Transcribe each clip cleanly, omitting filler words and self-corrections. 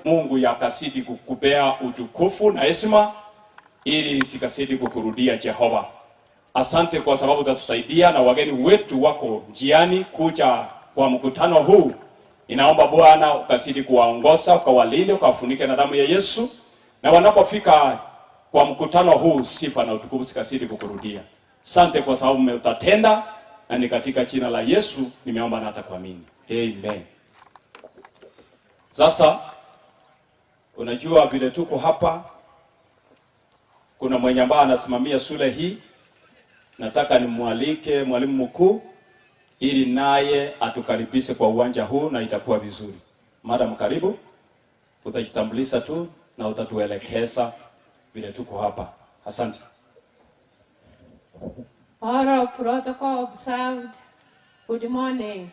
Mungu yakazidi kukupea utukufu na heshima ili zikazidi kukurudia Jehova. Asante kwa sababu utatusaidia na wageni wetu wako njiani kuja kwa mkutano huu. Ninaomba Bwana ukazidi kuwaongoza, ukawalinde, ukawafunike na damu ya Yesu, na wanapofika kwa mkutano huu, sifa na utukufu zikazidi kukurudia. Asante kwa sababu umetatenda, na ni katika jina la Yesu nimeomba na hata kuamini, amen. Sasa unajua vile tuko hapa, kuna mwenye ambaye anasimamia shule hii. Nataka nimwalike mwalimu mkuu ili naye atukaribishe kwa uwanja huu na itakuwa vizuri. Madam, karibu, utajitambulisha tu na utatuelekeza vile tuko hapa. Asante. All of protocol observed. Good morning.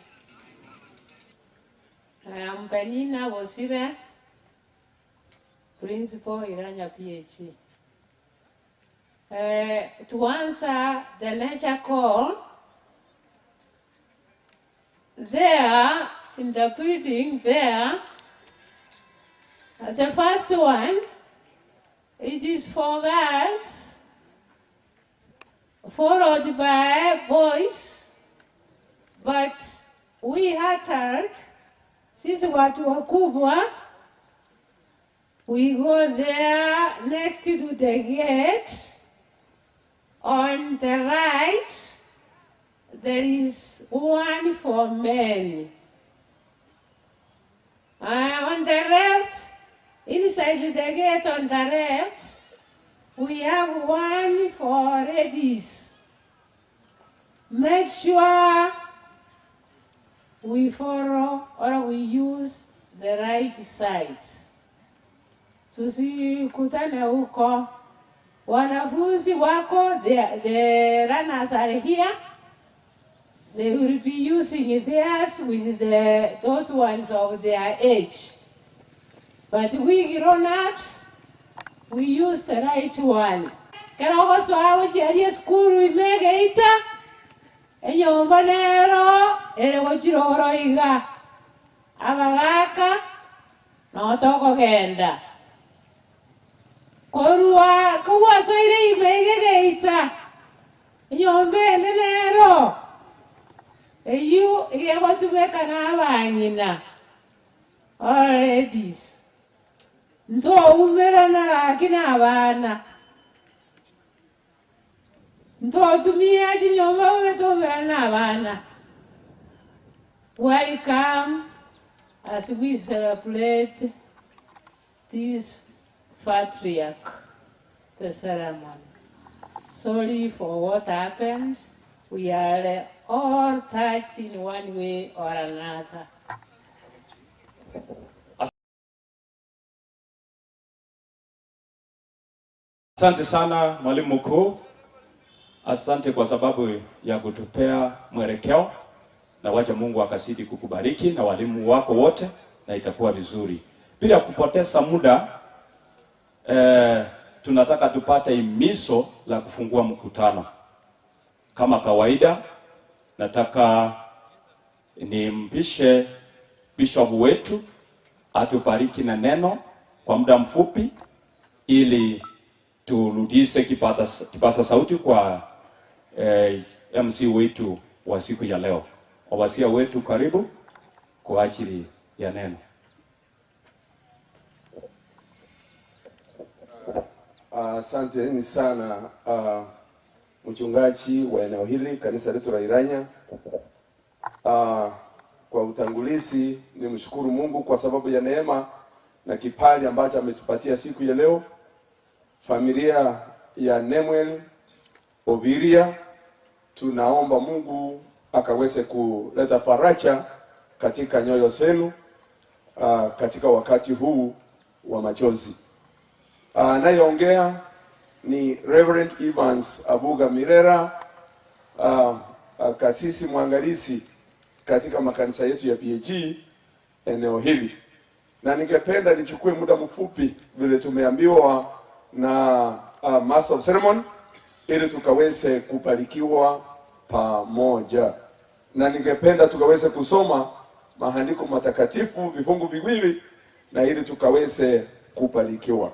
I am Penina Bosire, Principal Iranya PHE. To answer the nature call, there in the building there, the first one, it is for girls, followed by boys, but we hattered, sisi watu wakubwa, we go there next to the gate. On the right, there is one for men. On the left, inside the gate on the left, we have one for ladies. Make sure we follow or we use the right side. Tusikutane huko. Wanafunzi wako, the runners are here. They will be using theirs with those ones of their age. But we grown-ups, we use the right one. Kero gosoa gochiaria esukuru ime egeita, enyomba nero ere gochirogoro iga. Abagaka, noo tokogenda. Korwa kogwasoire ime iga egeita, enyomba ende nero, eyio egegotumeka na abang'ina, all ladies. Ntoumerana gaki na abana. Ntotumia chinyomba bobe toumerana na abana. Welcome as we celebrate this patriarch, the ceremony. Sorry for what happened. We are all touched in one way or another. Asante sana mwalimu mkuu, asante kwa sababu ya kutupea mwelekeo, na wacha Mungu akazidi kukubariki na walimu wako wote, na itakuwa vizuri. Bila kupoteza muda, tunataka tupate himizo la kufungua mkutano. Kama kawaida, nataka nimpishe bishop wetu atubariki na neno kwa muda mfupi ili turudishe kipasa sauti kwa MC wetu wa siku ya leo. Wasia wetu karibu kwa ajili ya neno. Asanteni sana mchungaji wa eneo hili kanisa letu la Iranya. Kwa utangulizi nimshukuru Mungu kwa sababu ya neema na kipali ambacho ametupatia siku ya leo. Familia ya Nemuel Obiria, tunaomba Mungu akaweze kuleta faraja katika nyoyo zenu katika wakati huu wa machozi. Anayeongea ni Reverend Evans Abuga Mirera, kasisi mwangalizi katika makanisa yetu ya PAG eneo hili, na ningependa nichukue muda mfupi vile tumeambiwa na Master of Ceremony ili tukaweze kubarikiwa pamoja, na ningependa tukaweze kusoma maandiko matakatifu vifungu viwili na ili tukaweze kubarikiwa.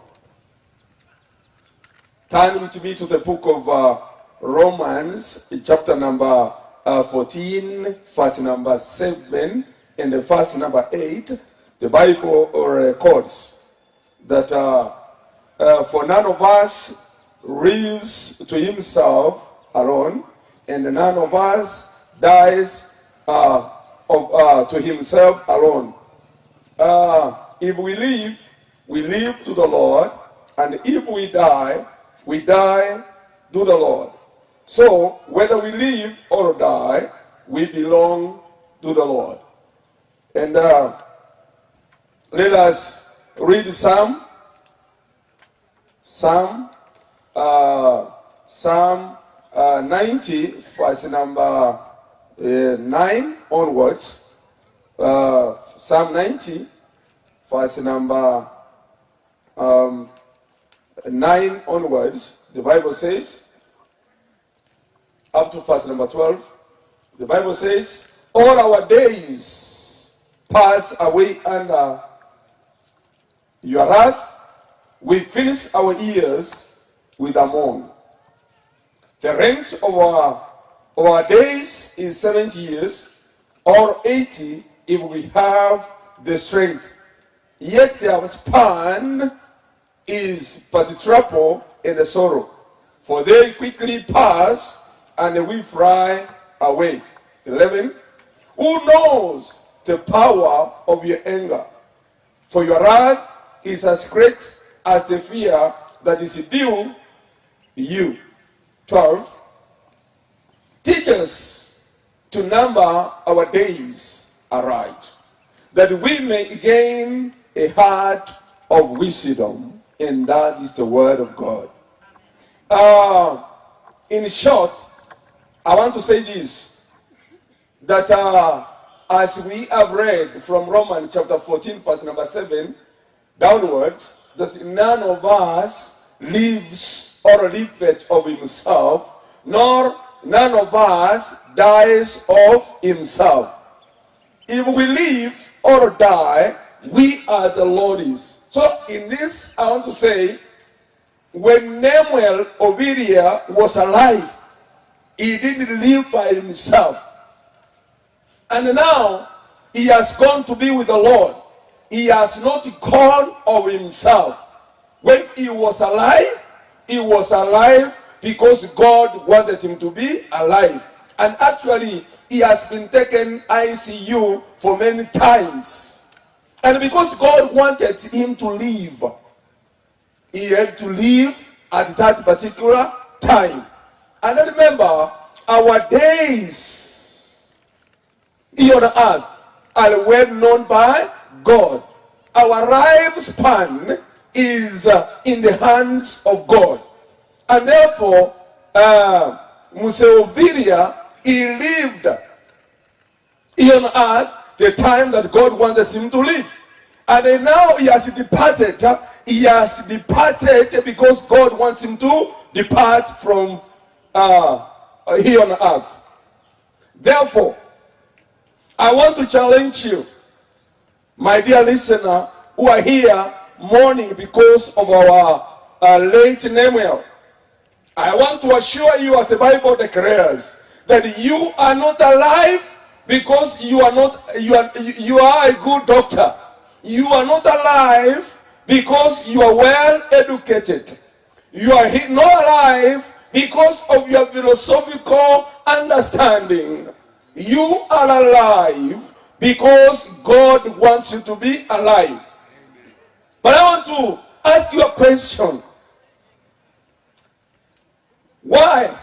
Turn with me to the book of Romans, chapter number 14, verse number 7 and the verse number 8. The Bible records that for none of us lives to himself alone, and none of us dies to himself alone. If we live, we live to the Lord, and if we die, we die to the Lord. So, whether we live or die, we belong to the Lord. And let us read Psalm 90, verse number 9 onwards. Psalm 90, verse number 9 onwards. The Bible says, up to verse number 12, the Bible says, All our days pass away under your wrath. We finish our years with a moan. The length of our days is 70 years or 80 if we have the strength. Yet their span is but trouble and sorrow, for they quickly pass and we fly away. 11. Who knows the power of your anger? For your wrath is as great as the fear that is due you. 12. Teach us to number our days aright, that we may gain a heart of wisdom, and that is the word of God. In short, I want to say this that as we have read from Romans chapter 14, verse number 7 downwards, that none of us lives or liveth of himself, nor none of us dies of himself. If we live or die, we are the Lord's. So in this, I want to say, when Nemuel Obiria was alive, he didn't live by himself. And now he has gone to be with the Lord. He has not gone of himself. When he was alive, he was alive because God wanted him to be alive. And actually, he has been taken ICU for many times. And because God wanted him to live, he had to live at that particular time. And remember, our days here on earth are well known by God. Our lifespan is in the hands of God. And therefore, Mzee Obiria, he lived here on earth the time that God wanted him to live. And then now he has departed. He has departed because God wants him to depart from here on earth. Therefore, I want to challenge you, my dear listener, who are here mourning because of our late Nemuel. I want to assure you, as the Bible declares, that you are not alive because you are not you are a good doctor. You are not alive because you are well educated. You are not alive because of your philosophical understanding. You are alive because God wants you to be alive. But I want to ask you a question. Why?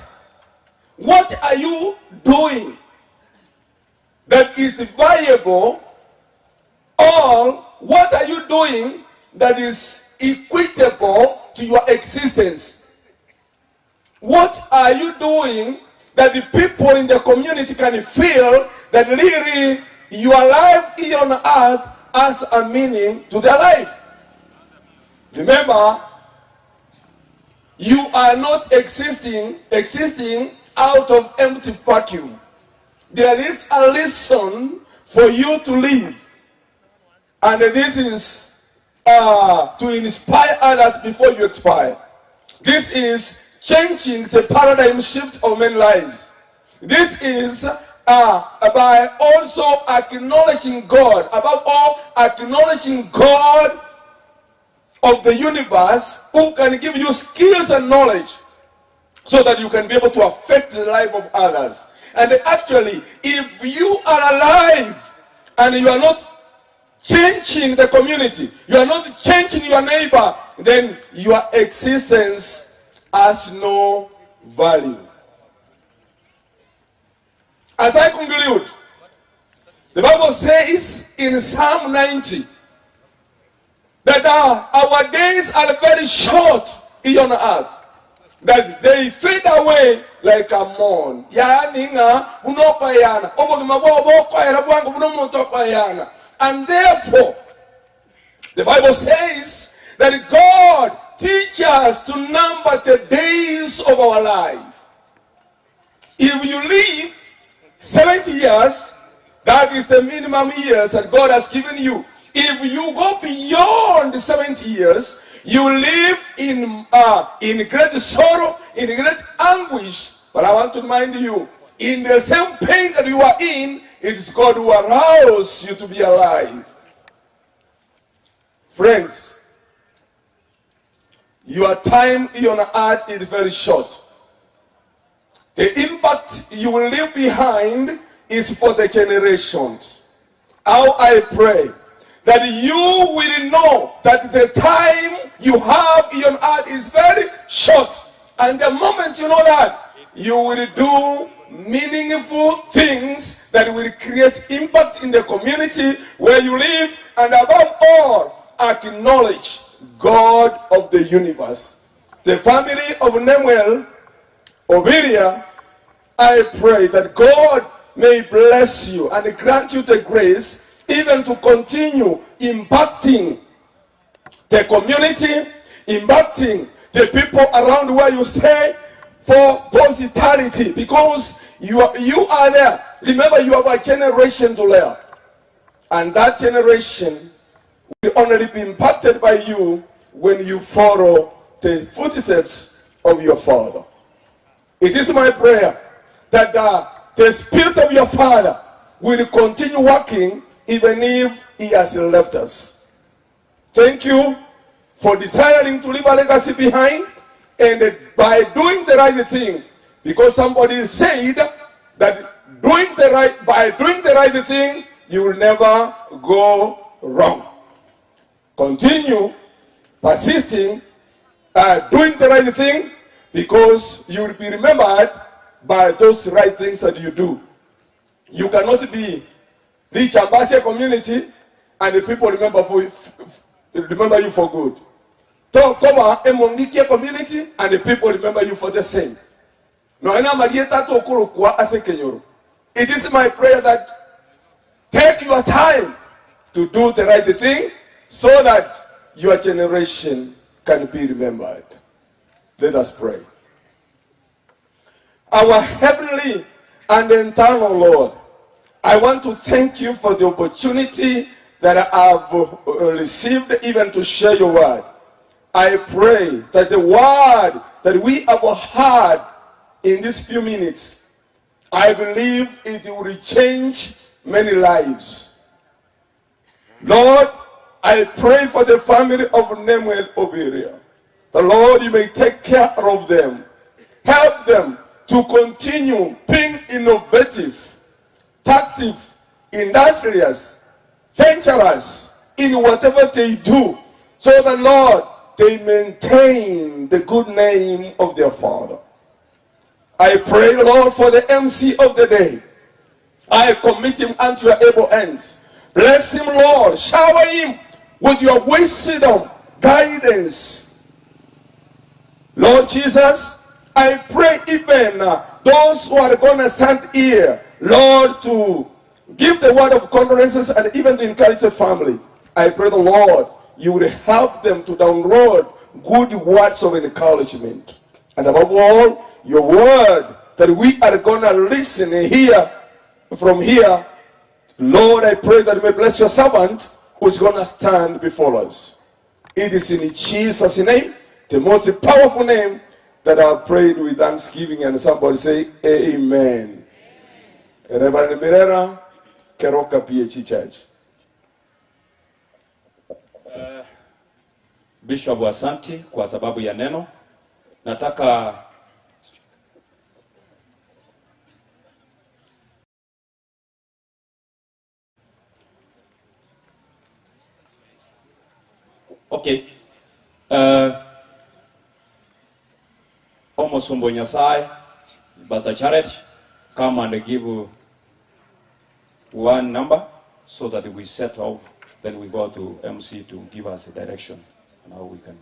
What are you doing that is viable or what are you doing that is equitable to your existence? What are you doing that the people in the community can feel that really your life here on earth has a meaning to their life? Remember, you are not existing, existing out of empty vacuum. There is a reason for you to live. And this is uh, to inspire others before you expire. This is changing the paradigm shift of many lives. This is uh, by also acknowledging God, above all, acknowledging God of the universe who can give you skills and knowledge so that you can be able to affect the life of others. And actually, if you are alive and you are not changing the community, you are not changing your neighbor, then your existence has no value. As I conclude, the Bible says in Psalm 90 that our days are very short here on earth, that they fade away like a mourn. Yaani ng'a buna okoeyana, obogima bwao bokoera bwango buna omonto okoeyana. And therefore, the Bible says that God teach us to number the days of our life. If you live 70 years, that is the minimum years that God has given you. If you go beyond 70 years, you live in, uh, in great sorrow, in great anguish. But I want to remind you, in the same pain that you are in, it is God who allows you to be alive. Friends, your time here on earth is very short. The impact you will leave behind is for the generations. How I pray that you will know that the time you have here on earth is very short. And the moment you know that, you will do meaningful things that will create impact in the community where you live and above all, acknowledge God of the universe. The family of Nemuel Obiria, I pray that God may bless you and grant you the grace even to continue impacting the community, impacting the people around where you stay for positivity because you are, you are there. Remember, you have a generation to learn. And that generation will only be impacted by you when you follow the footsteps of your father. It is my prayer that the, the spirit of your father will continue working even if he has left us. Thank you for desiring to leave a legacy behind and by doing the right thing because somebody said that doing the right by doing the right thing you will never go wrong. Continue persisting uh, doing the right thing because you will be remembered by those right things that you do. You cannot be rich Ambasia community and the people remember for remember you for good. Tokoba Emongikia community and the people remember you for the same. Nonya namarieta tokorokwa ase ekenyoro. It is my prayer that take your time to do the right thing so that your generation can be remembered. Let us pray. Our heavenly and eternal Lord, I want to thank you for the opportunity that I have uh, received even to share your word. I pray that the word that we have heard in these few minutes, I believe it will change many lives. Lord, I pray for the family of Nemuel Obiria. The Lord, you may take care of them. Help them to continue being innovative, active, industrious, venturous in whatever they do, so that, Lord, they maintain the good name of their father. I pray, Lord, for the MC of the day. I commit him unto your able hands. Bless him, Lord. Shower him with your wisdom, guidance. Lord Jesus, I pray even uh, those who are going to stand here, Lord, to give the word of condolences and even to encourage the family. I pray the Lord, you will help them to download good words of encouragement. And above all, your word that we are going to listen and hear from here. Lord, I pray that you may bless your servant who's going to stand before us. It is in Jesus' name, the most powerful name, that I have prayed with thanksgiving. And somebody say, Amen. Reverend Mirera, Keroka PH Church. Bishop, asanti kwa sababu ya neno. Nataka Okay. Omosombo Nyasaye, Pastor Jared, come and give one number so that we set off. Then we go to MC to give us a direction on how we can.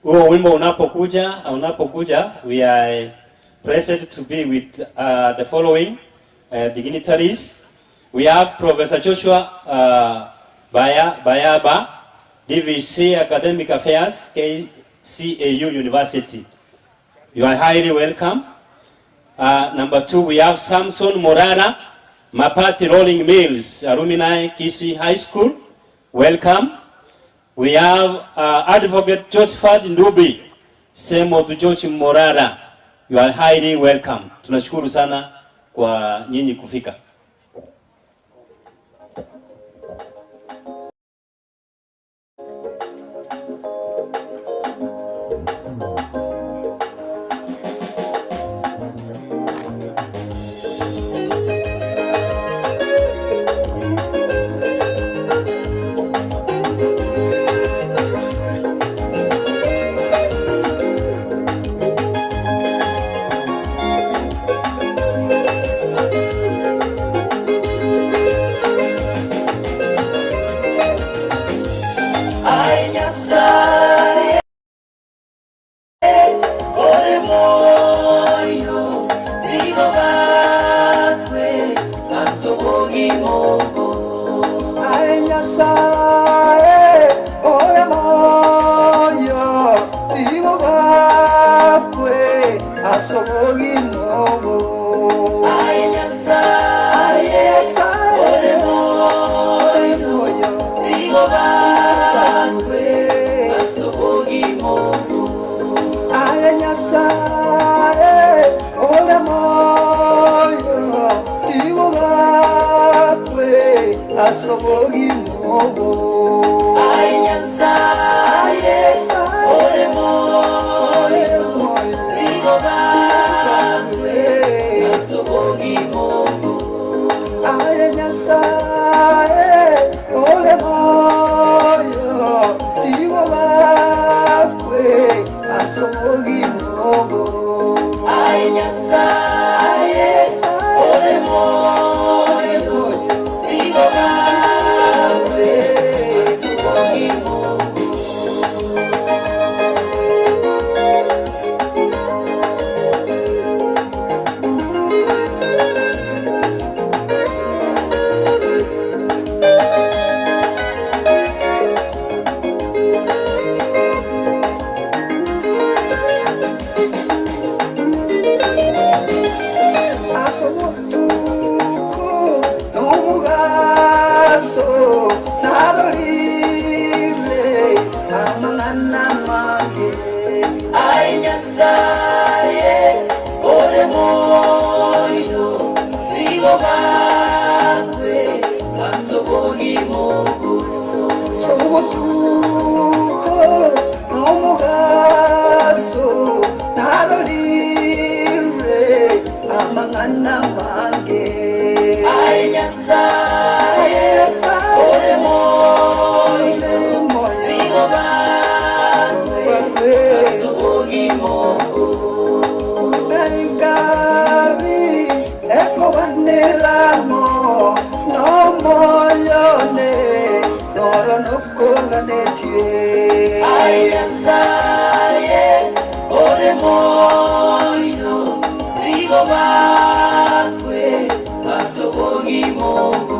Huo wimbo unapokuja, unapokuja, we are blessed to be with the following dignitaries. We have Professor Joshua Bayaba, DVC Academic Affairs, KCAU University. You are highly welcome. Number two, we have Samson Morara, Mapati Rolling Mills, Alumni Kisii High School. Welcome. We have Advocate Josephat Ndubi, Semo to George Morara. You are highly welcome. Tunashukuru sana kwa nyinyi kufika. Aye Nyasaye ore moyo tigo bakwe asobogimogo Aye Nyasaye ore moyo tigo bakwe asobogimogo Aye Nyasaye ore moyo tigo bakwe asobogimogo Aye Nyasaye ore moyo tigo bakwe asobogimogo Aye Nyasaye ore moyo tigo bakwe asobogimogo Aye Nyasaye ore moyo tigo bakwe asobogimogo Aye Nyasaye ore moyo tigo bakwe asobogimogo Asobotuko n'omugaso narorire amang'ana mange Aye Nyasaye ore moyo tigo bakwe asobogimogo Sobotuko n'omugaso narorire Noro nokoganetie. Aye Nyasaye ore moyo, tiga obakwe ase obogima obo.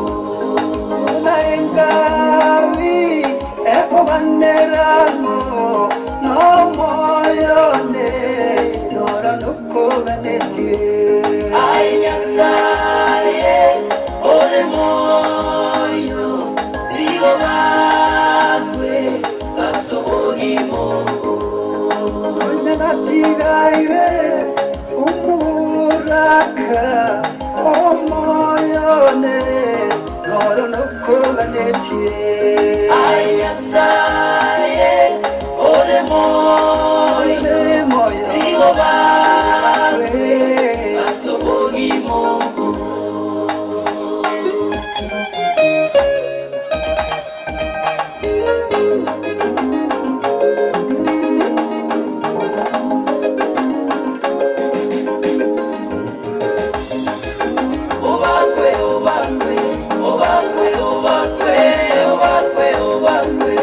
Buna engabi ekobanera ng'o nomoyo one, noro nokoganetie. Aye Nyasaye ore moyo, tiga obakwe ase obogima obo. Nonya natigaire omoboraka, omoyo one noro nokoganetie. Aye Nyasaye ore moyo, Ore moyo, tiga obakwe ase obogima obo. Obakwe, obakwe, obakwe, obakwe, obakwe, obakwe,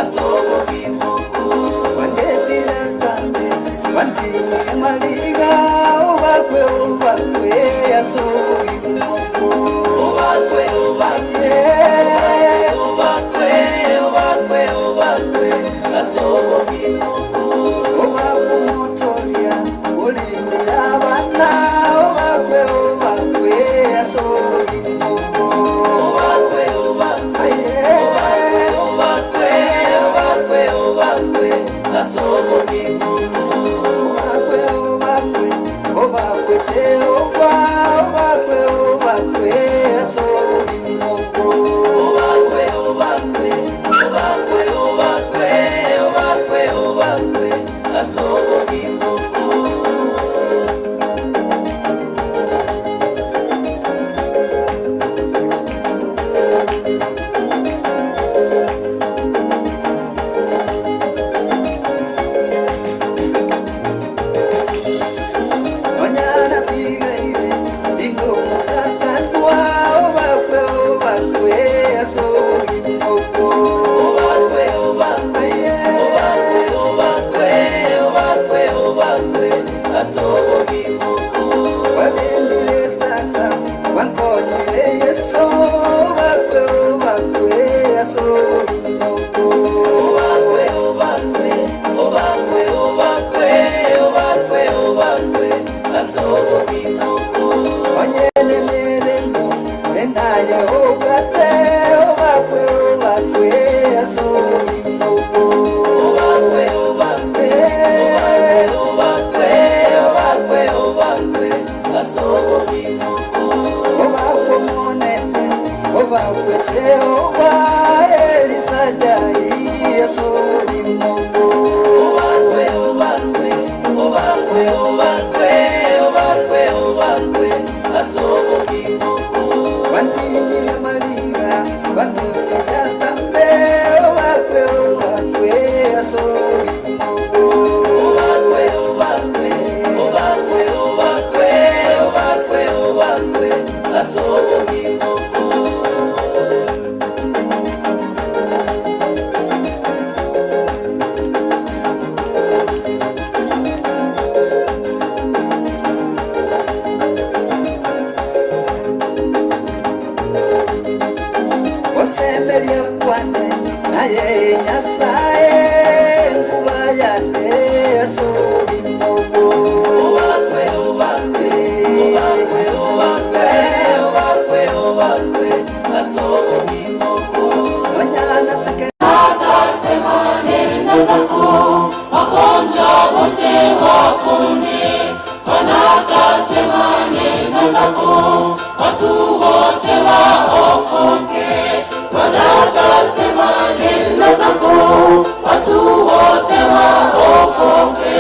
ase obogima obo. Wandetire tambe, wantinyire maliga, obakwe, obakwe, ase obogima obo. Obakwe, obakwe, Yeah. obakwe, obakwe, obakwe, ase obogima obo. Obakwe omotoria, orindire abana, obakwe, obakwe, ase obogima obo. Obakwe, obakwe, Yeah. obakwe, obakwe, obakwe, ase obogima obo. Obakwe, obakwe, obakwe Jehova, obakwe, obakwe, ase obogima obo. Obakwe, obakwe, obakwe, obakwe, obakwe, obakwe, ase obogima obo. Onyana tigaire, ingomotakanwa, obakwe, obakwe, ase obogima obo. Obakwe, obakwe, obakwe, obakwe, obakwe, obakwe, ase obogima obo. Warendire tata, wankonyire Yesu, obakwe, obakwe, ase obogima obo. Obakwe, obakwe, obakwe, obakwe, obakwe, obakwe, ase obogima obo. Onyene mirimo, enaye ogate, obakwe, obakwe, ase obogima obo. Obakwe, obakwe, obakwe, obakwe, obakwe, ase obogima obo. Obakwe omonene, obakwe Jehova, Elisadai, ase obogima obo. Obakwe, obakwe, obakwe, obakwe, obakwe, obakwe, ase obogima obo. Wantinyire Maria, wandusia tambe, obakwe, obakwe, ase obogima obo. Obakwe, obakwe, obakwe, obakwe, obakwe, obakwe, ase obogima obo. Osemberia kwane, naye Nyasaye, nkuba yane, ase obogima obo. Obakwe, obakwe, obakwe, obakwe, obakwe, obakwe, ase obogima obo. Onyana seke Atasema nenda zako, wagonjwa wote wapone. Bwana atasema nenda zako, watu wote waokoke. Bwana atasema nenda zako, watu wote waokoke.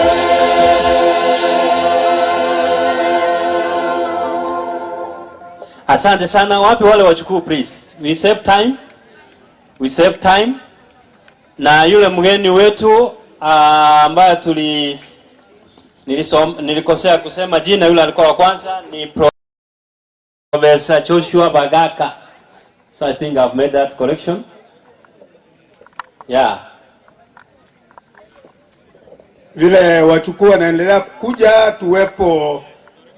Asante sana. Wapi wale wachukuu please? We save time. We save time. Na yule mgeni wetu ambaye tuli nilisom, nilikosea kusema jina, yule alikuwa wa kwanza ni Professor Joshua Bagaka. So I think I've made that correction. Yeah. Vile wachukuu wanaendelea kukuja, tuwepo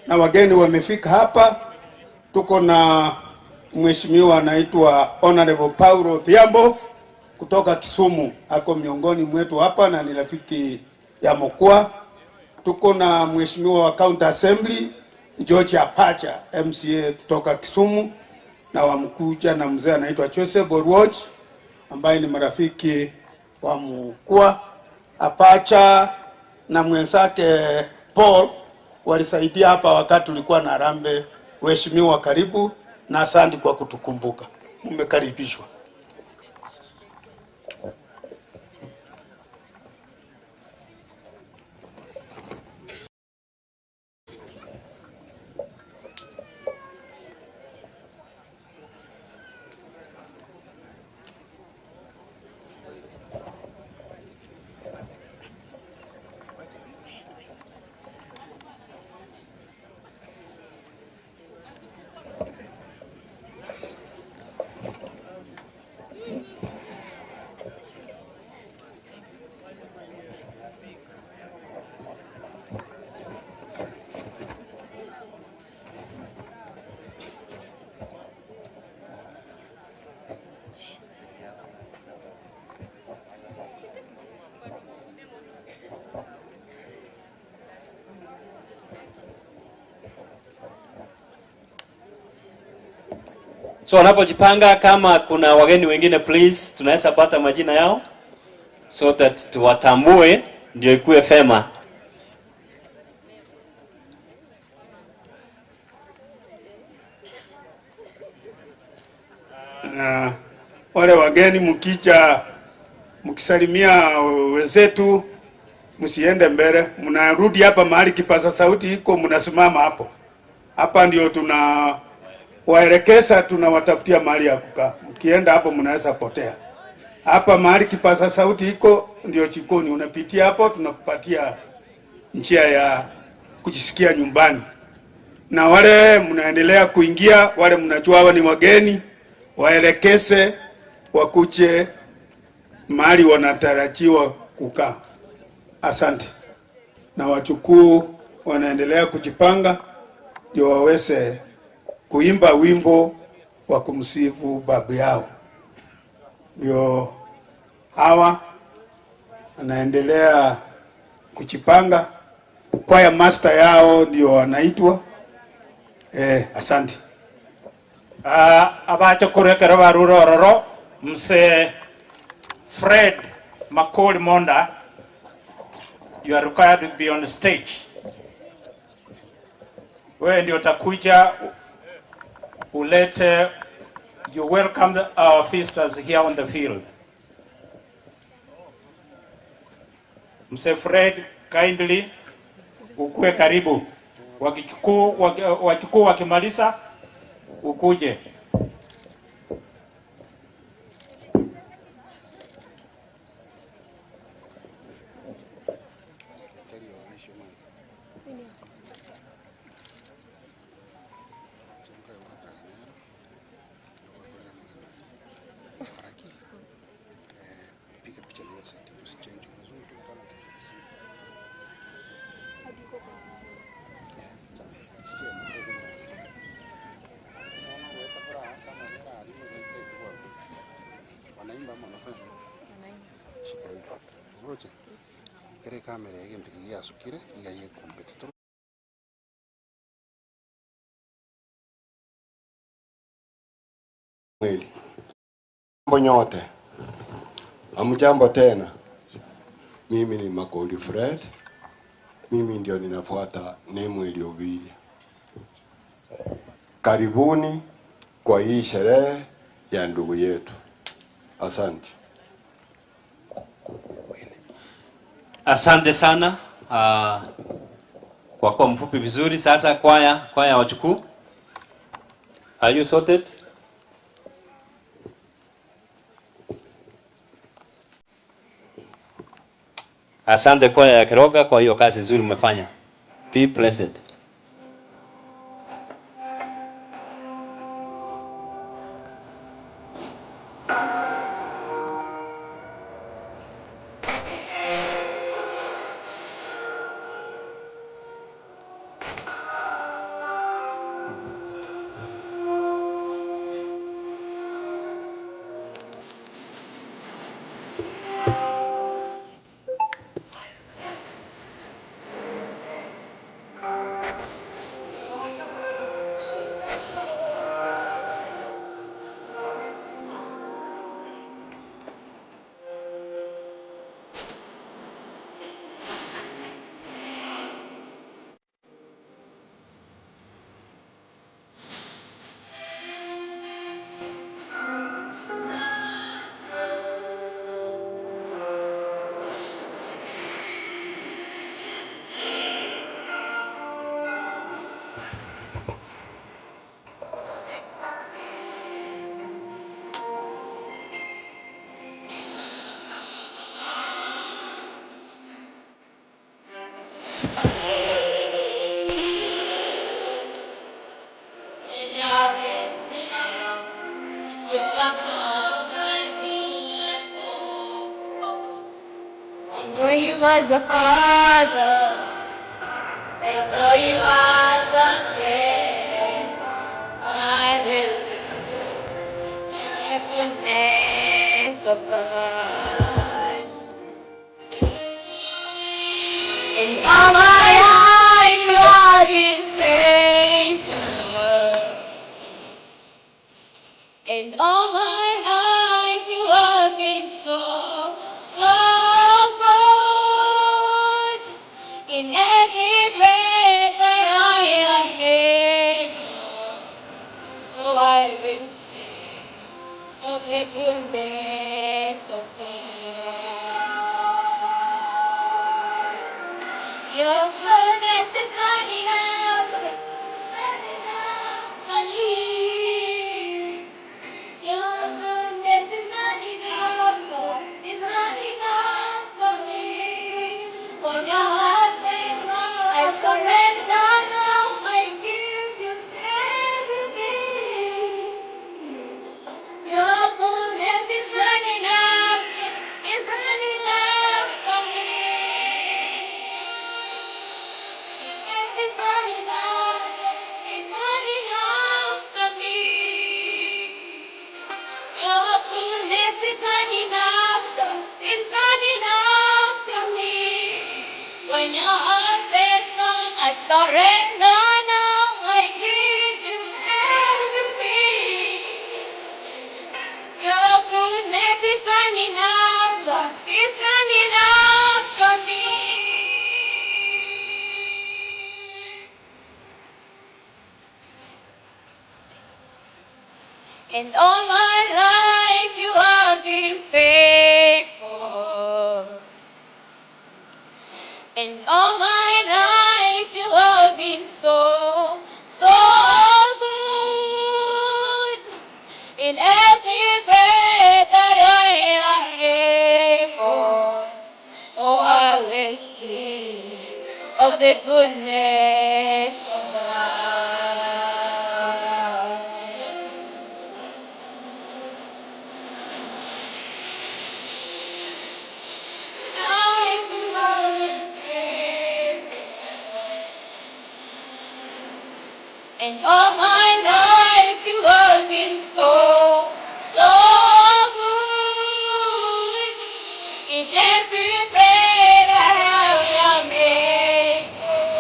na wageni wamefika hapa. Tuko na mheshimiwa anaitwa Honorable Paulo Odhiambo kutoka Kisumu, ako miongoni mwetu hapa na ni rafiki ya Mokua. Tuko na mheshimiwa wa County Assembly George Apacha MCA kutoka Kisumu, na wamkuja na mzee anaitwa Joseph Orwoch ambaye ni marafiki wa Mukua. Apacha na mwenzake Paul walisaidia hapa wakati tulikuwa na harambee. Waheshimiwa, karibu na asante kwa kutukumbuka, mmekaribishwa. So wanapojipanga kama kuna wageni wengine please, tunaweza pata majina yao so that tuwatambue ndio ikuwe fema. Na wale wageni mkija, mkisalimia wenzetu, msiende mbele, mnarudi hapa mahali kipaza sauti iko, mnasimama hapo. Hapa ndio tuna waelekeza, tunawatafutia mahali ya kukaa. Mkienda hapo mnaweza potea. Hapa mahali kipaza sauti iko ndio jikoni, unapitia hapo, tunakupatia njia ya kujisikia nyumbani. Na wale mnaendelea kuingia, wale mnajua hawa ni wageni, waelekeze wakuje mahali wanatarajiwa kukaa. Asante. Na wachukuu wanaendelea kujipanga ndio waweze kuimba wimbo wa kumsifu babu yao. Ndio hawa wanaendelea kujipanga. Kwaya master yao ndio wanaitwa. Asante. Abache kurekera barure ororo mse Fred Makoli Monda, you are required to be on stage. Wewe ndio utakuja ulete, you welcome our visitors here on the field. Mse Fred, kindly ukue karibu. Wachukuu wakimaliza ukuje. Mwili. Jambo nyote. Hamjambo tena. Mimi ni Makoli Fred. Mimi ndio ninafuata Nemuel Oviria. Karibuni kwa hii sherehe ya ndugu yetu. Asante. Asante sana kwa kuwa mfupi vizuri. Sasa kwaya wachukuu. Are you sorted? Asante kwaya ya Keroka kwa hiyo kazi nzuri mmefanya. Be blessed. I know you as a father. I know you as a friend. I will the goodness of God. In all my life you have been faithful. In all my life you have been so, so good. In every breath that I am able, oh, I will sing of the goodness of God. Your goodness is running out, running out for me. Your goodness is running out, is running out for me. For now I think I surrender now. I give you everything. Your goodness is running after, is running after me. It's running after, it's running after me. Your goodness is running after, it's running after me. When your heart beats on, I surrender now. I give you everything. Your goodness is running after, it's running after me. And all my life you have been faithful. And all my life you have been so, so good. In every breath that I am able, oh, I will sing of the goodness of God. Life is all And all my life you have been so, so good. In every breath I am able,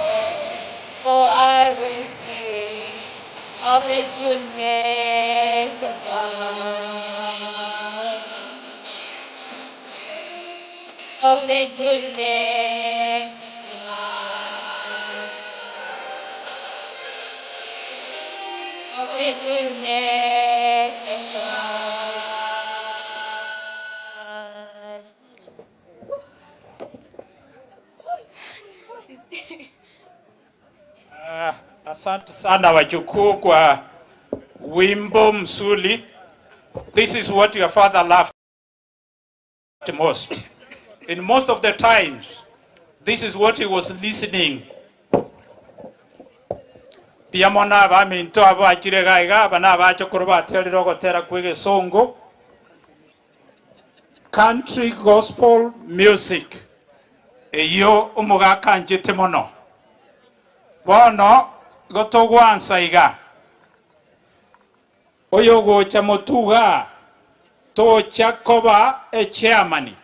for I will sing of the goodness of God. Of the goodness of God. Of the goodness of God. Ah, asante sana wajukuu kwa wimbo mzuri. This is what your father loved most. In most of the times, this is what he was listening. Pia mona abaminto abo achire gaiga aba na abachokoro baterire ogotera kwa egesongo. Country gospel music eyo omogaka anchete mono. Bono gotogwansa iga oyo gocha motuga tocha koba echairman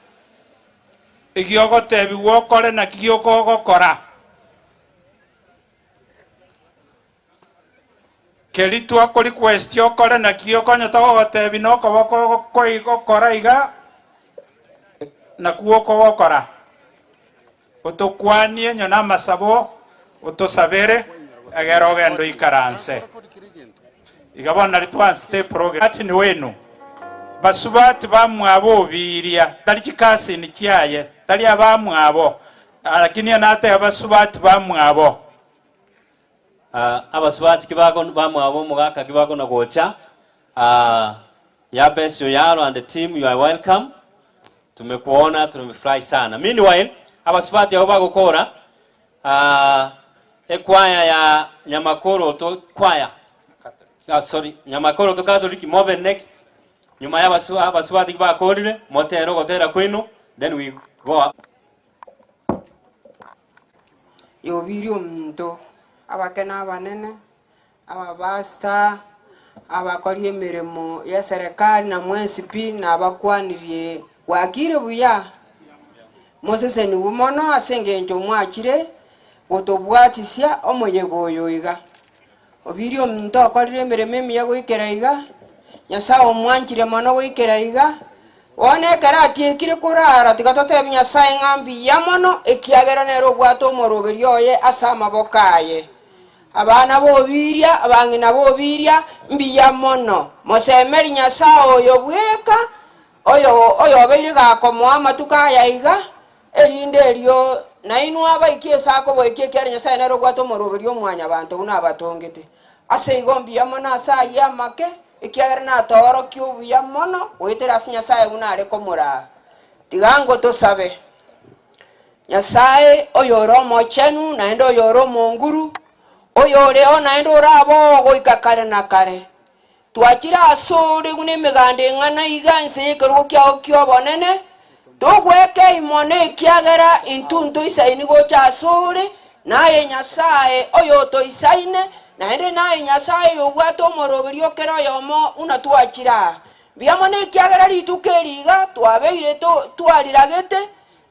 egiogotebiwa okore naki giokogokora keri twako request okore naki okonya togogotebi nokoboko gokora iga nakuo okogokora otokwanie nyona amasabo otosabere egere ogendo ikaranse iga bono nari twansete program ati ni wenu basubati bamwabo obiria tari chikasini chiaye tari abamwabo lakini anateba basubati bamwabo. Ah, abasubati kibago bamwabo omogaka kibago na gocha. Ah, Yabes Oyaro and the team you are welcome. Tumekuona tumefurahi sana. Meanwhile, abasubati abo bagokora ah, ekwaya ya Nyamakoroto choir. Ah, sorry, Nyamakoroto Catholic mobe next. Nyuma ya abasubati bakorire motere ogotera kwenu then we go up. Yobirie omonto, abake na abanene, abapastor, abakori emeremo y'eserekari na mwensi pi nabakwanirie bwakire buya. Mosesenigwe mono ase engencho mwachire gotobwatisia omoyega oyo iga. Obirie omonto okorire emeremo emiya goikera iga, Nyasae omwanchire mono goikera iga, bono ekero atiekire korara tiga totebie Nyasae ng'a mbuya mono, ekiagera nere obwate omoroberio oye ase amaboko aye. Abana b'obiria, abang'ina b'obiria, mbuya mono. Mosemeri Nyasae oyo bweka, oyo oyobeire gakomoa amatuko aya iga, Erinde erio nainwe abaikie ase akoboekia, ekiagera Nyasae nere obwate omoroberio o mwanyabanto buna abatongete. Ase igo mbuya mono ase ayio amake, ekiagera natoorokia obuya mono goetera ase Nyasae buna are komoraa. Tiga ngotosabe. Nyasae, oyore omochenu naende oyore omonguru, oyoreo naende orabe oo goika kare na kare, Twachire asore buna emeganda eng'ana iga inse y'ekerogo kiao ki'obonene, togwekei mono ekiagera intwe ntoisaini gocha asore, naye Nyasae oyotoisaine, naende naye Nyasae oyobwate omoroberio o kera oyomo buna twachire aa. Mbuya mono ekiagera rituko eri iga twabeire twariragete,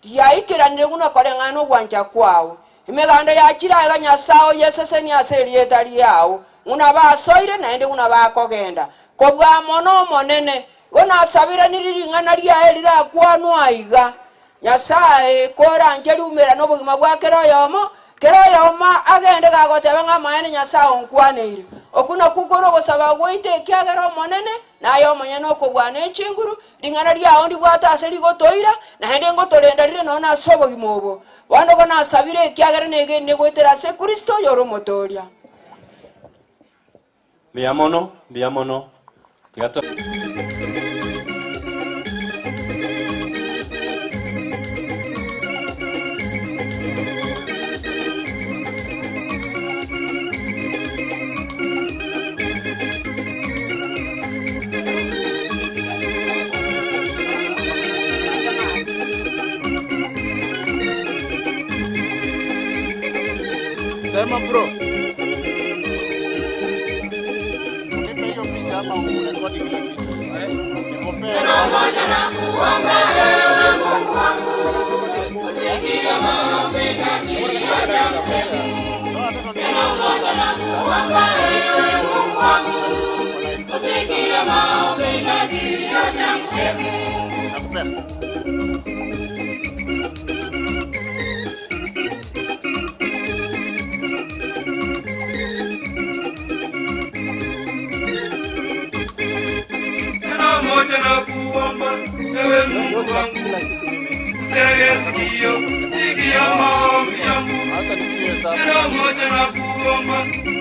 riaikeranire buna koreng'ana nogwancha kwao. Emeganda yachire aiga Nyasae oyesesenie ase erieta riao, buna basoire naende buna bakogenda. Kobua mono Omonene, igo nasaberanire ring'ana riaye rirakwanwe aiga. Nyasae, koranche riumerane obogima bwa kera oyomo, kera oyomo agende gagoteba ng'a amaene Nyasae onkwaneire. Okwo nakwo kore ogosaba gwaito ekiagera Omonene naye omonyene okobua ne chinguru, Ring'ana riao ndibwate ase rigotoira, naende ngotorenda rire nonya nase obogima obo. Bono igo nasabire, ekiagera negenire goetera ase Kristo oyore Omotooria. Mbuya mono, mbuya mono. Tiga to. Sema bro. Unipe hiyo picha ama urekodi kila kitu. Nikupee. Neno moja na kuomba, ewe Mungu wangu, tege sikio, sikia maombi yangu. Neno moja na kuomba,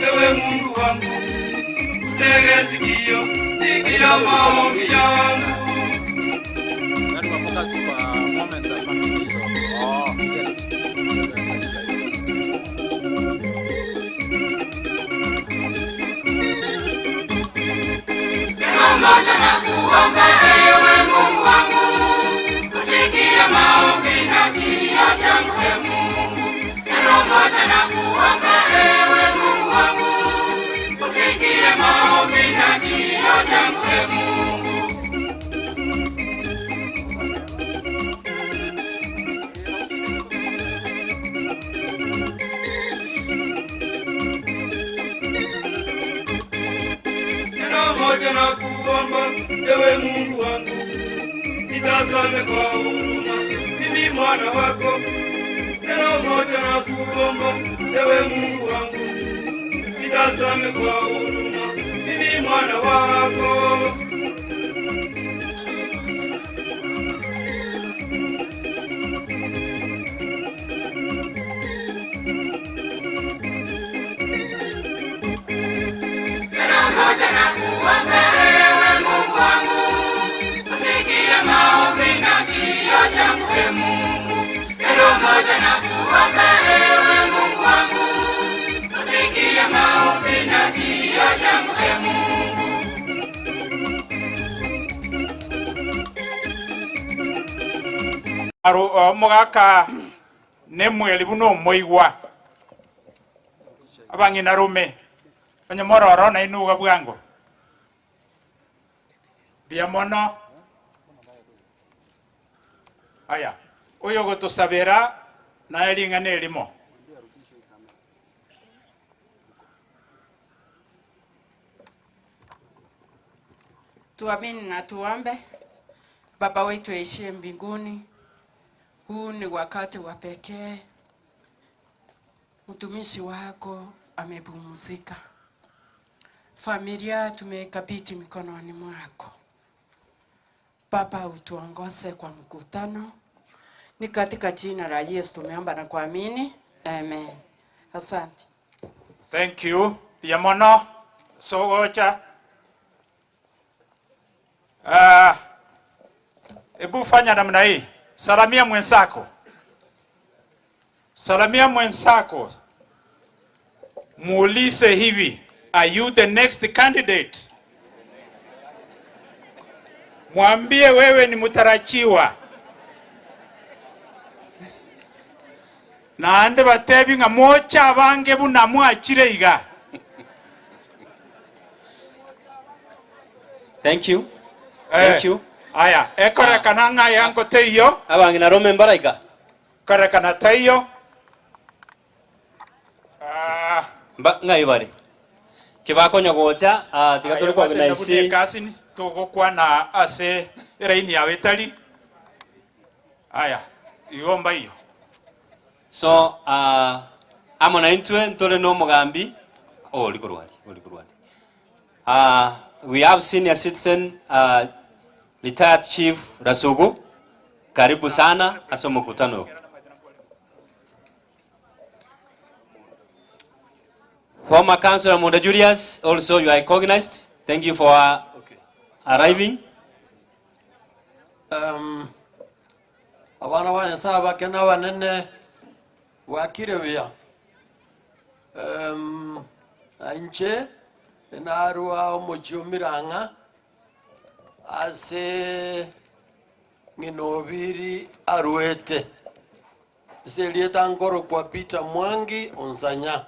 ewe Mungu wangu, tege sikio, sikia maombi yangu. Neno moja na kuomba, ewe Mungu wangu, usikie maombi na kilio changu, e Mungu. Neno moja na kuomba, ewe Mungu wangu, usikie maombi na kilio changu, e Mungu. Neno moja na kuomba, ewe Mungu wangu, nitazame kwa huruma, mimi mwana wako. Neno moja na kuomba, ewe Mungu wangu, nitazame kwa huruma, mimi mwana wako. Omogaka Nemueli buna omoigwa, abang'ina rome, onye mororo nainwe iga bwango. Mbuya mono. Aya, oyogotosabera naye ring'ana erimo. Tuamini na tuombe. Baba wetu aishiye mbinguni, huu ni wakati wa pekee, mtumishi wako amepumzika, familia tumekabidhi mikononi mwako. Baba, utuongoze kwa mkutano, ni katika jina la Yesu tumeomba na kuamini, amen. Asante. Thank you. Mbuya mono ase ogocha. Ah, ebu fanya namna hii, salamia mwenzako, salamia mwenzako, muulize hivi, are you the next candidate? Mwambie wewe ni mtarajiwa. Naende batebi ng'a moche abange buna mwachire iga. Thank you. Thank you. Aya, ekorekana ng'a yango teiyo. Abang'ina rome mbaraika. Korekana teiyo. Mba ng'ai bare? Kibakonya gocha, ah, tiga tore Aye, gwatenda buna koorganize. ekasini togokwana ase eraini yao etari. Aya, igo mbaiyo. So, ah, amo naintwe ntore na omogambi, oh, ori korwa aria, ori korwa aria. Ah, we have senior citizen ah, retired chief Rasugu, karibu sana ase omokutano oyo. Former Councillor Munda Julius, also you are recognized. Thank you for arriving. Um, abana ba Nyasaye abake na abanene bwakire buya. Um, inche narua omochie o Mirang'a ase ng'ina Obiri aruete. Ase erieta nkorokwa Peter Mwangi Onsanya.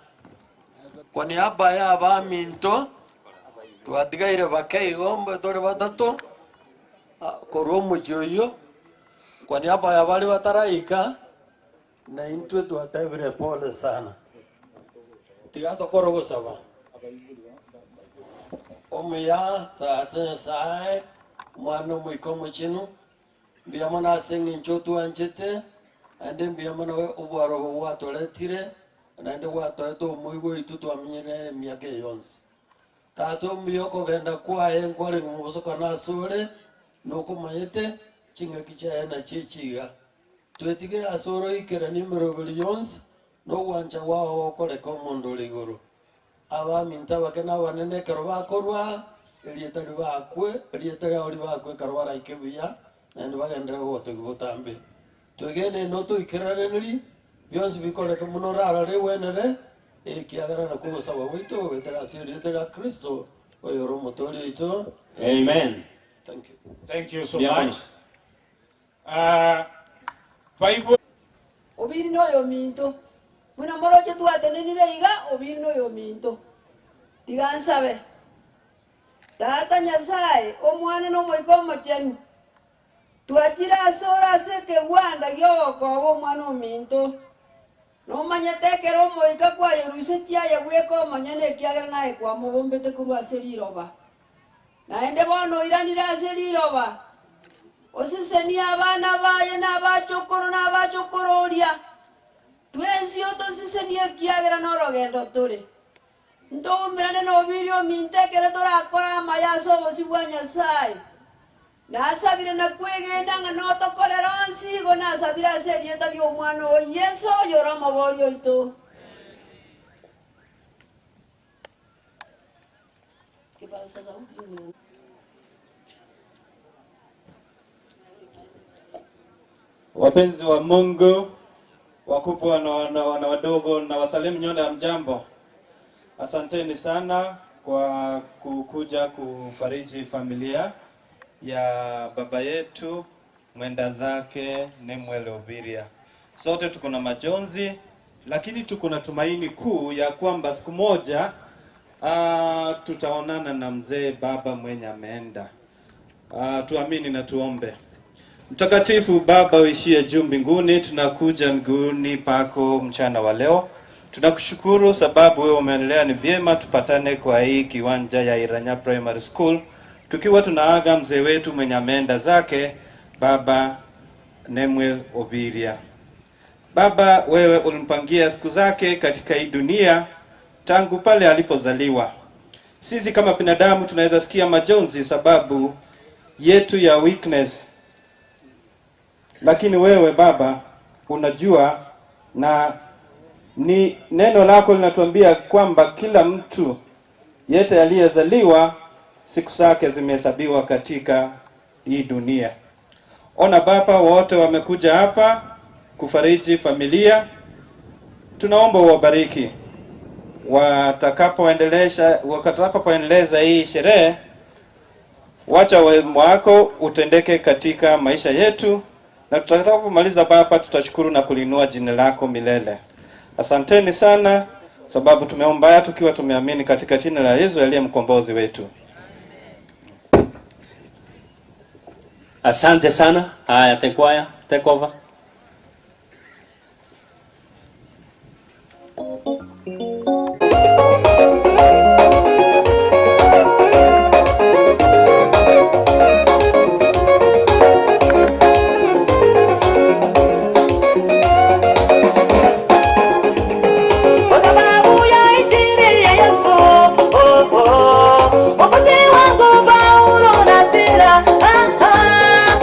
Kwa niaba ya abaminto twatigaire bake igo mbe tore batato korwa omochie oyio, kwa niaba ya baria bataraika, na intwe twatebire pole sana. Tiga tokore ogosaba. Omuya Tata Nyasae, Omwana Omoika Omochenu, Mbuya mono ase engencho otwanchete, naende mbuya mono obwaro obo gwatoretire, naende gwatoete omoigwa oito twamenyire nere emiaka eye yonsi. Tata omuya okogenda kwaye nkwarenge mobosokano asore, nokomanyete chingaki chiaye nachio echi iga. Twetigere asore oikeranie emeroberi yonsi, na ogwancha kwao gokoreke omonto ore igoro. Abaminto abake na abanene ekero bakorua erieta ribakwe, erieta riabo ribakwe ekero baraike buya, naende bagenderere gogotogia botambe. Twegene notoikeranerie bionsi bikoreke buna orarore egwenere, ekiagera nakwo ogosaba gwaito goetera ase erieta ria Kristo, oyore Omotoori oito. Amen. Thank you. Thank you so Mbuya much. Uh, Bible. Obiri noyominto. Buna moroche twatenenire iga, Obiri noyominto. Tiga nsabe. Tata Nyasae, Omwana na Omoika Omochenu, twachire asore ase ekegwanda gi'ogokoba omwana ominto. Nomanyete ekero Omoika kwayorusetie aye bweka omonyene ekiagera naye kwamobombete korwa ase riroba. Naende bono oiranire ase riroba, osesenie abana baye na abachokoro na abachokororia, twensi otosesenie ekiagera norogendo tore. Ntoumerane nobiiri ominto ekero torakore amaya ase obosio bwa Nyasae. Nasabire na kwegena ng'a notokorere onsi igo nasabire ase erieta ri'Omwana oo Yeso, oyore Omoboria oito. Wapenzi wa Mungu wakubwa na, na, na wadogo na wasalimu nyote, hamjambo. Asanteni sana kwa kukuja kufariji familia ya baba yetu Mwenda zake Nemwele Obiria. Sote tuko na majonzi, lakini tuko na tumaini kuu ya kwamba siku moja tutaonana na mzee baba mwenye ameenda. Tuamini na tuombe. Mtakatifu Baba uishie juu mbinguni, tunakuja miguuni pako mchana wa leo. Tunakushukuru sababu wewe umeendelea ni vyema tupatane kwa hii kiwanja ya Iranya Primary School tukiwa tunaaga mzee wetu mwenye ameenda zake, Baba Nemwel Obiria. Baba, wewe ulimpangia siku zake katika hii dunia tangu pale alipozaliwa. Sisi kama binadamu tunaweza sikia majonzi sababu yetu ya weakness, lakini wewe Baba unajua, na ni neno lako linatuambia kwamba kila mtu yete aliyezaliwa siku zake zimehesabiwa katika hii dunia. Ona Baba, wote wamekuja hapa kufariji familia, tunaomba uwabariki watakapoendelesha watakapoendeleza hii sherehe, wacha wema wako utendeke katika maisha yetu, na tutakapomaliza Baba, tutashukuru na kuliinua jina lako milele. Asanteni sana, sababu tumeomba haya tukiwa tumeamini katika jina la Yesu aliye mkombozi wetu. Asante sana. Haya, the choir, take over. Kwa sababu ya injili ya Yesu, oh, oh. Mwokozi wangu Paulo na Sila, ah, ah.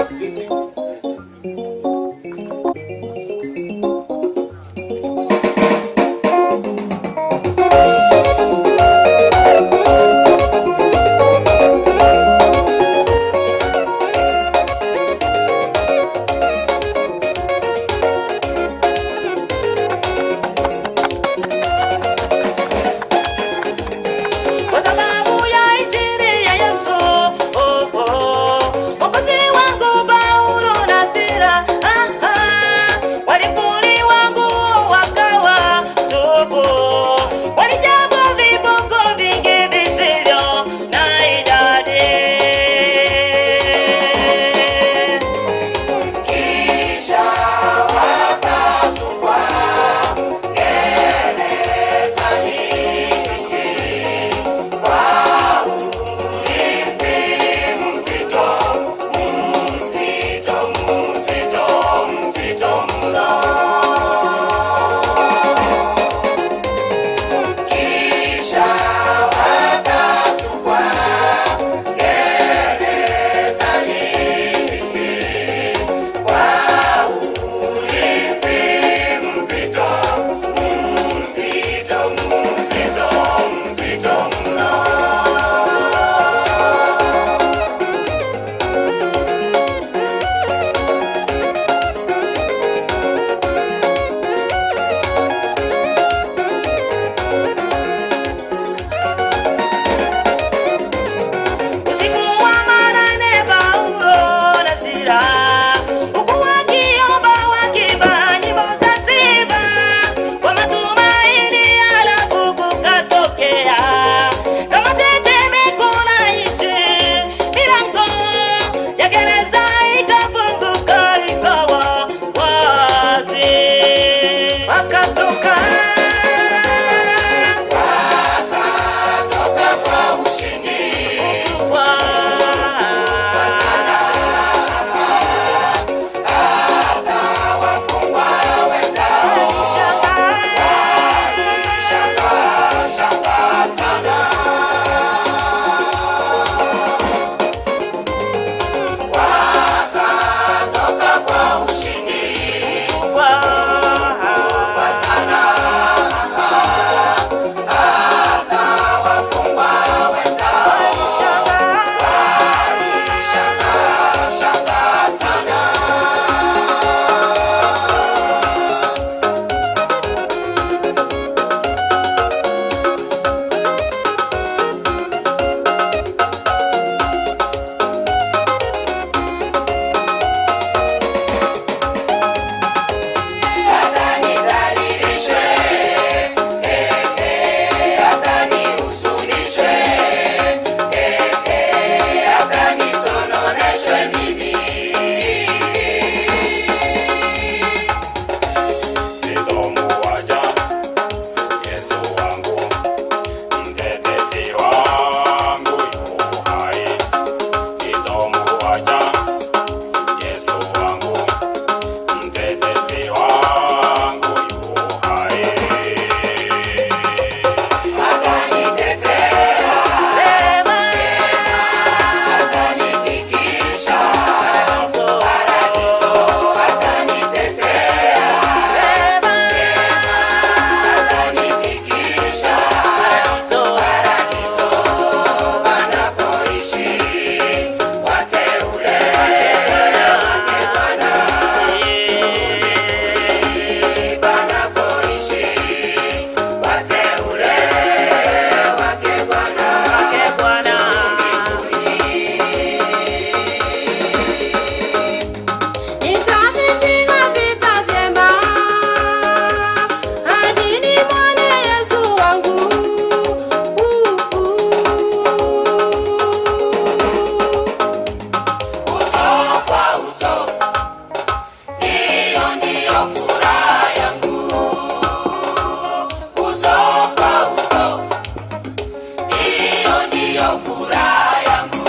ndiyo furaha yangu.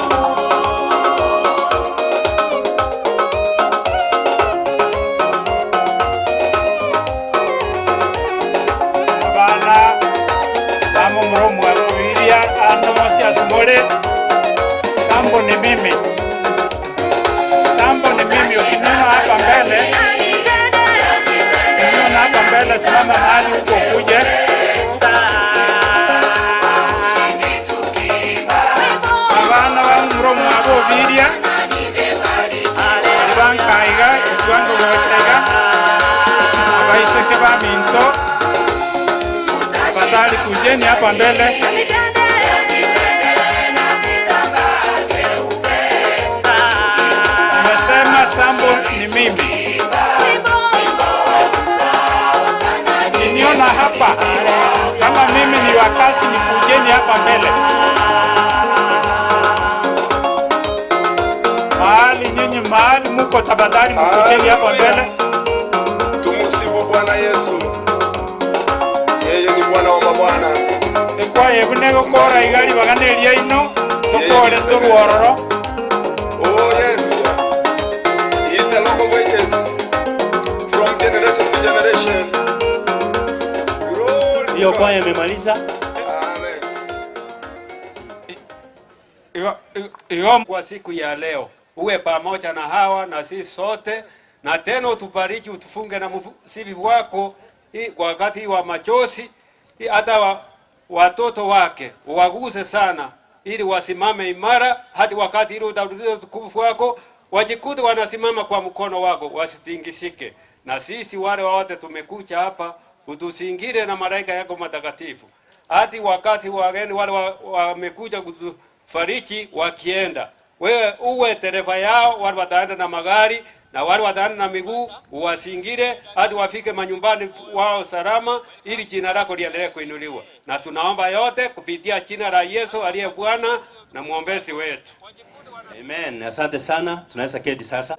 Abana bamomura omwabo biria ano siasimole sambo ni mimi, sambo ni mimi. Ukiniona hapa mbele, ukiniona hapa mbele, simama mahali huko kuje. Abana bamomura omwabo biria bari bankaiga ekiwango gochaiga abaiseke baminto tafadhali kujeni hapa mbele. Nimesema sambo ni mimi. Ukiniona hapa kama mimi ni wakasi, nikujeni hapa mbele. Mahali nyinyi, mahali muko, tafadhali mkujeni hapa mbele. Tumusifu Bwana Yesu, yeye ni Bwana wa mabwana. Ekwaye bune gokora igari baganeria ino tokore torwororo. Oh yes, he is the Lord of ages, from generation to generation. Hiyo kwaya imemaliza. Kwa siku ya leo uwe pamoja na hawa na sisi sote, na tena utubariki, utufunge na msibi wako kwa wakati wa machozi, hata watoto wake uwaguse sana, ili wasimame imara hadi wakati ili utarudisha utukufu wako, wajikute wanasimama kwa mkono wako, wasitingishike. Na sisi wale wote tumekuja hapa, utusingire na malaika yako matakatifu, hadi wakati wageni wale wamekuja kutufariji wakienda, wewe uwe dereva yao, wale wataenda na magari na wale wataenda na miguu, uwasingire hadi wafike manyumbani wao salama, ili jina lako liendelee kuinuliwa. Na tunaomba yote kupitia jina la Yesu aliye Bwana na mwombezi wetu. Amen. Asante sana. Tunaweza keti sasa.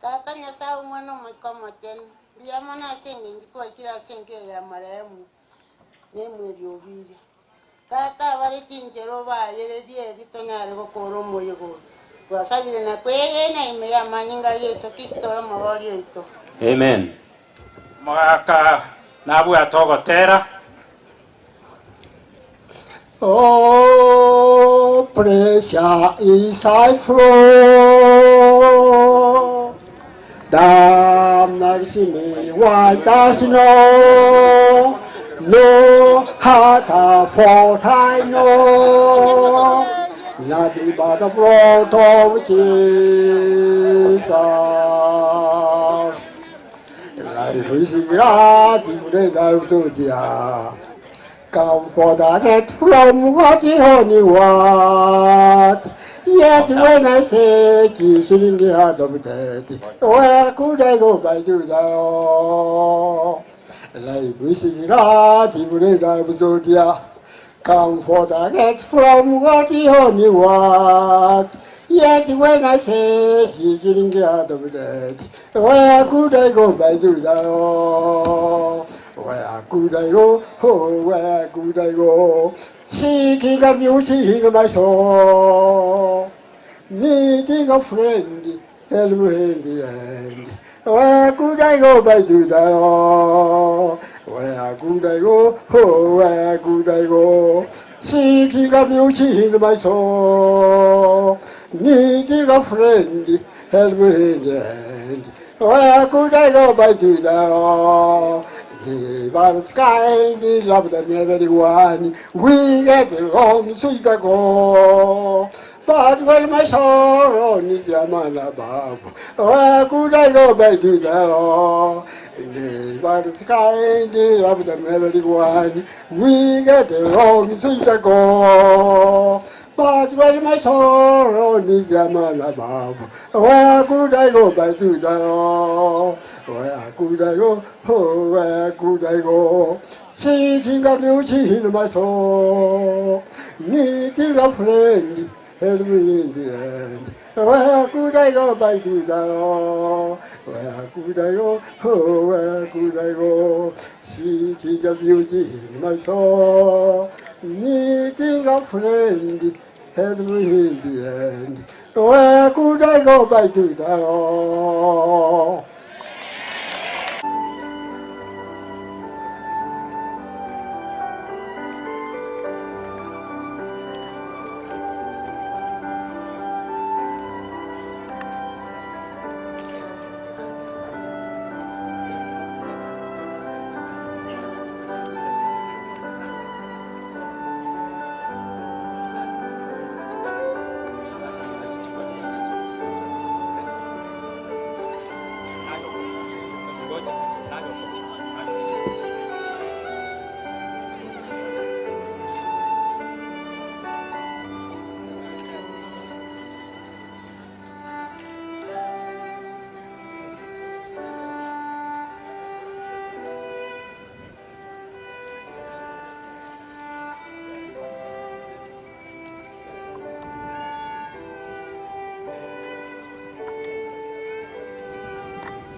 Tata Nyasaye omwana omoika omochenu mbuya mono ase eng'encho kwakire ase enka ya marehemu na emweri obire tata abare chinchero bayererie eri tonyare gokora omoyo goyo twasabire na kweyena ime ya amanyinga Yesu Kristo ore omobori oito. Amen. Mwaka nabwate ogotera. Oh, precious is thy flow, Thou makes me white as snow. No heart for I know, nothing but the blood of Jesus. Life is glad in the life to dear. Comfort I get from what the only what. Yet when I think you sit in the heart of death, where could I go by to the Life is glad in the life to dear. Comfort I get from what the only what. Yet when I think you sit in the heart of death, where could I go by to the Where could I go? Oh, where could I go? Seeking a beauty in my soul, needing a friend, help me in the end. Where could I go by to the Where could I go? Oh, where could I go? Seeking a beauty in my soul, needing a friend, help me in the end. Where could I go by to the He was kind, he loved everyone. We get along sweet ago. But when my sorrow needs a man above, where could I go back to the He was kind, he loved everyone. We get along sweet ago. But when my sorrow needs a man above, where could I go back to the Where could I go? Oh, where could I go? Seeking a beauty in my soul, needing a friend, help me in the end. Where could I go by to the Where could I go? Oh, where could I go? Seeking a beauty in my soul, needing a friend help me in the end? Where could I go by to the Lord?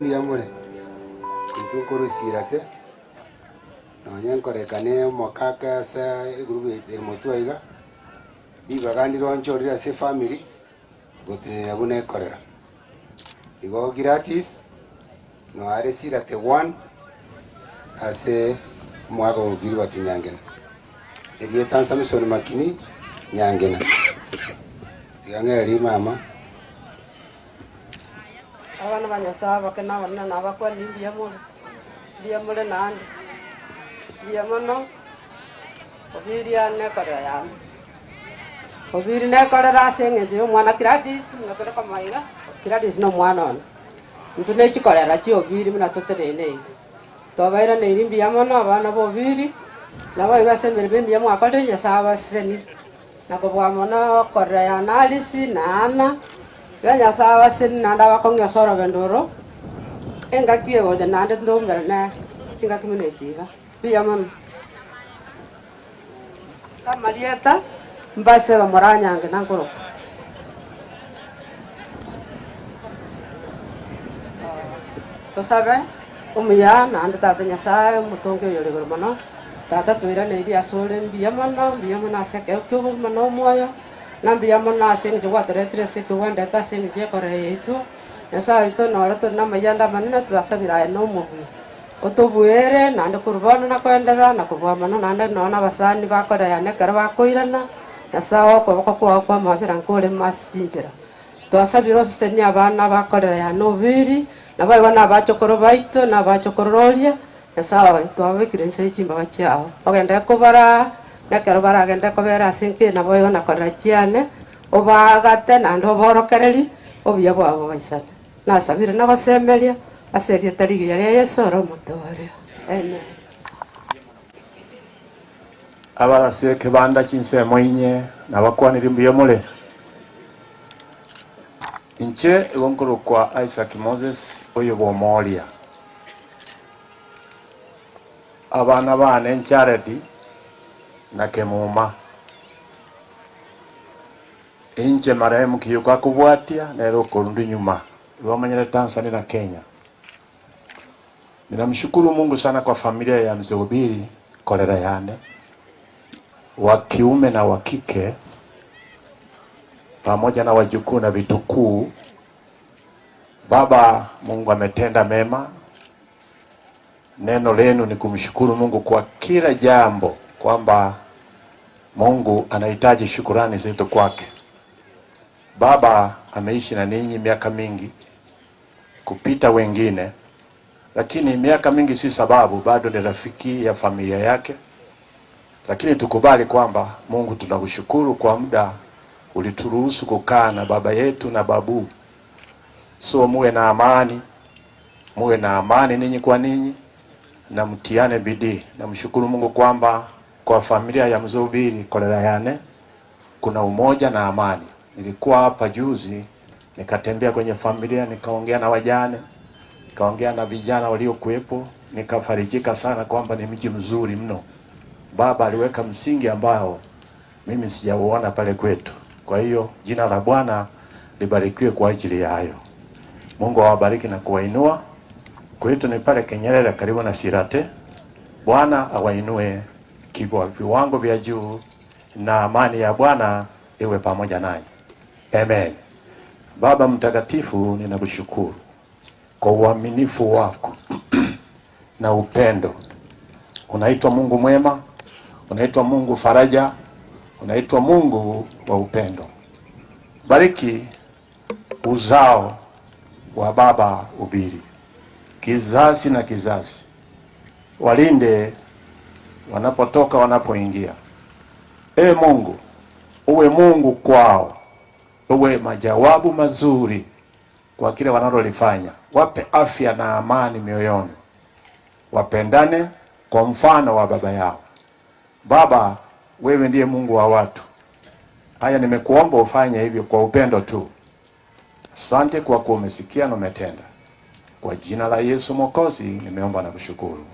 Mbuya more, intwe nkorosira te, nonye nkorekane omokaka ase egroup eye motwe iga, ribaga ndironchorire ase efamiri, gotenenera buna ekorera. Igo Gladys, noare Sirate one, ase omwaka o Gilbert Nyangena. Erieta Samson Makini Nyangena. Tiga ng'erie mama. Abana ba Nyasae abake na abanene na abakuani, mbuya more, mbuya more naende, mbuya mono, obiria nekorera yane. Obiri nekorera ase eng'encho y'omwana Gladys, buna tore komoiga, Gladys nomwana one. Intwe ne chikorera chia Obiri buna toteneine iga. Twabairaneiri mbuya mono abana ba Obiri, naboigo ase emeremo emiya mwakorire, Nyasae abasesenie. Na kobua mono okorera ya Narisi na Ana, iga Nyasae abasesenie naende abakong'ie ase orogendo oro, engaki egocha naende ntoumere nere chingaki buna echi iga. Mbuya mono. Ase amarieta mbase bamoranyange na nkorokwa. Tosabe, Omuya naende Tata Nyasae, omotongi oyore igoro mono, Tata toiraneirie asore mbuya mono, mbuya mono ase ekero ki'obogima na omoyo, na mbuya mono ase eng'encho gwatoretire ase ekegwandeka ase eng'encho y'ekorera yaito. Nyasae oito noro tore namayanda amanene twasabire aye nomobui. Otobuere naende korwa bono na koenderera na kobua mono naende nonya nabasani bakorera yane ekero bakoirana, Nyasae okoboko kwao kw'amabera nkore ase chinchera. Twasabire osesenie abana bakorera yane obiri, naboigo nabachokoro baito na abachokorororia, Nyasae oye, twababekire inse ye chimbaga chiao. Ogenderere kobaraa, na ekero baragende kobera ase enka eye naboigo na korera chiane, obaagate naende oborokererie obuya bwabo bobaisane. Nasabire na gosemeria ase erieta rigiya ria Yeso ore Omotooria. Amen. Abarase ekebanda chinsemo inye nabakwanirie mbuya more. Inche igo nkorokwa Isaac Moses oyo bw'Omoria. Abana baane Jared na Kemuma. Inche marehemu Kiyuka akobwatia nere okorundwa nyuma. Igo omanyete Tanzania na Kenya. Ninamshukuru Mungu sana kwa familia ya Mzee Obiri korera yane wa kiume na wa kike pamoja na wajukuu na vitukuu. Baba Mungu ametenda mema. Neno lenu ni kumshukuru Mungu kwa kila jambo, kwamba Mungu anahitaji shukurani zetu kwake. Baba ameishi na ninyi miaka mingi kupita wengine, lakini miaka mingi si sababu, bado ni rafiki ya familia yake. Lakini tukubali kwamba Mungu tunakushukuru kwa muda ulituruhusu kukaa na baba yetu na babu. So muwe na amani, muwe na amani ninyi kwa ninyi na mtiane bidii. Namshukuru Mungu kwamba kwa familia ya Mzee Obiri Kolera yane kuna umoja na amani. Nilikuwa hapa juzi nikatembea kwenye familia, nikaongea na wajane, nikaongea na vijana waliokuwepo, nikafarijika sana kwamba ni mji mzuri mno. Baba aliweka msingi ambao mimi sijauona pale kwetu. Kwa hiyo jina la Bwana libarikiwe kwa ajili ya hayo. Mungu awabariki na kuwainua. Kwetu ni pale Kenyerere karibu na Sirate. Bwana awainue kiwa viwango vya juu. na amani ya Bwana iwe pamoja nanyi. Amen. Baba Mtakatifu, ninakushukuru kwa uaminifu wako na upendo. Unaitwa Mungu mwema, unaitwa Mungu faraja, unaitwa Mungu wa upendo. Bariki uzao wa Baba Ubiri, kizazi na kizazi, walinde wanapotoka, wanapoingia. Ee Mungu, uwe Mungu kwao, uwe majawabu mazuri kwa kile wanalolifanya. Wape afya na amani mioyoni, wapendane kwa mfano wa baba yao. Baba, wewe ndiye Mungu wa watu. Haya, nimekuomba ufanye hivyo kwa upendo tu. Asante kwa kuwa umesikia na umetenda. Kwa jina la Yesu Mwokozi nimeomba na kushukuru,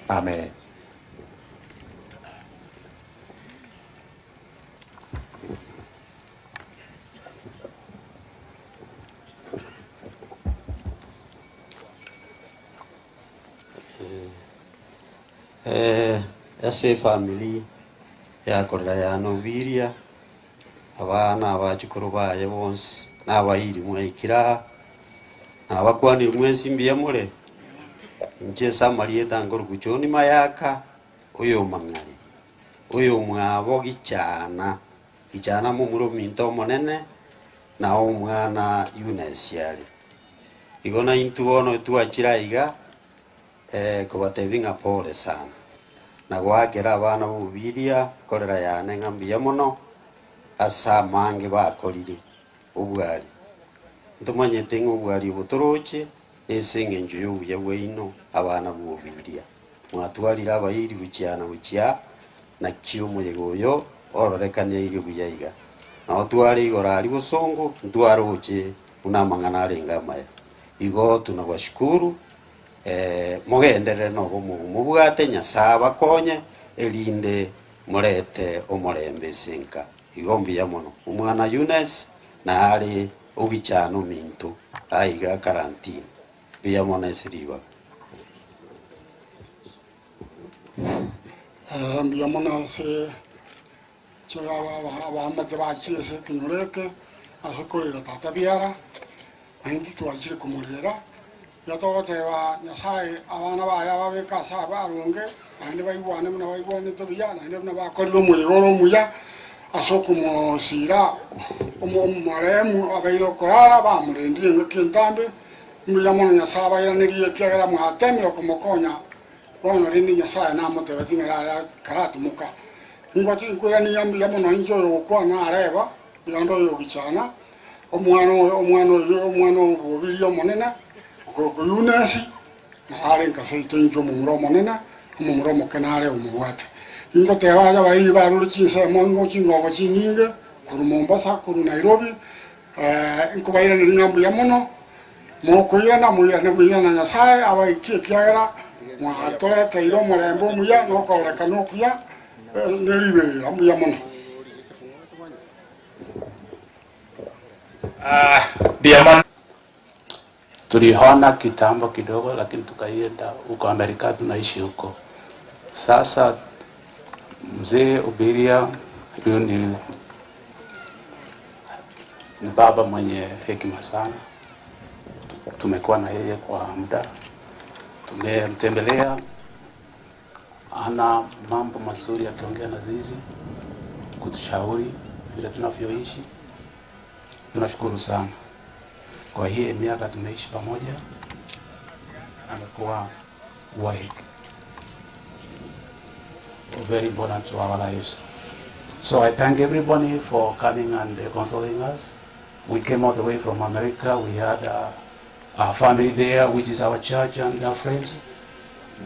amen. Eh, ase efamiri yakorera yana obiria, abana abachukuru baye bonsi, na abairi mwaikire aa, nabakwanire mwensi mbuya more, inche ase amarieta nkoruku John Mayaka, oyo omong'ari, oyo omwabo gichana, gichana momura ominto omonene, na omwana Eunice are. Igo naintwe bono twachire aiga, eh, kobatebia ng'a pole sana. Na goakera abana b'obobiria korera yane ng'a mbuya mono ase amange bakorire obwari. Ntomanyete ng'a obwari obo toroche nese eng'encho y'obuya bwaino abana b'obobiria. Mwatwarire abairi gochia na gochia, naki omoyega oyo ororekaneirie buya iga. Nao tware igoro aria bosongo, ntwaroche buna amang'ana arenge amaya. Igo tunabashukuru, eh, mogenderere nobomo mobwate, Nyasae abakonye, erinde morete omorembe ase enka. Igo mbuya mono. Omwana Eunice nare ogichana ominto aiga karantini. Mbuya mono ase ribaga. Eh, mbuya mono ase abaamate bachire ase ekenyoro eke ase okorera tata biara, na intwe twachire komorera. Iga togoteba Nyasaye abana baye ababeke ase abaronge, naende baigwane buna baigwanete buya, naende buna bakorire omoyega ore omuya ase okomosira omoremu abeire okorara, bamorendire engaki entambe. Mbuya mono Nyasaye abairanerie ekiagera mwatemire komokonya bono rende Nyasaye namotebetie ng'a yaya karatimoka. Ningochi nkoirania mbuya mono inche oyogokwana areba, oyonde oyogichana, omwana oyo omwana oyo omwana obobiria omonene, okorokwa Yunesi, naro are nka seito inche omomura omonene, omomura omoke nare omobwate. Ningoteba aye abairi barure chinsemo ng'o chingobo chinyinge, korwa Mombasa, korwa Nairobi, nkobairaneria ng'a mbuya mono, mokoirana moirane buya na Nyasaye abaikie ekiagera mwatoreteire omorembe omuya na okororekana okuya, ne riberera. Mbuya mono. Tuliona kitambo kidogo, lakini tukaienda huko Amerika, tunaishi huko sasa. Mzee Obiria huyu ni, ni baba mwenye hekima sana. Tumekuwa na yeye kwa muda, tumemtembelea, ana mambo mazuri akiongea na zizi, kutushauri vile tunavyoishi. Tunashukuru sana kwa hii miaka tumeishi pamoja, amekuwa wa very important to our lives. So I thank everybody for coming and consoling us. We came all the way from America. We had our family there, which is our church and our friends.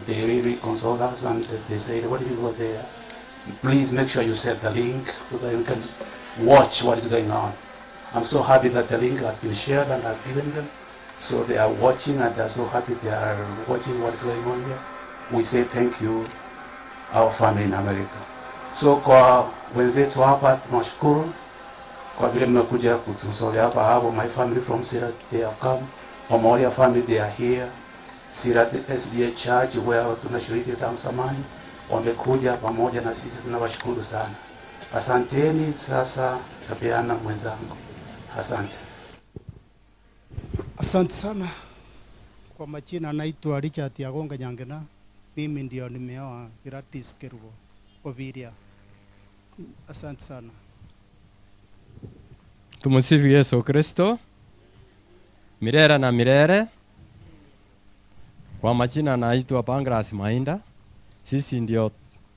They really consoled us and they said, what do you go there? Please make sure you save the link so that you can watch what is going on. I'm so happy that the link has been shared and I've given them. So they are watching and they're so happy they are watching what's going on here. We say thank you, our family in America. So kwa wenzetu hapa tunashukuru kwa vile mmekuja kutusolea hapa hapo. My family from Sirat, they have come. Omoria family, they are here. Sirat SDA Church where tunashiriki tangu zamani wamekuja pamoja na sisi, tunawashukuru sana. Asanteni. Sasa napeana mwenzangu, asante. Asante sana. Kwa majina naitwa Richard Agonga Nyangena. Mimi ndio nimeoa Gladys Kerubo Obiria. Asante sana. Tumusifu Yesu Kristo milele na milele. Kwa majina naitwa Pangras Mainda. Sisi ndio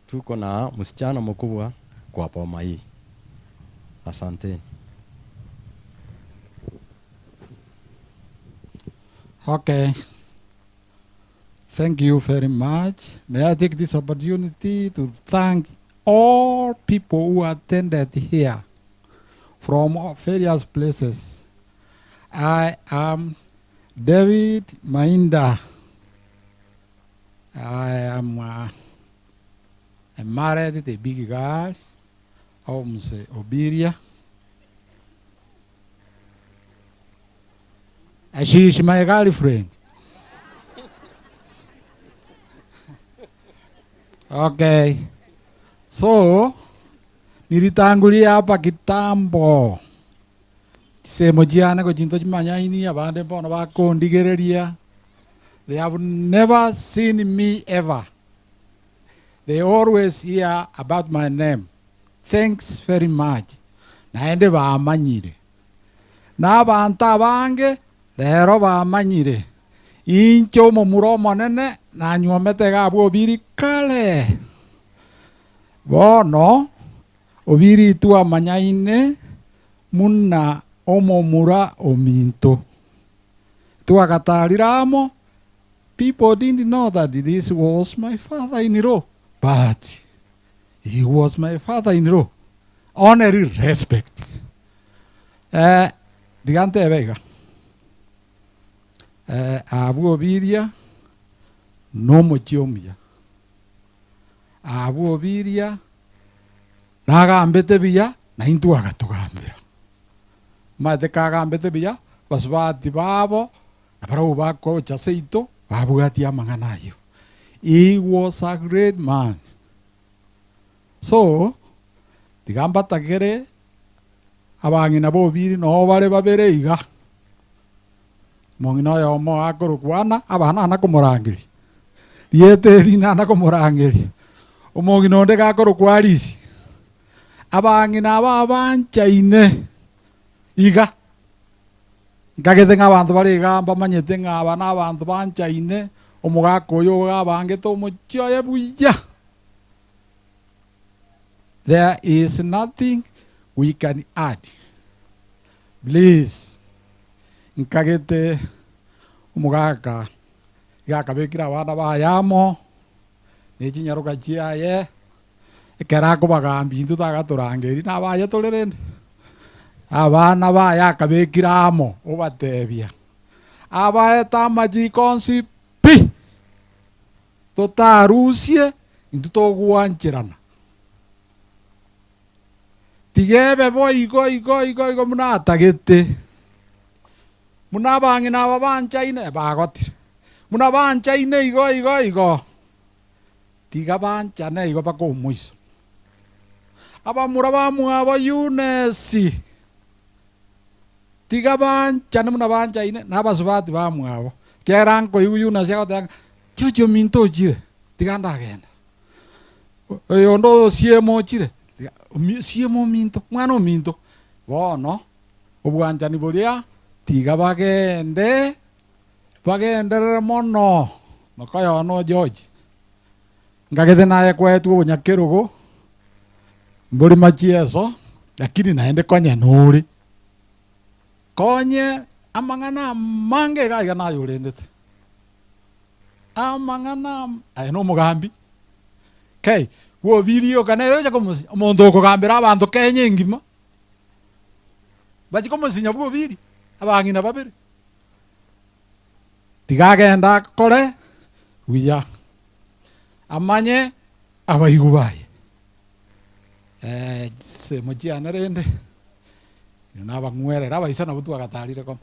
tuko na msichana mkubwa kwa boma hii. Asanteni. Okay. Thank you very much. May I take this opportunity to thank all people who attended here from various places. I am David Mainda. I am I'm married to a big girl, Holmes Obiria. She is my girlfriend. Okay. So, nilitangulia hapa kitambo. Chisemo chiane gochinto chimanyaini abande bono bakondigereria. They have never seen me ever. They always hear about my name. Thanks very much. Naende bamanyire. Na abanto abange rero bamanyire. Inche omomura omonene nanywomete iga abwo Obiri kare. Bono Obiri twamanyaine muna omomura ominto. Twagatarire amo, people didn't know that this was my father-in-law, but he was my father-in-law. Only respect. Eh, tiga ntebe iga. Eh, abwo Obiria nomochie omuya. Abwo Obiria nagambete buya na intwe agatogambera. Omanyete kagambete buya, basubati babo na barabwo bakocha seito babwatia amang'ana ayio. He was a great man. So, tiga mbatagere abang'ina ba Obiri noo bare babere iga. Omong'ina oyomo akorokwa Ana, abana ana komorangeria. Rieta eri nana komorangeria. Omong'ina onde gakorokwa Arisi. Abang'ina aba abanchaine iga. Nkagete ng'a abanto bare iga mbamanyete ng'a aba nabanto banchaine, omogaka oyo iga abangete omochie oye buya. There is nothing we can add. Please, nkagete omogaka iga akabekire abana baye amo, ne chinyaroka chiaye, ekero akobagambia intwe tagatorangeria nabaye tore rende. Abana baye akabekire amo, obatebia, abaete amachiko onsi pi, totarusie intwe togwancherana. Tiga ebe boigo igo igo igo buna atagete. Buna abang'ina aba banchaine, bagotire. Buna banchaine igo igo igo. Tiga banchane igo mpaka omoiso. Abamura bamwabo Yunesi, tiga banchane buna banchaine na abasubati bamwabo. Ekiagera nkoigwa Yunesi agoteba ng'a, Chochi ominto ochire, tiga ndagenda. Oyonde osiemo ochire, tiga siemo ominto, mwana ominto. Bono, obwanchani boria tiga bagende, bagenderere mono. Mokoyone o George, nkagete naye kwaetwe obonyakerogo, mbori machieso, lakini naende konye nore. Konye amang'ana amange iga iga nayorendete. Amang'ana aye nomogambi. Kei, bw'Obiri oka nere ocha komosinya, omonto okogambera abanto Kenya engima, bachia komosinya bw'Obiri, abang'ina babere. Tiga agende akore buya, amanye abaigwa baye. Chisemo chiane rende, inwe nabang'werere, abaiso nabwo twagatarire komo.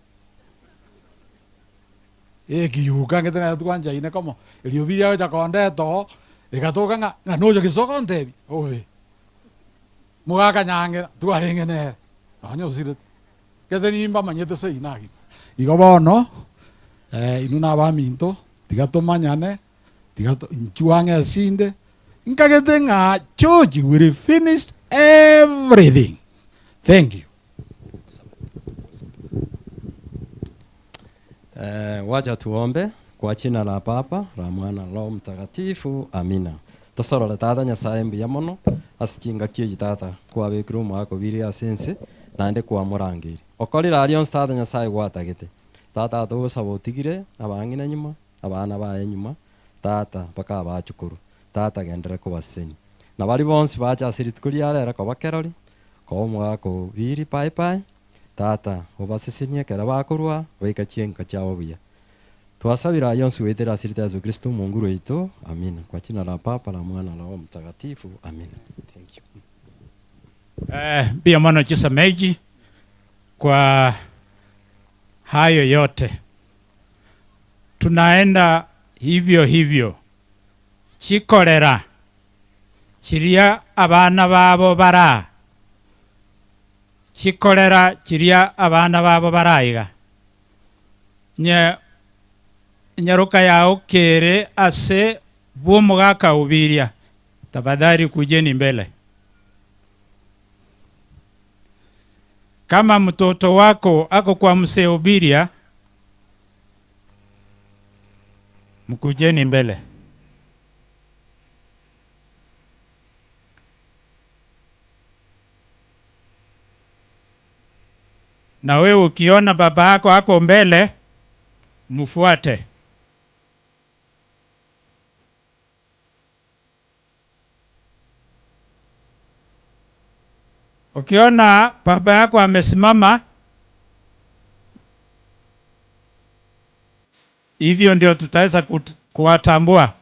Ekiyuka ngete nere twanchaine komo, eriogi riagocha kondeta oo, egatoka ng'a ng'a noyo gese ogontebia, obe. Mogaka Nyang'era, twarenge nere, nonya osirete. Gete nimbamanyete seino agima. Igo bono, inwe na abaminto, tiga tomanyane, tiga to, inchuo ang'e esinde, nkagete ng'a George will finish everything. Thank you. Eh, wacha tuombe kwa jina la Baba, la Mwana, Roho Mtakatifu. Amina. Tosorore Tata Nyasaye mbuya mono ase chingaki echi Tata kwabekire omwaka obiri ase ense naende kwamorangeiri. Okorire aria onsi Tata Nyasaye gwatagete. Tata togosaba otigire abang'ina nyuma, abana baye nyuma, Tata mpaka abachukuru. Tata genderera kobasesenia. Na baria bonsi bacha ase rituko ria rero koba kerori, koba omwaka obiri paepae, Tata, obasesenie ekero bakorwa, baika chienka chiabo buya. Twasabire aya onsi goetera ase erieta Yeso Kristo Omonguru oito. Amina. Kwa jina la Baba, la Mwana, la Roho Mtakatifu. Amina. Thank you. Eh, mbuya mono chisameji kwa hayo yote. Tunaenda hivyo hivyo chikorera chiria abana babo bara chikorera chiria abana babo baraiga nye nyaroka yao kere ase bw'omogaka obiria tafadhali kujeni mbele kama mtoto wako ako kwa mzee Obiria mkujeni mbele. Na wewe ukiona baba yako ako mbele mfuate. Ukiona baba yako amesimama hivyo, ndio tutaweza kuwatambua.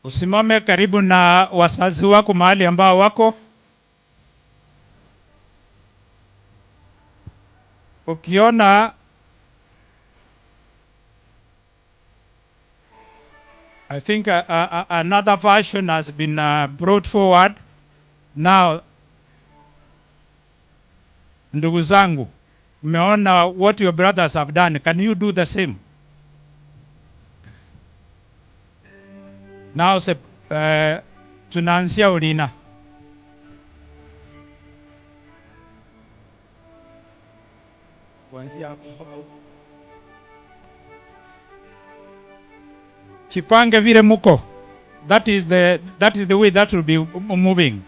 Usimame karibu na wazazi wako mahali ambao wako. Ukiona I think another version has been brought forward. Now, ndugu zangu, mmeona what your brothers have done. Can you do the same? Now, se, tunaanzia Ulina. Kuanzia hapo mpaka huko. Chipange vile muko. That is the, that is the way that will be moving.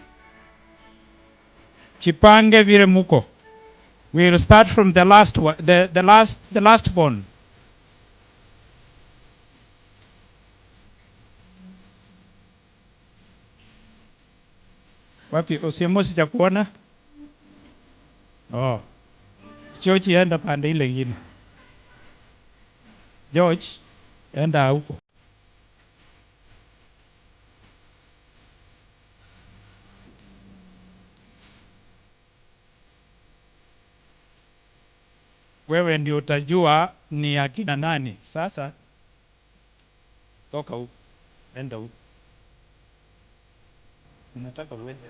Chipange vile muko. We will start from the last one, the last, the last one. Wapi Osiemo sijakuona? Oh. George enda pande ile ingine. George enda huko. Wewe ndio utajua ni akina nani. Sasa toka huko. Enda huko. Unataka uende.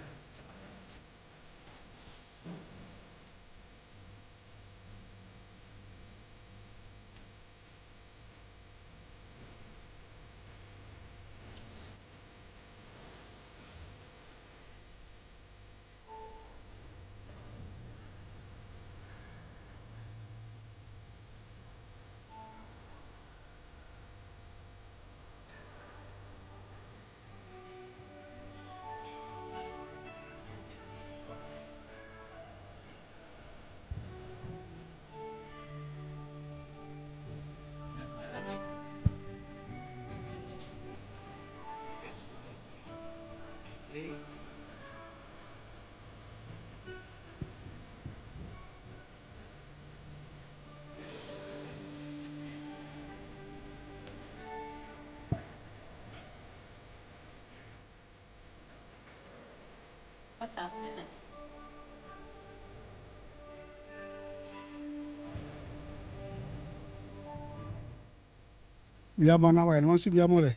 Mbuya mono abageni bonsi mbuya more,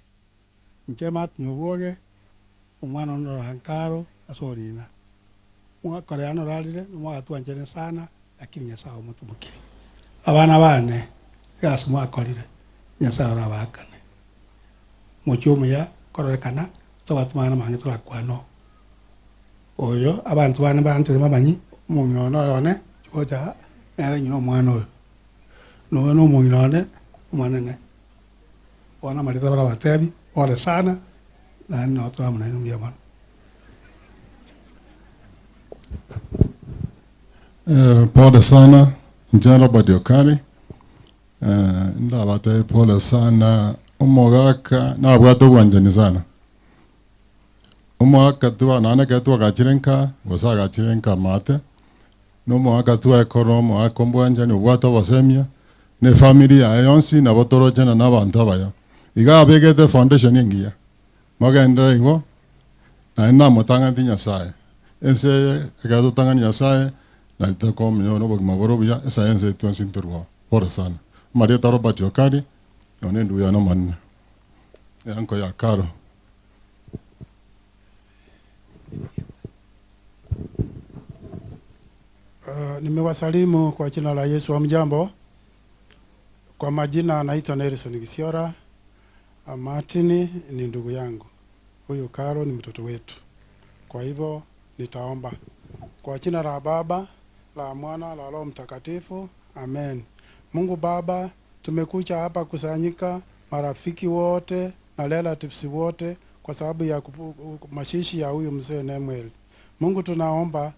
inche Martin Obwoge, omwana one ore Nkaro ase orina. Mwakore ano orarire, nomwagatwanchane sana, lakini Nyasaye omotumokire. Abana bane, egasi mwakorire, Nyasaye orabaakane. Mochie omuya kororekana, tobwati mang'ana mange torakwane oo. Oyo, abanto bane mbanchete bamanyi, omong'ina one oyo one, gocha aa, nere ng'ina omwana oyo. Na oyo nomong'ina one omonene. Bono amareta barabatebi, pole sana, naende nabo tore amo nainwe mbuya mono. Eh, pole sana inche Robert Okari eh, ndabatebie pole sana omogaka nabwate obwanchani sana omogaka twa naende ekero twagachire nka gose agachire nka maate na omogaka twekora omogaka obwanchani obwate obosemia na efamiri yaye yonsi nabo torochana na abanto abaya iga abegete efoundation engiya Mogenderere igo, naende namotang'aneti Nyasae. Ense eye ekero totang'ani Nyasae, nari tokomenya nobogima bore obuya, ase ense eye twensi ntorwao. Pole sana. Amarieta Robert Okari, oyo nendugu yane omonene. Eanko ya Karo. Nimewasalimu kwa jina la Yesu. Hamjambo? Kwa majina naitwa Nelson Gisiora. Martin ni ndugu yangu, huyu Karo ni mtoto wetu. Kwa hivyo nitaomba kwa jina la Baba la Mwana la Roho Mtakatifu, amen. Mungu Baba, tumekuja hapa kusanyika marafiki wote na relatives wote kwa sababu ya mazishi ya huyu mzee Nemuel. Mungu tunaomba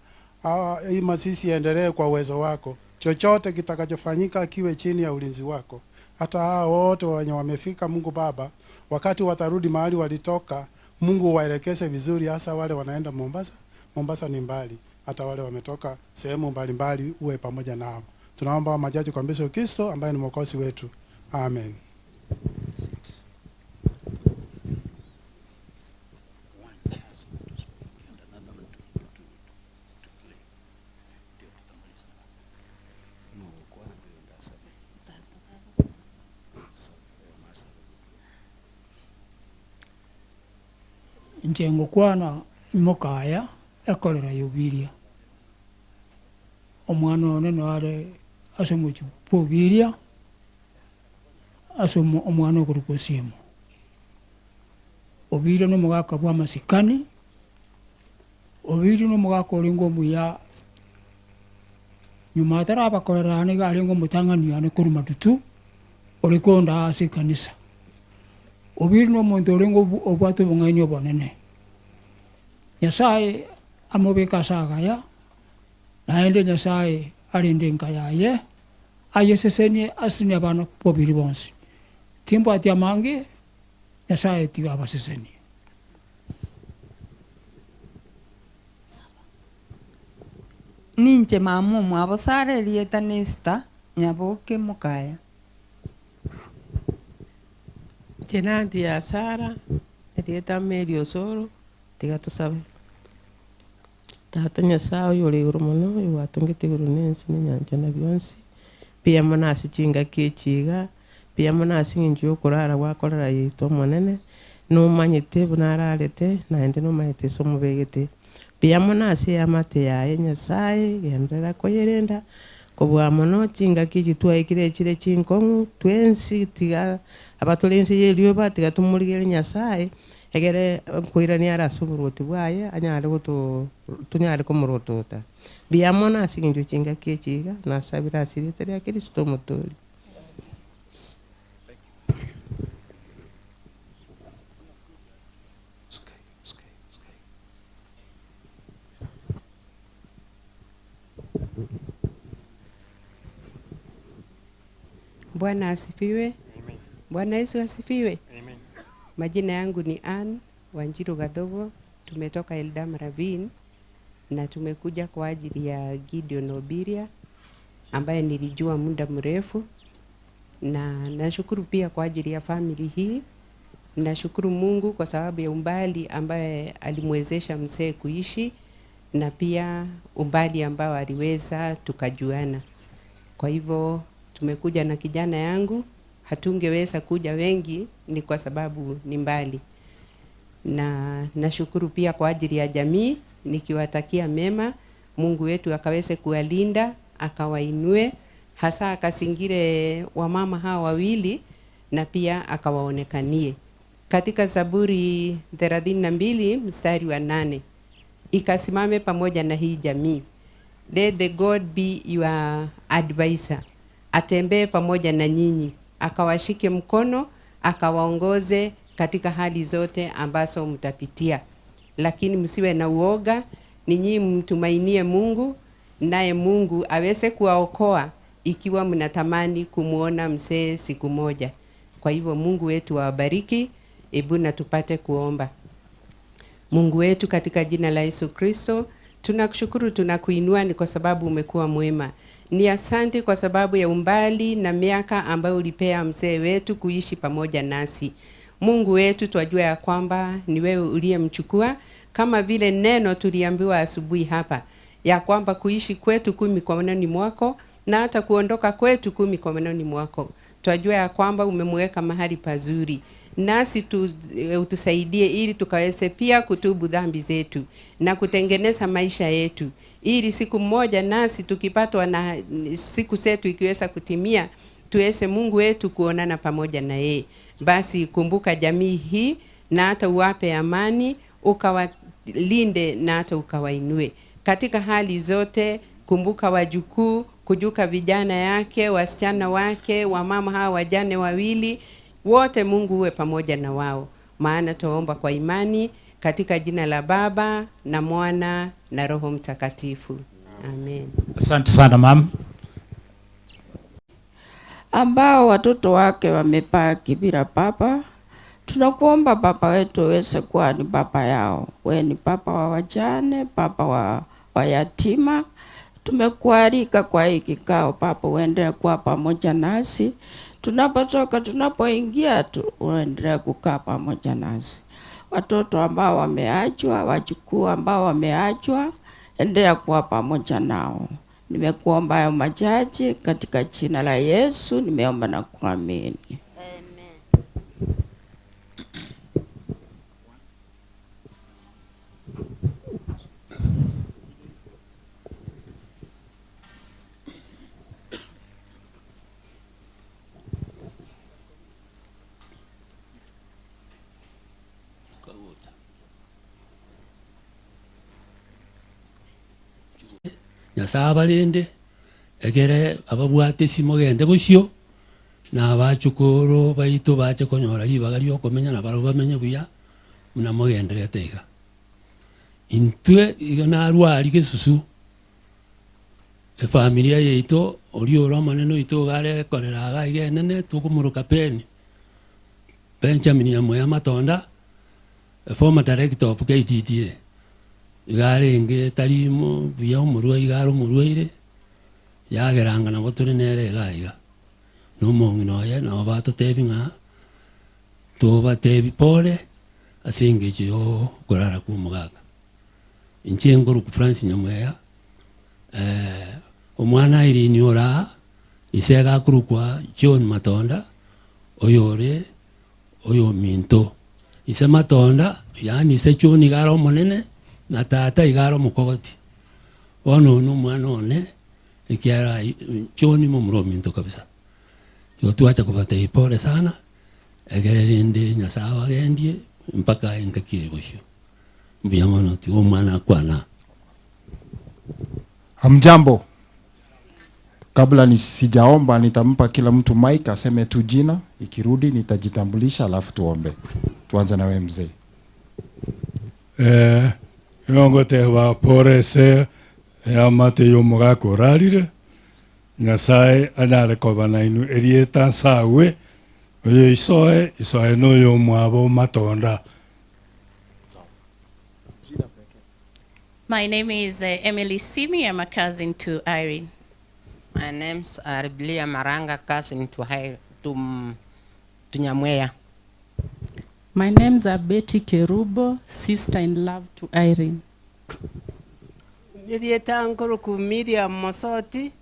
hii mazishi yaendelee kwa uwezo wako, chochote kitakachofanyika kiwe chini ya ulinzi wako. Hata hao wote wenye wamefika, Mungu Baba, wakati watarudi mahali walitoka, Mungu waelekeze vizuri, hasa wale wanaenda Mombasa. Mombasa ni mbali, hata wale wametoka sehemu mbalimbali, uwe pamoja nao. Tunaomba majaji kwa Yesu Kristo ambaye ni mwokozi wetu, amen. Inche ngokwana imokaya ekorera yobiria. Omwana one nare ase omochie bwa obiria, ase omwana okorokwa osiemo. Obiria na omogaka bwa amasikani, obiria na omogaka orenge omuya, nyuma atarabakorera ane iga arenge omotang'ani one korwa matutu, ore kondaa ase ekanisa. Obiria na omonto orenge obwate obong'aini obonene. Nyasaye amobeke ase agaya, naende Nyasaye arende enka yaye, ayesesenie asesenie abana bobiri bonsi. Timbwati amange, Nyasaye tiga abasesenie. Ninche mama omwabo Sara erieta n'Esther Nyaboke Mokaya. Inche nanti ya Sara, erieta Mary Osoro, tiga tosabe. Tata Nyasaye oyore igoro mono, oyo gwatongete igoro na ense na enyancha na bionsi, mbuya mono ase chingaki echi iga, mbuya mono ase eng'encho ya okorara gwakorera yaito omonene, nomanyete buna ararete, naende nomanyete ase omobegete. Mbuya mono ase eamate yaye Nyasaye, genderera koyerenda, kobua mono chingaki echi twaikire chire chinkong'u, twensi tiga abatore ense ya erioba tiga tomorigererie Nyasaye, egere nkoirania are ase oborwoti bwaye, anyare goto tonyare komorotota. Mbuya mono ase eng'encho chingaki echi iga, nasabire ase erieta ria Kristo omotoori. Bwana asifiwe. Bwana Yesu asifiwe. Amen. Majina yangu ni Ann Wanjiru Gathogo, tumetoka Eldama Ravine na tumekuja kwa ajili ya Gideon Obiria ambaye nilijua muda mrefu, na nashukuru pia kwa ajili ya family hii. Nashukuru Mungu kwa sababu ya umbali ambaye alimwezesha mzee kuishi. na pia umbali ambao aliweza tukajuana. Kwa hivyo tumekuja na kijana yangu, hatungeweza kuja wengi, ni kwa sababu ni mbali. Na nashukuru pia kwa ajili ya jamii, nikiwatakia mema, Mungu wetu akaweze kuwalinda, akawainue, hasa akasingire wamama hawa wawili na pia akawaonekanie. Katika Zaburi 32 mstari wa nane, ikasimame pamoja na hii jamii. Let the God be your advisor. Atembee pamoja na nyinyi, akawashike mkono, akawaongoze katika hali zote ambazo mtapitia. Lakini msiwe na uoga, ninyi mtumainie Mungu, naye Mungu aweze kuwaokoa ikiwa mnatamani kumuona mzee siku moja. Kwa hivyo Mungu wetu awabariki. Hebu na tupate kuomba. Mungu wetu katika jina la Yesu Kristo, tunakushukuru, tunakuinua ni kwa sababu umekuwa mwema. Ni asante kwa sababu ya umbali na miaka ambayo ulipea mzee wetu kuishi pamoja nasi. Mungu wetu, twajua ya kwamba ni wewe uliyemchukua, kama vile neno tuliambiwa asubuhi hapa ya kwamba kuishi kwetu ku mikononi mwako na hata kuondoka kwetu ku mikononi mwako. Twajua ya kwamba umemweka mahali pazuri, nasi tu, utusaidie ili tukaweze pia kutubu dhambi zetu na kutengeneza maisha yetu, ili siku moja nasi tukipatwa na siku zetu ikiweza kutimia, tuweze Mungu wetu kuonana pamoja na yeye. Basi kumbuka jamii hii na hata uwape amani, ukawalinde na hata ukawainue katika hali zote. Kumbuka wajukuu, kujuka vijana yake, wasichana wake, wamama hawa wajane wawili wote, Mungu uwe pamoja na wao, maana tuomba kwa imani katika jina la Baba na Mwana na Roho Mtakatifu, amen. Asante sana mam. ambao watoto wake wamebaki bila baba. Tunakuomba Baba wetu uweze kuwa ni baba yao. Wewe ni baba wa wajane, baba wa, wa yatima. Tumekualika kwa hii kikao Baba, uendelee kuwa pamoja nasi tunapotoka, tunapoingia tu, uendelee kukaa pamoja nasi. Watoto ambao wameachwa, wajukuu ambao wameachwa, endelea kuwa pamoja nao. Nimekuomba hayo machache katika jina la Yesu, nimeomba na kuamini. Nyasaye abarende, ekere ababwate esimo gende bosio, na abachukuru baito bache konyora ribaga ria okomenya na barabwo bamenye buya, buna mogenderete iga. Intwe iga narwari gesusu, efamilia yaito, oria ore omonene oito iga are korera iga iga enene, tokomoroka Ben, Benjamin Nyamoya Matonda, a former director of KTDA. Iga arenge tari mo buya omorwa iga are omorwaire, yageranga nabo tore nere iga iga. Na omong'ina oye nabo batotebi ng'a tobatebi pole ase eng'encho ya okorara kwa omogaka. Inche nkoruku Francis Nyamweya, omwana Irene ore aa, ise agakorokwa John Matonda, oyore oyominto. Ise Matonda, yaani ise John iga are omonene, na tata iga are omokogoti. Bono oyo na omwana one, ekiagera John momura ominto kabisa. Igo twacha kobatebia pole sana, ekere rende Nyasaye abagendie, mpaka engaki ere bosio. Mbuya mono tiga omwana akwana. Hamjambo. Kabla ni sijaomba nitampa kila mtu mic aseme tu jina, ikirudi nitajitambulisha alafu tuombe. Tuanze na wewe mzee. Yongoteba pore se yamate yomogaka orarire Nyasaye anyare koba nainwe erieta nsawe oyo isoe isoe noyo omwabo matonda. My name is Emily Simi. I'm a cousin to Irene. My name's Ariblia Maranga, cousin to Nyamweya. My name's Betty Kerubo, sister in love to Irene. Erieta nkoroku Miriam Mosoti,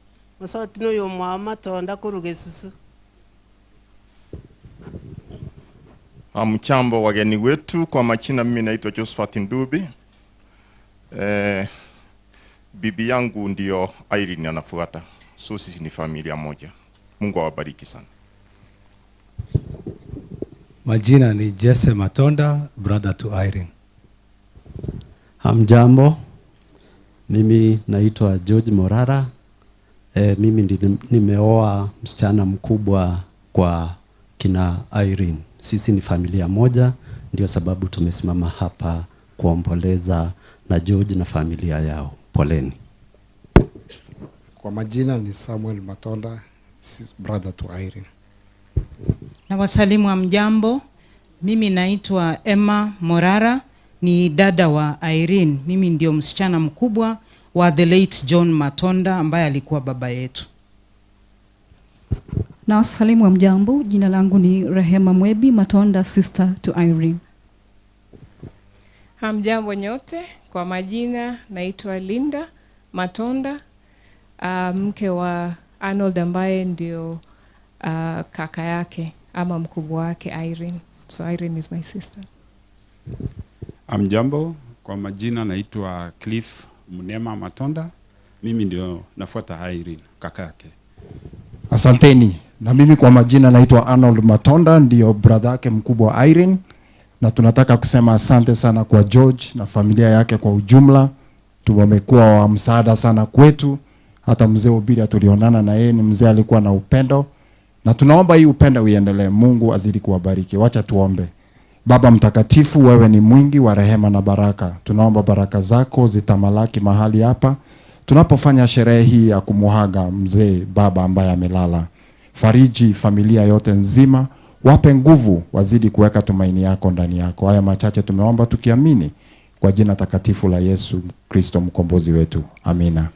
Mosoti na oyo omwabo Matonda korwa Gesusu. Hamjambo wageni wetu, kwa majina mimi naitwa Josephat Ndubi. Bibi yangu ndio Irene anafuata, so sisi ni familia moja. Mungu awabariki sana. Majina ni Jesse Matonda, brother to Irene. Hamjambo, mimi naitwa George Morara. Mimi nimeoa msichana mkubwa kwa kina Irene. Sisi ni familia moja, ndio sababu tumesimama hapa kuomboleza na George na familia yao. Poleni. Kwa majina ni Samuel Matonda, brother to Irene. Na wasalimu hamjambo. Mimi naitwa Emma Morara, ni dada wa Irene. Mimi ndio msichana mkubwa wa the late John Matonda ambaye alikuwa baba yetu. Na wasalimu hamjambo, jina langu ni Rehema Mwebi Matonda, sister to Irene. Hamjambo nyote, kwa majina naitwa Linda Matonda, mke wa Arnold ambaye ndio kaka yake ama mkubwa wake Irene. So Irene is my sister. Amjambo, kwa majina naitwa Cliff Munema Matonda. Mimi ndio nafuata Irene kaka yake. Asanteni. Na mimi kwa majina naitwa Arnold Matonda, ndio brother yake mkubwa Irene, na tunataka kusema asante sana kwa George na familia yake kwa ujumla. Wamekuwa wa msaada sana kwetu. Hata mzee Obiria tulionana na yeye, ni mzee alikuwa na upendo, na tunaomba hii upendo uendelee. Mungu azidi kuwabariki. Wacha tuombe. Baba Mtakatifu, wewe ni mwingi wa rehema na baraka. Tunaomba baraka zako zitamalaki mahali hapa tunapofanya sherehe hii ya kumuaga mzee baba ambaye amelala. Fariji familia yote nzima, wape nguvu, wazidi kuweka tumaini yako ndani yako. Haya machache tumeomba tukiamini kwa jina takatifu la Yesu Kristo mkombozi wetu. Amina.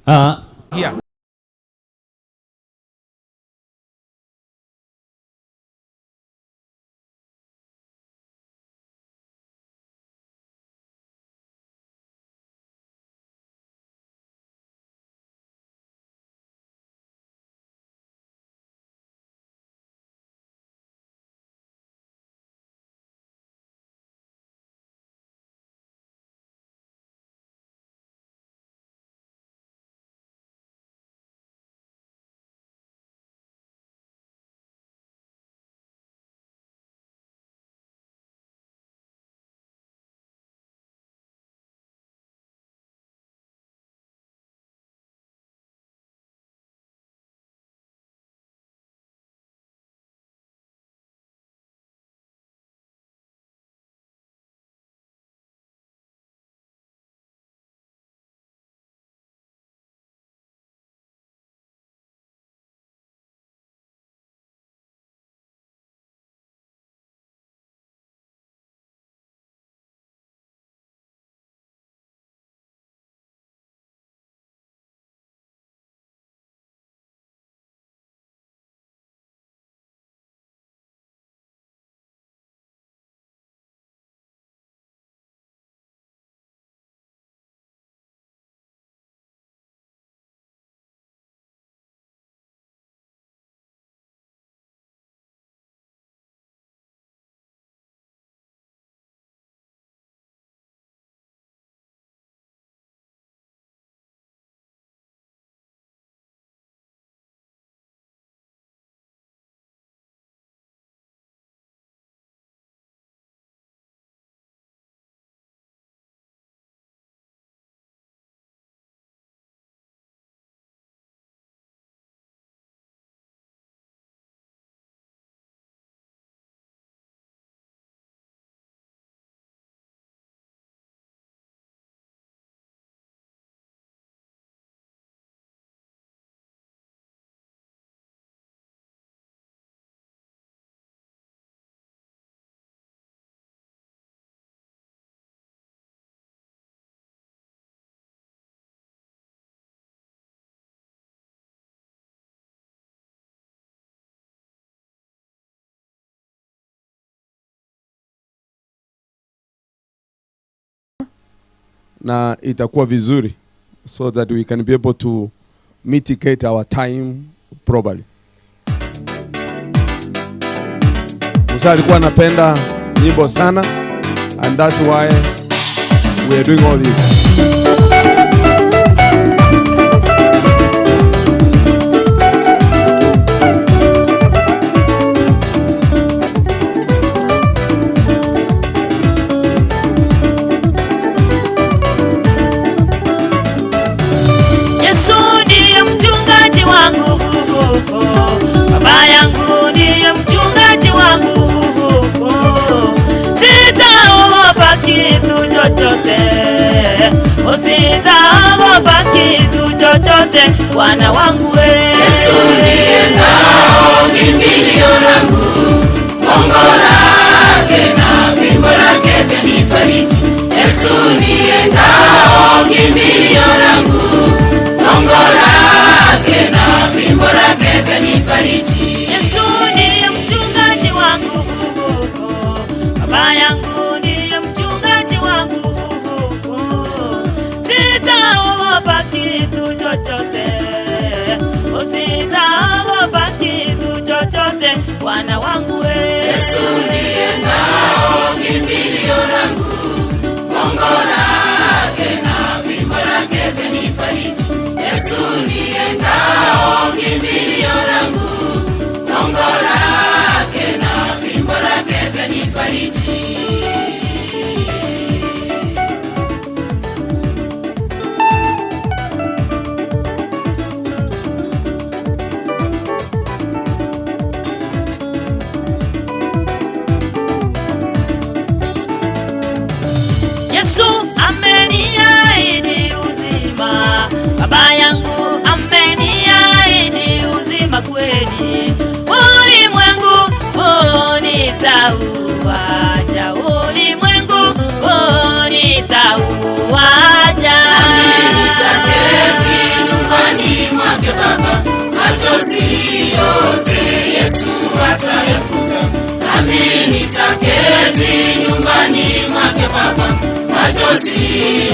Yeah. na itakuwa vizuri so that we can be able to mitigate our time properly. Musa alikuwa anapenda nyimbo sana and that's why we are doing all this. Yesu ndiye mchungaji wangu, baba yangu ndiye mchungaji wangu, sitaogopa kitu chochote, sitaogopa kitu chochote, Bwana wangu we. Yesu ndiye ngao, kimbilio langu, gongo lake na fimbo lake vyanifariji. Yesu ndiye ngao, kimbilio langu, gongo lake na fimbo lake vyanifariji. Yesu ndiye mchungaji wangu, baba yangu ndiye mchungaji wangu, sitaogopa kitu chochote, sitaogopa kitu chochote, Bwana wangu we. Yesu ndiye ngao, kimbilio langu, gongo lake na fimbo lake vyanifariji. Yesu ndiye ngao, kimbilio langu, gongo lake na fimbo lake vyanifariji. Yesu ameniahidi uzima, baba yangu ameniahidi uzima kweli. Ulimwengu nitauacha, ulimwengu nitauacha. Nami nitaketi nyumbani mwake Baba, machozi yote Yesu atayafuta. Nami nitaketi nyumbani mwake Baba, machozi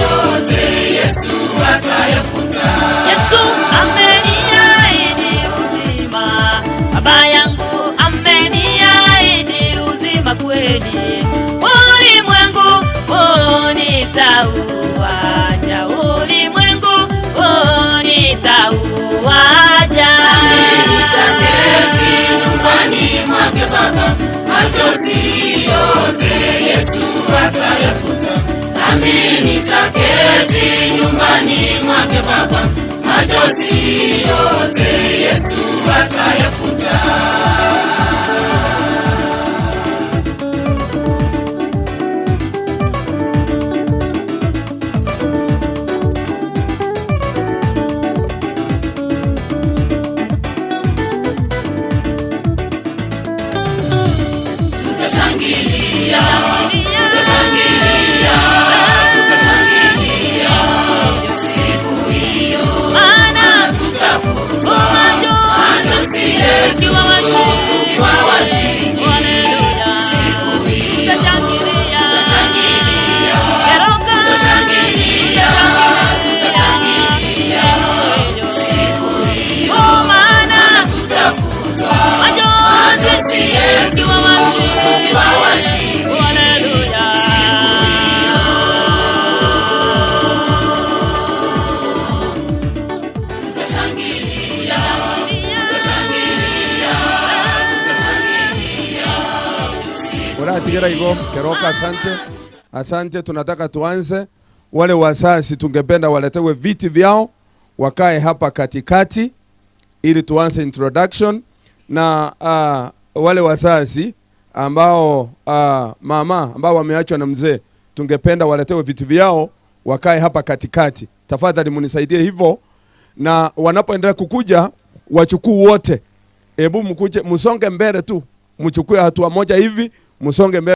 yote Yesu atayafuta. Yesu ameniahidi uzima, baba yangu ameniahidi uzima kweli. Ulimwengu nitauacha, ulimwengu nitauacha. Nami nitaketi nyumbani mwake Baba, machozi yote Yesu atayafuta. Nami nitaketi nyumbani mwake Baba, machozi yote Yesu atayafuta. Tutashangilia, tutashangilia, tutashangilia siku hiyo, maana tutafutwa machozi yetu tukiwa washindi. Siku hiyo tutashangilia, tutashangilia, tutashangilia siku hiyo, maana tutafutwa machozi yetu tukiwa washindi. Tutashangilia, tutashangilia, tutashangilia. Uratigera hivyo Keroka, asante asante. Tunataka tuanze. Wale wazazi tungependa waletewe viti vyao wakae hapa katikati ili tuanze introduction na wale wazazi ambao mama ambao wameachwa na mzee tungependa waletewe viti vyao wakae hapa katikati. Tafadhali munisaidie hivyo, na wanapoendelea kukuja wachukuu wote, hebu mkuje, msonge mbele tu, mchukue hatua moja hivi, msonge mbele.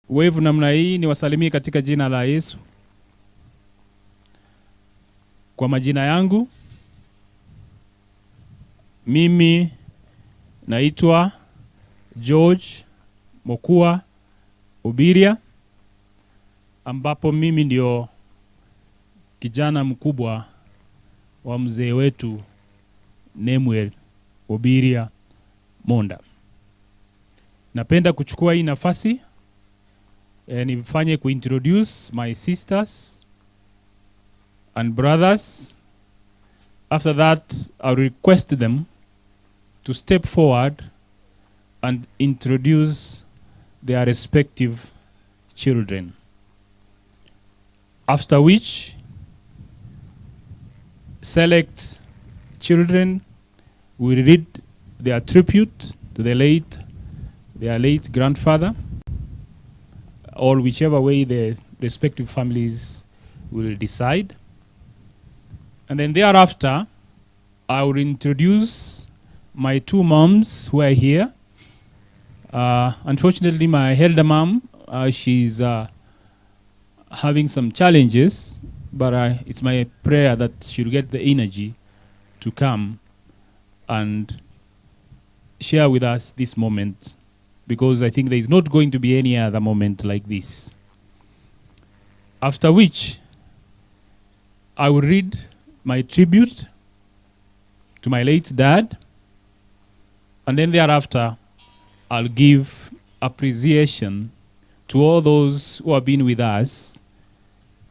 Wevu namna hii niwasalimie katika jina la Yesu. Kwa majina yangu mimi naitwa George Mokua Obiria, ambapo mimi ndio kijana mkubwa wa mzee wetu Nemuel Obiria Monda. Napenda kuchukua hii nafasi nifanye kuintroduce my sisters and brothers. After that, I'll request them to step forward and introduce their respective children. After which, select children will read their tribute to their late grandfather, or whichever way the respective families will decide. And then thereafter, I will introduce my two moms who are here. Unfortunately, my elder mom, she's having some challenges, but it's my prayer that she'll get the energy to come and share with us this moment, because I think there is not going to be any other moment like this. After which, I will read my tribute to my late dad, and then thereafter, I'll give appreciation to all those who have been with us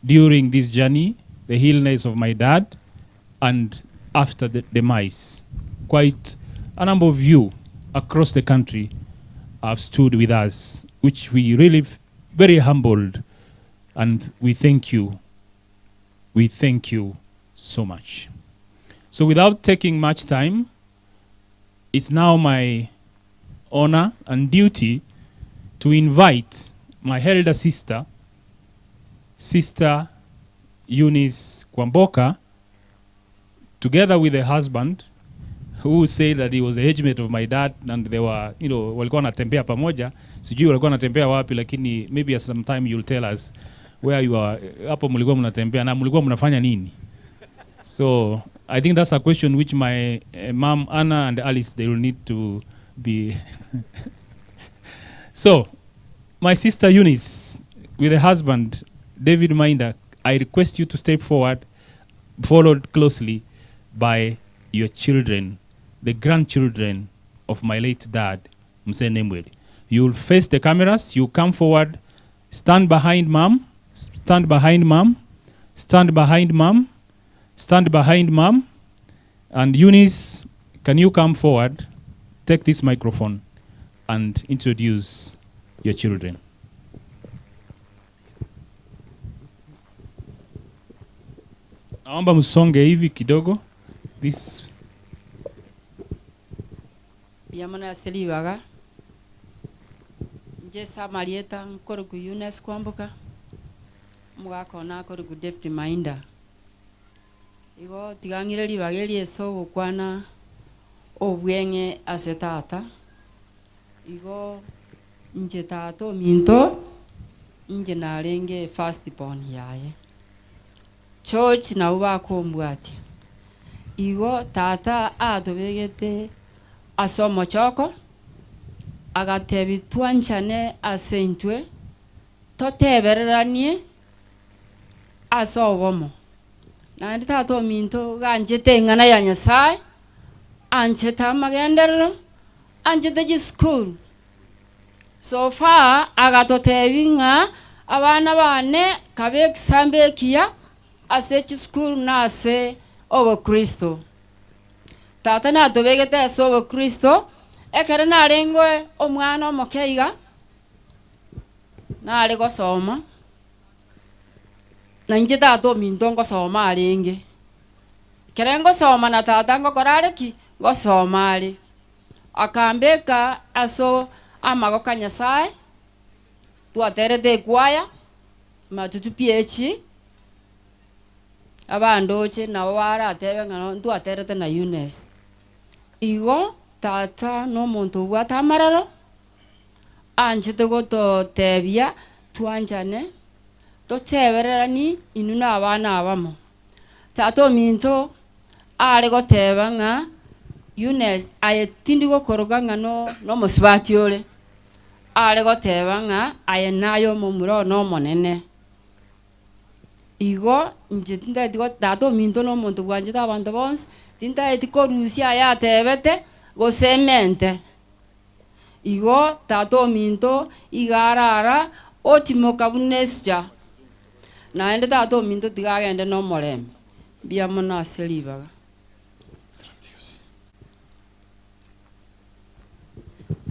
during this journey, the illness of my dad, and after the demise. Quite a number of you across the country have stood with us, which we really very humbled, and we thank you. We thank you so much. So without taking much time, it's now my honor and duty to invite my elder sister, Sister Eunice Kwamboka, together with her husband, who said that he was the age mate of my dad, and they were, walikuwa wanatembea pamoja. Sijui walikuwa wanatembea wapi, lakini maybe at some time you'll tell us where you are. Hapo mlikuwa mnatembea na mlikuwa mnafanya nini? So I think that's a question which my mom Anna and Alice, they will need to be. So my sister Eunice, with her husband David Mainda, I request you to step forward, followed closely by your children, the grandchildren of my late dad, Mzee Nemuel. You'll face the cameras, you come forward, stand behind mom, stand behind mom, stand behind mom, stand behind mom. And Eunice, can you come forward, take this microphone, and introduce your children? Naomba msonge hivi kidogo. This Yamana aselibaga nje samarieta nkoriku Eunice Kwamboka mugakona koriku David Mainda igo tigang'ire ribaga eri ase ogokwana obweng'e ase tata igo nje tata ominto nje narenge first born yaye church nabo bakombwatia igo tata atobegete ase omochoko agatebi twanchane ase intwe totebereranie ase obomo naende tata ominto ganchete eng'ana ya Nyasaye anchete amagenderero anchete chisukuru so far agatotebi ng'a abana bane kabe ekisambe ekiya ase chisukuru na ase obokristo tata natobegete ase obokristo ekere narengwe omwana omokeiga nare gosoma na inche tata ominto ngosoma arenge kere ngosoma na tata ngokora are ki ngosoma are akambeka ase amagoka Nyasaye twaterete ekwaya matutu PH abandoche nabo baratebe ng'a ntwaterete na Eunice igo tata nomonto obwate amararo Anchete gototebia twanchane, totebererani inwe na abana abamo. Tata ominto are goteba ng'a Eunice aye tindi gokoroka ng'a no nomosubati ore, are goteba ng'a aye naye omomura one omonene. Igo inche tintageti go tata ominto na omonto bwanchete abanto bonsi, tintageti korusia aya atebete, gose emente. Igo tata ominto iga arara, otimoka buna esucha. Naende tata ominto tiga agende nomorembe. Mbuya mono ase ribaga.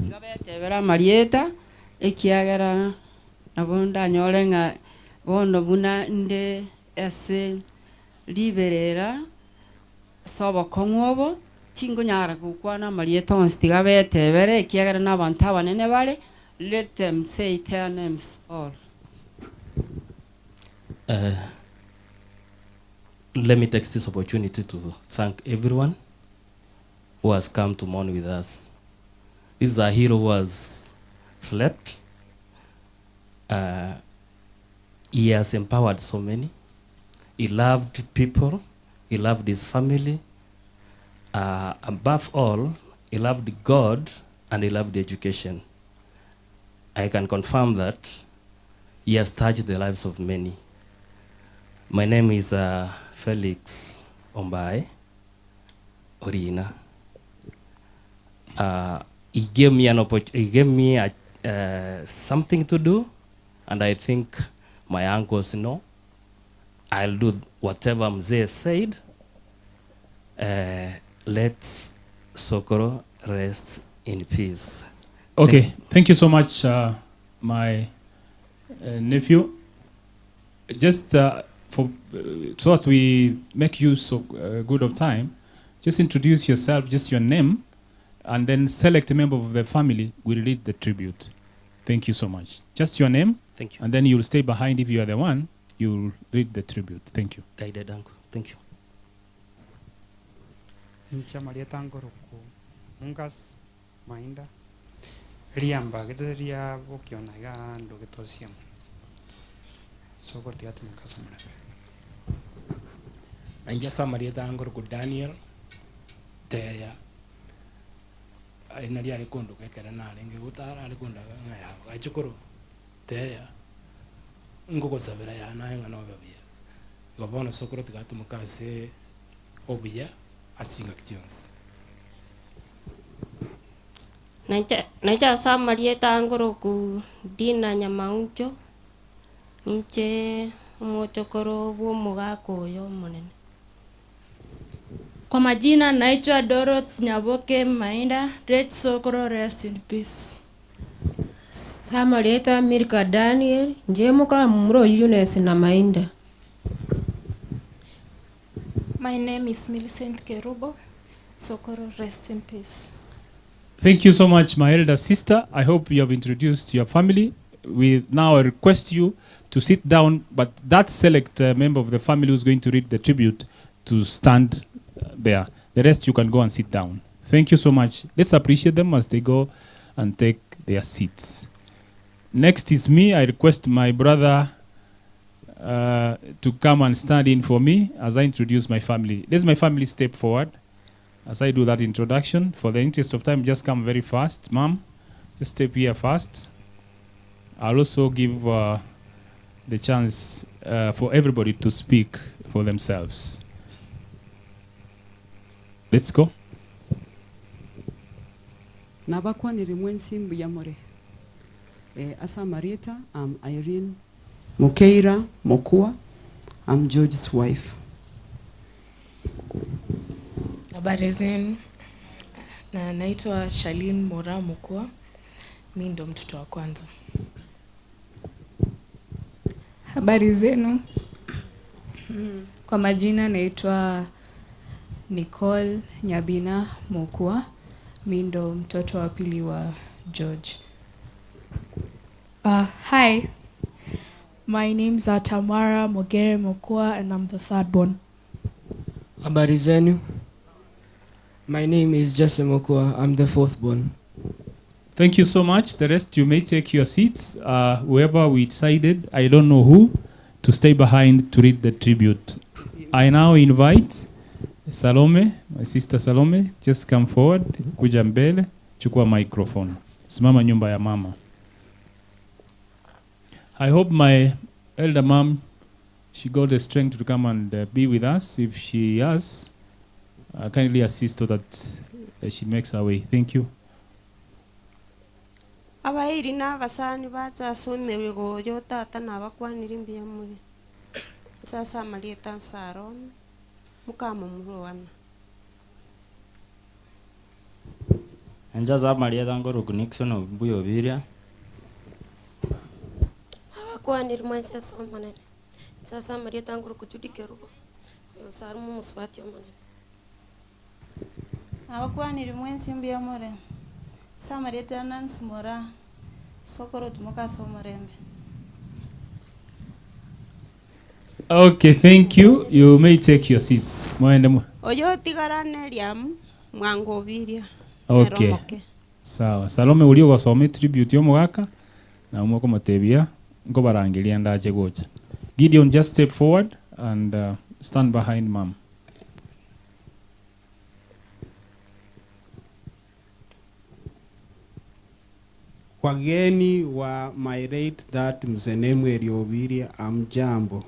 Tiga betebere amarieta, ekiagera nabo ndanyore ng'a bono buna nde ase riberera ase obokong'u obo, tinkonyara gokwana amarieta onsi, tiga betebere, ekiagera nabanto abanene bare, let them say their names all. Let me take this opportunity to thank everyone who has come to mourn with us. This is a hero who has slept. He has empowered so many. He loved people. He loved his family. Above all, he loved God and he loved education. I can confirm that he has touched the lives of many. My name is Felix Ombai Orina. He gave me an he gave me a something to do, and I think my uncles know. I'll do whatever Mzee said. Let Sokoro rest in peace. Okay, thank you so much, my nephew. Just for so as we make use of good of time, just introduce yourself, just your name, and then select a member of the family will read the tribute. Thank you so much. Just your name. Thank you. And then you'll stay behind if you are the one. You'll read the tribute. Thank you. Guided uncle. Thank you. Ncha Maria Tangoroku Mungas Mainda Riamba gete ria bokiona iga ando getosia soko tiati mukasa muna. Anja Samaria Tangoroku Daniel Teya aina ria rekondo kekera narenge gutara rekondo ngaya gachukuru Teya ngogosabera ya naye ngano babia gobona sokoro tigatu mukase obuya asinga kionse. Naija Samaria Tangoroku Dina Nyamauncho ninche omochokoro bwo omogaka oyo omonene. Kwa majina naitwa Dorothy Nyaboke Mainda, Great Sokoro, rest in peace. Samareta Milka Daniel, Njemuka Muro Eunice na Mainda. My name is Millicent Kerubo. Sokoro, rest in peace. Thank you so much, my elder sister. I hope you have introduced your family. We now request you to sit down, but that select member of the family who's going to read the tribute to stand there. The rest you can go and sit down. Thank you so much. Let's appreciate them as they go and take their seats. Next is me. I request my brother to come and stand in for me as I introduce my family. Let my family step forward as I do that introduction. For the interest of time, just come very fast. Mom, just step here fast. I'll also give the chance for everybody to speak for themselves. Let's go. Nabakwanire mwensi mbuyamore. Asa Marieta, I'm Irene Mukeira Mokua. I'm George's wife. Habari zenu. Na naitwa Charlene Mora Mokua. Mi ndo mtoto wa kwanza. Habari zenu. Kwa majina naitwa Nicole Nyabina Mokua. Mi ndo mtoto wa pili wa George. Hi. My name's Tamara Mogere Mokua and I'm the third born. Habari zenu. My name is Jesse Mokua. I'm the fourth born. Thank you so much. The rest, you may take your seats. Whoever we decided, I don't know who, to stay behind to read the tribute. I now invite Salome, my sister Salome, just come forward, kuja mbele, chukua microphone. Simama nyumba ya mama. I hope my elder mom, she got the strength to come and be with us. If she has, kindly assist so that she makes her way. Thank you. Abairi n'abasani bachasomewe goyo tata nabakwanire mbuya more. Sasa amarieta Nsarome, mukama muroana. Enjaza amarieta ngoroku Nixon Obuya Obiria. Abakwanire mwensi ase omonene. Sasa amarieta ngoroku Judy Kerubo. Oyo Sarumu omusubati omonene. Abakwanire mwensi mbuya more. Samarieta Nancy Mora, Sokoro Tumuka Omorembe. Okay, thank you. You may take your seats. Mwende mu. Oyo tigarane Liam Mwango Obiria. Okay. Eromoke. Sawa. Salome uri ogosoma tribute yomogaka na umwe komotebia nkobarangeria ndache gocha. Gideon, just step forward and stand behind mom. Wageni wa my late dad Mzee Nemuel Obiria, amjambo.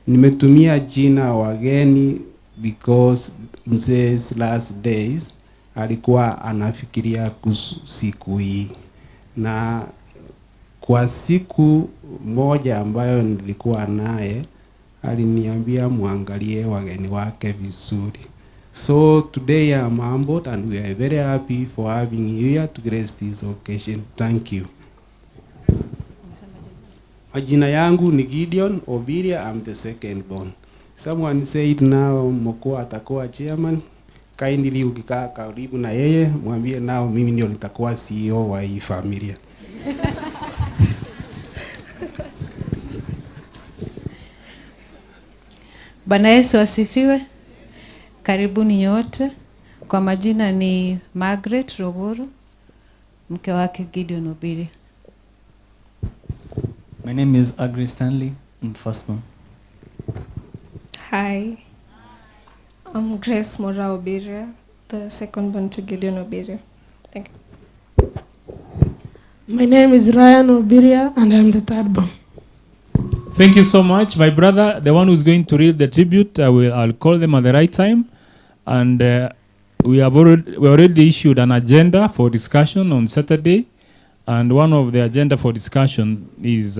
Nimetumia jina wageni because mzee's last days alikuwa anafikiria kuhusu siku hii, na kwa siku moja ambayo nilikuwa naye aliniambia muangalie wageni wake vizuri. So today I am humbled and we are very happy for having you here to grace this occasion. Thank you. Majina yangu ni Gideon Obiria, I'm the second born. Someone said now Mokua atakuwa chairman. Kindly ukikaa karibu na yeye, mwambie nao mimi ndio nitakuwa CEO wa hii familia. Bwana Yesu asifiwe. Karibuni nyote. Kwa majina ni Margaret Rogoro, mke wake Gideon Obiria. My name is Agri Stanley, I'm firstborn. Hi, I'm Grace Mora Obiria, the second born to Gideon Obiria. Thank you. My name is Ryan Obiria, and I'm the third born. Thank you so much, my brother. The one who's going to read the tribute, I'll call them at the right time. And we already issued an agenda for discussion on Saturday. And one of the agenda for discussion is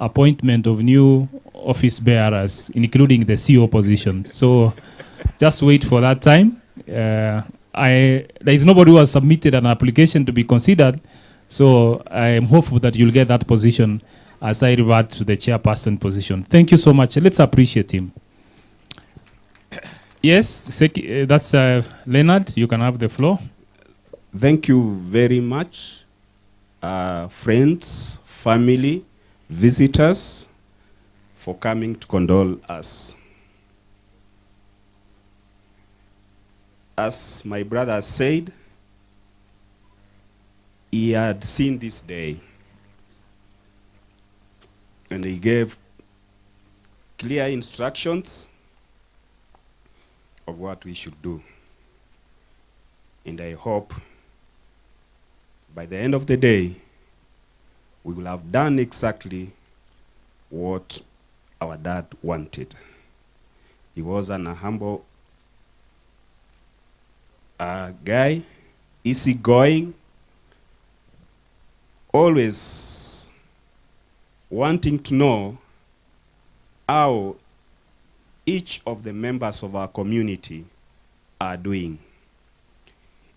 appointment of new office bearers, including the CEO position. So just wait for that time. There is nobody who has submitted an application to be considered. So I am hopeful that you'll get that position as I revert to the chairperson position. Thank you so much. Let's appreciate him. Yes, that's Leonard. You can have the floor. Thank you very much, friends, family, visitors, for coming to condole us. As my brother said, he had seen this day, and he gave clear instructions of what we should do. And I hope by the end of the day, we will have done exactly what our dad wanted. He was an humble guy, easygoing, always wanting to know how each of the members of our community are doing.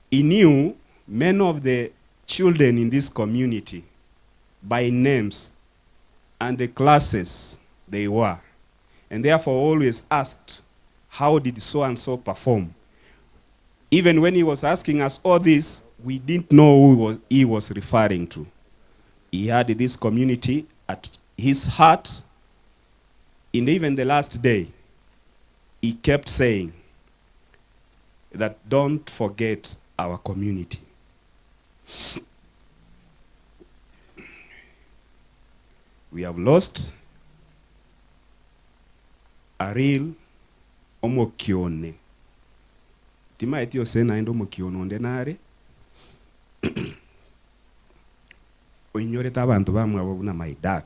He knew many of the children in this community by names and the classes they were, and therefore always asked, how did so-and-so perform? Even when he was asking us all this, we didn't know who he was referring to. He had this community at his heart. In even the last day, he kept saying that don't forget our community. We have lost a real omokione. Timaeti ose naende omokione onde nare oinyorete abanto bamwabo buna my dad.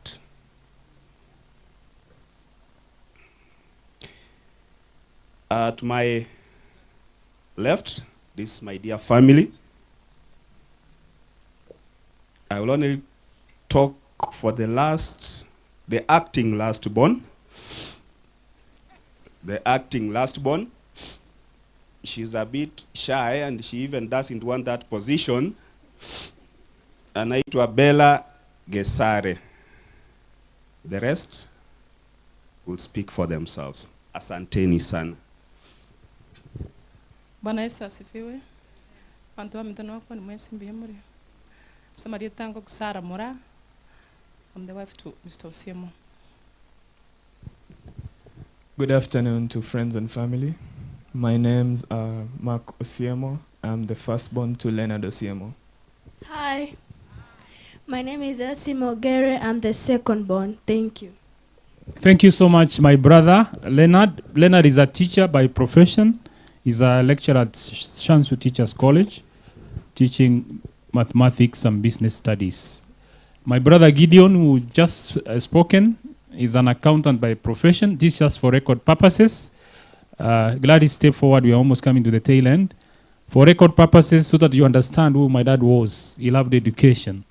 To my left, this is my dear family. I will only talk for the last, the acting last born. The acting last born. She's a bit shy and she even doesn't want that position. Anaitwa Bella Gesare. The rest will speak for themselves. Asanteni sana. Bwana Yesu asifiwe. Bantu baminto nobakwana mwensi mbuya more. Ase amarieta ngoku Sarah Moraa, I'm the wife to Mr. Osiemo. Good afternoon to friends and family. My names are Mark Osiemo. I'm the firstborn to Leonard Osiemo. Hi, my name is Elsie Mogere. I'm the second born. Thank you. Thank you so much, my brother, Leonard. Leonard is a teacher by profession. He's a lecturer at Shanzu Teachers College, teaching mathematics and business studies. My brother Gideon, who just spoken, is an accountant by profession. This just for record purposes. Gladys, step forward. We are almost coming to the tail end. For record purposes, so that you understand who my dad was. He loved education.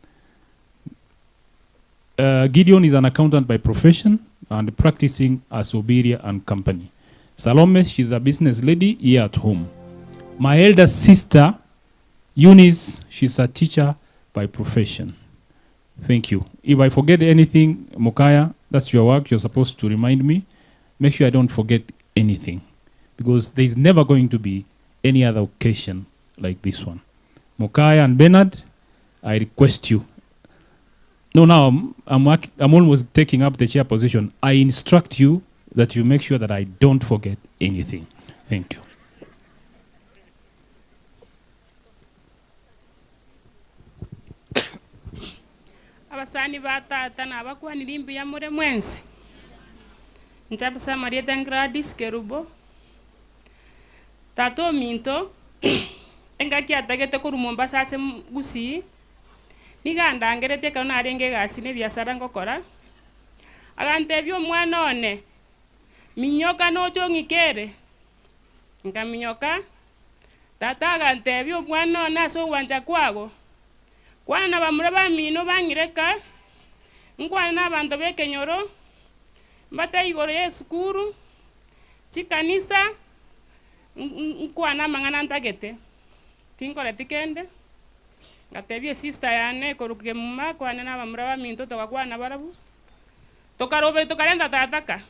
Gideon is an accountant by profession and practicing as Obiria and Company. Salome, she's a business lady here at home. My elder sister, Eunice, she's a teacher by profession. Thank you. If I forget anything, Mokaya, that's your work. You're supposed to remind me. Make sure I don't forget anything, because there's never going to be any other occasion like this one. Mokaya and Bernard, I request you. No, now I'm almost taking up the chair position. I instruct you that you make sure that I don't forget anything. Thank you. Abasani ba tata nabakwanire imbuya more mwensi. Inche ase amarieta Gladys Kerubo. Tata ominto, engaki atagete korwa Mombasa ase Gusii, niga andangerete ekero narenge egasi na ebiasara ngokora, agantebia omwana one, minyoka noche ong'ikere. Nkaminyoka, tata agantebia omwana one ase ogwancha kwago, kwana na bamura bamino bang'ireka, nkwane na abanto ba ekenyoro, mbate igoro ya esukuru, chikanisa, nkwane amang'ana ntagete. Tinkoreti kende, ngatebia esister yane ekoruka emuma, kwane na abamura baminto togakwana barabwo, tokarobe tokarenta tataka.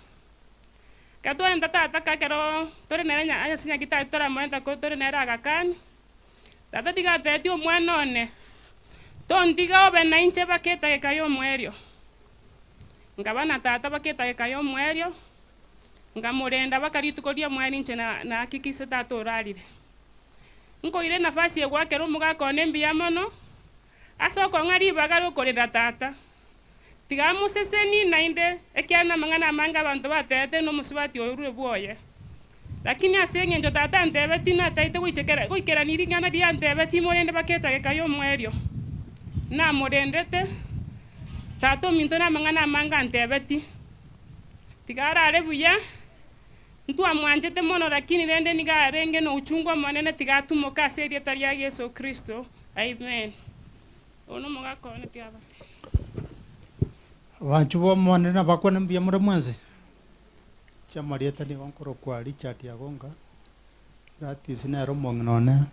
Ekero twarenta tataka ekero tore nere ase nyagitari toramorenta ko tore nere agakani, tata tiga atebetie omwana one, tontiga obe na inche mpaka etageka ya omwerio. Nkaba na tata mpaka etageka ya omwerio, nkamorenda mpaka rituko ria omweri inche nahakikise tata orarire. Nkoire nafasi egwakera omogaka one mbuya mono, ase okong'a ribaga rokorera tata. Tiga moseseni naende, ekiagera na amang'ana amange abanto batebete na omosubati oyo orure bwoye. Lakini ase eng'encho tata antebeti nataete goikerania ring'ana riria antebeti morende mpaka etageka ya omwerio. Namorendete, tata ominto na amang'ana amange antebeti. Tiga arare buya, ntwamwanchete mono lakini rende niga arenge na uchungu omonene tiga atumoke ase erieta ria Yeso Kristo. Amen. Ono omogaka one tiga abate. Abanchu ba omonene nabakwane mbuya more mwensi. Chiamarieta nigo nkorokwa Richard Agonga. That is nere omong'ina one.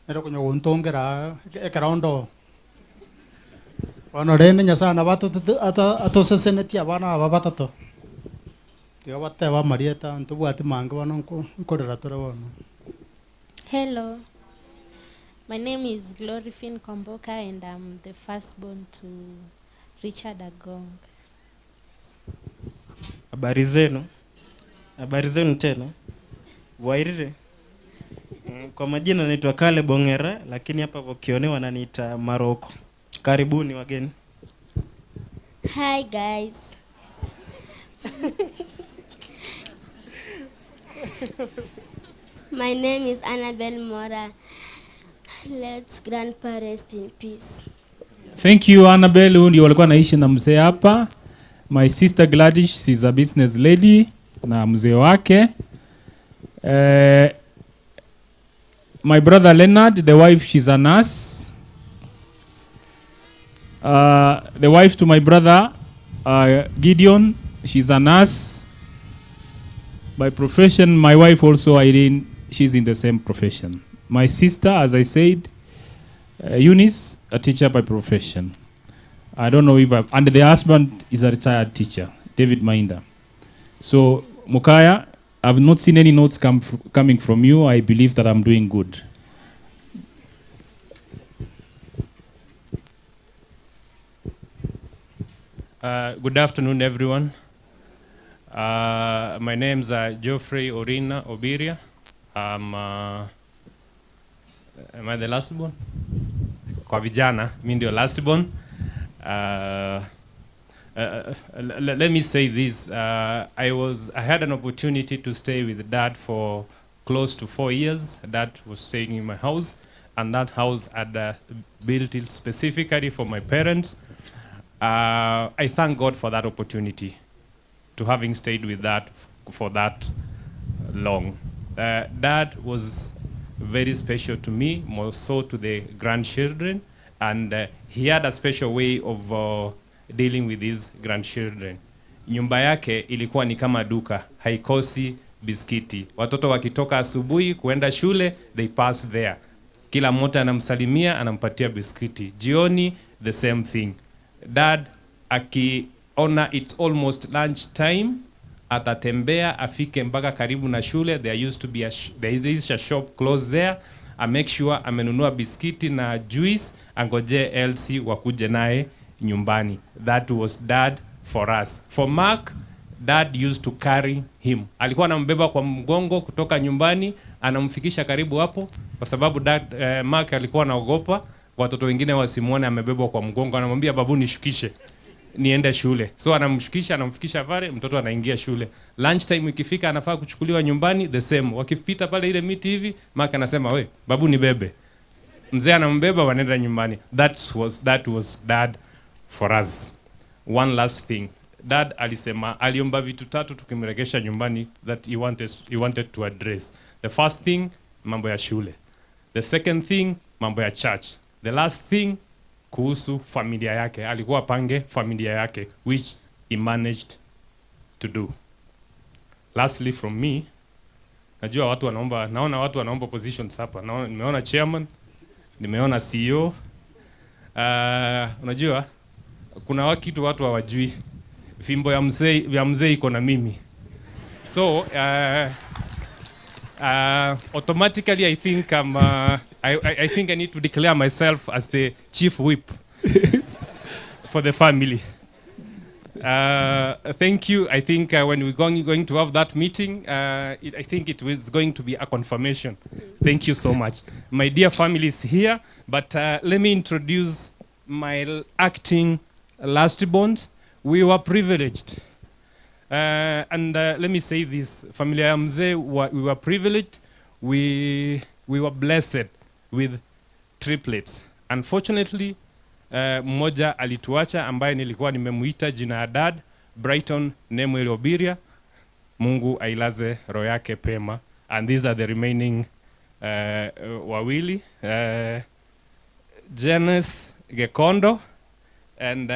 Nere okonya gontongera ekerondo. Bono rende Nyasaye nabo atosesenetie abana aba batato. Tiga bateba amarieta ntobwati mange bono nkorera tore bono. Hello. My name is Gloryfin Komboka and I'm the firstborn to Richard Agong. Habari zenu. Habari zenu tena. Bwairire. Kwa majina naitwa Caleb Ongera, lakini hapa Vokioni wananiita Maroko. Karibuni wageni. Hi guys. My name is Annabel Mora. Let grandpa rest in peace. Thank you Annabel, huyu ndio walikuwa naishi na mzee hapa. My sister Gladys, she's a business lady na mzee wake. Eh, my brother Leonard, the wife, she's a nurse. The wife to my brother Gideon, she's a nurse. By profession, my wife also Irene, she's in the same profession. My sister, as I said, Eunice, a teacher by profession. I don't know if I've, and the husband is a retired teacher, David Minder. So, Mukaya, I've not seen any notes coming from you. I believe that I'm doing good. Good afternoon, everyone. My name's Geoffrey Orina Obiria. Am I the last born? Kwa vijana, mi ndio last born. Let me say this. I had an opportunity to stay with Dad for close to 4 years. Dad was staying in my house, and that house had built it specifically for my parents. I thank God for that opportunity, to having stayed with Dad for that long. Dad was very special to me, more so to the grandchildren, and he had a special way of dealing with his grandchildren. Nyumba yake ilikuwa ni kama duka, haikosi biskiti. Watoto wakitoka asubuhi kuenda shule, they pass there. Kila mmoja anamsalimia, anampatia biskiti. Jioni, the same thing. Dad akiona it's almost lunch time, atatembea afike mpaka karibu na shule. There used to be a there is a shop close there. A make sure amenunua biskiti na juice, angojee Elsie wakuje naye nyumbani. That was Dad for us. For Mark, Dad used to carry him. Alikuwa anambeba kwa mgongo kutoka nyumbani, anamfikisha karibu hapo, kwa sababu Mark alikuwa anaogopa watoto wengine wasimuone amebebwa kwa mgongo. Anamwambia babu, nishukishe niende shule. So anamshukisha, anamfikisha pale, mtoto anaingia shule. Lunch time ikifika anafaa kuchukuliwa nyumbani, the same. Wakipita pale ile miti hivi, Mark anasema we, babu nibebe. Mzee anambeba, wanaenda nyumbani. That was Dad for us. One last thing. Dad alisema, aliomba vitu tatu tukimregesha nyumbani that he wanted to address. The first thing, mambo ya shule. The second thing, mambo ya church. The last thing, kuhusu familia yake. Alikuwa pange familia yake, which he managed to do. Lastly from me, najua watu wanaomba, naona watu wanaomba positions hapa. Naona, nimeona chairman, nimeona CEO. Unajua kuna kitu watu hawajui. Fimbo ya mzee iko na mimi. So automatically I think I need to declare myself as the chief whip for the family. Thank you. I think when we're going to have that meeting, I think it was going to be a confirmation. Thank you so much. My dear family is here, but let me introduce my acting last bond. We were privileged. And let me say this, familia ya mzee, we were privileged. We were blessed with triplets. Unfortunately, mmoja alituacha ambaye nilikuwa nimemuita jina ya dad, Brighton Nemuel Obiria. Mungu ailaze roho yake pema. And these are the remaining wawili, Janice Gekondo and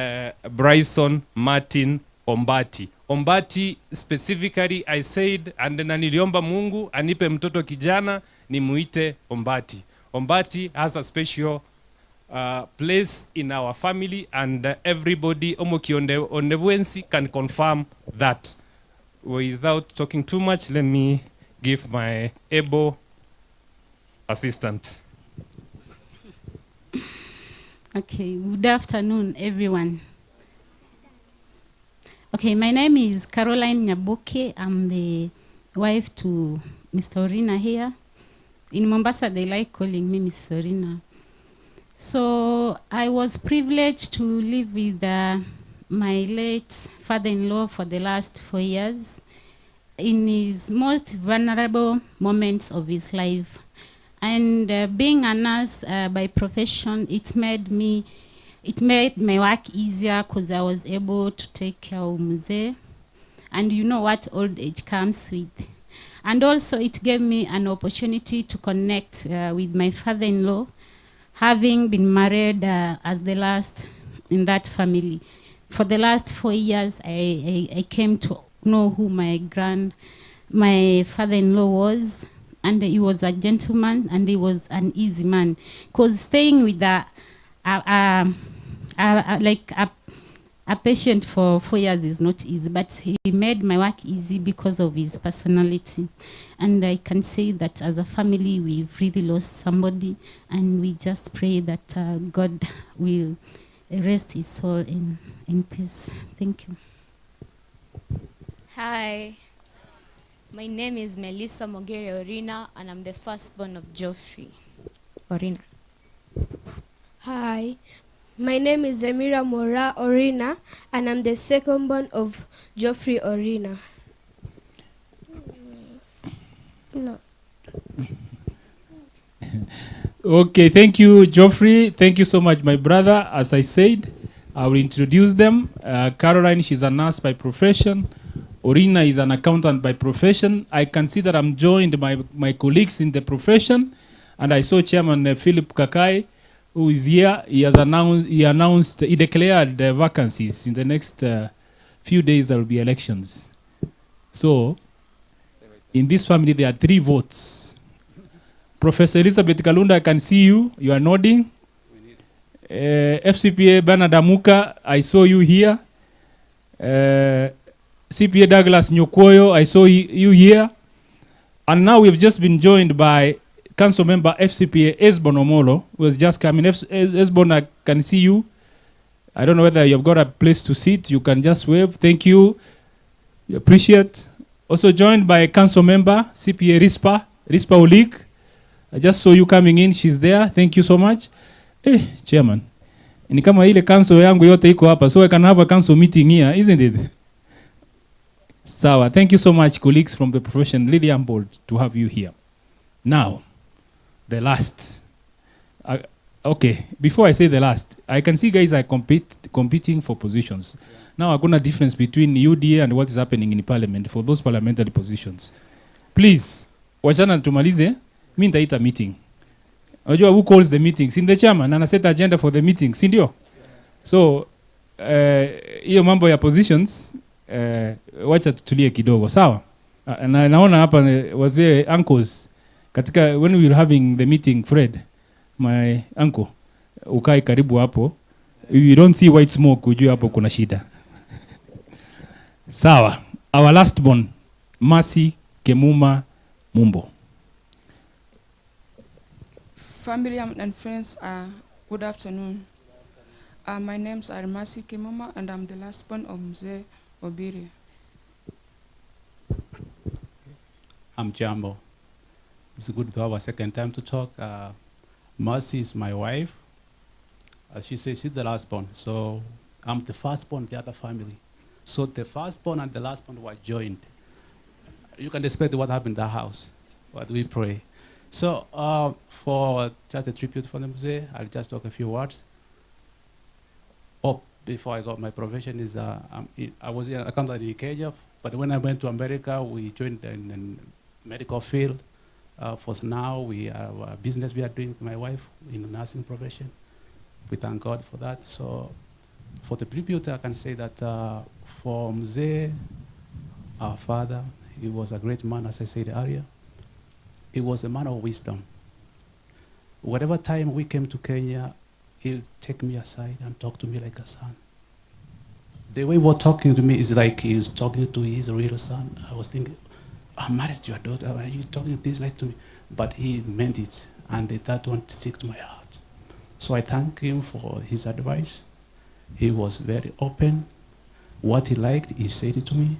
Bryson Martin Ombati. Ombati specifically I said, and na niliomba Mungu anipe mtoto kijana nimuite Ombati. Ombati has a special place in our family, and everybody Omoki Ondebuensi can confirm that. Without talking too much, let me give my able assistant. Okay, good afternoon, everyone. Okay, my name is Caroline Nyaboke. I'm the wife to Mr. Orina here. In Mombasa, they like calling me Mrs. Orina. So I was privileged to live with my late father-in-law for the last 4 years in his most vulnerable moments of his life. And being a nurse by profession, it made my work easier because I was able to take care of Mzee. And you know what old age comes with. And also it gave me an opportunity to connect with my father-in-law, having been married as the last in that family. For the last 4 years, I came to know who my father-in-law was, and he was a gentleman and he was an easy man. Because staying with a patient for 4 years is not easy, but he made my work easy because of his personality. And I can say that as a family, we've really lost somebody, and we just pray that God will rest his soul in peace. Thank you. Hi, my name is Melissa Mogere Orina, and I'm the firstborn of Geoffrey Orina. Hi, my name is Emira Mora Orina, and I'm the secondborn of Geoffrey Orina. No. Okay, thank you, Geoffrey. Thank you so much, my brother. As I said, I will introduce them. Caroline, she's a nurse by profession. Orina is an accountant by profession. I can see that I'm joined by my colleagues in the profession, and I saw Chairman Philip Kakai, who is here. He has announced, he announced, he declared the vacancies. In the next few days, there will be elections. So, in this family, there are 3 votes. Professor Elizabeth Kalunda, I can see you. You are nodding. FCPA Bernard Amuka, I saw you here. CPA Douglas Nyokwoyo, I saw you here. And now we've just been joined by Council Member FCPA Esbon Omolo, who has just come in. Esbon, I can see you. I don't know whether you've got a place to sit. You can just wave. Thank you. We appreciate. Also joined by Council Member CPA Rispa, Rispa Olik. I just saw you coming in. She's there. Thank you so much. Chairman. Ni kama ile council yangu yote iko hapa, so I can have a council meeting here, isn't it? Sawa. Thank you so much, colleagues from the profession. Really humbled to have you here. Now, the last. Okay, before I say the last, I can see guys are competing for positions. Now, hakuna difference between UDA and what is happening in parliament for those parliamentary positions. Please, wachana tumalize, mi nitaita meeting. Unajua who calls the meetings? In the chairman, ana set agenda for the meeting, si ndio? So, hiyo mambo ya positions, wacha tutulie kidogo, sawa? Na naona hapa wazee uncles katika when we were having the meeting, Fred, my uncle, ukae karibu hapo. If you don't see white smoke, ujue hapo kuna shida. Sawa. Our last born, Mercy Kemuma Mumbo. Family and friends, good afternoon. My name's are Mercy Kemuma, and I'm the last born of Mzee Obiri. I'm Jambo. It's good to have a second time to talk. Mercy is my wife. As she says, she's the last born. So I'm the first born of the other family. So the first born and the last born were joined. You can expect what happened in the house, but we pray. So for just a tribute for the Mzee, I'll just talk a few words. Oh, before I got my profession is I was an accountant in Kenya, but when I went to America, we joined in the medical field. For now, we have a business we are doing with my wife in the nursing profession. We thank God for that. So for the tribute, I can say that for Mzee, our father, he was a great man, as I said earlier. He was a man of wisdom. Whatever time we came to Kenya, he'll take me aside and talk to me like a son. The way he was talking to me is like he was talking to his real son. I was thinking, I'm married to your daughter, why are you talking this like to me? But he meant it, and that one sticks to my heart. So I thank him for his advice. He was very open. What he liked, he said it to me.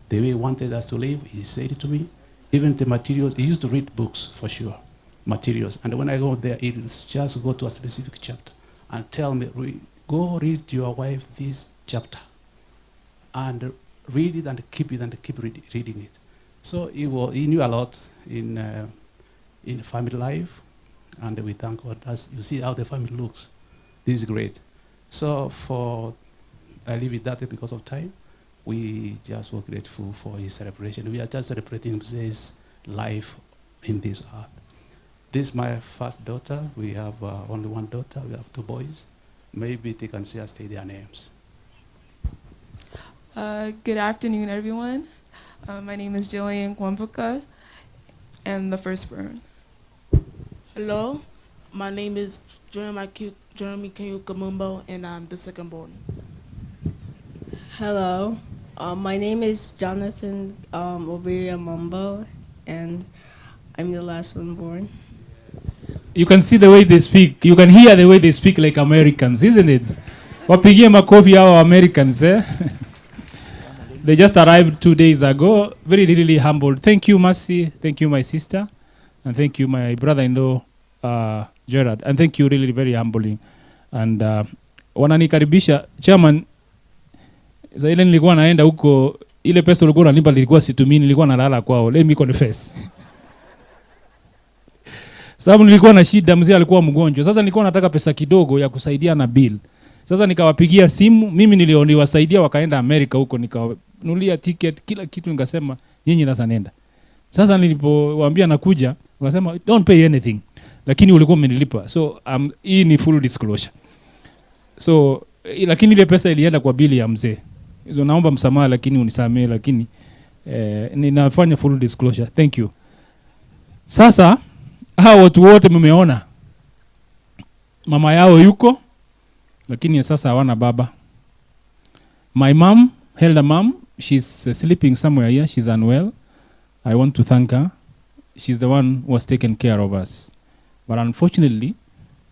The way he wanted us to live, he said it to me. Even the materials, he used to read books for sure. materials. And when I go there, it is just go to a specific chapter and tell me, "Re- go read to your wife this chapter. And read it and keep it and keep read, reading it. So he, was, he knew a lot in, uh, in family life, and we thank God. As you see how the family looks, this is great. So for, I leave it that because of time. We just were grateful for his celebration. We are just celebrating his life in this earth. This is my first daughter. We have uh, only one daughter. We have two boys. Maybe they can just say their names. Uh, good afternoon, everyone. Uh, my name is Jillian Kwambuka, and the firstborn. Hello, my name is Jeremy Q, Jeremy Kayuka Mumbo, and I'm the second born. Hello, um, my name is Jonathan um, Obiria Mumbo, and I'm the last one born. You can see the way they speak. You can hear the way they speak like Americans, isn't it? Wapigie makofi hao Americans, eh? they just arrived two days ago. Very, really humbled. Thank you, Mercy. Thank you, my sister. And thank you, my brother-in-law, uh, Gerard. And thank you, really, very humbling. And uh, wananikaribisha chairman. Za ile nilikuwa naenda huko, ile pesa ulikuwa unanipa nilikuwa situmii, nilikuwa nalala kwao. Let me confess. Sababu nilikuwa na shida, mzee alikuwa mgonjwa. Sasa nilikuwa nataka pesa kidogo ya kusaidia na bill. Sasa nikawapigia simu, mimi nilio- niliwasaidia wakaenda Amerika huko, nikawanunulia ticket kila kitu, nikasema nyinyi sasa nenda. Sasa nilipowaambia nakuja, wakasema don't pay anything, lakini ulikuwa umenilipa. So um, hii ni full disclosure. So eh, lakini ile pesa ilienda kwa bili ya mzee. So naomba msamaha, lakini unisamee, lakini eh, ninafanya full disclosure. Thank you. Sasa hawa watu wote mmeona mama yao yuko lakini sasa hawana baba. My mom, elder mom, she's uh, sleeping somewhere here. She's unwell. I want to thank her. She's the one who has taken care of us. But unfortunately,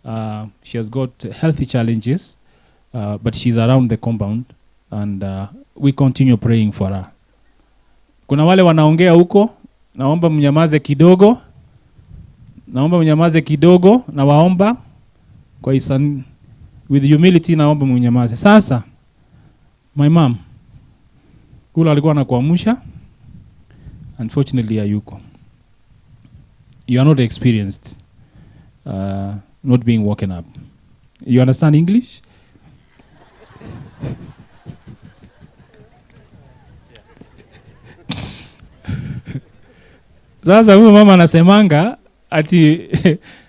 uh, she has got healthy challenges, uh, but she's around the compound and uh, we continue praying for her. Kuna wale wanaongea huko, naomba mnyamaze kidogo. Naomba mnyamaze kidogo, nawaomba kwa isan, with humility naomba mnyamaze. Sasa my mom kula alikuwa anakuamsha, unfortunately hayuko. You are not experienced uh, not being woken up. You understand English? Sasa huyo mama anasemanga ati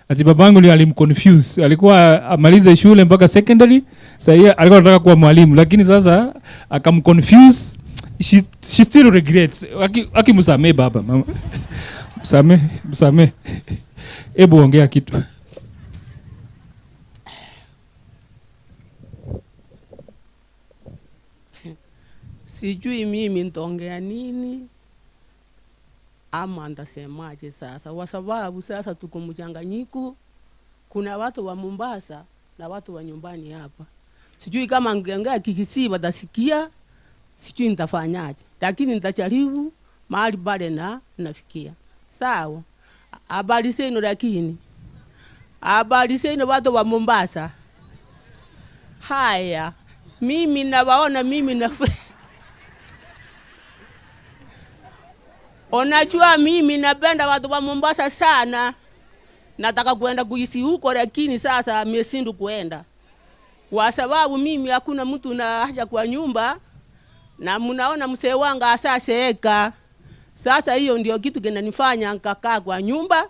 ati babangu ndio alimconfuse. Alikuwa amalize shule mpaka secondary, sasa yeye alikuwa anataka kuwa mwalimu, lakini sasa akamconfuse. She, she still regrets. Aki, akimsamee baba mama. Msamee, msamee. Hebu ongea kitu. Sijui mimi nitaongea nini ama ntasemaje sasa, kwa sababu sasa tuko mchanganyiko. Kuna watu wa Mombasa na watu wa nyumbani hapa. Sijui kama ngiongea Kikisii watasikia, sijui nitafanyaje, lakini nitajaribu mahali pale na nafikia. Sawa, habari zenu? Lakini habari zenu watu wa Mombasa? Haya, mimi nawaona mimi na Unajua mimi napenda watu wa Mombasa sana. Nataka kuenda kuishi huko lakini sasa nimeshindwa kuenda. Kwa sababu mimi hakuna mtu na haja kwa nyumba na mnaona mzee wangu ashazeeka. Sasa hiyo ndio kitu kinanifanya nikakaa kwa nyumba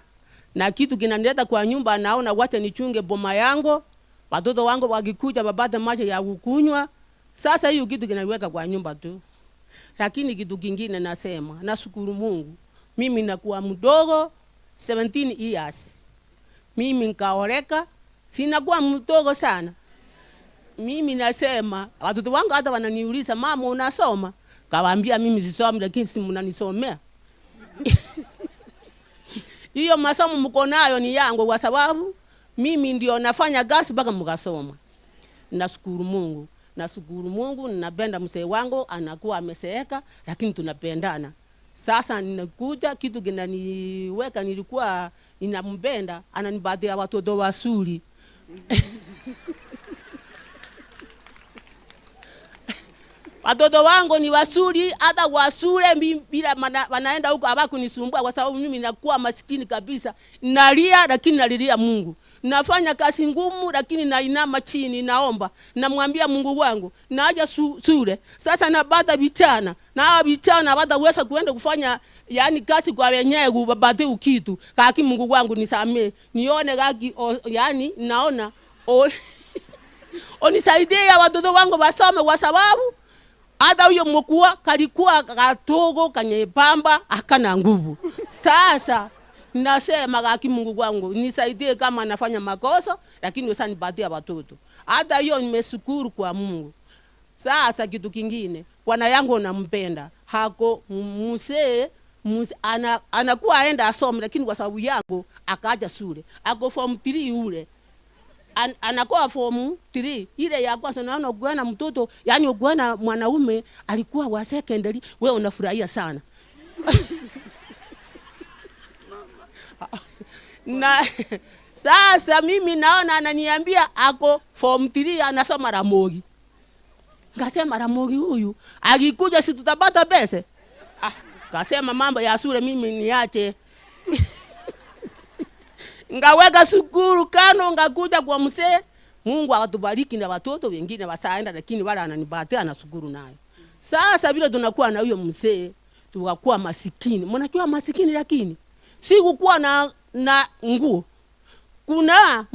na kitu kinanileta kwa nyumba, naona wacha nichunge boma yangu, watoto wangu wakikuja wapate maji ya kukunywa. Sasa hiyo kitu kinaniweka kwa nyumba tu. Lakini kitu kingine nasema, nashukuru Mungu, mimi nakuwa mdogo 17 years, mimi nikaoleka, sinakuwa mdogo sana. Mimi nasema watoto wangu hata wananiuliza, mama unasoma? Kawaambia mimi sisomi, lakini si mnanisomea. Hiyo masomo mko nayo ni yangu, kwa sababu mimi ndio nafanya kazi mpaka mkasoma. Nashukuru Mungu, nashukuru Mungu, ninapenda mzee wangu, anakuwa amezeeka, lakini tunapendana. Sasa ninakuja kitu kinaniweka nilikuwa ninampenda, ananipatia watoto wazuri. Watoto wangu ni wazuri, hata wasure bila wanaenda huko hawakunisumbua kwa sababu mimi nakuwa masikini kabisa. Nalia lakini nalilia Mungu. Nafanya kazi ngumu lakini nainama chini naomba. Namwambia Mungu wangu, naaja sure. Sasa napata vijana. Na hawa vijana hawataweza kuenda kufanya yani kazi kwa wenyewe wapate kitu. Kaki Mungu wangu nisamee. Nione kaki o, yani naona o, unisaidie watoto wangu wasome kwa sababu hata huyo mkuu kalikuwa katogo kanyepamba akana nguvu. Sasa nasema kaki Mungu wangu nisaidie kama nafanya makosa, lakini usanipatie watoto. Hata hiyo nimeshukuru kwa Mungu. Sasa kitu kingine, bwana yangu nampenda, hako mzee muse, ana, anakuwa aenda asome, lakini kwa sababu yangu akaacha shule, ako form 3 ule anakuwa form 3 ile ya kwanza. Naona ukiona mtoto yani ukiona mwanaume alikuwa wa secondary, wewe unafurahia sana na sasa mimi naona ananiambia ako form 3 anasoma Ramogi. Ngasema Ramogi huyu akikuja si tutapata pesa? Ah, kasema mambo ya shule mimi niache. Ngaweka sukuru kano, ngakuja kwa mzee. Mungu akatubariki na watoto wengine wasaenda, lakini wala ananipatia na sukuru nayo. Sasa vile tunakuwa na huyo mzee, tukakuwa masikini. Mnajua masikini, lakini sikukuwa na nguo. Kuna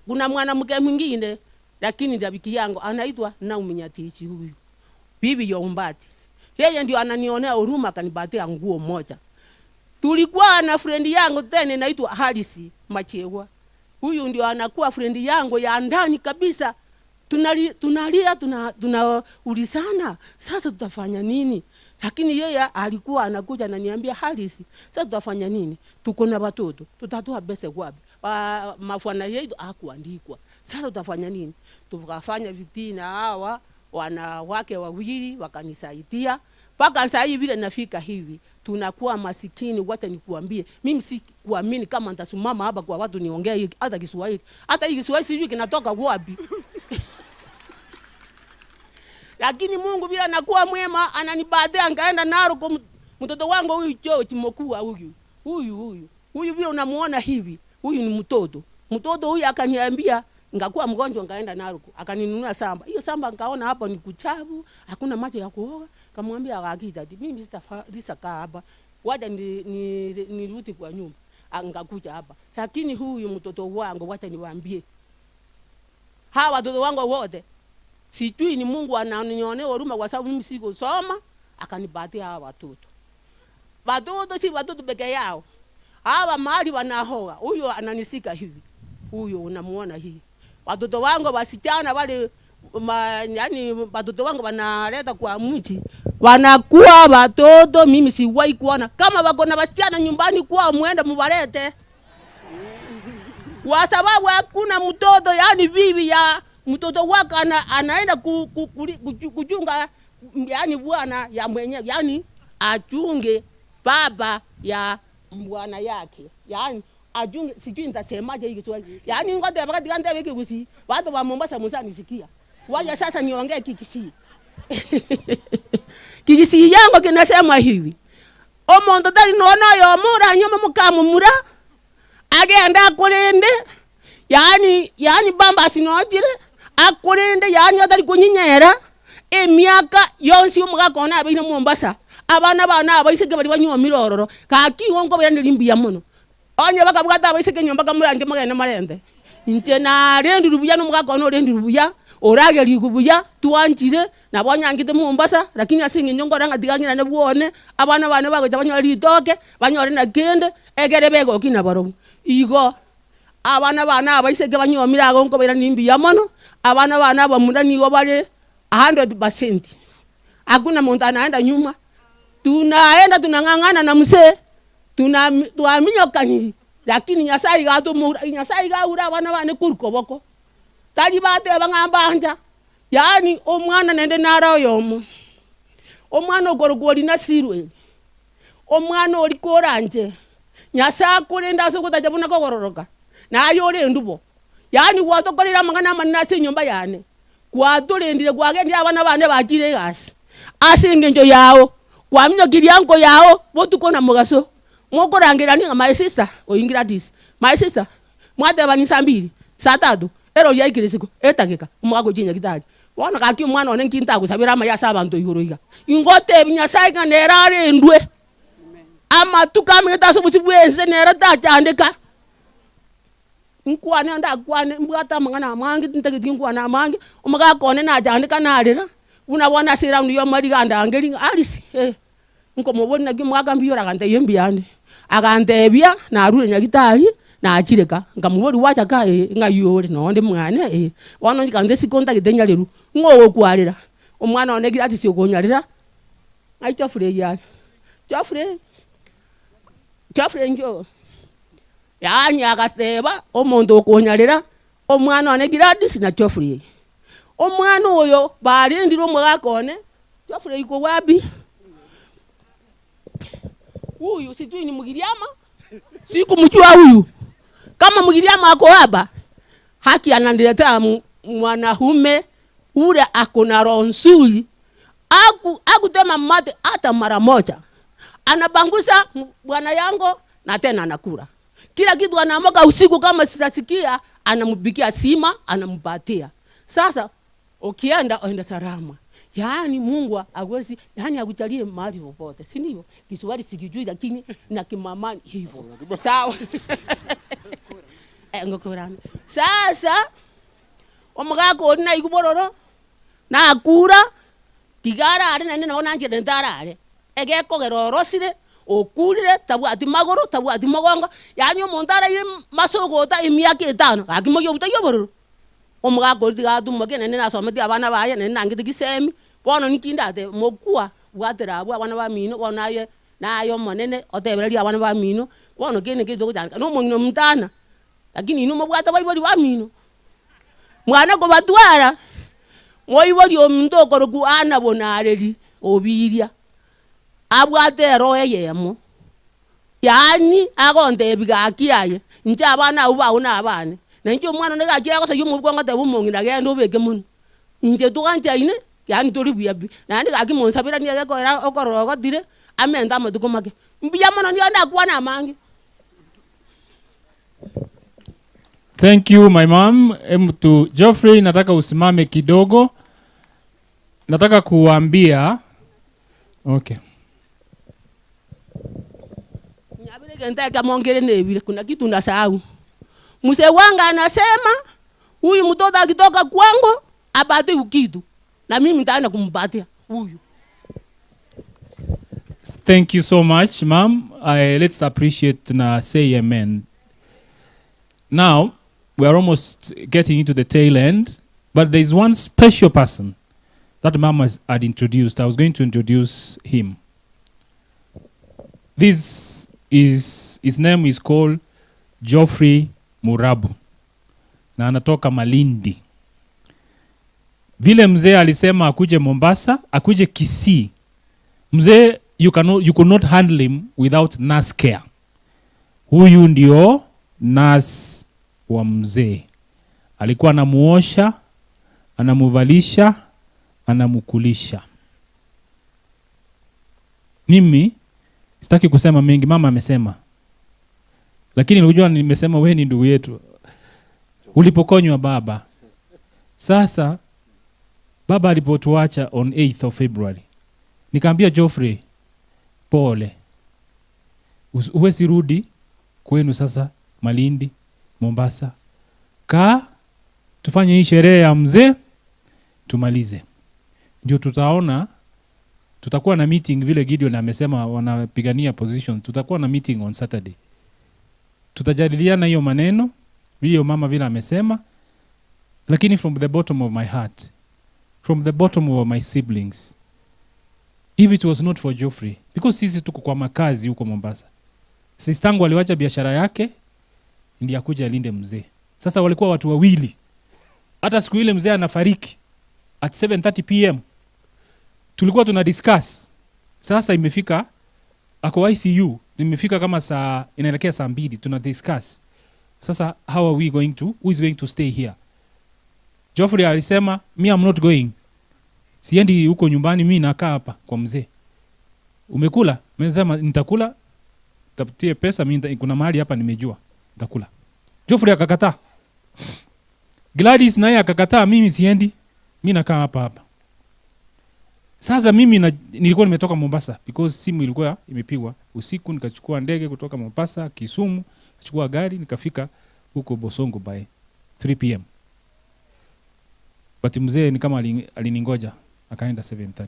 kuna mwanamke mwingine lakini rafiki yangu anaitwa Naomi Nyatichi huyu. Bibi Yombati. Yeye ndio ananionea huruma akanipatia nguo moja. Tulikuwa na friend yangu tena inaitwa Harisi Machewa. Huyu ndio anakuwa friend yangu ya ndani kabisa. Tunalia, tunaulizana, sasa tutafanya nini? Lakini yeye alikuwa anakuja ananiambia Harisi, sasa tutafanya nini? Tuko na watoto, tutatoa pesa wapi? Mafwana yetu hakuandikwa. Sasa tutafanya nini? Tukafanya vitina, hawa wanawake wawili wakanisaidia. Mpaka sasa hivi vile nafika hivi tunakuwa masikini. Wacha nikuambie, mimi sikuamini kama nitasimama hapa kwa watu niongee hata Kiswahili. Hata hii Kiswahili sijui kinatoka wapi. Lakini Mungu bila nakuwa mwema ananibadia, ngaenda naro kwa mtoto wangu huyu George Mokua huyu. Huyu huyu. Huyu vile unamuona hivi, huyu ni mtoto. Mtoto huyu akaniambia ngakuwa mgonjwa ngaenda Narok, akaninunua samba. Hiyo samba nikaona hapo ni kuchafu, hakuna maji ya kuoga. Kamwambia akakita, ati mimi sitakaa hapa. Wacha nirudi kwa nyumba. Ngakuja hapa. Lakini huyu mtoto wangu wacha niwaambie. Hawa watoto wangu wote sijui ni Mungu ananionea huruma kwa sababu mimi sikusoma, akanipatia hawa watoto. Watoto si watoto peke yao. Hawa mahali wanahoa, huyu ananisika hivi. Huyu unamuona hii. Watoto wangu wasichana wale yani watoto wangu wanaleta kwa mji. Wanakuwa watoto mimi siwahi kuona. Kama wako na wasichana nyumbani kwao muende muwalete. Kwa sababu hakuna mtoto, yani bibi ya mtoto wako anaenda kuchunga yani bwana ya mwenyewe, yani achunge baba ya bwana yake. Yani achunge, sijui nitasemaje hiki Kiswahili. Yani ngoja wakati gani ndio kusi. Watu wa Mombasa msanisikia. Wacha sasa niongee Kikisii. Kikisii yangu kinasema hivi. Omonto tari nona yo mura nyuma mukamumura. Agenda kulinde. Yani yani bamba sinojire. Akulinde yani atari kunyinyera. Emiaka yonsi omugakona abeine Mombasa. Abana bana abaiseke bari banywa mirororo. Kaki wonko bari limbiya muno. Onye bakabwata abaiseke nyomba kamuranje magene marende. Inche narendiru buya nomugakona orendiru buya. Orageri buya twanchire nabo nyangite Mombasa, lakini ase eng'encho nkora ng'a tiga ng'irane bwone abana bane bagocha banyore ritoke banyore na kende egere begoki na barobwo. Igo abana bane abaiseke banyomire ago nkobaira nimbuya mono, abana bane abamura nigo bare 100%. Hakuna muntu anaenda nyuma. Tunaenda tunang'ang'ana na mzee, twaminyokani, lakini Nyasaye gatumura, Nyasaye gaura abana bane korwa koboko. Tari bateba ng'a mbanja, yaani omwana nende nare oyomo. Omwana okorokwa ori Nasirwe. Omwana oria koranche, Nyasae akorende ase ogotacha buna kogororoka, na aye ore endubo. Yaani gwatokoreire amang'ana amanene ase enyomba yane, gwatorendire kwagendire abana bane bachire egasi ase engencho yao, kwaminyokirie anko yao botuko na mogaso, mokorangerania ng'a my sister oyio Gladys, my sister, mwatebani saa mbiri, saa tatu, erori yaikire isiko, etageka, omogaka ochia nyagitari. Bono gaki omwana one nki ntagosabera amaya ase abanto igoro iga? Ingotebia Nyasae ng'a nere arendwe, amatuko amanyete ase obosio bw'ense nere tachandeka. Nkwane ndakwane mbwate amang'ana amange ntageti nkwane amange, omogaka one nachandeka narera, buna bono ase eround ya omariga andangerie ng'a Alice eh, nkomoboria naki omogaka mbuya ore agantebia mbuyande, agantebia narure nyagitari nachire ka, nkamoboria gwacha ka eh, ng'ai ore nonde mwane eh, bono nchikante isiko ntagete nyarerwa, ng'o ogokwarera, omwana one Gladys okonyarera, ng'ai Geoffrey eyio are, Geoffrey, Geoffrey nchoo. Yaani agateba, Omonto okonyarera omwana one Gladys na Geoffrey. Omwana oyo barendire omogaka one Geoffrey iko wapi? Huyu sijui ni Mgiriama, sikumjua huyu. Kama Mgiriama ako hapa, haki ananiletea mwanaume ule ako na roho nzuri, aku akutema mate hata mara moja, anapangusa bwana yangu na tena anakula kila kitu. Anaamka usiku kama sitasikia, anampikia sima, anampatia. Sasa ukienda enda salama. Yaani Mungu hawezi, yaani akujalie mahali popote, si ndio? Kiswahili sikijui, lakini na kimamani hivyo sawa. Eh, ngokorana sasa omogaka oria naigwa bororo nakura tiga arare naende nabo nanchire ntarare egekogera orosire okurire tabwati magoro tabwati mogongo yaani omonto araire masogota emiaka etano gaki moyio obutaiyo obororo omogaka oria tiga atumoke naende nasometie abana baye naende nangete chisemi bono niki ndatebe mokwa bwatera abwo abana bamino bono aye naye omonene otebererie abana bamino bono kende nkeri togochandeka na omong'ina omotana lakini inwe mobwate abaibori bamino mwana kobatwara moibori ominto okorokwa Ana bonareri obiria abwate eroho eyemo yaani agontebia gaki aye inche abana abwo bago na abane na inche omwana one gachire agosaria omobuko ngoteba omong'ina genda obeke monwe inche twanchaine yaani tori buya pi naende gaki monsabera nigo egekora okorora ogotire amente amatuko make mbuya mono nigo ndakwane amange. Thank you my mom. Mtu Geoffrey, nataka usimame kidogo, nataka kuambia okay. Nyabire gento ekemo nkere nebire, kuna kitu nasahau. Mzee wanga anasema huyu mtoto akitoka kwangu apate kitu na mimi nitaenda kumpatia huyu. Thank you so much, ma'am. Let's appreciate na say amen. Now, we are almost getting into the tail end, but there is one special person that mom has, had introduced. I was going to introduce him. This is, his name is called Geoffrey Murabu na anatoka Malindi. Vile mzee alisema akuje Mombasa, akuje Kisii. Mzee you cannot, you could not handle him without nurse care. Huyu ndio nurse wa mzee. Alikuwa anamuosha, anamuvalisha, anamukulisha. Mimi sitaki kusema mengi, mama amesema, lakini unajua nimesema wewe ni ndugu yetu, ulipokonywa baba. Sasa baba alipotuacha on 8th of February, nikaambia Geoffrey, pole, huwezi rudi kwenu sasa Malindi, Mombasa, kaa tufanye hii sherehe ya mzee tumalize, ndio tutaona tutakuwa na meeting vile Gideon amesema wanapigania position. Tutakuwa na meeting on Saturday, tutajadiliana hiyo maneno hiyo mama vile amesema, lakini from the bottom of my heart, from the bottom of my siblings, if it was not for Geoffrey, because sisi tuko kwa makazi huko Mombasa, sistangu aliwacha biashara yake ndiye akuja alinde mzee. Sasa walikuwa watu wawili, hata siku ile mzee anafariki at 7:30 pm tulikuwa tuna discuss. Sasa imefika Ako ICU, nimefika kama saa inaelekea saa mbili, tuna discuss sasa how are we going to, who is going to stay here. Geoffrey alisema me I'm not going, siendi huko nyumbani, mi nakaa hapa kwa mzee. Umekula? Mesema nitakula, tafutie pesa mi, kuna mahali hapa nimejua nitakula. Geoffrey akakataa. Gladys naye akakataa, mimi siendi, mi nakaa hapa hapa. Sasa mimi na, nilikuwa nimetoka Mombasa because simu ilikuwa imepigwa usiku, nikachukua ndege kutoka Mombasa Kisumu, nikachukua gari nikafika huko Bosongo by 3 pm. But mzee ni kama aliningoja akaenda 7:30.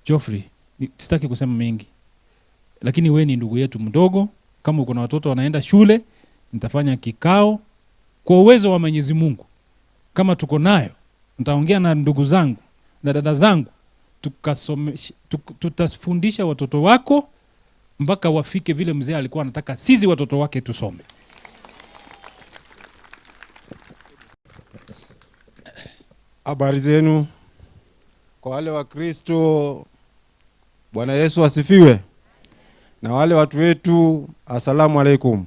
Geoffrey, sitaki kusema mengi, lakini we ni ndugu yetu mdogo. Kama uko na watoto wanaenda shule, nitafanya kikao kwa uwezo wa Mwenyezi Mungu, kama tuko nayo, nitaongea na ndugu zangu na dada zangu, tutafundisha watoto wako mpaka wafike vile mzee alikuwa anataka sisi watoto wake tusome. Habari zenu kwa wale wa Kristo, Bwana Yesu asifiwe. Na wale watu wetu, asalamu alaikum.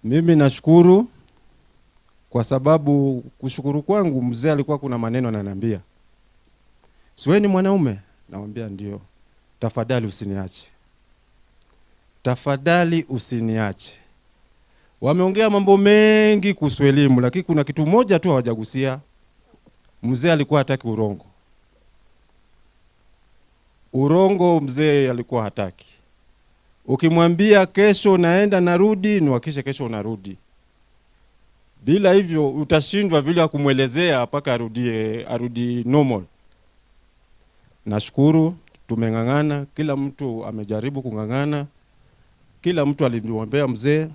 Mimi nashukuru kwa sababu kushukuru kwangu, mzee alikuwa kuna maneno ananiambia, si wewe ni mwanaume? Namwambia ndio. Tafadhali usiniache, tafadhali usiniache. Wameongea mambo mengi kuhusu elimu, lakini kuna kitu moja tu hawajagusia. Mzee alikuwa hataki urongo. Urongo mzee alikuwa hataki. Ukimwambia kesho naenda narudi, niwakishe kesho unarudi. Bila hivyo utashindwa vile ya kumwelezea mpaka arudi normal. Nashukuru tumeng'ang'ana, kila mtu amejaribu kung'ang'ana, kila mtu alimwombea mzee,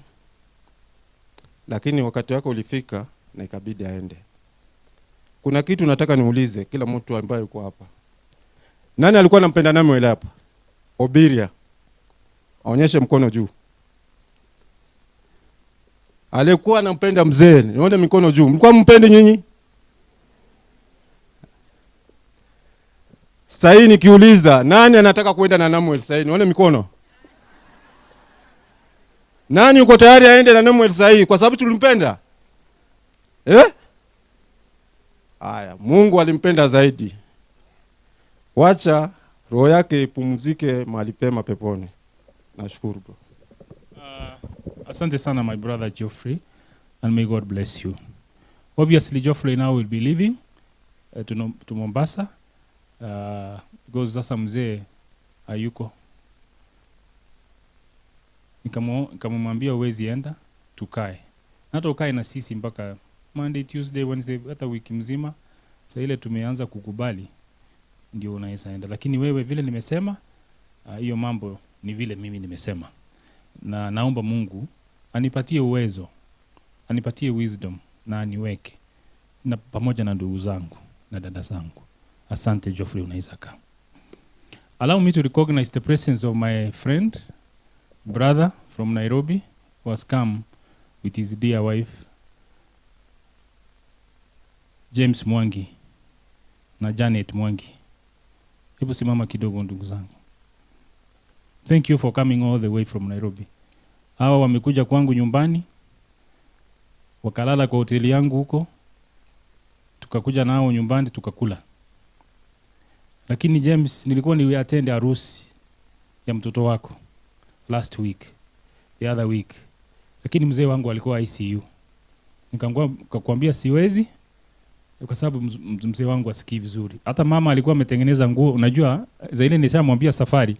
lakini wakati wake ulifika na ikabidi aende. Kuna kitu nataka niulize kila mtu ambaye yuko hapa. Nani alikuwa anampenda Samuel hapa? Obiria. Aonyeshe mkono juu. Alikuwa anampenda mzee, nione mikono juu. Mlikuwa mpendi nyinyi? Sasa hii nikiuliza nani anataka kuenda na Samuel sasa hii, nione mikono. Nani yuko tayari aende na Samuel sasa hii kwa sababu tulimpenda? Haya, Mungu alimpenda zaidi. Wacha roho yake ipumzike mahali pema peponi. Nashukuru bro. Asante sana my brother Geoffrey, and may God bless you. Obviously Geoffrey now will be leaving to Mombasa because sasa mzee hayuko. Nikamwambia huwezi enda, tukae. Na hata ukae na sisi mpaka Monday, Tuesday, Wednesday, hata wiki mzima. Sasa ile tumeanza kukubali ndio unaweza enda. Lakini wewe vile nimesema, hiyo mambo ni vile mimi nimesema. Na naomba Mungu anipatie uwezo, anipatie wisdom na aniweke na pamoja na ndugu zangu na dada zangu. Asante Geoffrey, unaweza kaa. Allow me to recognize the presence of my friend, brother from Nairobi, who has come with his dear wife, James Mwangi na Janet Mwangi. Hebu simama kidogo ndugu zangu. Thank you for coming all the way from Nairobi. Hawa wamekuja kwangu nyumbani, wakalala kwa hoteli yangu huko, tukakuja nao nyumbani tukakula. Lakini James, nilikuwa ni attend harusi ya mtoto wako last week, the other week. Lakini mzee wangu alikuwa ICU. Nikakwambia siwezi kwa sababu mzee wangu asikii vizuri. Hata mama alikuwa ametengeneza nguo, unajua za ile nishamwambia safari.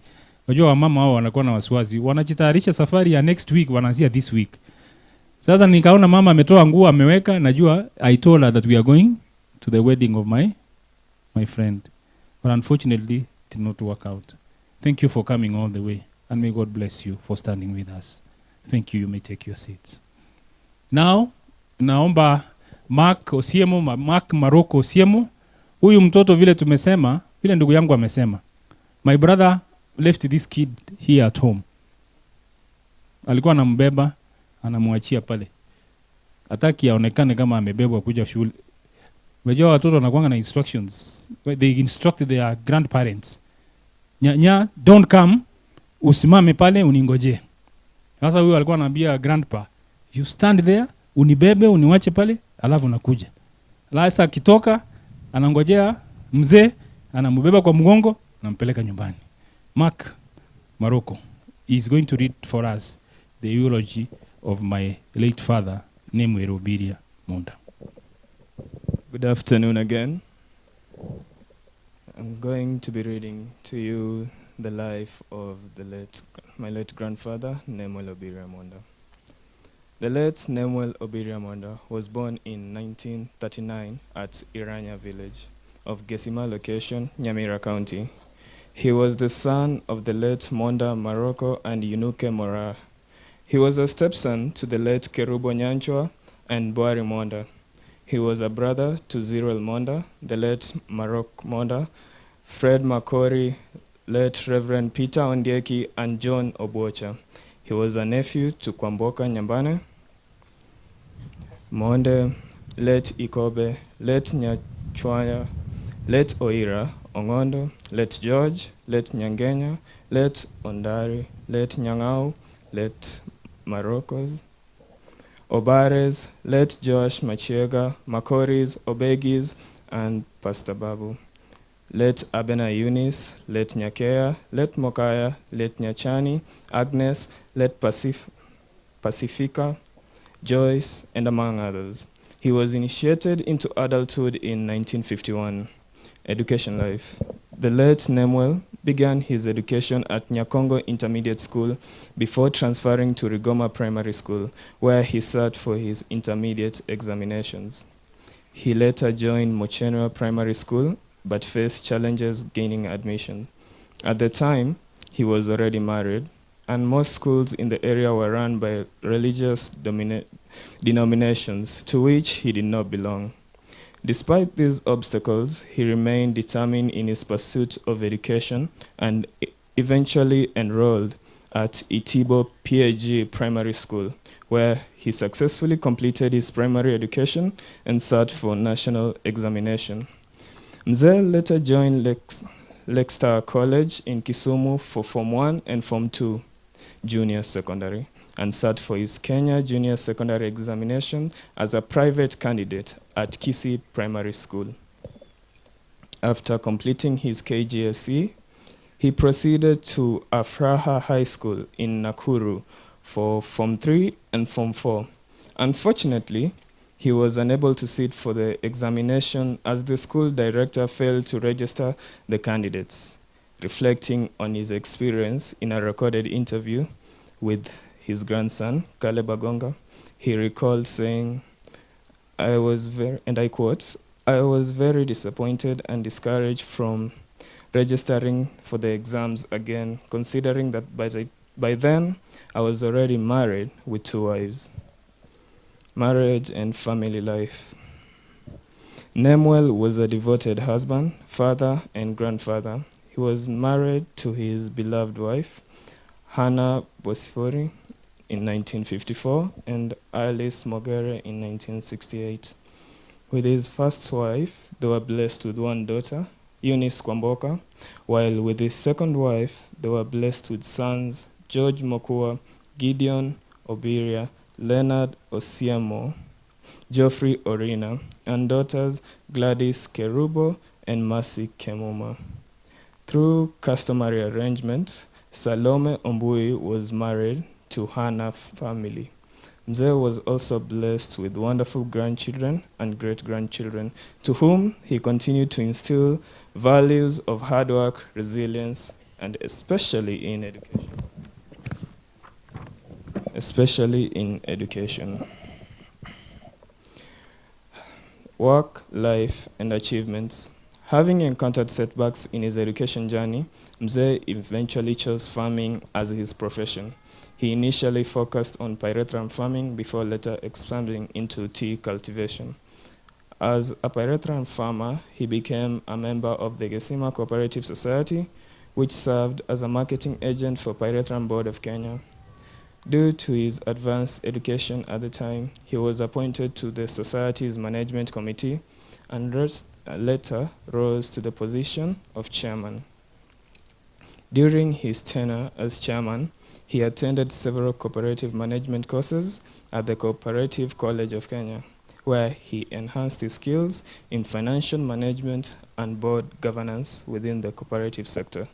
Unajua wamama hao wanakuwa na wasiwasi, wanajitayarisha safari ya next week, wanaanzia this week. Sasa nikaona mama ametoa nguo ameweka, najua I told her that we are going to the wedding of my friend. But unfortunately it did not work out. Thank you for coming all the way, and may God bless you for standing with us. Thank you. You may take your seats. Now, naomba Mark Osiemo, Mark Maroko Osiemo. Huyu mtoto vile tumesema, vile ndugu yangu amesema. My brother left this kid here at home. Alikuwa anambeba, anamwachia pale. Hataki aonekane kama amebebwa kuja shule. Unajua watoto wanakuanga na instructions. They instruct their grandparents. Nyanya, don't come, usimame pale uningojee. Sasa huyu alikuwa anaambia grandpa, you stand there, unibebe, uniwache pale, alafu nakuja. Sasa akitoka anangojea mzee, anambeba kwa mgongo, anampeleka nyumbani. Mark Maroko is going to read for us the eulogy of my late father, Nemuel Obiria Monda. Good afternoon again. I'm going to be reading to you the life of the late, my late grandfather, Nemuel Obiria Monda. The late Nemuel Obiria Monda was born in 1939 at Iranya village of Gesima location, Nyamira County. He was the son of the late Monda Maroko and Yunuke Mora. He was a stepson to the late Kerubo Nyanchwa and Boari Monda. He was a brother to Zirel Monda, the late Marok Monda, Fred Makori, late Reverend Peter Ondieki, and John Obocha. He was a nephew to Kwamboka Nyambane, Monde, late Ikobe, late Nyachwaya, late Oira, Ongondo, late George, late Nyangenya, late Ondari, late Nyang'au, late Marokos, Obares, late Josh Machiega, Makoris, Obegis, and Pastor Babu. Late Abena Eunice, late Nyakea, late Mokaya, late Nyachani, Agnes, late Pacifica, Joyce, and among others. He was initiated into adulthood in 1951. Education life. The late Nemuel began his education at Nyakongo Intermediate School before transferring to Rigoma Primary School, where he sat for his intermediate examinations. He later joined Mochenwa Primary School, but faced challenges gaining admission. At the time, he was already married, and most schools in the area were run by religious denominations, to which he did not belong. Despite these obstacles, he remained determined in his pursuit of education and eventually enrolled at Itibo PAG Primary School, where he successfully completed his primary education and sat for national examination. Mzee later joined Lakestar College in Kisumu for Form 1 and Form 2 Junior Secondary, and sat for his Kenya Junior Secondary examination as a private candidate at Kisii Primary School. After completing his KGSE, he proceeded to Afraha High School in Nakuru for Form 3 and Form 4. Unfortunately, he was unable to sit for the examination as the school director failed to register the candidates. Reflecting on his experience in a recorded interview with his grandson, Caleb Agonga, he recalled saying, I was very, and I quote, I was very disappointed and discouraged from registering for the exams again, considering that by then I was already married with 2 wives. Marriage and family life. Nemuel was a devoted husband, father, and grandfather. He was married to his beloved wife, Hannah Bosifori, in 1954, and Alice Mogere in 1968. With his first wife, they were blessed with one daughter, Eunice Kwamboka, while with his second wife, they were blessed with sons, George Mokua, Gideon Obiria, Leonard Osiemo, Geoffrey Orina, and daughters Gladys Kerubo and Mercy Kemuma. Through customary arrangement, Salome Ombui was married to Hannah family. Mzee was also blessed with wonderful grandchildren and great-grandchildren, to whom he continued to instill values of hard work, resilience, and especially in education. Especially in education. Work, life, and achievements. Having encountered setbacks in his education journey, Mzee eventually chose farming as his profession. He initially focused on pyrethrum farming before later expanding into tea cultivation. As a pyrethrum farmer, he became a member of the Gesima Cooperative Society, which served as a marketing agent for Pyrethrum Board of Kenya. Due to his advanced education at the time, he was appointed to the society's management committee and later rose to the position of chairman. During his tenure as chairman, he attended several cooperative management courses at the Cooperative College of Kenya, where he enhanced his skills in financial management and board governance within the cooperative sector.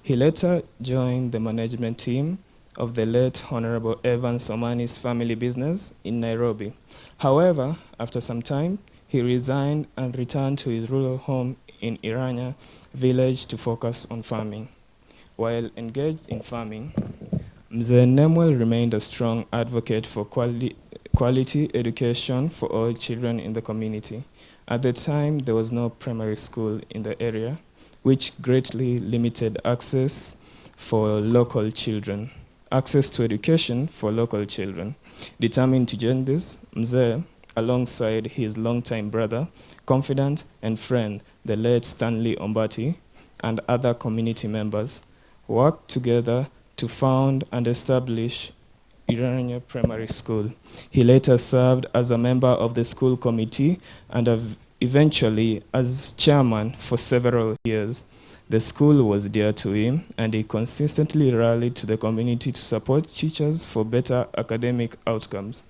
He later joined the management team of the late Honorable Evans Omani's family business in Nairobi. However, after some time, he resigned and returned to his rural home in Iranya village to focus on farming. While engaged in farming, Mzee Nemuel remained a strong advocate for quality education for all children in the community. At the time, there was no primary school in the area, which greatly limited access for local children, access to education for local children. Determined to change this, Mzee, alongside his longtime brother, confidant, and friend, the late Stanley Ombati, and other community members, worked together to found and establish Iranya Primary School. He later served as a member of the school committee and eventually as chairman for several years. The school was dear to him, and he consistently rallied to the community to support teachers for better academic outcomes.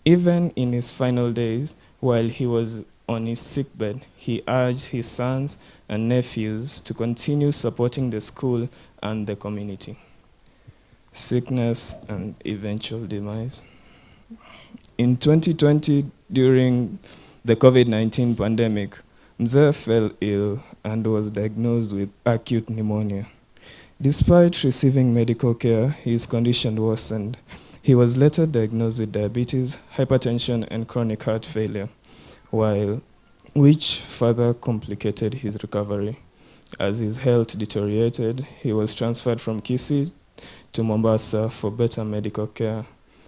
Even in his final days, while he was on his sickbed, he urged his sons and nephews to continue supporting the school and the community. Sickness and eventual demise. In 2020, during the COVID-19 pandemic, Mzee fell ill and was diagnosed with acute pneumonia. Despite receiving medical care, his condition worsened. He was later diagnosed with diabetes, hypertension, and chronic heart failure, which further complicated his recovery. As his health deteriorated, he was transferred from Kisii to Mombasa for better medical care.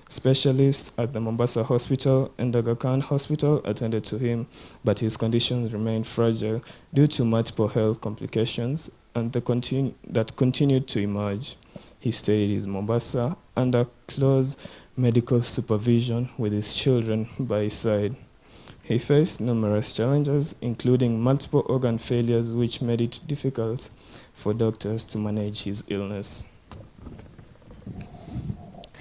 Specialists at the Mombasa Hospital and Aga Khan Hospital attended to him, but his condition remained fragile due to multiple health complications and the that continued to emerge. He stayed in Mombasa under close medical supervision with his children by his side. He faced numerous challenges, including multiple organ failures, which made it difficult for doctors to manage his illness.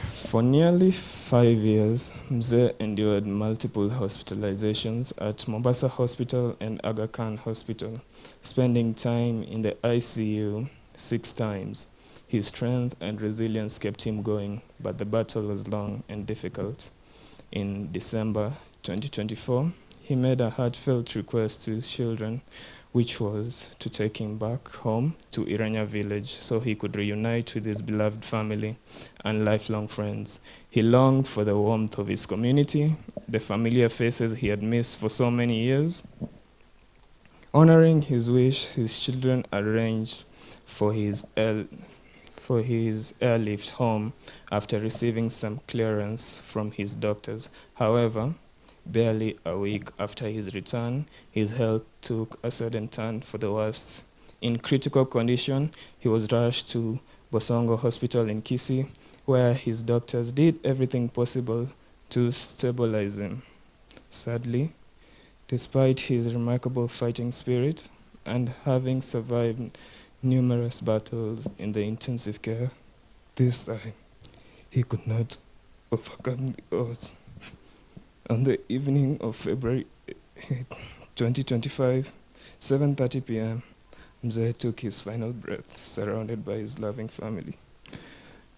For nearly 5 years, Mzee endured multiple hospitalizations at Mombasa Hospital and Aga Khan Hospital, spending time in the ICU 6 times. His strength and resilience kept him going, but the battle was long and difficult. In December 2024, he made a heartfelt request to his children, which was to take him back home to Iranya village so he could reunite with his beloved family and lifelong friends. He longed for the warmth of his community, the familiar faces he had missed for so many years. Honoring his wish, his children arranged for his airlift home after receiving some clearance from his doctors. However, barely a week after his return, his health took a sudden turn for the worst. In critical condition, he was rushed to Bosongo Hospital in Kisii, where his doctors did everything possible to stabilize him. Sadly, despite his remarkable fighting spirit and having survived numerous battles in the intensive care, this time he could not overcome the odds. On the evening of February 2025, 7:30 p.m., Mzee took his final breath, surrounded by his loving family.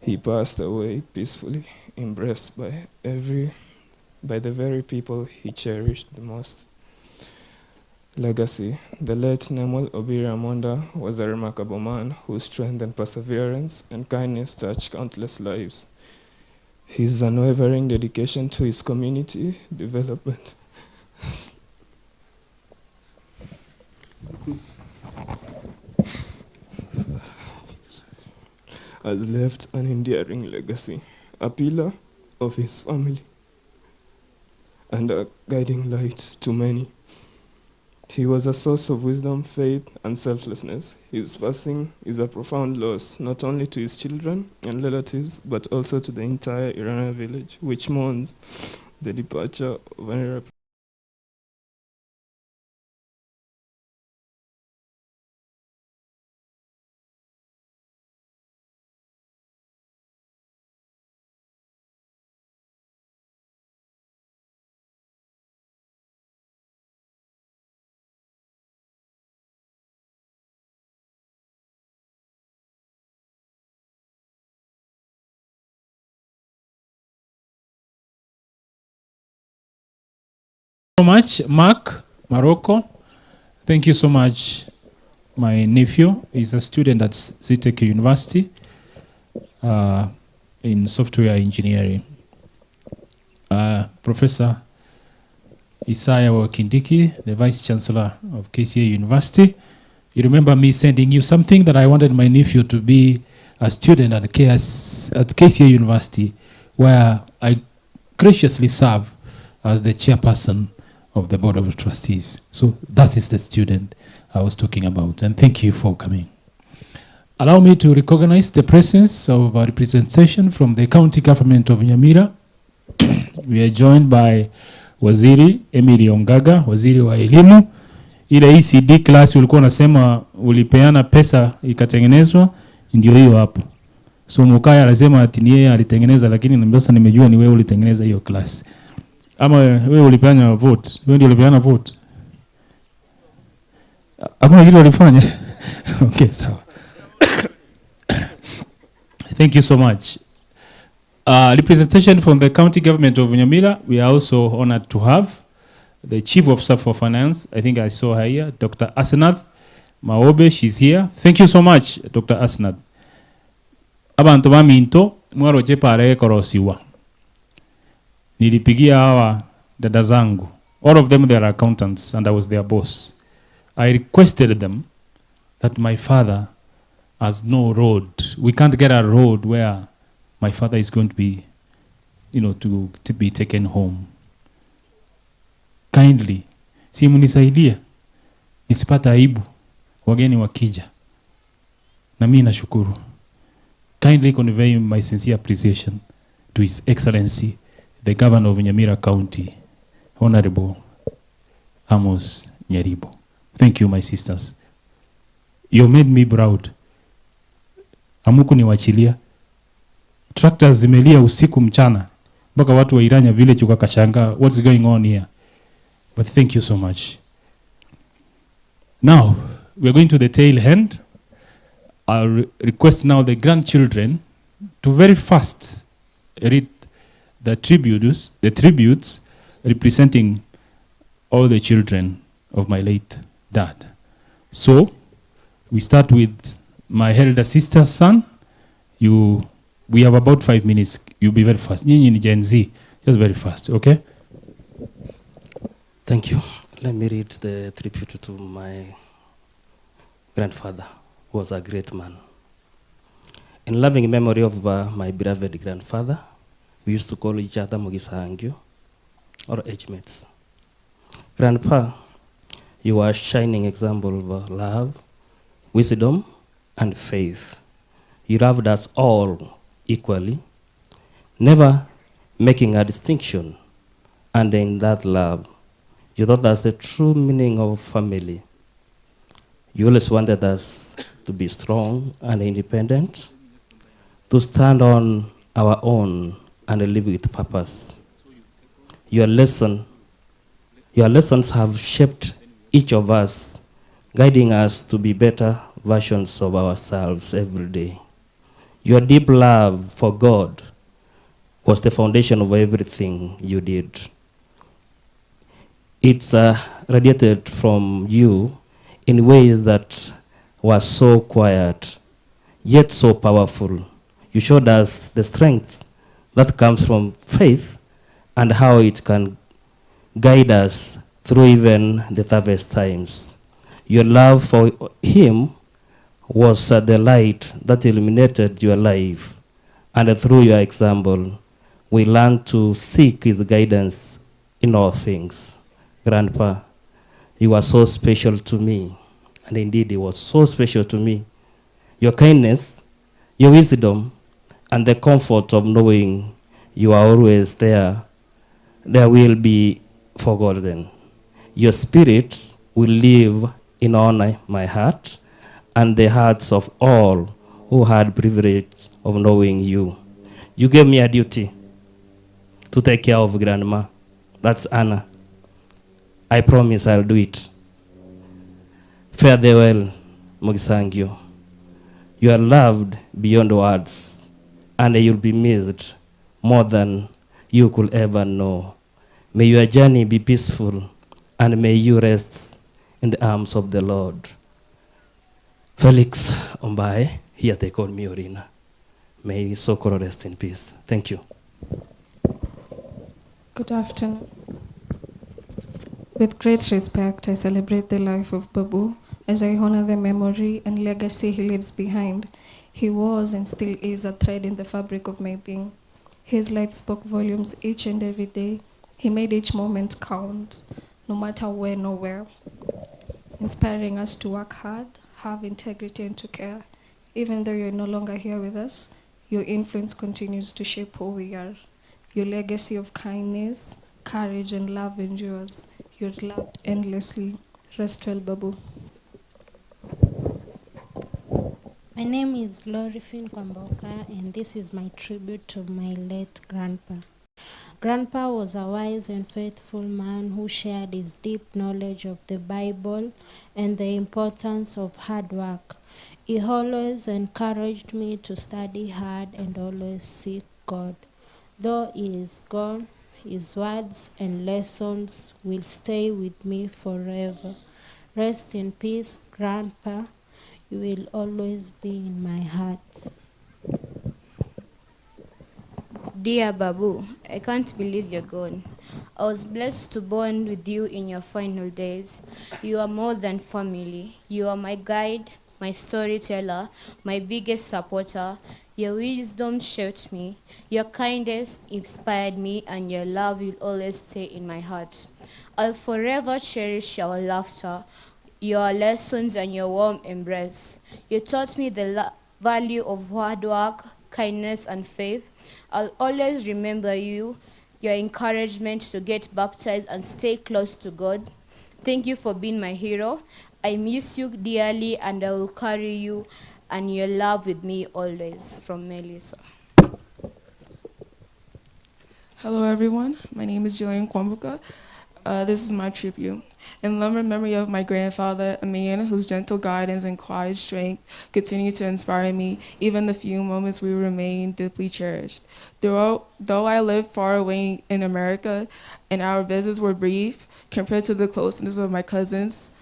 He passed away peacefully, embraced by the very people he cherished the most. Legacy. The late Nemuel Obiria Monda was a remarkable man whose strength and perseverance and kindness touched countless lives. His unwavering dedication to his community development has left an enduring legacy, a pillar of his family, and a guiding light to many. He was a source of wisdom, faith, and selflessness. His passing is a profound loss, not only to his children and relatives, but also to the entire Iranya village, which mourns the departure of an irreplaceable much, Mark Maroko. Thank you so much, my nephew. He's a student at Zetech University in software engineering. Professor Isaiah Wakindiki, the Vice Chancellor of KCA University. You remember me sending you something that I wanted my nephew to be a student at, KS, at KCA University, where I graciously serve as the chairperson of the Board of Trustees. So that is the student I was talking about. And thank you for coming. Allow me to recognize the presence of a representation from the county government of Nyamira. We are joined by Waziri Emily Ongaga, waziri wa elimu. Ile ECD class ulikuwa unasema ulipeana pesa ikatengenezwa, ndio hiyo hapo. So Mukaya anasema ati ni yeye alitengeneza, lakini sasa nimejua ni wewe ulitengeneza hiyo class. Ama wewe ulipeana vote? Wewe ndio ulipeana vote? Hakuna kitu walifanya? Okay, sawa. Thank you so much. Representation from the county government of Nyamira, we are also honored to have the Chief of Staff for Finance. I think I saw her here, Dr. Asenath Maobe, she's here. Thank you so much, Dr. Asenath. Abantu baminto mwaroche pare korosiwa. Nilipigia hawa dada zangu. All of them, they are accountants and I was their boss. I requested them that my father has no road. We can't get a road where my father is going to be, to be taken home. Kindly, si mnisaidie nisipate aibu wageni wakija. Na mimi nashukuru. Kindly convey my sincere appreciation to His Excellency, the Governor of Nyamira County, Honorable Amos Nyaribo. Thank you, my sisters. You made me proud. Hamukuniwachilia. Tractors zimelia usiku mchana mpaka watu wa Iranya village wakashangaa what's going on here. But thank you so much. Now, we are going to the tail end. I'll request now the grandchildren to very fast read the tributes representing all the children of my late dad. So, we start with my elder sister's son. We have about 5 minutes. You'll be very fast. Nyinyi ni Gen Z, just very fast, okay? Thank you. Let me read the tribute to my grandfather, who was a great man. In loving memory of my beloved grandfather, we used to call each other Mugisangyo, or age mates. Grandpa, you are a shining example of love, wisdom, and faith. You loved us all equally, never making a distinction, and in that love, you taught us the true meaning of family. You always wanted us to be strong and independent, to stand on our own and live with purpose. Your lessons have shaped each of us, guiding us to be better versions of ourselves every day. Your deep love for God was the foundation of everything you did. It's radiated from you in ways that were so quiet, yet so powerful. You showed us the strength that comes from faith and how it can guide us through even the toughest times. Your love for him was the light that illuminated your life, and through your example, we learned to seek his guidance in all things. Grandpa, you are so special to me, and indeed he was so special to me. Your kindness, your wisdom, and the comfort of knowing you are always there, there will be forgotten. Your spirit will live in honor my heart and the hearts of all who had privilege of knowing you. You gave me a duty to take care of Grandma. That's Anna. I promise I'll do it. Fare thee well, Mugisangyo. You are loved beyond words, and you'll be missed more than you could ever know. May your journey be peaceful and may you rest in the arms of the Lord. Felix Ombae, here they call me Orina. May Sokoro rest in peace. Thank you. Good afternoon. With great respect, I celebrate the life of Babu as I honor the memory and legacy he leaves behind. He was and still is a thread in the fabric of my being. His life spoke volumes each and every day. He made each moment count, no matter when or where, inspiring us to work hard, have integrity, and to care. Even though you're no longer here with us, your influence continues to shape who we are. Your legacy of kindness, courage, and love endures. You're loved endlessly. Rest well, Babu. My name is Glorifin Kwamboka, and this is my tribute to my late grandpa. Grandpa was a wise and faithful man who shared his deep knowledge of the Bible and the importance of hard work. He always encouraged me to study hard and always seek God. Though he is gone, his words and lessons will stay with me forever. Rest in peace, Grandpa. You will always be in my heart. Dear Babu, I can't believe you're gone. I was blessed to bond with you in your final days. You are more than family. You are my guide, my storyteller, my biggest supporter. Your wisdom shaped me, your kindness inspired me, and your love will always stay in my heart. I'll forever cherish our laughter, your lessons, and your warm embrace. You taught me the value of hard work, kindness, and faith. I'll always remember you, your encouragement to get baptized and stay close to God. Thank you for being my hero. I miss you dearly, and I will carry you and your love with me always. From Melissa. Hello, everyone. My name is Jillian Kwambuka. This is my tribute. In loving memory of my grandfather, a man whose gentle guidance and quiet strength continue to inspire me, even the few moments we remain deeply cherished. Though I lived far away in America and our visits were brief compared to the closeness of my cousins,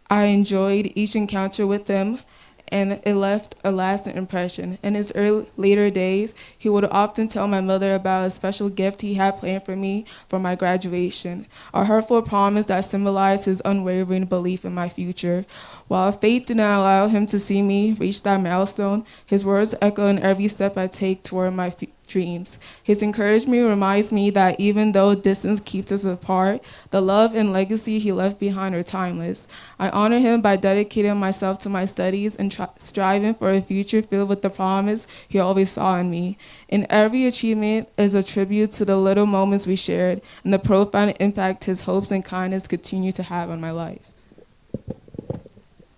I enjoyed each encounter with them, and it left a lasting impression. In his later days, he would often tell my mother about a special gift he had planned for me for my graduation, a heartfelt promise that symbolized his unwavering belief in my future. While fate did not allow him to see me reach that milestone, his words echo in every step I take toward my dreams. His encouragement reminds me that even though distance keeps us apart, the love and legacy he left behind are timeless. I honor him by dedicating myself to my studies and striving for a future filled with the promise he always saw in me. And every achievement is a tribute to the little moments we shared and the profound impact his hopes and kindness continue to have on my life.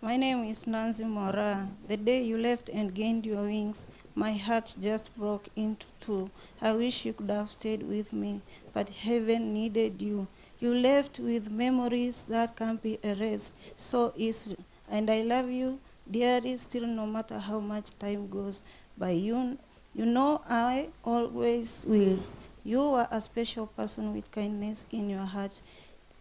My name is Nancy Mora. The day you left and gained your wings, my heart just broke into two. I wish you could have stayed with me, but heaven needed you. You left with memories that can't be erased so easily. And I love you dearly still, no matter how much time goes by. You know I always will. You are a special person with kindness in your heart.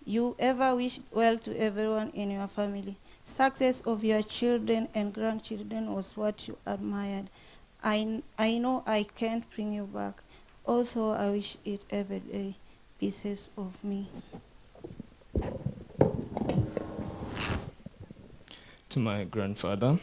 You ever wish well to everyone in your family. Success of your children and grandchildren was what you admired. I know I can't bring you back, although I wish it every day. Pieces of me. To my grandfather,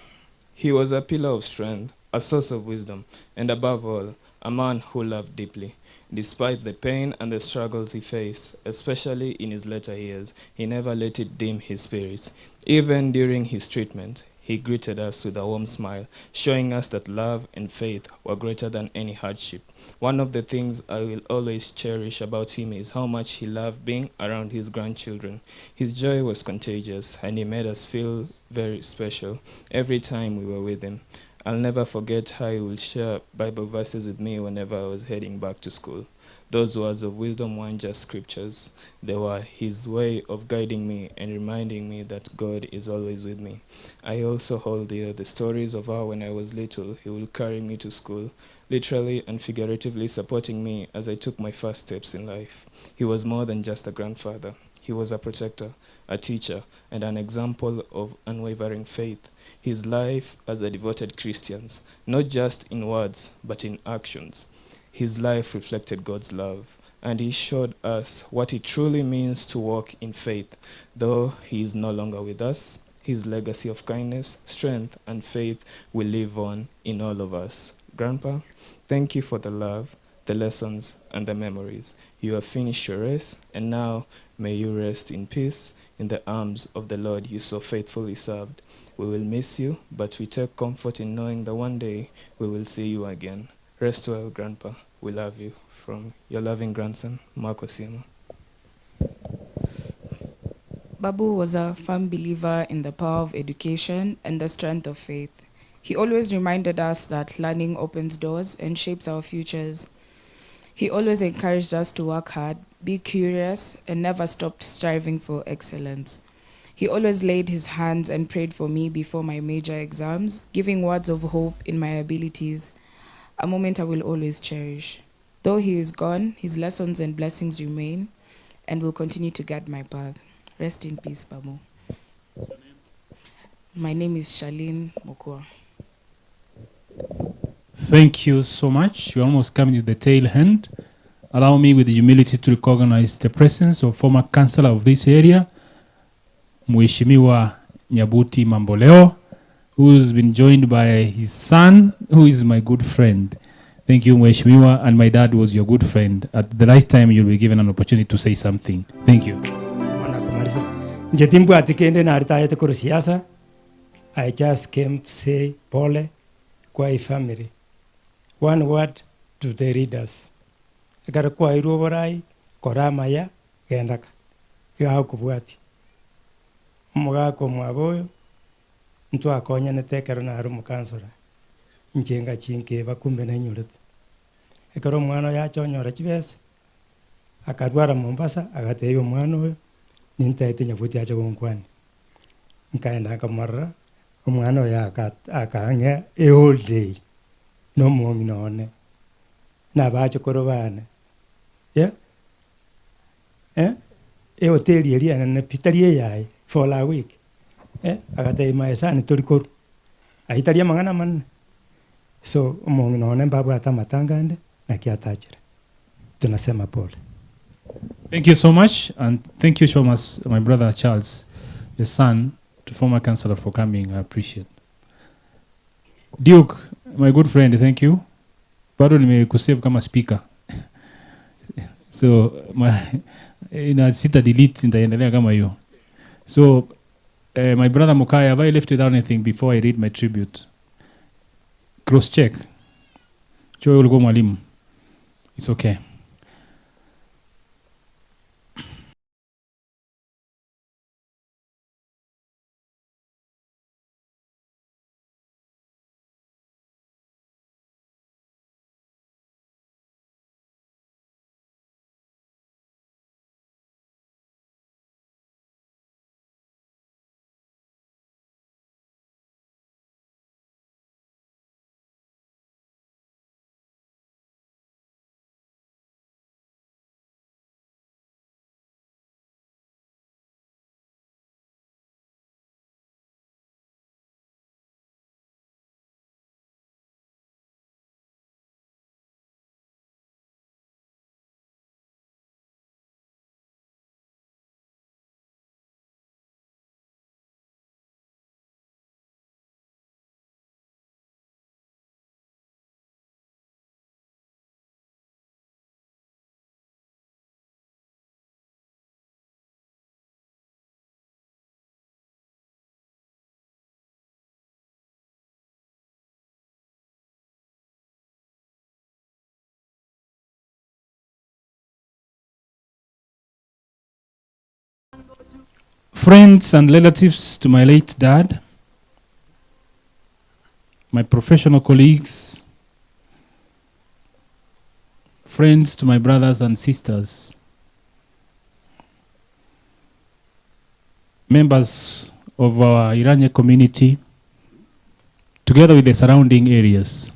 he was a pillar of strength, a source of wisdom, and above all, a man who loved deeply. Despite the pain and the struggles he faced, especially in his later years, he never let it dim his spirits. Even during his treatment, he greeted us with a warm smile, showing us that love and faith were greater than any hardship. One of the things I will always cherish about him is how much he loved being around his grandchildren. His joy was contagious, and he made us feel very special every time we were with him. I'll never forget how he would share Bible verses with me whenever I was heading back to school. Those words of wisdom weren't just scriptures. They were his way of guiding me and reminding me that God is always with me. I also hold dear the stories of how when I was little, he would carry me to school literally and figuratively supporting me as I took my first steps in life. He was more than just a grandfather. He was a protector, a teacher, and an example of unwavering faith. His life as a devoted Christian, not just in words, but in actions. His life reflected God's love, and he showed us what it truly means to walk in faith. Though he is no longer with us, his legacy of kindness, strength, and faith will live on in all of us. Grandpa, thank you for the love, the lessons, and the memories. You have finished your race, and now may you rest in peace in the arms of the Lord you so faithfully served. We will miss you, but we take comfort in knowing that one day we will see you again. Rest well, Grandpa. We love you. From your loving grandson, Marco Sima. Babu was a firm believer in the power of education and the strength of faith. He always reminded us that learning opens doors and shapes our futures. He always encouraged us to work hard, be curious, and never stopped striving for excellence. He always laid his hands and prayed for me before my major exams, giving words of hope in my abilities, a moment I will always cherish. Though he is gone, his lessons and blessings remain and will continue to guide my path. Rest in peace, Babu. My name is Charlene Mokua. Thank you so much. You're almost coming to the tail end. Allow me with humility to recognize the presence of former councillor of this area, Mheshimiwa Nyabuti Mamboleo, who's been joined by his son, who is my good friend. Thank you, Mheshimiwa, and my dad was your good friend. At the right time, you'll be given an opportunity to say something. Thank you. Kumaliza. Inche timbwati kende naritayete korwa siasa, I just came to say pole kwa efamily. One word to the leaders. Ekero kwairwe oborai, kora amaya, genda ka. Iga agokobwatia. Omogaka omwabo oyo, ntwakonyanete ekero nare omokansora, inche ngachia nkeba kumbe nainyorete. Ekero omwana oyo acha onyora chibesa, akarwara Mombasa, agatebia omwana oyo, nintaete nyabuti ache gonkwania. Nkaenda nkamorora, omwana oyo aka akang'ea a whole day, na omong'ina one, na abachokoro bane, yeah, eh, ehoteli eria enene pi, tari eyaye, for a week, eh, agatebia my son tori korwa, aywo tari amang'ana amanene. So omong'ina one mbabwate amatanga ande, naki atachere. Tunasema pole. Thank you so much, and thank you so much, my brother Charles, the son, to former councillor for coming. I appreciate. Duke, my good friend, thank you. Bado nimekusave kama speaker. So my, ina sita delete, nitaendelea kama hiyo. So my brother Mokaya, have I left without anything before I read my tribute? Cross check. Choe ulikuwa mwalimu. It's okay. Friends and relatives to my late dad, my professional colleagues, friends to my brothers and sisters, members of our Iranya community, together with the surrounding areas.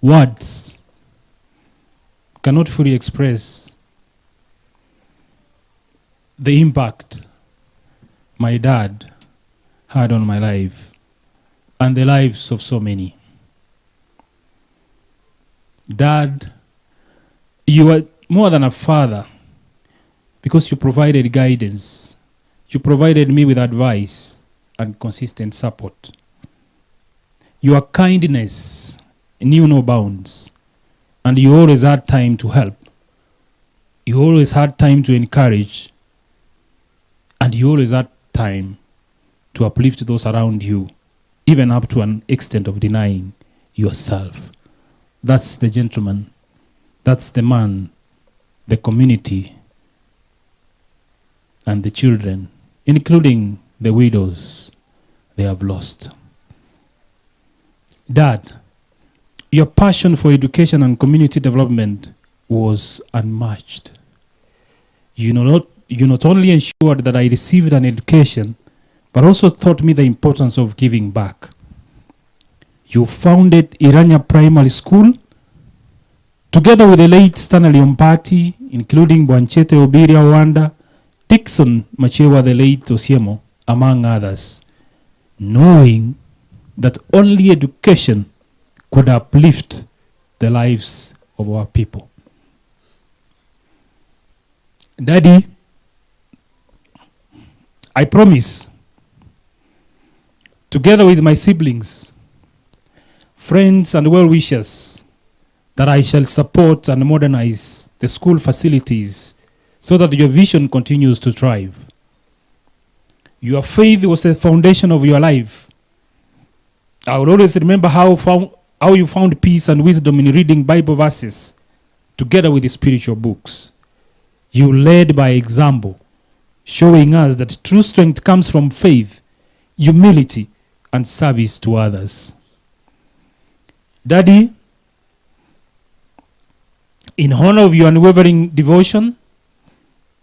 Words cannot fully express the impact my dad had on my life and the lives of so many. Dad, you are more than a father because you provided guidance, you provided me with advice and consistent support. Your kindness knew no bounds, and you always had time to help. You always had time to encourage, and you always had time to uplift those around you, even up to an extent of denying yourself. That's the gentleman, that's the man, the community, and the children, including the widows they have lost. Dad, your passion for education and community development was unmatched. You not, you not only ensured that I received an education, but also taught me the importance of giving back. You founded Iranya Primary School together with the late Stanley Ombati, including Bwanchete Obiria Wanda, Dixon Machewa, the late Osiemo, among others, knowing that only education could uplift the lives of our people. Daddy, I promise, together with my siblings, friends, and well wishers, that I shall support and modernize the school facilities so that your vision continues to thrive. Your faith was the foundation of your life. I will always remember how, found, how you found peace and wisdom in reading Bible verses together with the spiritual books. You led by example, showing us that true strength comes from faith, humility, and service to others. Daddy, in honor of your unwavering devotion,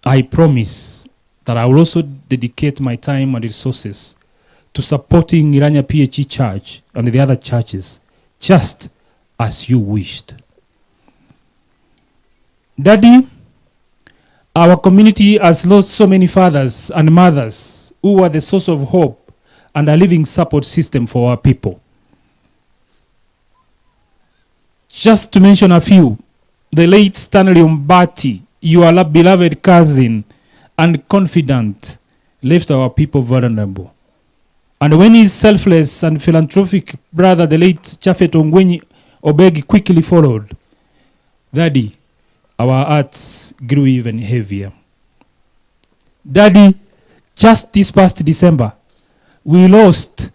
I promise that I will also dedicate my time and resources to supporting Iranya PHE Church and the other churches, just as you wished. Daddy, our community has lost so many fathers and mothers who were the source of hope and a living support system for our people. Just to mention a few, the late Stanley Umbati, your beloved cousin and confidant, left our people vulnerable. And when his selfless and philanthropic brother, the late Chafet Ongwenyi Obegi, quickly followed, Daddy, our hearts grew even heavier. Daddy, just this past December, we lost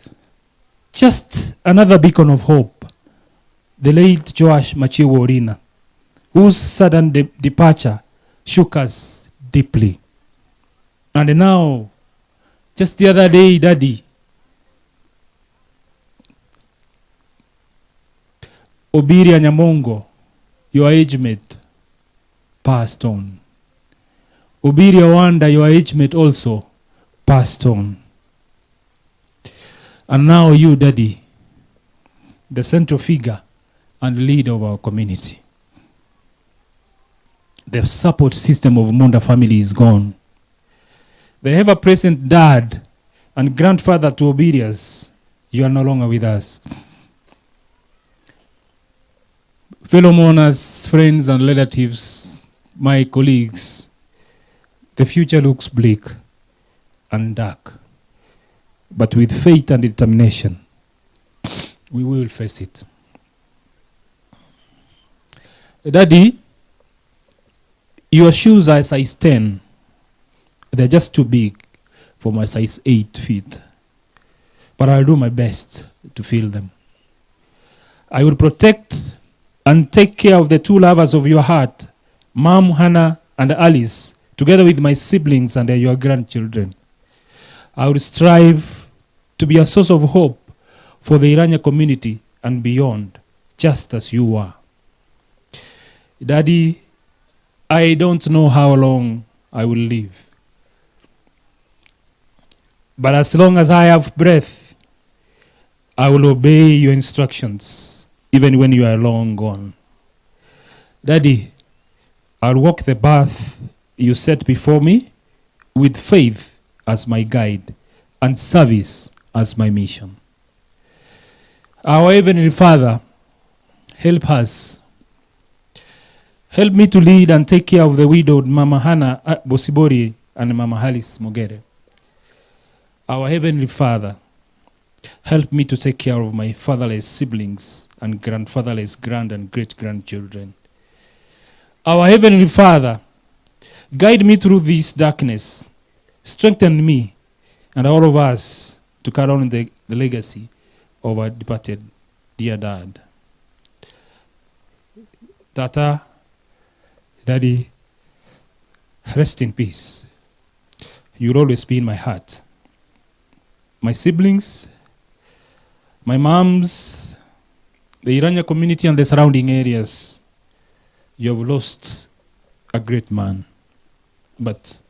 just another beacon of hope, the late Joash Machiwo Orina, whose sudden de- departure shook us deeply. And now, just the other day, Daddy, Obiria Nyamongo, your age mate, passed on. Obiria Wanda, your age mate also, passed on. And now you, Daddy, the central figure and leader of our community. The support system of Munda family is gone. The ever-present dad and grandfather to Obedience, you are no longer with us. Fellow mourners, friends and relatives, my colleagues, the future looks bleak and dark. But with faith and determination, we will face it. Daddy, your shoes are size 10. They're just too big for my size 8 feet. But I'll do my best to fill them. I will protect and take care of the two lovers of your heart, Mom, Hannah, and Alice, together with my siblings and your grandchildren. I will strive to be a source of hope for the Iranya community and beyond, just as you are. Daddy, I don't know how long I will live. But as long as I have breath, I will obey your instructions even when you are long gone. Daddy, I'll walk the path you set before me with faith as my guide and service as my mission. Our Heavenly Father, help us. Help me to lead and take care of the widowed Mama Hannah Bosibori and Mama Alice Mogere. Our Heavenly Father, help me to take care of my fatherless siblings and grandfatherless grand and great grandchildren. Our Heavenly Father, guide me through this darkness, strengthen me and all of us to carry on the legacy of our departed dear dad. Tata, Daddy, rest in peace. You'll always be in my heart. My siblings, my moms, the Iranya community and the surrounding areas, you have lost a great man, but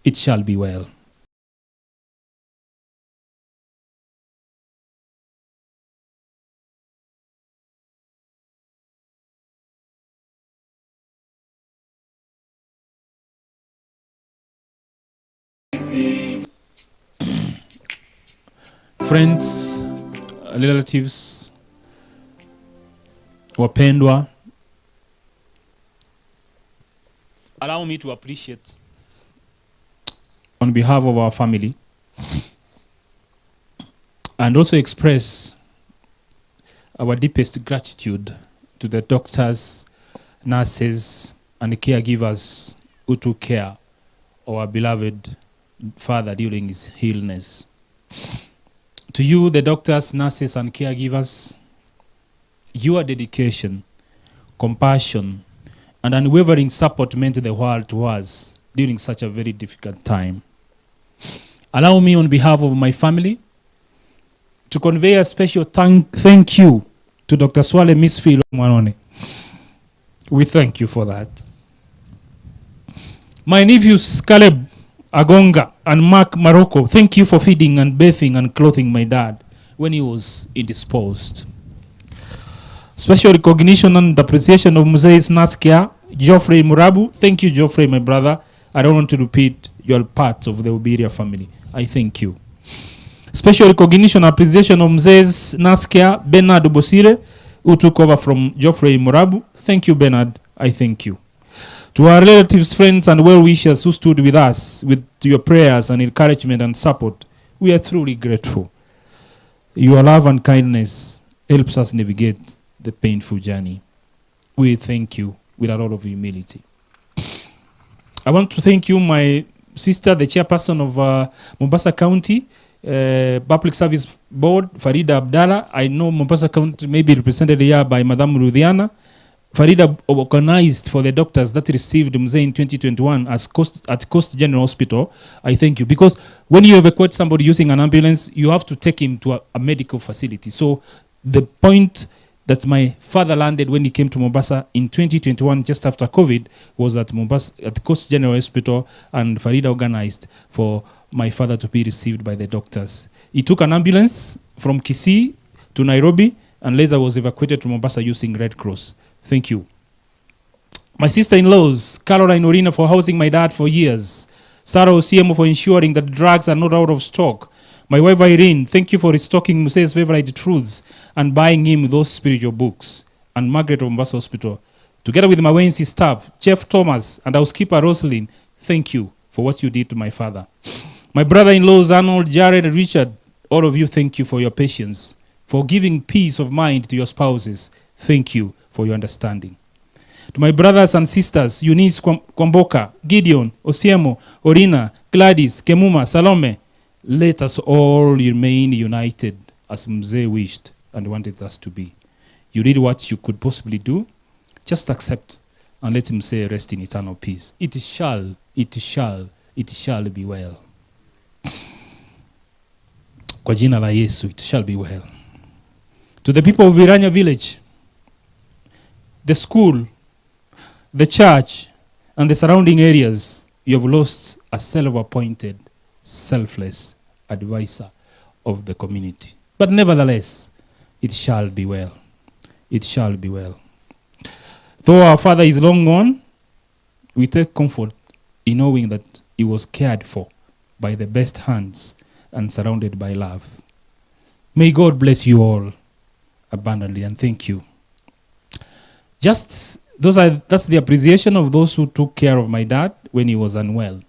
it shall be well. Friends, relatives, wapendwa, allow me to appreciate on behalf of our family and also express our deepest gratitude to the doctors, nurses, and caregivers who took care of our beloved father during his illness. To you, the doctors, nurses, and caregivers, your dedication, compassion, and unwavering support meant the world to us during such a very difficult time. Allow me, on behalf of my family, to convey a special thank you to Dr. Swale Misfil Mwanone. We thank you for that. My nephews Caleb Agonga and Mark Maroko, thank you for feeding and bathing and clothing my dad when he was indisposed. Special recognition and appreciation of Mzee Naskia, Geoffrey Murabu. Thank you, Geoffrey, my brother. I don't want to repeat your part of the Obiria family. I thank you. Special recognition and appreciation of Mzee Naskia, Bernard Bosire, who took over from Geoffrey Murabu. Thank you, Bernard. I thank you. To our relatives, friends, and well-wishers who stood with us with your prayers and encouragement and support, we are truly grateful. Your love and kindness helps us navigate the painful journey. We thank you with a lot of humility. I want to thank you, my sister, the chairperson of Mombasa County Public Service Board, Farida Abdallah. I know Mombasa County may be represented here by Madame Ruthiana. Farida organized for the doctors that received Mzee in 2021 at Coast General Hospital. I thank you. Because when you evacuate somebody using an ambulance, you have to take him to a medical facility. So the point that my father landed when he came to Mombasa in 2021, just after COVID, was at Mombasa, at Coast General Hospital, and Farida organized for my father to be received by the doctors. He took an ambulance from Kisii to Nairobi, and later was evacuated to Mombasa using Red Cross. Thank you. My sister-in-laws, Caroline Orina, for housing my dad for years. Sarah Osiemo for ensuring that drugs are not out of stock. My wife Irene, thank you for restocking Mzee favorite truths and buying him those spiritual books. And Margaret of Mombasa Hospital. Together with my Wensi staff, Jeff Thomas and housekeeper Roslyn, thank you for what you did to my father. My brother-in-laws, Arnold, Jared, and Richard, all of you, thank you for your patience, for giving peace of mind to your spouses. Thank you for your understanding. To my brothers and sisters, Eunice Kwamboka, Gideon, Osiemo, Orina, Gladys, Kemuma, Salome, let us all remain united as Mzee wished and wanted us to be. You did what you could possibly do. Just accept and let Mzee rest in eternal peace. It shall, it shall, it shall be well. Kwa jina la Yesu, it shall be well. To the people of Iranya village, the school, the church, and the surrounding areas, you have lost a self-appointed, selfless advisor of the community. But nevertheless, it shall be well. It shall be well. Though our father is long gone, we take comfort in knowing that he was cared for by the best hands and surrounded by love. May God bless you all abundantly and thank you. Just those are that's the appreciation of those who took care of my dad when he was unwell.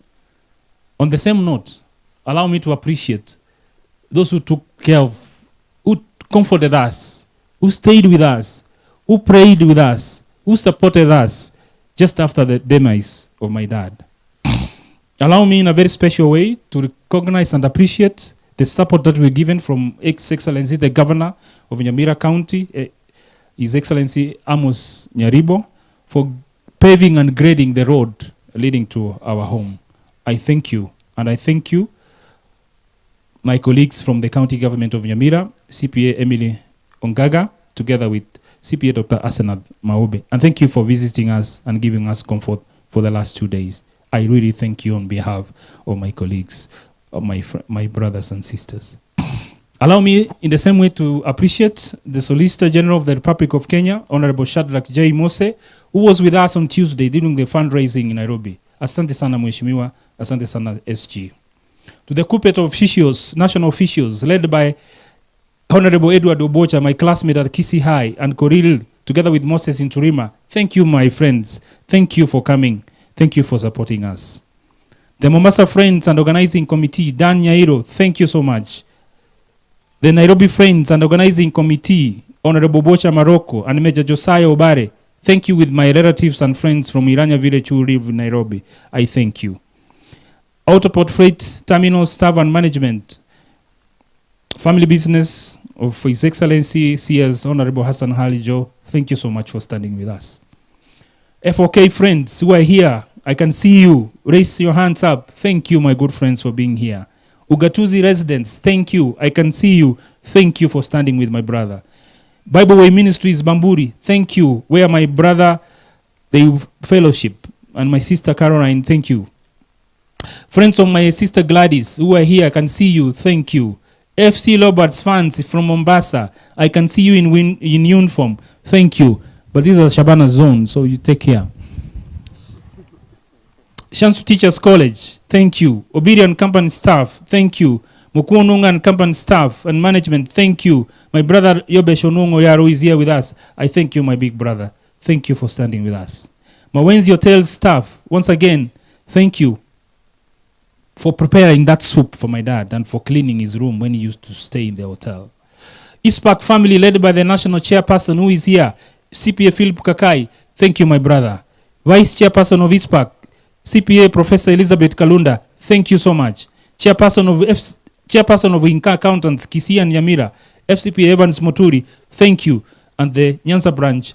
On the same note, allow me to appreciate those who took care of, who comforted us, who stayed with us, who prayed with us, who supported us just after the demise of my dad. Allow me in a very special way to recognize and appreciate the support that we're given from Ex Excellency the Governor of Nyamira County, eh, His Excellency Amos Nyaribo, for paving and grading the road leading to our home. I thank you, and I thank you, my colleagues from the county government of Nyamira, CPA Emily Ongaga, together with CPA Dr. Asenath Maube. And thank you for visiting us and giving us comfort for the last two days. I really thank you on behalf of my colleagues, of my, my brothers and sisters. Allow me, in the same way, to appreciate the Solicitor General of the Republic of Kenya, Honorable Shadrack J. Mose, who was with us on Tuesday during the fundraising in Nairobi. Asante sana Mheshimiwa, asante sana SG. To the Kupet officials, national officials, led by Honorable Edward Obocha, my classmate at Kisii High, and Koril, together with Moses Inturima, thank you, my friends. Thank you for coming. Thank you for supporting us. The Mombasa Friends and Organizing Committee, Dan Nyairo, thank you so much. The Nairobi Friends and Organizing Committee, Honorable Bocha Maroko and Major Josiah Obare, thank you with my relatives and friends from Iranya village who live in Nairobi. I thank you. Autoport Freight Terminal Staff and Management, Family Business of His Excellency CS Honorable Hassan Halijo, thank you so much for standing with us. FOK friends who are here, I can see you. Raise your hands up. Thank you, my good friends, for being here. Ugatuzi residents, thank you. I can see you. Thank you for standing with my brother. Bible Way Ministries, Bamburi, thank you. Where my brother, they fellowship, and my sister Caroline, thank you. Friends of my sister Gladys, who are here, I can see you. Thank you. FC Roberts fans from Mombasa, I can see you in, win- in uniform. Thank you. But this is a Shabana zone, so you take care. Shansu Teachers College, thank you. Obedian Company staff, thank you. Mukununga and Company staff and management, thank you. My brother Yobesh Onungo Yaro is here with us. I thank you, my big brother. Thank you for standing with us. Mawenzi Hotel staff, once again, thank you for preparing that soup for my dad and for cleaning his room when he used to stay in the hotel. East family, led by the national chairperson who is here, CPA Philip Kakai, thank you, my brother. Vice chairperson of ISPAC, CPA Professor Elizabeth Kalunda, thank you so much. Chairperson of F- Chairperson of Inca Accountants, Kisii and Nyamira, FCPA Evans Moturi, thank you. And the Nyanza branch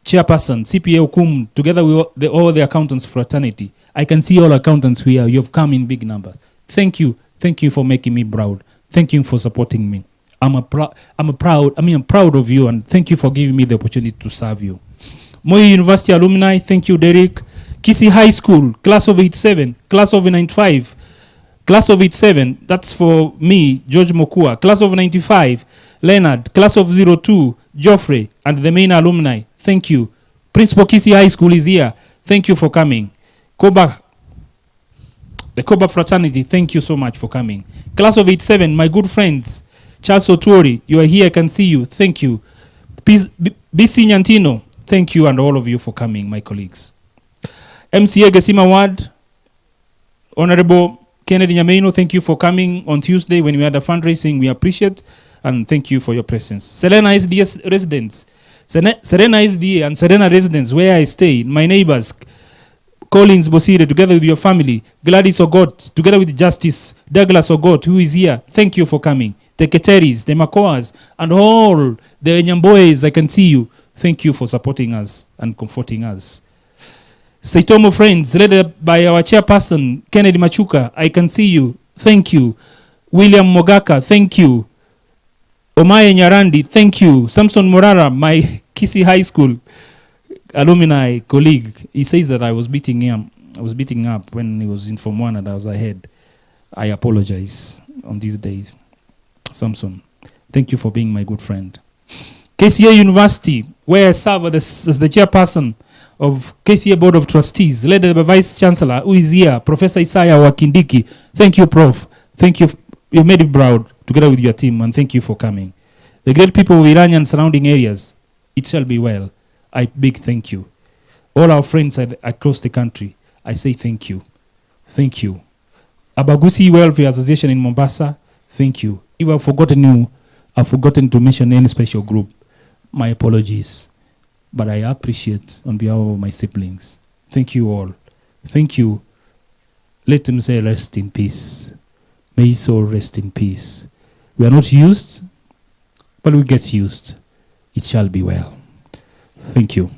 chairperson, CPA Okum, together with all the, all the accountants fraternity. I can see all accountants here. You have come in big numbers. Thank you. Thank you for making me proud. Thank you for supporting me. I'm a, I'm a proud, I mean, I'm proud of you and thank you for giving me the opportunity to serve you. Moi University alumni, thank you, Derek. Kisii High School, class of 87, class of 95, class of 87, that's for me, George Mokua, class of 95, Leonard, class of 02, Geoffrey, and the main alumni, thank you. Principal Kisii High School is here. Thank you for coming. Koba, the Koba fraternity, thank you so much for coming. Class of 87, my good friends, Charles Otori, you are here, I can see you. Thank you. BC Nyantino, thank you and all of you for coming, my colleagues. MCA Gesima Ward, Honorable Kennedy Nyameno, thank you for coming on Tuesday when we had a fundraising. We appreciate and thank you for your presence. Serena SDS residents, Serena SDA and Serena residents where I stay, my neighbors, Collins Bosire, together with your family, Gladys Ogot, together with Justice Douglas Ogot, who is here, thank you for coming. The Keteris, the Makoas, and all the Nyamboes, I can see you. Thank you for supporting us and comforting us. Saitomo friends, led by our chairperson, Kennedy Machuka, I can see you. Thank you. William Mogaka, thank you. Omaye Nyarandi, thank you. Samson Morara, my Kisii High School alumni colleague, he says that I was beating him. I was beating up when he was in Form 1 and I was ahead. I apologize on these days. Samson, thank you for being my good friend. KCA University, where I serve as the chairperson of KCA Board of Trustees, led by Vice Chancellor, who is here, Professor Isaiah Wakindiki. Thank you, Prof. Thank you. You've made it proud together with your team, and thank you for coming. The great people of Iranya and surrounding areas, it shall be well. I big thank you. All our friends across the country, I say thank you. Thank you. Abagusi Welfare Association in Mombasa, thank you. If I've forgotten you, I've forgotten to mention any special group, my apologies. But I appreciate on behalf of my siblings. Thank you all. Thank you. Let him say rest in peace. May his soul rest in peace. We are not used, but we get used. It shall be well. Thank you.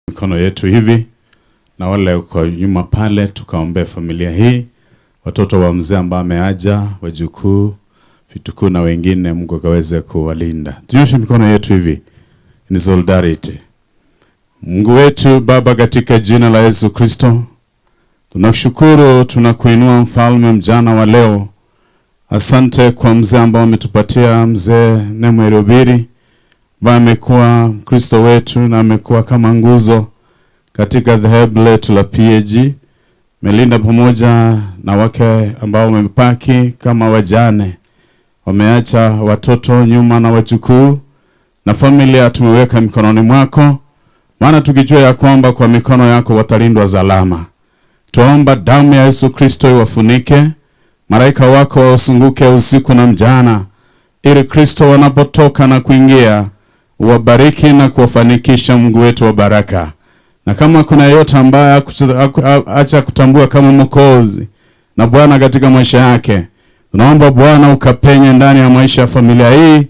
Mikono yetu hivi na wale uko nyuma pale, tukaombee familia hii, watoto wa mzee ambao ameaja, wajukuu, vitukuu na wengine, Mungu akaweze kuwalinda. Tunyoshe mikono yetu hivi in solidarity. Mungu wetu Baba, katika jina la Yesu Kristo, tunakushukuru, tunakuinua mfalme mjana wa leo. Asante kwa mzee ambao ametupatia, mzee Nemuel Obiri, ambaye amekuwa Mkristo wetu na amekuwa kama nguzo katika dhehebu letu la PAG. Melinda pamoja na wake ambao wamepaki kama wajane, wameacha watoto nyuma na wajukuu na familia tumeweka mikononi mwako, maana tukijua ya kwamba kwa mikono yako watalindwa salama. Tuomba damu ya Yesu Kristo iwafunike, malaika wako wawasunguke usiku na mchana, ili Kristo wanapotoka na kuingia uwabariki na kuwafanikisha, Mungu wetu wa baraka. Na kama kuna yeyote ambaye acha kutambua kama Mwokozi na Bwana katika maisha yake, tunaomba Bwana ukapenye ndani ya maisha ya familia hii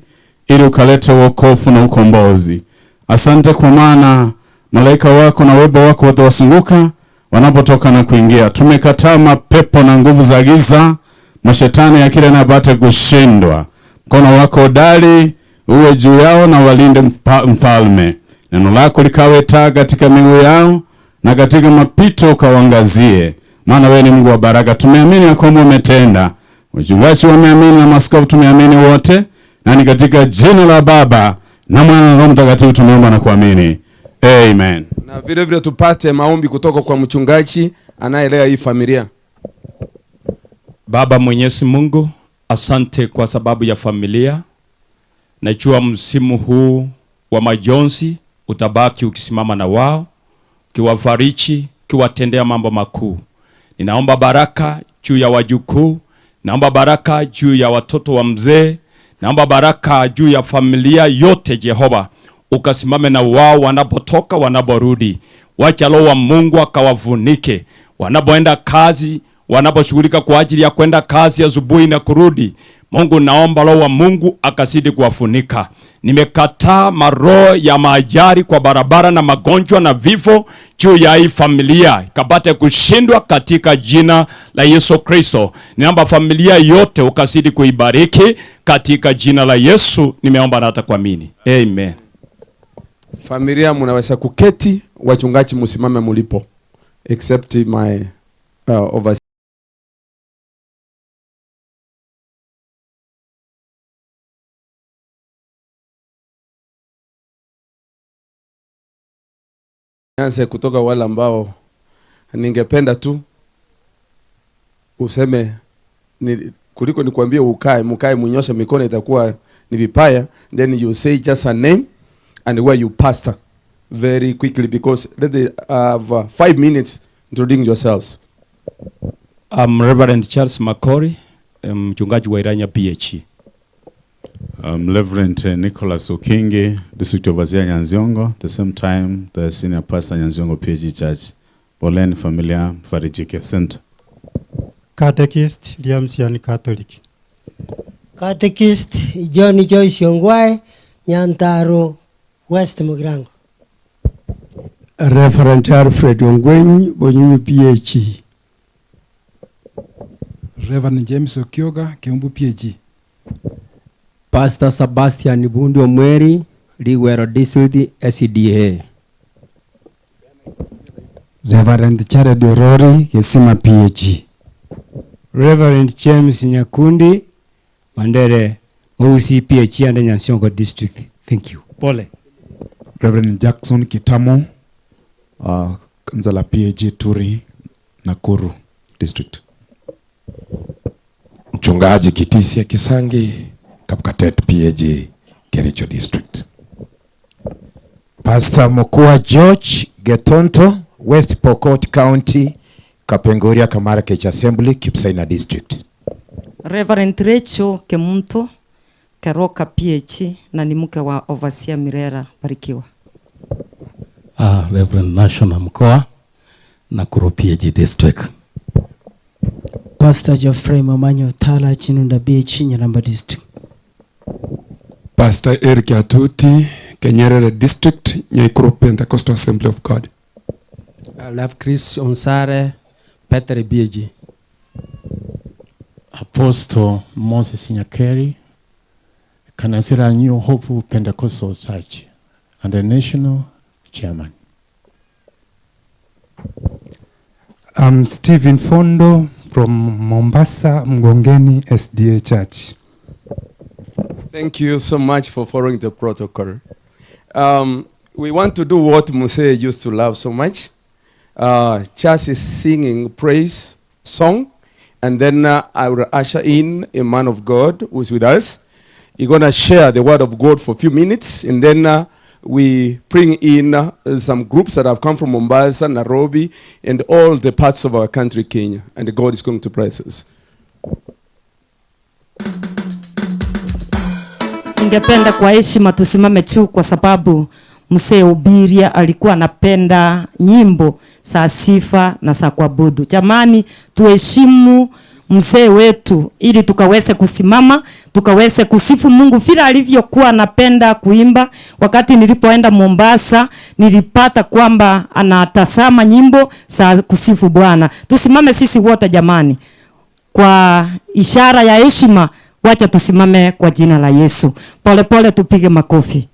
ili ukalete wokovu na ukombozi. Asante kwa maana malaika wako na wema wako watawasunguka wanapotoka na kuingia. Tumekataa mapepo na nguvu za giza, mashetani ya kile na kushindwa. Mkono wako hodari uwe juu yao na walinde mfalme. Neno lako likawe taa katika miguu yao na katika mapito ukawaangazie. Maana wewe ni Mungu wa baraka. Tumeamini ya kwamba umetenda. Wachungaji wameamini na maaskofu tumeamini wote. Na ni katika jina la Baba na Mwana na Roho Mtakatifu tumeomba na kuamini. Amen. Na vile vile tupate maombi kutoka kwa mchungaji anayelea hii familia. Baba Mwenyezi Mungu, asante kwa sababu ya familia. Najua msimu huu wa majonzi utabaki ukisimama na wao, ukiwafariji, ukiwatendea mambo makuu. Ninaomba baraka juu ya wajukuu, naomba baraka juu ya watoto wa mzee, naomba baraka juu ya familia yote. Jehova, ukasimame na wao wanapotoka, wanaporudi. Wacha Roho wa Mungu akawafunike wanapoenda kazi, wanaposhughulika kwa ajili ya kwenda kazi asubuhi na kurudi. Mungu, naomba Roho wa Mungu akazidi kuwafunika. Nimekataa maroho ya maajari kwa barabara na magonjwa na vifo juu ya hii familia ikapate kushindwa katika jina la Yesu Kristo. Ninaomba familia yote ukazidi kuibariki katika jina la Yesu. Nimeomba na hata kuamini. Amen. Familia mnaweza kuketi, wachungaji msimame mulipo, except my overseer. Nianze kutoka wale ambao ningependa tu useme ni, kuliko nikwambie ukae, mkae mnyoshe mikono itakuwa ni vibaya. Then you say just a name and where you pastor very quickly, because let the have 5 minutes introducing yourselves. I'm Reverend Charles Makori, mchungaji wa Iranya PH. I'm Reverend Nicholas Okingi, District Overseer Nyanziongo, the same time the Senior Pastor Nyanziongo PG Church. Poleni familia, mfarijike. Asante. Catechist, Liamsian Catholic. Catechist John Joyce Ongwae, Nyantaro West Mugirango. Reverend Alfred Ongwenyi, Bonyunyu PAG. Reverend James Okioga, Kiumbu PAG. Pastor Sebastian Bundi Omweri, Ligwero District SDA. Reverend Jared Orori, Gesima PAG. Reverend James Nyakundi, Mandere, Mausi PAG and Nyansiongo District. Thank you. Pole. Reverend Jackson Kitamo, kanisa la PAG Turi, Nakuru District. Mchungaji Kitisia Kisangi, Kapkatet PAG, Kericho District. Pastor Mokua George Getonto, West Pokot County, Kapenguria Kamarkech Assembly, Kipsaina District. Reverend Rachel Kemunto, Keroka PH na ni mke wa Overseer Mirera. Barikiwa. Reverend National Mkoa, Nakuru PAG District. Pastor Geoffrey Mamanyo Tala, Chinunda BH, Nyalamba District. Pastor Eric Atuti, Kenyerere District, Nyaikuru Pentecostal Assembly of God. Love Chris Onsare, Peter BAG. Apostle Moses Nyakeri, Kanasira New Hope Pentecostal Church, and the national chairman. I'm Stephen Fondo from Mombasa, Mgongeni SDA Church. Thank you so much for following the protocol. We want to do what Mzee used to love so much. Church is singing praise song, and then I will usher in a man of God who is with us. He's going to share the word of God for a few minutes, and then we bring in some groups that have come from Mombasa, Nairobi, and all the parts of our country, Kenya, and God is going to bless us. Ningependa kwa heshima tusimame tu kwa sababu Mzee Obiria alikuwa anapenda nyimbo za sifa na za kuabudu. Jamani, tuheshimu mzee wetu ili tukaweze kusimama, tukaweze kusifu Mungu vile alivyokuwa anapenda kuimba. Wakati nilipoenda Mombasa, nilipata kwamba anatazama nyimbo za kusifu Bwana. Tusimame sisi wote jamani. Kwa ishara ya heshima, wacha tusimame kwa jina la Yesu. Pole pole tupige makofi.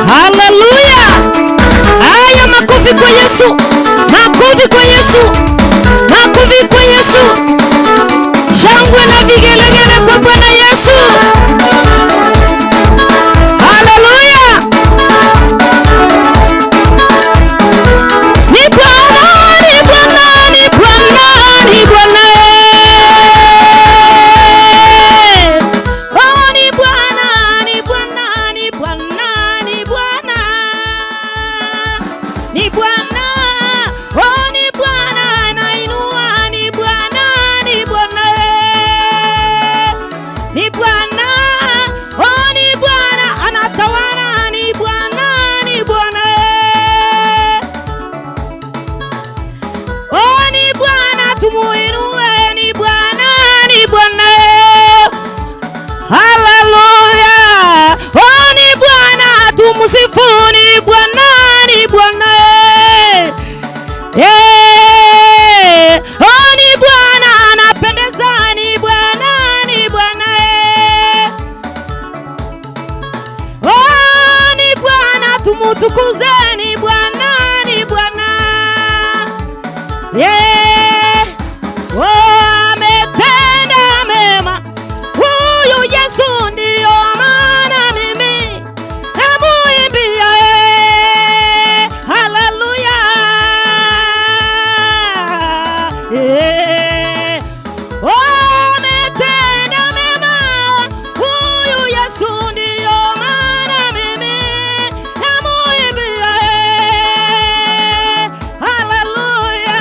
Haleluya! Haya, makofi kwa Yesu. Makofi kwa Yesu. Makofi kwa Yesu. Shangwe na vigelegele kwa Bwana Yesu. Haleluya! Ni Bwana, ni Bwana, ni Bwana, ni Bwana. Oh, ni Bwana, ni Bwana, ni Bwana, ni Bwana. Ni Bwana, oh, ni Bwana, nainua, ni Bwana, ni Bwana. Ni Bwana, oh, ni Bwana, anatawala, ni Bwana, ni Bwana. Oh, ni Bwana, tumuinue, ni Bwana, ni Bwana. Haleluya. Oh, ni Bwana, tumsifu, ni Bwana, ni Bwana. Oh, ni Bwana, anapendeza, ni Bwana, ni Bwana. Oh, ni Bwana, tumutukuze, ni Bwana, ni Bwana. Oh, ametenda mema. Huyu Yesu ndio maana mimi namuimbia. Haleluya. Oh, ametenda mema. Huyu Yesu ndio maana mimi namuimbia. Haleluya.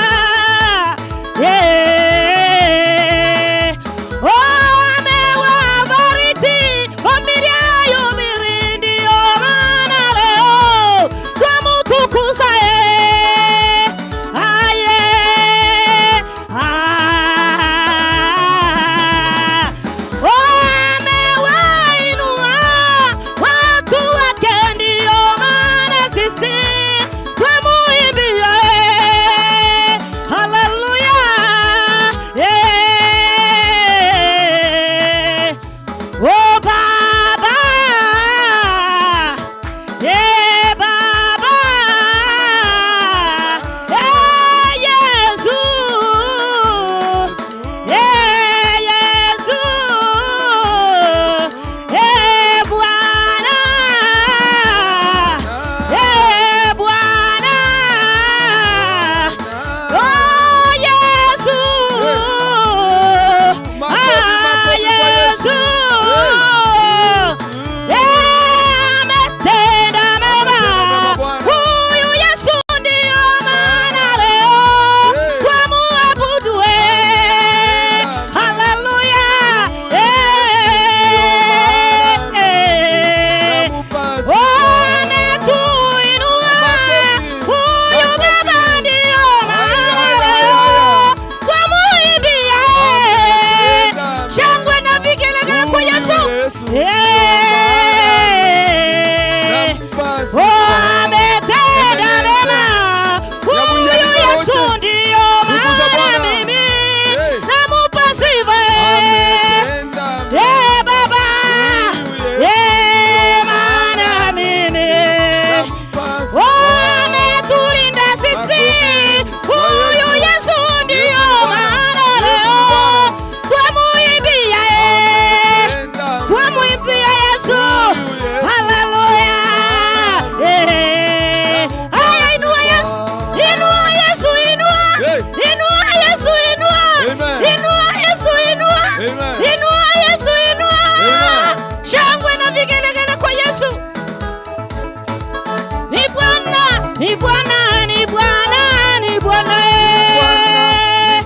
Ni Bwana, ni Bwana, ni Bwana eh.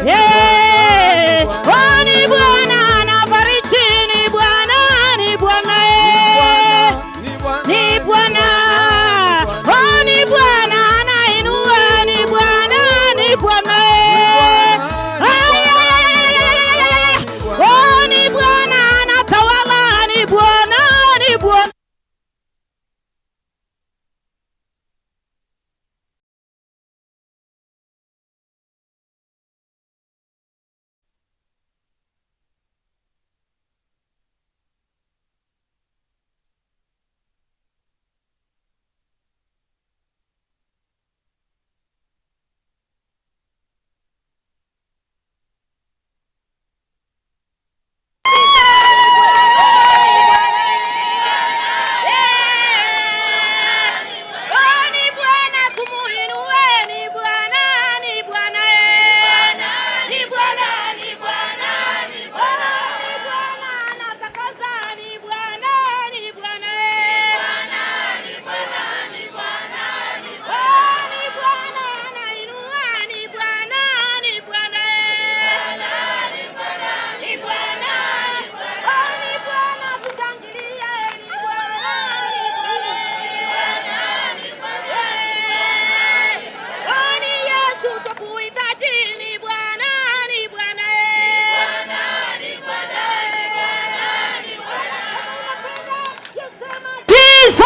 Eh, oh, ni Bwana anabariki, ni Bwana, ni Bwana eh. Ni Bwana, oh, ni Bwana anainua, ni Bwana, ni Bwana eh. Ay, ay, ay, ay, ay, ay, ay, ay. Oh, ni Bwana anatawala, ni Bwana, ni Bwana. Oh, ni Bwana tumuinue, ni Bwana, ni Bwana eh. Ni Bwana, ni Bwana, ni Bwana. Ni Bwana anatakasa, ni Bwana, ni Bwana eh. Oh, ni Bwana anainua, ni Bwana, ni Bwana eh. Ni Bwana. Oh, ni Bwana tushangilie, ni Bwana, ni Bwana. Oh, ni Yesu twakuhitaji, ni Bwana, ni Bwana eh. Jesus!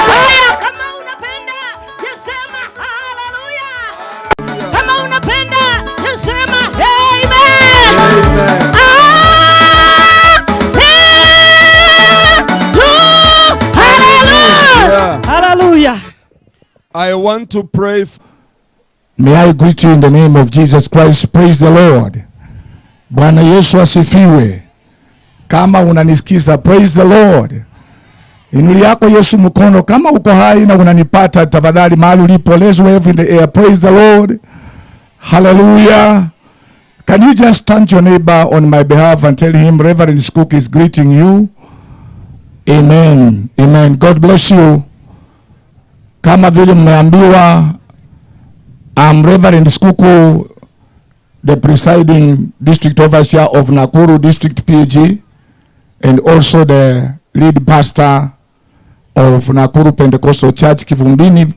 Haya, kama unapenda, yesema haleluya. Kama unapenda, yesema amen. Ah, eh, hallelujah. Hallelujah. I want to pray f- May I greet you in the name of Jesus Christ. Praise the Lord. Bwana Yesu asifiwe. Kama unanisikiza, praise the Lord. Inuli yako Yesu mkono kama uko hai na unanipata, tafadhali mahali ulipo, let's wave in the air. Praise the Lord. Hallelujah. Can you just turn to your neighbor on my behalf and tell him Reverend Skook is greeting you? Amen. Amen. God bless you. Kama vile mmeambiwa I'm Reverend Skuku, the presiding district overseer of Nakuru District PG, and also the lead pastor of Nakuru Pentecostal Church Kivumbini.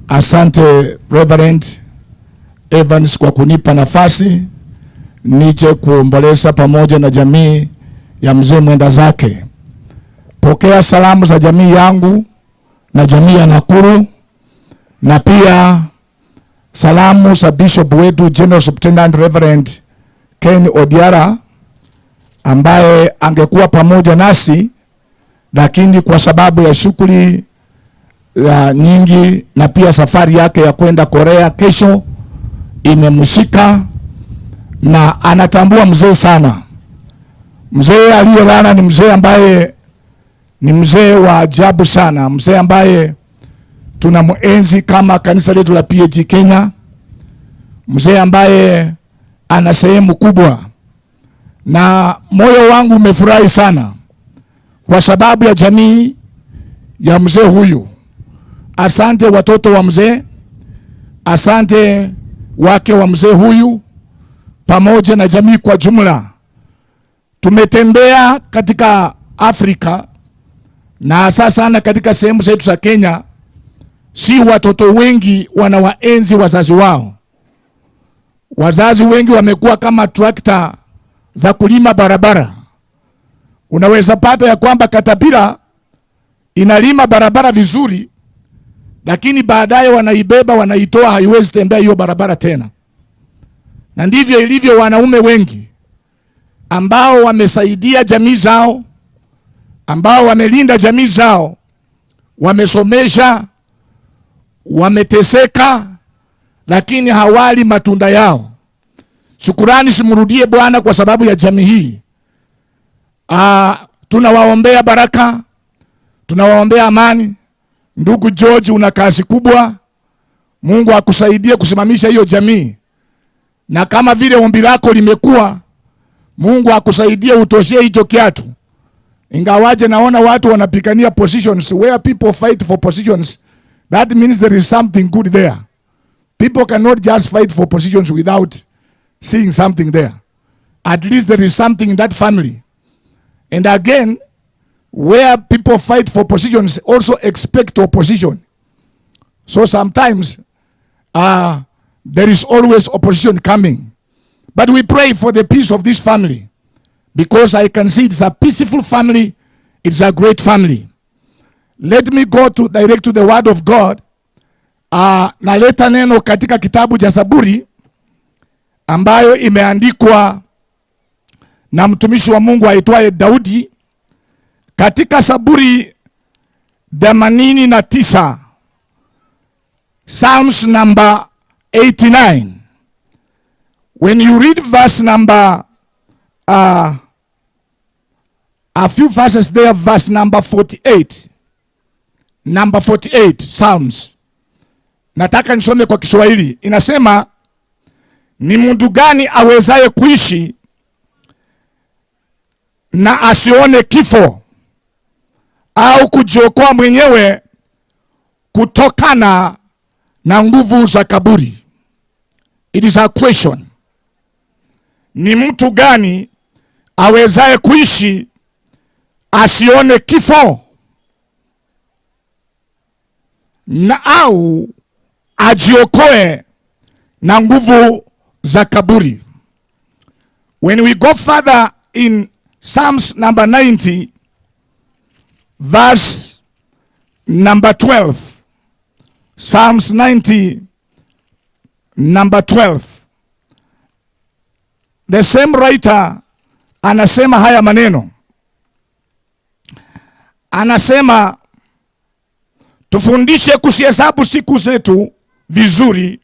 Asante Reverend Evans kwa kunipa nafasi nije kuomboleza pamoja na jamii ya mzee mwenda zake. Pokea salamu za jamii yangu na jamii ya Nakuru na pia salamu za bishop wetu General Superintendent Reverend Ken Odiara ambaye angekuwa pamoja nasi, lakini kwa sababu ya shughuli ya nyingi na pia safari yake ya kwenda Korea kesho imemshika, na anatambua mzee sana. Mzee aliyelala ni mzee ambaye ni mzee wa ajabu sana, mzee ambaye tunamuenzi kama kanisa letu la PAG Kenya, mzee ambaye ana sehemu kubwa, na moyo wangu umefurahi sana kwa sababu ya jamii ya mzee huyu. Asante watoto wa mzee, asante wake wa mzee huyu, pamoja na jamii kwa jumla. Tumetembea katika Afrika na hasa sana katika sehemu zetu za Kenya, si watoto wengi wanawaenzi wazazi wao. Wazazi wengi wamekuwa kama trakta za kulima barabara. Unaweza pata ya kwamba katapila inalima barabara vizuri, lakini baadaye wanaibeba wanaitoa, haiwezi tembea hiyo barabara tena. Na ndivyo ilivyo wanaume wengi ambao wamesaidia jamii zao, ambao wamelinda jamii zao, wamesomesha, wameteseka, lakini hawali matunda yao. Shukurani simrudie Bwana kwa sababu ya jamii hii. Tunawaombea baraka, tunawaombea amani. Ndugu George, una kazi kubwa. Mungu akusaidie kusimamisha hiyo jamii, na kama vile ombi lako limekuwa, Mungu akusaidie utoshee hicho kiatu. Ingawaje naona watu wanapigania positions, where people fight for positions That means there is something good there. People cannot just fight for positions without seeing something there. At least there is something in that family. And again, where people fight for positions also expect opposition. So sometimes there is always opposition coming. But we pray for the peace of this family because I can see it's a peaceful family, it's a great family. Let me go to direct to the word of God. Naleta neno katika kitabu cha Zaburi ambayo imeandikwa na mtumishi wa Mungu aitwaye Daudi katika Zaburi 89, Psalms number 89. When you read verse number, a few verses there, verse number 48. Number 48, Psalms. Nataka nisome kwa Kiswahili. Inasema, ni mtu gani awezaye kuishi na asione kifo au kujiokoa mwenyewe kutokana na nguvu za kaburi? It is a question. Ni mtu gani awezaye kuishi asione kifo na au ajiokoe na nguvu za kaburi? When we go further in Psalms number 90, verse number 12. Psalms 90, number 12. The same writer anasema haya maneno. Anasema tufundishe kuzihesabu siku zetu vizuri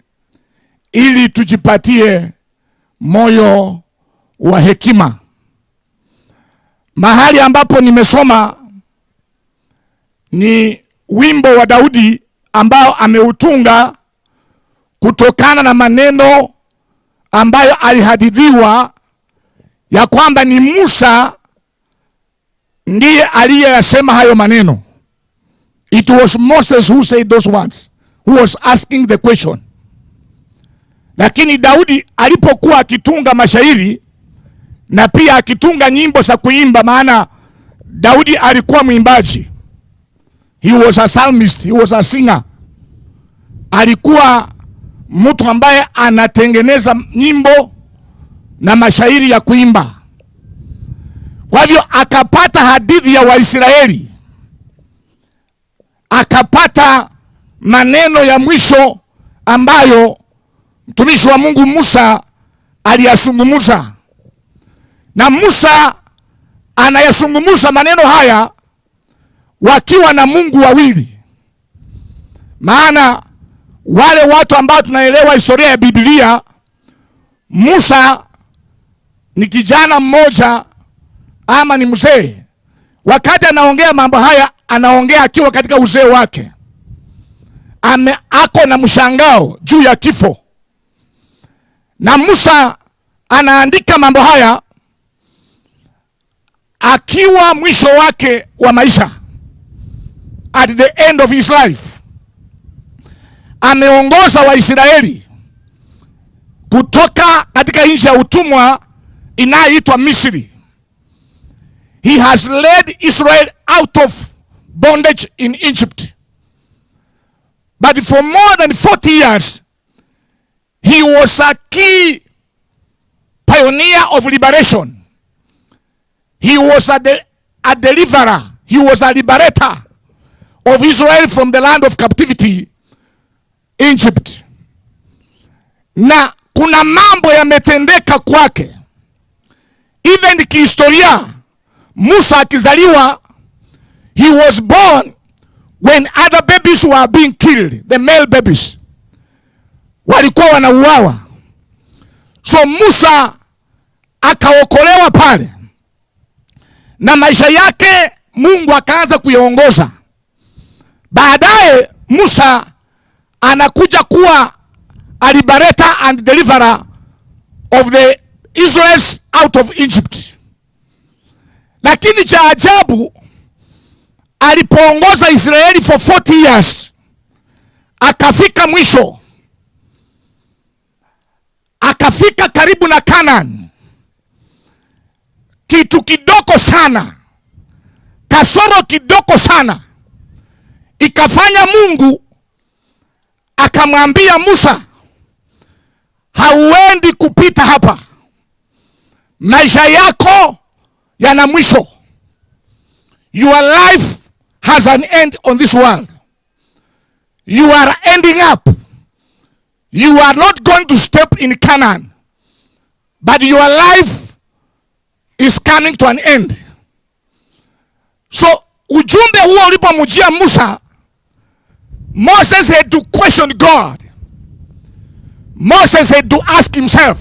ili tujipatie moyo wa hekima. Mahali ambapo nimesoma ni wimbo wa Daudi ambao ameutunga kutokana na maneno ambayo alihadithiwa ya kwamba ni Musa ndiye aliyeyasema hayo maneno. It was Moses who said those words, who was asking the question. Lakini Daudi alipokuwa akitunga mashairi na pia akitunga nyimbo za kuimba, maana Daudi alikuwa mwimbaji. He was a psalmist, he was a singer. Alikuwa mtu ambaye anatengeneza nyimbo na mashairi ya kuimba. Kwa hivyo akapata hadithi ya Waisraeli, akapata maneno ya mwisho ambayo mtumishi wa Mungu Musa aliyazungumza. Na Musa anayazungumza maneno haya wakiwa na Mungu wawili. Maana wale watu ambao tunaelewa historia ya Biblia, Musa ni kijana mmoja ama ni mzee. Wakati anaongea mambo haya, anaongea akiwa katika uzee wake. Ako na mshangao juu ya kifo. Na Musa anaandika mambo haya akiwa mwisho wake wa maisha, at the end of his life. Ameongoza Waisraeli kutoka katika nchi ya utumwa inayoitwa Misri. He has led Israel out of bondage in Egypt. But for more than 40 years, he was a key pioneer of liberation. He was a deliverer. He was a liberator of Israel from the land of captivity, Egypt. Na kuna mambo yametendeka kwake. Even kihistoria, Musa akizaliwa, he was born when other babies were being killed, the male babies. Walikuwa wanauawa. So Musa akaokolewa pale. Na maisha yake Mungu akaanza kuyaongoza. Baadaye Musa anakuja kuwa a liberator and deliverer of the Israelites out of Egypt. Lakini cha ajabu, alipoongoza Israeli for 40 years, Akafika mwisho, akafika karibu na Canaan, kitu kidogo sana, kasoro kidogo sana, ikafanya Mungu akamwambia Musa, hauendi kupita hapa, maisha yako yana mwisho. Your life has an end on this world. You are ending up. You are not going to step in Canaan, but your life is coming to an end. So ujumbe huo ulipomjia Musa, Moses had to question God. Moses had to ask himself,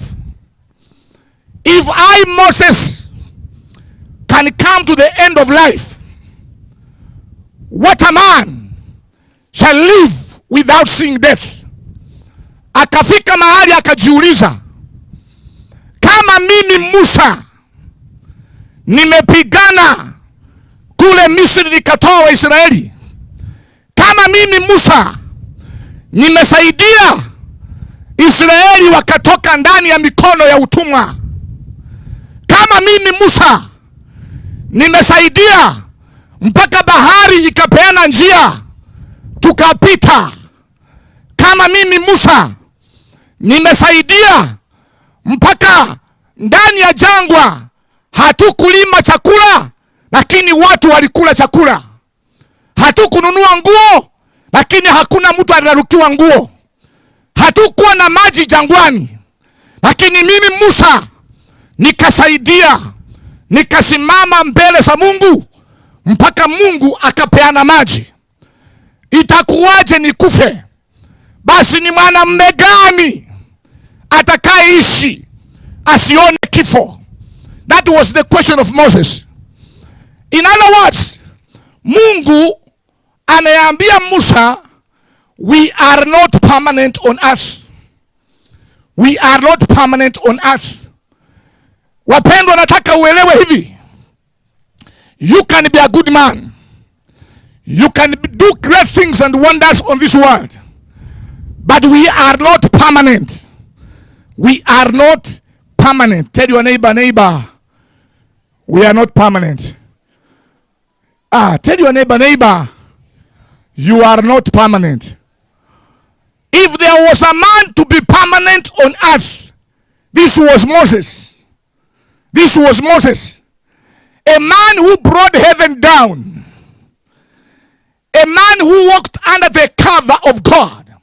if I, Moses, can come to the end of life, what a man shall live without seeing death. Akafika mahali akajiuliza, kama mimi Musa nimepigana kule Misri nikatoa Waisraeli, kama mimi Musa nimesaidia Israeli wakatoka ndani ya mikono ya utumwa, kama mimi Musa nimesaidia mpaka bahari ikapeana njia tukapita, kama mimi Musa nimesaidia mpaka ndani ya jangwa hatukulima chakula, lakini watu walikula chakula. Hatukununua nguo, lakini hakuna mtu alirarukiwa nguo. Hatukuwa na maji jangwani, lakini mimi Musa nikasaidia, nikasimama mbele za Mungu mpaka Mungu akapeana maji. Itakuwaje nikufe? Basi ni mwanamume gani atakayeishi asione kifo? That was the question of Moses. In other words, Mungu anaambia Musa, we are not permanent on earth. We are not permanent on earth. Wapendwa, nataka uelewe hivi. You can be a good man. You can do great things and wonders on this world. But we are not permanent. We are not permanent. Tell your neighbor, neighbor, we are not permanent. Tell your neighbor, neighbor, you are not permanent. If there was a man to be permanent on earth, this was Moses. This was Moses. A man who brought heaven down. A man who walked under the cover of God.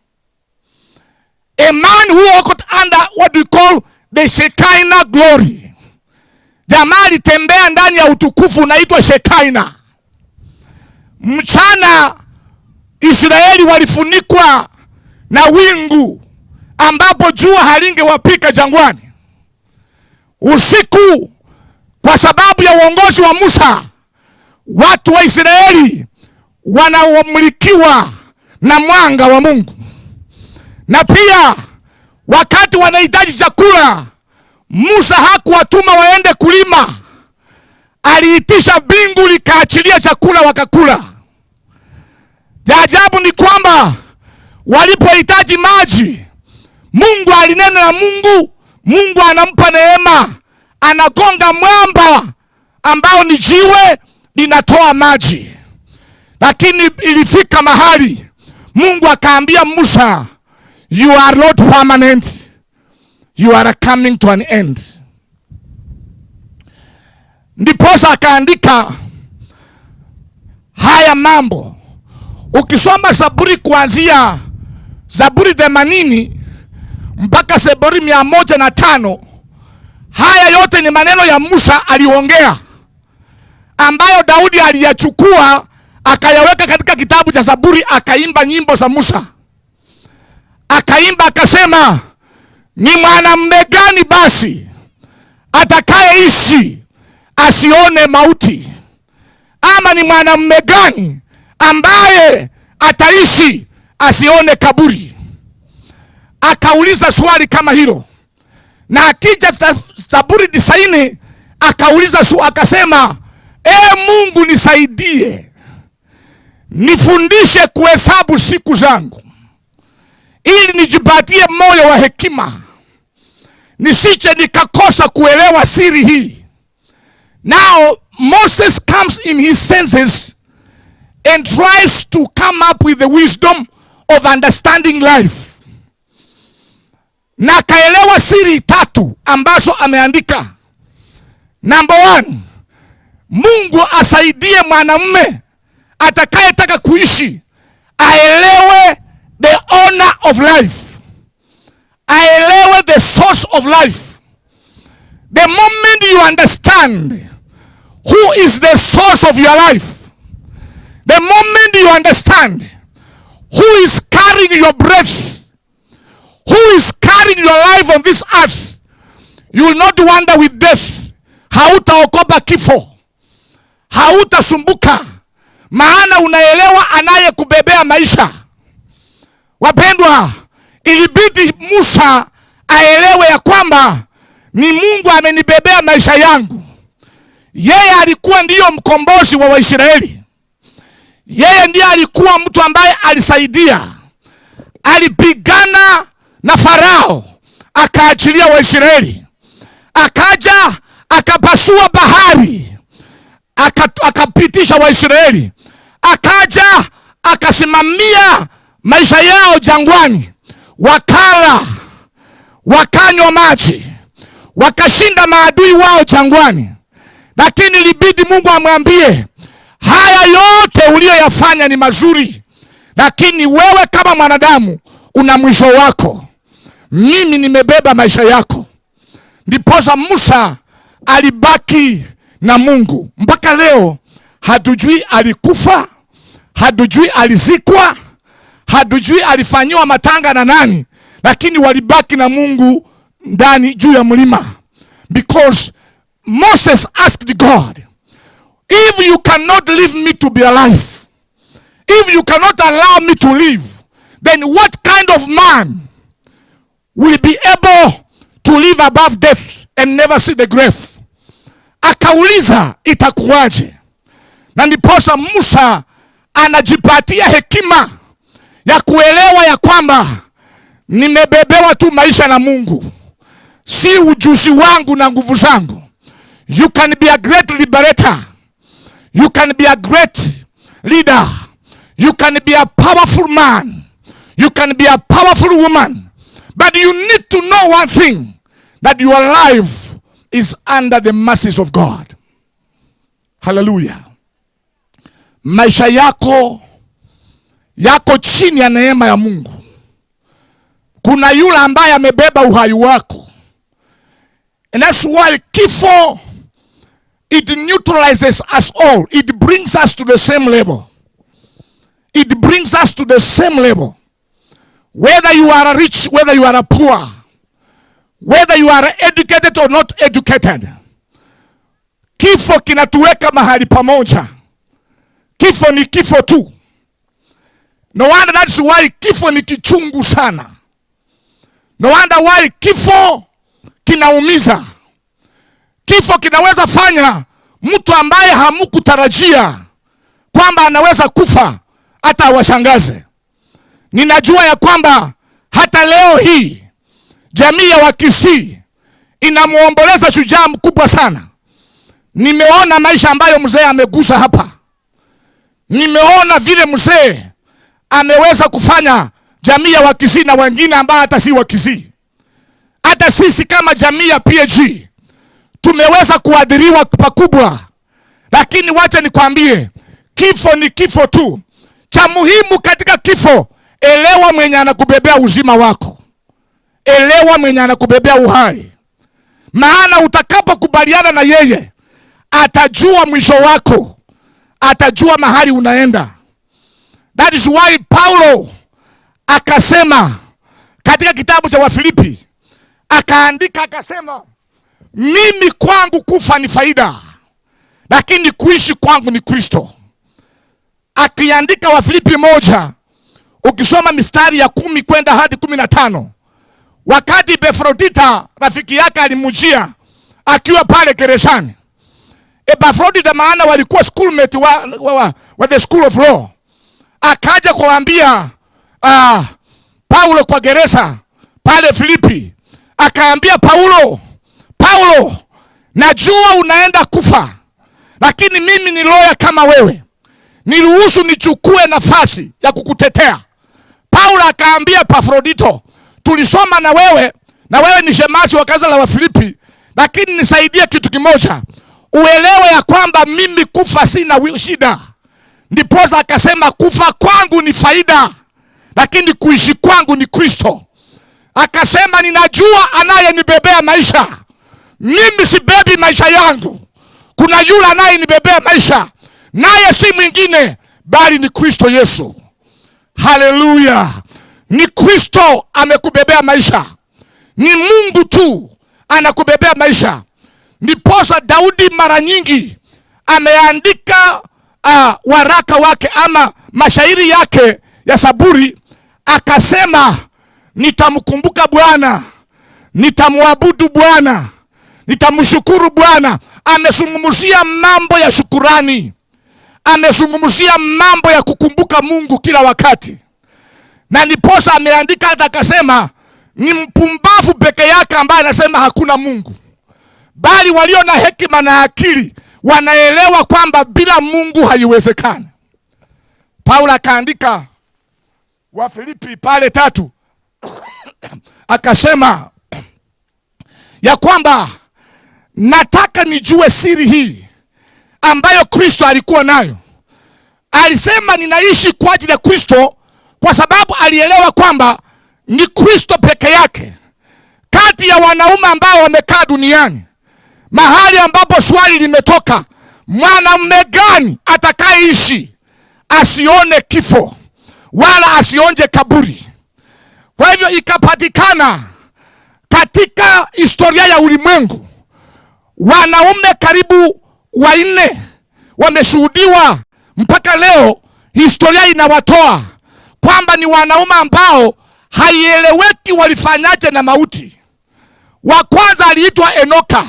A man who walked under what we call the Shekinah glory. Jamaa alitembea ndani ya utukufu unaitwa Shekinah. Mchana Israeli walifunikwa na wingu ambapo jua halingewapika jangwani. Usiku, kwa sababu ya uongozi wa Musa, watu wa Israeli wanaomulikiwa na mwanga wa Mungu. Na pia wakati wanahitaji chakula, Musa hakuwatuma waende kulima. Aliitisha mbingu likaachilia chakula wakakula. Ya ajabu ni kwamba walipohitaji maji, Mungu alinena na Mungu, Mungu anampa neema, anagonga mwamba ambao ni jiwe linatoa maji. Lakini ilifika mahali Mungu akaambia Musa, you are not permanent. You are coming to an end. Ndiposa akaandika haya mambo. Ukisoma Zaburi kuanzia Zaburi 80 mpaka Zaburi 105, haya yote ni maneno ya Musa aliongea, ambayo Daudi aliyachukua akayaweka katika kitabu cha Zaburi, akaimba nyimbo za Musa. Akaimba akasema, ni mwanamume gani basi atakayeishi asione mauti? Ama ni mwanamume gani ambaye ataishi asione kaburi? Akauliza swali kama hilo. Na akija Zaburi 90 akauliza swali akasema, Mungu nisaidie, nifundishe kuhesabu siku zangu. ili nijipatie moyo wa hekima, nisije nikakosa kuelewa siri hii. Now Moses comes in his senses and tries to come up with the wisdom of understanding life, na akaelewa siri tatu ambazo ameandika. Number one, Mungu asaidie mwanamume atakayetaka kuishi aelewe the owner of life, aelewe the source of life. The moment you understand who is the source of your life, the moment you understand who is carrying your breath, who is carrying your life on this earth, you will not wonder with death. Hautaogopa kifo, hautasumbuka, maana unaelewa anayekubebea maisha. Wapendwa, ilibidi Musa aelewe ya kwamba ni Mungu amenibebea maisha yangu. Yeye alikuwa ndiyo mkombozi wa Waisraeli. Yeye ndiye alikuwa mtu ambaye alisaidia, alipigana na Farao akaachilia Waisraeli, akaja akapasua bahari akapitisha Waisraeli, akaja akasimamia maisha yao jangwani, wakala wakanywa maji, wakashinda maadui wao jangwani. Lakini ilibidi Mungu amwambie, haya yote uliyoyafanya ni mazuri, lakini wewe kama mwanadamu una mwisho wako. Mimi nimebeba maisha yako. Ndiposa Musa alibaki na Mungu mpaka leo. Hatujui alikufa, hatujui alizikwa, hatujui alifanyiwa matanga na nani, lakini walibaki na Mungu ndani juu ya mlima, because Moses asked God, if you cannot leave me to be alive, if you cannot allow me to live, then what kind of man will be able to live above death and never see the grave? Akauliza, itakuwaje? Na ndiposa Musa anajipatia hekima ya kuelewa ya kwamba nimebebewa tu maisha na Mungu, si ujuzi wangu na nguvu zangu. You can be a great liberator, you can be a great leader, you can be a powerful man, you can be a powerful woman, but you need to know one thing, that your life is under the mercies of God. Hallelujah. Maisha yako yako chini ya neema ya Mungu. Kuna yule ambaye amebeba uhai wako. And that's why kifo, it neutralizes us all. It brings us to the same level. It brings us to the same level. Whether you are rich, whether you are poor, whether you are educated or not educated. Kifo kinatuweka mahali pamoja. Kifo ni kifo tu. No wonder that's why kifo ni kichungu sana. No wonder why kifo kinaumiza. Kifo kinaweza fanya mtu ambaye hamukutarajia kwamba anaweza kufa hata awashangaze. Ninajua ya kwamba hata leo hii jamii ya Wakisii inamuomboleza shujaa mkubwa sana. Nimeona maisha ambayo mzee amegusa hapa. Nimeona vile mzee ameweza kufanya jamii ya Wakisii na wengine ambao hata si Wakisii. Hata sisi kama jamii ya PAG tumeweza kuadhiriwa pakubwa. Lakini wacha nikwambie, kifo ni kifo tu. Cha muhimu katika kifo, elewa mwenye anakubebea uzima wako. Elewa mwenye anakubebea uhai. Maana utakapokubaliana na yeye, atajua mwisho wako, atajua mahali unaenda. That is why Paulo akasema katika kitabu cha Wafilipi, akaandika akasema, mimi kwangu kufa ni faida, lakini kuishi kwangu ni Kristo. Akiandika Wafilipi 1, ukisoma mistari ya 10 kwenda hadi 15, wakati Epafrodita rafiki yake alimjia akiwa pale gerezani. Epafrodita maana walikuwa schoolmate wa the school of law. Akaja kuambia Paulo kwa gereza pale Filipi, akaambia Paulo, Paulo, najua unaenda kufa, lakini mimi ni loya kama wewe, niruhusu nichukue nafasi ya kukutetea. Paulo akaambia Epafrodito, tulisoma na wewe na wewe ni shemasi wa kanisa la Wafilipi, lakini nisaidie kitu kimoja, uelewe ya kwamba mimi kufa sina shida. Ndiposa akasema kufa kwangu ni faida, lakini kuishi kwangu ni Kristo. Akasema ninajua anayenibebea maisha, mimi sibebi maisha yangu, kuna yule anayenibebea maisha, naye si mwingine bali ni Kristo Yesu. Haleluya! Ni Kristo amekubebea maisha, ni Mungu tu anakubebea maisha. Ndiposa Daudi mara nyingi ameandika waraka wake ama mashairi yake ya Zaburi, akasema nitamkumbuka Bwana, nitamwabudu Bwana, nitamshukuru Bwana. Amezungumzia mambo ya shukurani, amezungumzia mambo ya kukumbuka Mungu kila wakati, na ndiposa ameandika hata akasema ni mpumbavu peke yake ambaye anasema hakuna Mungu, bali walio na hekima na akili wanaelewa kwamba bila Mungu haiwezekani. Paulo akaandika Wafilipi pale 3 akasema ya kwamba nataka nijue siri hii ambayo Kristo alikuwa nayo. Alisema ninaishi kwa ajili ya Kristo, kwa sababu alielewa kwamba ni Kristo peke yake kati ya wanaume ambao wamekaa duniani, mahali ambapo swali limetoka, mwanamume gani atakayeishi asione kifo wala asionje kaburi? Kwa hivyo ikapatikana katika historia ya ulimwengu wanaume karibu 4 wameshuhudiwa mpaka leo, historia inawatoa kwamba ni wanaume ambao haieleweki walifanyaje na mauti. Wa kwanza aliitwa Enoka.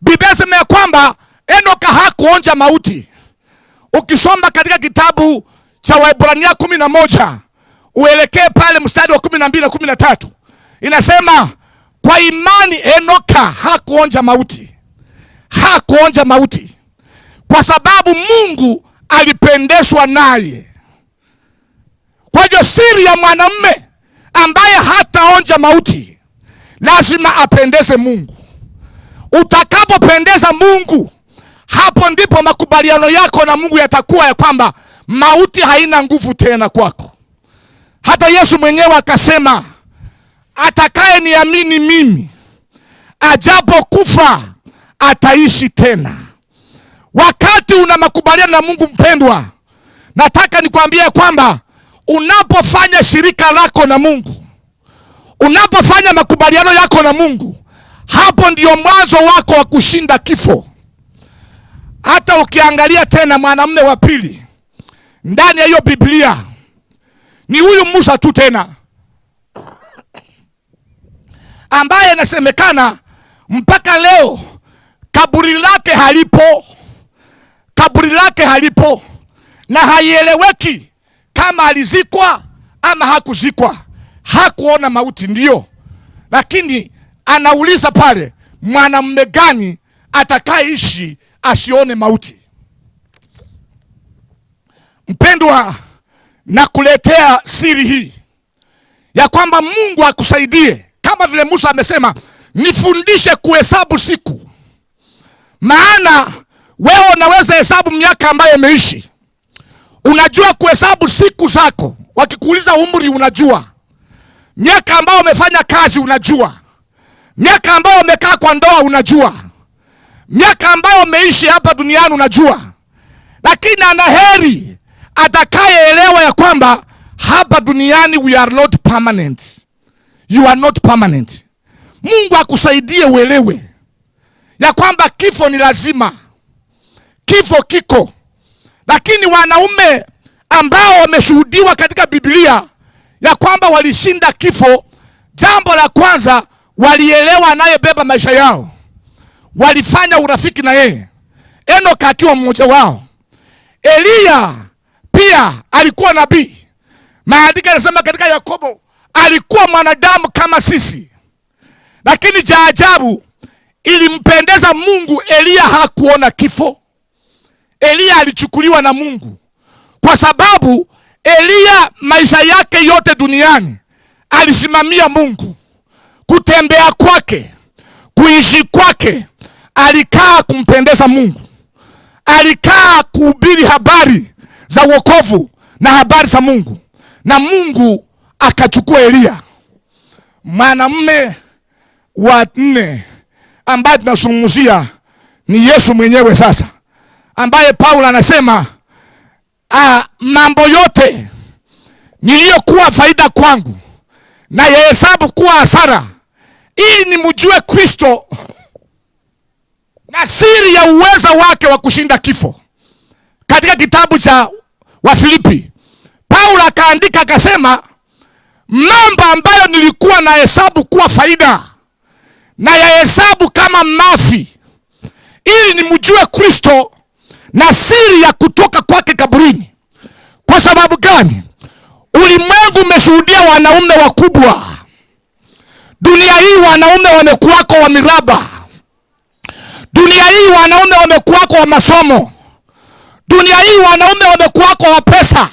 Biblia inasema ya kwamba Enoka hakuonja mauti. Ukisoma katika kitabu cha Waebrania 11 uelekee pale mstari wa 12 na 13, inasema kwa imani Enoka hakuonja mauti. Hakuonja mauti kwa sababu Mungu alipendezwa naye. Kwa hivyo siri ya mwanamume ambaye hataonja mauti lazima apendeze Mungu. Utakapopendeza Mungu, hapo ndipo makubaliano yako na Mungu yatakuwa ya kwamba mauti haina nguvu tena kwako. Hata Yesu mwenyewe akasema, atakaye niamini mimi ajapokufa ataishi tena. Wakati una makubaliano na Mungu, mpendwa, nataka nikwambie kwamba unapofanya shirika lako na Mungu, unapofanya makubaliano yako na Mungu, hapo ndio mwanzo wako wa kushinda kifo. Hata ukiangalia tena mwanamume wa pili ndani ya hiyo Biblia ni huyu Musa tu tena, ambaye inasemekana mpaka leo kaburi lake halipo, kaburi lake halipo, na haieleweki kama alizikwa ama hakuzikwa. Hakuona mauti ndio, lakini anauliza pale, mwanamume gani atakayeishi asione mauti? Mpendwa, nakuletea siri hii ya kwamba Mungu akusaidie, kama vile Musa amesema, nifundishe kuhesabu siku. Maana wewe unaweza hesabu miaka ambayo umeishi, unajua kuhesabu siku zako. Wakikuuliza umri unajua, miaka ambayo umefanya kazi unajua, miaka ambayo umekaa kwa ndoa unajua, miaka ambayo umeishi hapa duniani unajua. Lakini ana heri atakayeelewa ya kwamba hapa duniani we are not permanent. You are not permanent. Mungu akusaidie uelewe ya kwamba kifo ni lazima, kifo kiko. Lakini wanaume ambao wameshuhudiwa katika Biblia ya kwamba walishinda kifo, jambo la kwanza walielewa anayebeba maisha yao, walifanya urafiki na yeye. Enoka akiwa mmoja wao. Eliya pia alikuwa nabii. Maandiko yanasema katika Yakobo Alikuwa mwanadamu kama sisi, lakini cha ajabu ilimpendeza Mungu, Eliya hakuona kifo. Eliya alichukuliwa na Mungu kwa sababu Eliya maisha yake yote duniani alisimamia Mungu. Kutembea kwake, kuishi kwake, alikaa kumpendeza Mungu, alikaa kuhubiri habari za wokovu na habari za Mungu, na Mungu akachukua Eliya, mwanamume wa nne ambaye tunazungumzia ni Yesu mwenyewe sasa, ambaye Paulo anasema mambo yote niliyokuwa faida kwangu na yahesabu kuwa hasara, ili nimjue Kristo na siri ya uweza wake wa kushinda kifo. Katika kitabu cha Wafilipi Paulo akaandika akasema, mambo ambayo nilikuwa na hesabu kuwa faida na yahesabu kama mafi, ili nimjue Kristo na siri ya kutoka kwake kaburini. Kwa sababu gani? Ulimwengu umeshuhudia wanaume wakubwa. Dunia hii wanaume wamekuwako wa miraba. Dunia hii wanaume wamekuwako wa masomo. Dunia hii wanaume wamekuwako wa pesa.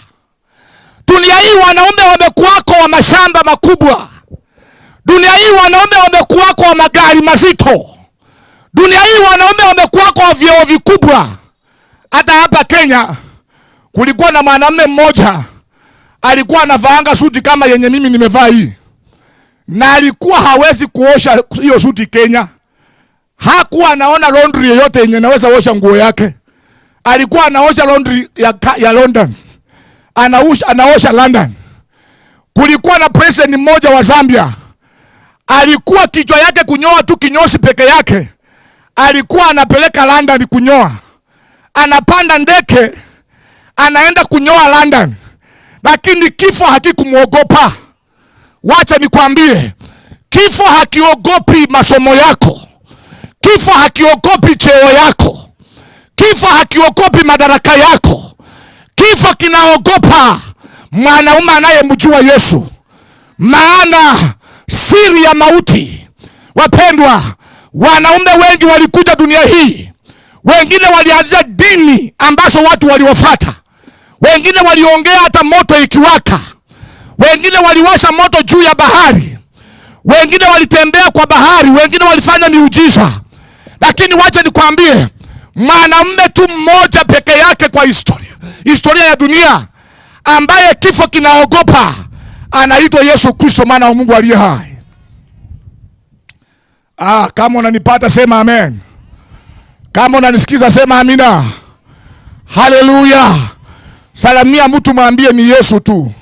Dunia hii wanaume wamekuwako wa mashamba makubwa. Dunia hii wanaume wamekuwako wa magari mazito. Dunia hii wanaume wamekuwako wa vyeo vikubwa. Hata hapa Kenya kulikuwa na mwanamume mmoja alikuwa anavaanga suti kama yenye mimi nimevaa hii, na alikuwa hawezi kuosha hiyo suti Kenya. Hakuwa anaona laundry yoyote yenye naweza osha nguo yake. Alikuwa anaosha laundry ya London, anaosha London. Kulikuwa na president mmoja wa Zambia, alikuwa kichwa yake kunyoa tu kinyozi peke yake, alikuwa anapeleka London kunyoa. Anapanda ndege anaenda kunyoa London, lakini kifo hakikumuogopa. Wacha nikwambie, kifo hakiogopi masomo yako, kifo hakiogopi cheo yako, kifo hakiogopi madaraka yako. Kifo kinaogopa mwanaume anayemjua Yesu. Maana siri ya mauti, wapendwa, wanaume wengi walikuja dunia hii, wengine walianzia dini ambazo watu waliwafuata, wengine waliongea hata moto ikiwaka, wengine waliwasha moto juu ya bahari, wengine walitembea kwa bahari, wengine walifanya miujiza. Lakini wacha nikwambie, mwanamume tu mmoja peke yake kwa historia ya dunia ambaye kifo kinaogopa anaitwa Yesu Kristo, mwana wa Mungu aliye hai. Kama unanipata sema amen. Kama unanisikiza sema amina. Haleluya. Salamia mtu mwambie ni Yesu tu.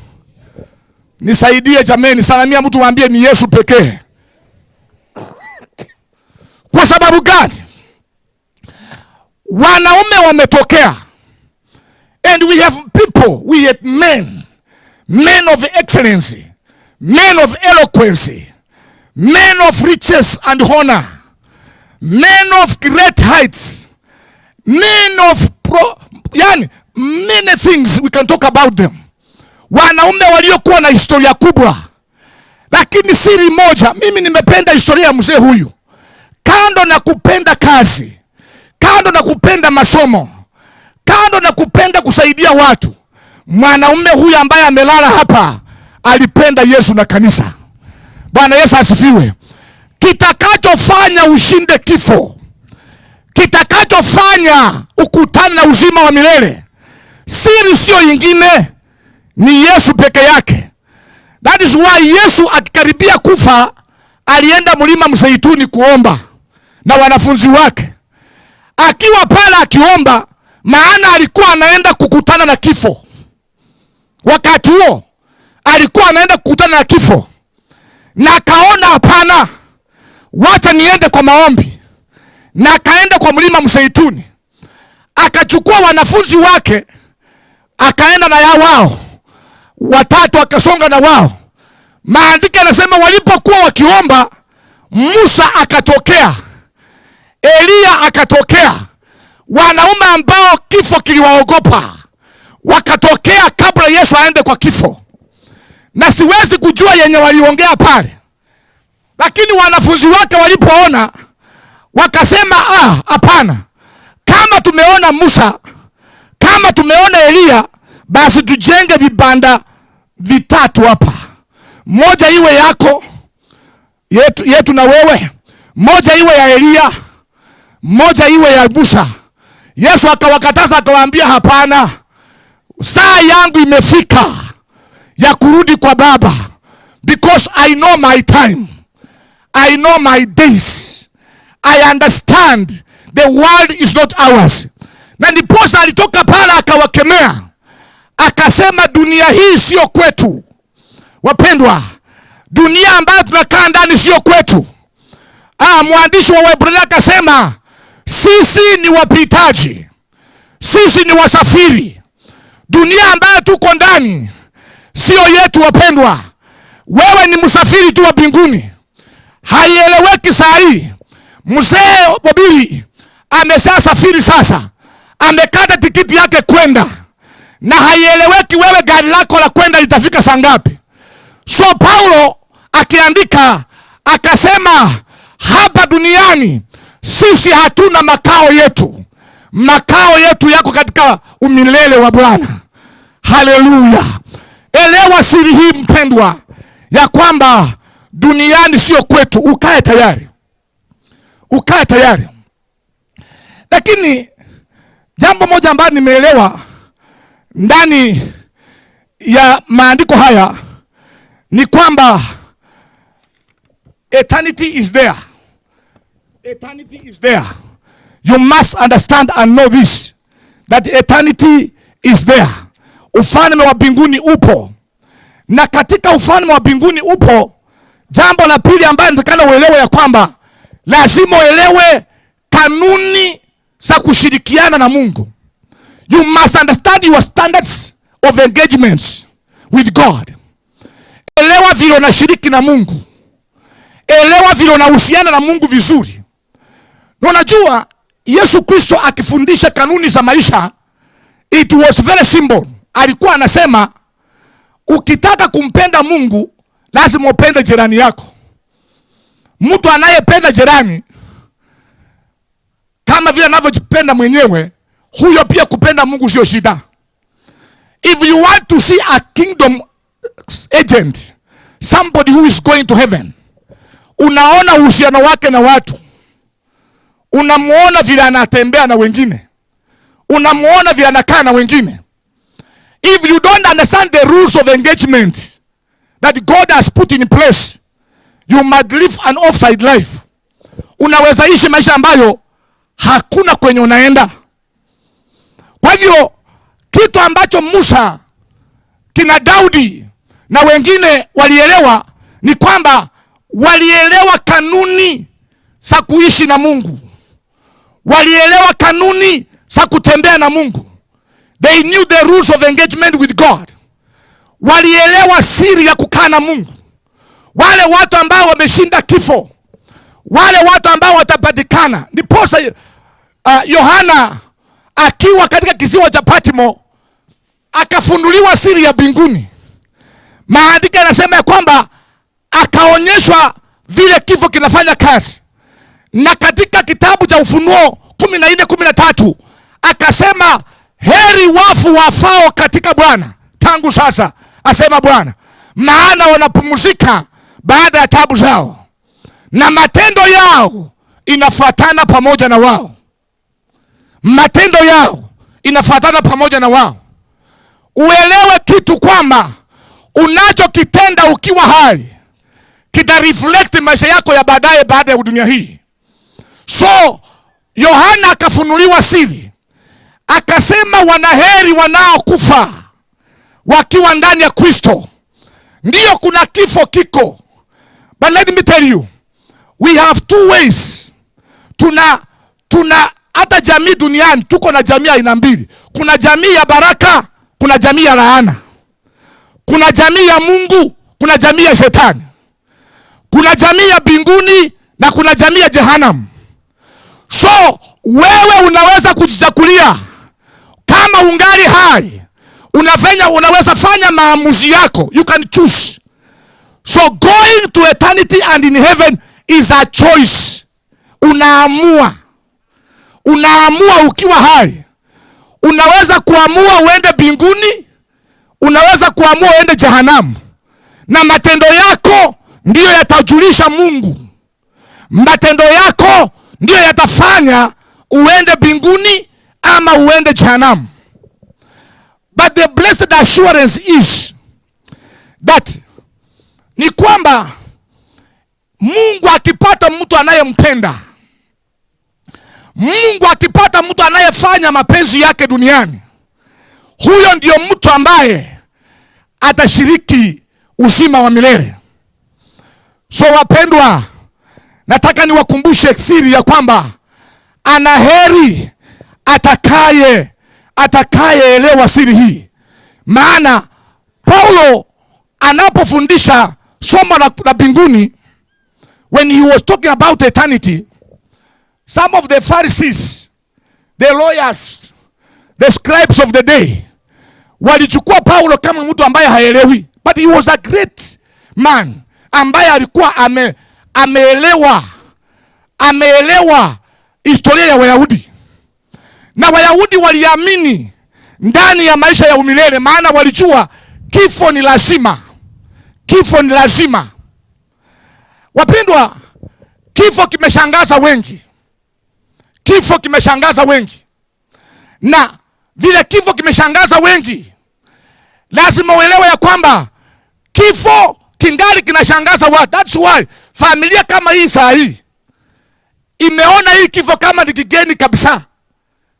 Nisaidie jameni, salamia mtu mwambie ni Yesu pekee. Kwa sababu gani? Wanaume wametokea. And we have people, we have men, men of excellency, men of eloquence, men of riches and honor, men of great heights, men of pro, yani many things we can talk about them. Wanaume waliokuwa na historia kubwa. Lakini siri moja, mimi nimependa historia ya mzee huyu. Kando na kupenda kazi, kando na kupenda masomo, kando na kupenda kusaidia watu, mwanaume huyu ambaye amelala hapa alipenda Yesu na kanisa. Bwana Yesu asifiwe. Kitakachofanya ushinde kifo, kitakachofanya ukutane na uzima wa milele, siri sio ingine, ni Yesu peke yake. That is why Yesu akikaribia kufa alienda mlima Mzeituni kuomba na wanafunzi wake. Akiwa pale akiomba, maana alikuwa anaenda kukutana na kifo. Wakati huo alikuwa anaenda kukutana na kifo, na akaona hapana, wacha niende kwa maombi. Na akaenda kwa mlima Mzeituni, akachukua wanafunzi wake, akaenda na yao wao watatu, akasonga na wao. Maandiko yanasema walipokuwa wakiomba, Musa akatokea, Eliya akatokea, wanaume ambao kifo kiliwaogopa wakatokea kabla Yesu aende kwa kifo. Na siwezi kujua yenye waliongea pale, lakini wanafunzi wake walipoona wakasema, ah, hapana, kama tumeona Musa, kama tumeona Eliya, basi tujenge vibanda vitatu hapa, moja iwe yako yetu, yetu na wewe, moja iwe ya Eliya, moja iwe ya Musa. Yesu akawakataza akawaambia, hapana, saa yangu imefika ya kurudi kwa Baba, because I know my time, I know my days, I understand the world is not ours. Na ndiposa alitoka pale akawakemea akasema, dunia hii sio kwetu. Wapendwa, dunia ambayo tunakaa ndani sio kwetu. Mwandishi wa Waebrania akasema sisi ni wapitaji, sisi ni wasafiri. Dunia ambayo tuko ndani sio yetu, wapendwa. Wewe ni msafiri tu wa mbinguni. Haieleweki saa hii. Mzee Obiri ameshasafiri sasa, amekata tikiti yake kwenda, na haieleweki wewe gari lako la kwenda litafika saa ngapi. So Paulo akiandika akasema, hapa duniani sisi hatuna makao yetu, makao yetu yako katika umilele wa Bwana. Haleluya! Elewa siri hii mpendwa, ya kwamba duniani sio kwetu. Ukae tayari, ukae tayari. Lakini jambo moja ambalo nimeelewa ndani ya maandiko haya ni kwamba eternity is there. Eternity is there. You must understand and know this, that eternity is there. Ufalme wa mbinguni upo, na katika ufalme wa mbinguni upo. Jambo la pili ambayo nataka uelewe ya kwamba lazima uelewe kanuni za kushirikiana na Mungu. You must understand your standards of engagements with God. Elewa vile unashiriki na Mungu, elewa vile unahusiana na Mungu vizuri. Na unajua Yesu Kristo akifundisha kanuni za maisha, it was very simple. Alikuwa anasema ukitaka kumpenda Mungu lazima upende jirani yako. Mtu anayependa jirani kama vile anavyojipenda mwenyewe, huyo pia kupenda Mungu sio shida. If you want to see a kingdom agent, somebody who is going to heaven, unaona uhusiano wake na watu, unamuona vile anatembea na wengine, unamuona vile anakaa na wengine. If you don't understand the rules of engagement that God has put in place, you might live an offside life. Unaweza ishi maisha ambayo hakuna kwenye unaenda. Kwa hivyo kitu ambacho Musa kina Daudi na wengine walielewa ni kwamba walielewa kanuni za kuishi na Mungu, walielewa kanuni za kutembea na Mungu. They knew the rules of engagement with God. Walielewa siri ya kukaa na Mungu. Wale watu ambao wameshinda kifo, wale watu ambao watapatikana. Ndiposa Yohana akiwa katika kisiwa cha Patmo akafunuliwa siri ya mbinguni. Maandiko yanasema ya kwamba akaonyeshwa vile kifo kinafanya kazi, na katika kitabu cha Ufunuo 14:13 akasema, heri wafu wafao katika Bwana tangu sasa, asema Bwana, maana wanapumzika baada ya taabu zao, na matendo yao inafuatana pamoja na wao. Matendo yao inafuatana pamoja na wao. Uelewe kitu kwamba unachokitenda ukiwa hai kita reflect maisha yako ya baadaye baada ya dunia hii. So Yohana akafunuliwa siri, akasema wanaheri wanaokufa wakiwa ndani ya Kristo. Ndiyo, kuna kifo kiko, but let me tell you we have two ways. Tuna hata jamii duniani tuko na jamii aina mbili. Kuna jamii ya baraka, kuna jamii ya laana. Kuna jamii ya Mungu, kuna jamii ya shetani. Kuna jamii ya mbinguni na kuna jamii ya jehanamu. So wewe unaweza kujichagulia kama ungali hai, Unafanya, unaweza fanya maamuzi yako, you can choose. So going to eternity and in heaven is a choice. Unaamua, unaamua ukiwa hai. Unaweza kuamua uende mbinguni, unaweza kuamua uende jehanamu, na matendo yako ndiyo yatajulisha Mungu. Matendo yako ndiyo yatafanya uende mbinguni ama uende jehanamu. But the blessed assurance is that ni kwamba Mungu akipata mtu anayempenda, Mungu akipata mtu anayefanya mapenzi yake duniani, huyo ndio mtu ambaye atashiriki uzima wa milele. So wapendwa, nataka niwakumbushe siri ya kwamba ana heri atakaye atakayeelewa siri hii, maana Paulo anapofundisha somo la mbinguni, when he was talking about eternity, some of the Pharisees, the lawyers, the scribes of the day walichukua Paulo kama mtu ambaye haelewi, but he was a great man ambaye alikuwa ameelewa ameelewa historia ya Wayahudi, na Wayahudi waliamini ndani ya maisha ya umilele, maana walijua kifo ni lazima, kifo ni lazima. Wapendwa, kifo kimeshangaza wengi, kifo kimeshangaza wengi, na vile kifo kimeshangaza wengi, lazima uelewe ya kwamba kifo kingali kinashangaza watu. That's why familia kama hii saa hii imeona hii kifo kama ni kigeni kabisa.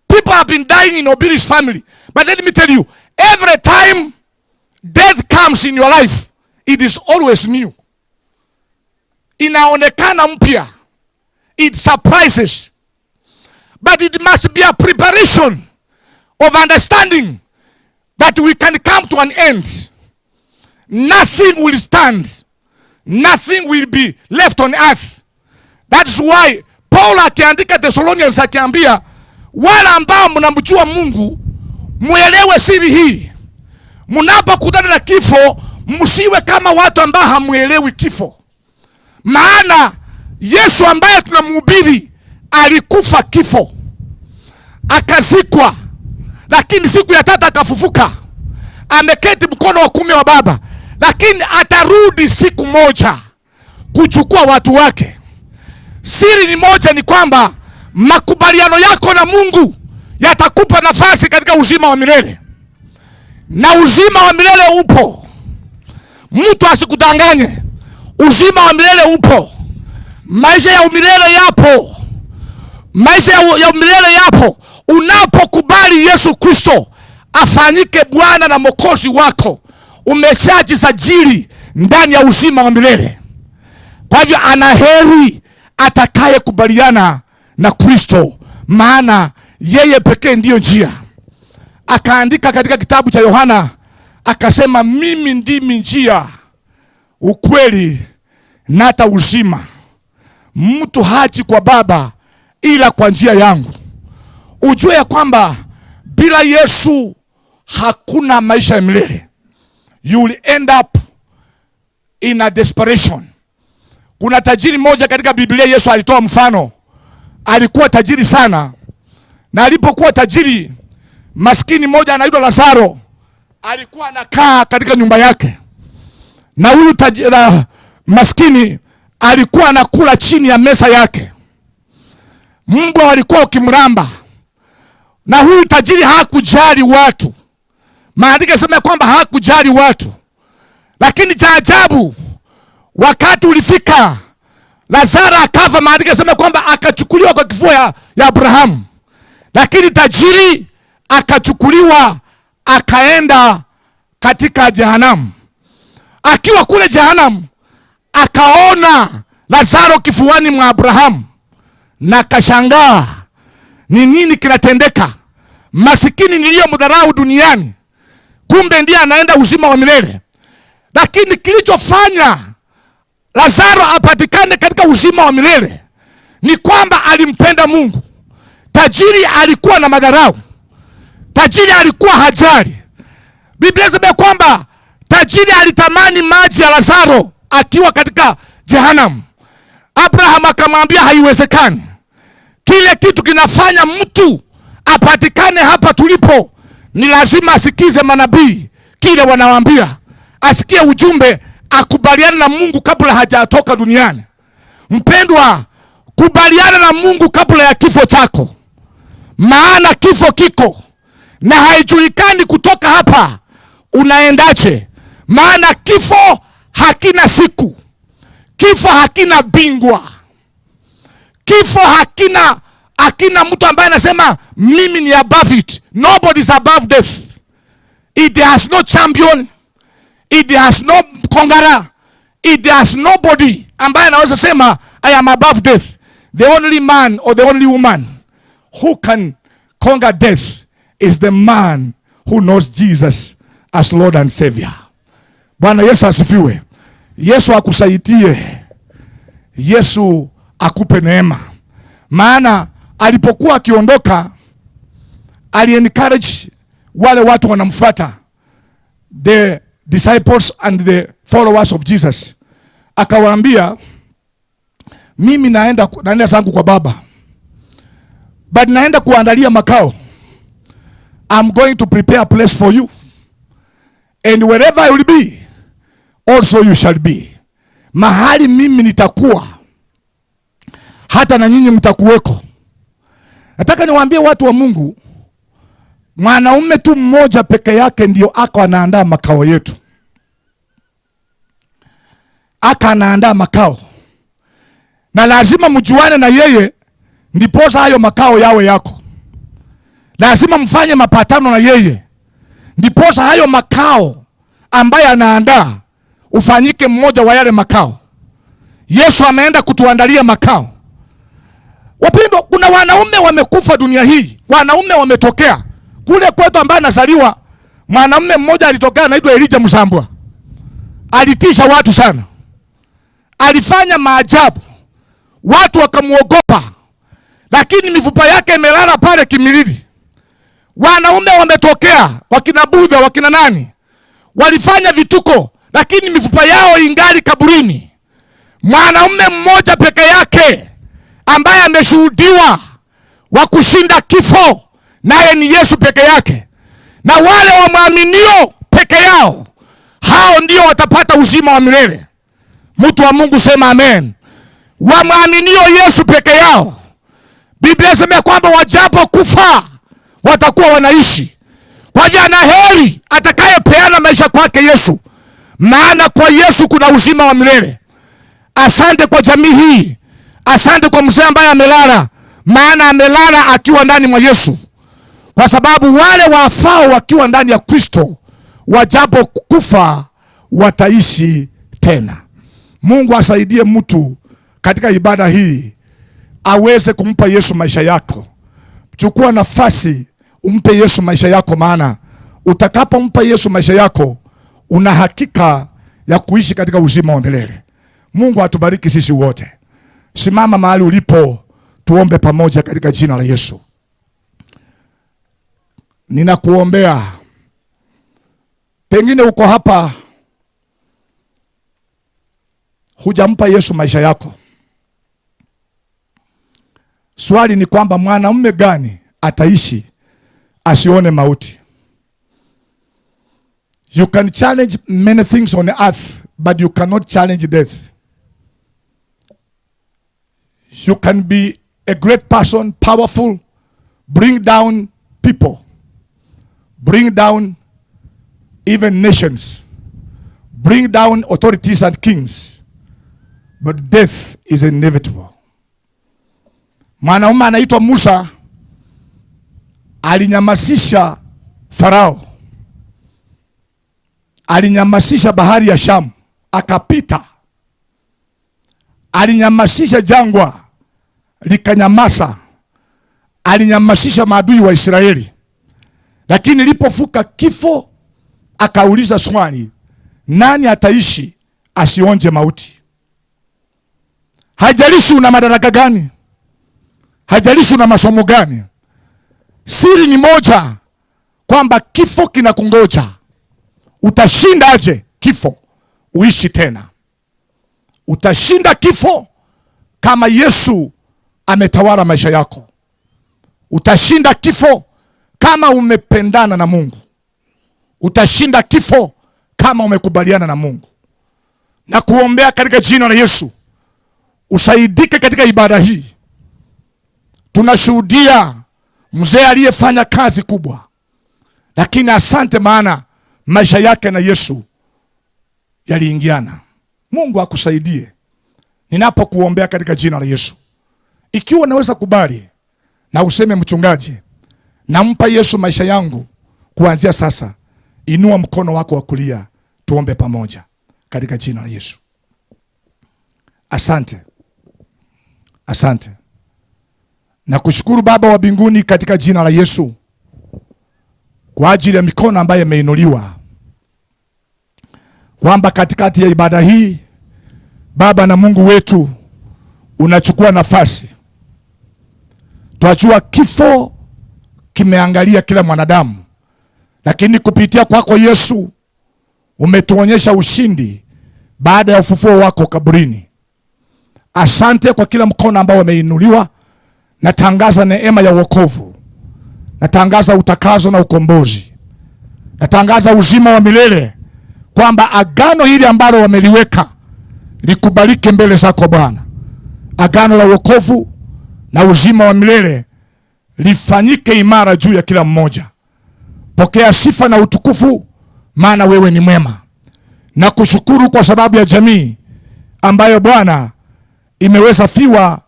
People have been dying in Obiri's family. But let me tell you, every time death comes in your life, it is always new. Inaonekana mpya. It surprises. But it must be a preparation of understanding that we can come to an end. Nothing will stand. Nothing will be left on earth. That's why Paul akiandika Thessalonians akiambia wale ambao mnamjua Mungu muelewe siri hii. Mnapokutana na kifo, msiwe kama watu ambao hamuelewi kifo, maana Yesu ambaye tunamhubiri alikufa kifo, akazikwa, lakini siku ya tatu akafufuka, ameketi mkono wa kuume wa Baba, lakini atarudi siku moja kuchukua watu wake. Siri ni moja, ni kwamba makubaliano yako na Mungu yatakupa nafasi katika uzima wa milele, na uzima wa milele upo. Mtu asikudanganye, uzima wa milele upo, maisha ya umilele yapo, maisha ya umilele yapo. Unapokubali Yesu Kristo afanyike Bwana na Mwokozi wako, umeshajisajili ndani ya uzima wa milele. Kwa hivyo ana heri atakayekubaliana na Kristo, maana yeye pekee ndiyo njia. Akaandika katika kitabu cha Yohana akasema, mimi ndimi njia, ukweli na hata uzima. Mtu haji kwa Baba ila kwa njia yangu. Ujue ya kwamba bila Yesu hakuna maisha ya milele. You will end up in a desperation. Kuna tajiri mmoja katika Biblia, Yesu alitoa mfano. Alikuwa tajiri sana, na alipokuwa tajiri, maskini mmoja anaitwa Lazaro alikuwa anakaa katika nyumba yake, na huyu maskini alikuwa anakula chini ya meza yake. Mbwa walikuwa wakimramba, na huyu tajiri hakujali watu. Maandiko yanasema kwamba hakujali watu, lakini cha ajabu, wakati ulifika Lazaro akafa. Maandiko yanasema kwamba akachukuliwa kwa kifua ya Abrahamu, lakini tajiri akachukuliwa akaenda katika jehanamu. Akiwa kule jehanamu, akaona Lazaro kifuani mwa Abrahamu na akashangaa, ni nini kinatendeka? Masikini niliyomdharau duniani, kumbe ndiye anaenda uzima wa milele. Lakini kilichofanya Lazaro apatikane katika uzima wa milele ni kwamba alimpenda Mungu. Tajiri alikuwa na madharau, tajiri alikuwa hajali. Biblia inasema ya kwamba tajiri alitamani maji ya Lazaro akiwa katika jehanamu. Abraham akamwambia haiwezekani. Kile kitu kinafanya mtu apatikane hapa tulipo ni lazima asikize manabii kile wanawaambia, asikie ujumbe, akubaliane na Mungu kabla hajatoka duniani. Mpendwa, kubaliana na Mungu kabla ya kifo chako, maana kifo kiko na haijulikani kutoka hapa unaendaje, maana kifo hakina siku, kifo hakina bingwa, kifo hakina mtu ambaye anasema mimi ni above it. Nobody is above death. It has no champion, it has no conqueror, it has nobody ambaye anaweza sema I am above death. The only man or the only woman who can conquer death is the man who knows Jesus as Lord and Savior. Bwana Yesu asifiwe. Yesu akusaidie. Yesu akupe neema. Maana alipokuwa akiondoka ali encourage wale watu wanamfuata, the disciples and the followers of Jesus. Akawaambia, mimi naenda zangu kwa Baba, but naenda kuandalia makao. I'm going to prepare a place for you, and wherever I will be also you shall be. Mahali mimi nitakuwa hata na nyinyi mtakuweko. Nataka niwaambie watu wa Mungu, mwanaume tu mmoja peke yake ndio ako anaandaa makao yetu. Aka anaandaa makao, na lazima mjuane na yeye ndiposa hayo makao yawe yako. Lazima mfanye mapatano na yeye ndiposa hayo makao ambaye anaandaa ufanyike mmoja wa yale makao. Yesu ameenda kutuandalia makao. Wapendwa, kuna wanaume wamekufa dunia hii, wanaume wametokea kule kwetu ambaye anazaliwa. Mwanaume mmoja alitokea anaitwa Elijah Msambwa, alitisha watu sana, alifanya maajabu, watu wakamuogopa, lakini mifupa yake imelala pale Kimilili. Wanaume wametokea, wakina Budha, wakina nani, walifanya vituko, lakini mifupa yao ingali kaburini. Mwanaume mmoja peke yake ambaye ameshuhudiwa wa kushinda kifo, naye ni Yesu peke yake. Na wale wamwaminio peke yao, hao ndio watapata uzima wa milele. Mtu wa Mungu sema amen. Wamwaminio Yesu peke yao, Biblia inasema kwamba wajapo kufa watakuwa wanaishi. Kwa hivyo ana heri atakayepeana maisha kwake Yesu, maana kwa Yesu kuna uzima wa milele. Asante kwa jamii hii, asante kwa mzee ambaye amelala, maana amelala akiwa ndani mwa Yesu, kwa sababu wale wafao wakiwa ndani ya Kristo wajapo kufa wataishi tena. Mungu asaidie mtu katika ibada hii aweze kumpa Yesu maisha yako. Chukua nafasi umpe Yesu maisha yako, maana utakapompa Yesu maisha yako una hakika ya kuishi katika uzima wa milele. Mungu atubariki sisi wote. Simama mahali ulipo, tuombe pamoja katika jina la Yesu. Ninakuombea. Pengine uko hapa hujampa Yesu maisha yako. Swali ni kwamba mwanamume gani ataishi asione mauti? You can challenge many things on earth, but you cannot challenge death. You can be a great person, powerful, bring down people, bring down even nations, bring down authorities and kings, but death is inevitable. Mwanaume anaitwa Musa alinyamasisha Farao, alinyamasisha bahari ya Shamu akapita, alinyamasisha jangwa likanyamasa, alinyamasisha maadui wa Israeli. Lakini ilipofuka kifo, akauliza swali, nani ataishi asionje mauti? Haijalishi una madaraka gani, haijalishi una masomo gani, siri ni moja, kwamba kifo kinakungoja. Utashinda aje kifo uishi tena? Utashinda kifo kama Yesu ametawala maisha yako. Utashinda kifo kama umependana na Mungu. Utashinda kifo kama umekubaliana na Mungu. Na kuombea katika jina la Yesu, usaidike katika ibada hii. Tunashuhudia mzee aliyefanya kazi kubwa, lakini asante, maana maisha yake na Yesu yaliingiana. Mungu akusaidie ninapokuombea katika jina la Yesu. Ikiwa unaweza kubali na useme, mchungaji, nampa Yesu maisha yangu kuanzia sasa, inua mkono wako wa kulia, tuombe pamoja katika jina la Yesu. Asante, asante. Nakushukuru Baba wa mbinguni katika jina la Yesu kwa ajili ya mikono ambayo imeinuliwa, kwamba katikati ya ibada hii Baba na Mungu wetu unachukua nafasi. Twajua kifo kimeangalia kila mwanadamu, lakini kupitia kwako Yesu umetuonyesha ushindi baada ya ufufuo wako kaburini. Asante kwa kila mkono ambao umeinuliwa. Natangaza neema ya wokovu, natangaza utakaso na ukombozi, natangaza uzima wa milele, kwamba agano hili ambalo wameliweka likubalike mbele zako Bwana. Agano la wokovu na uzima wa milele lifanyike imara juu ya kila mmoja. Pokea sifa na utukufu, maana wewe ni mwema. Na kushukuru kwa sababu ya jamii ambayo Bwana imeweza fiwa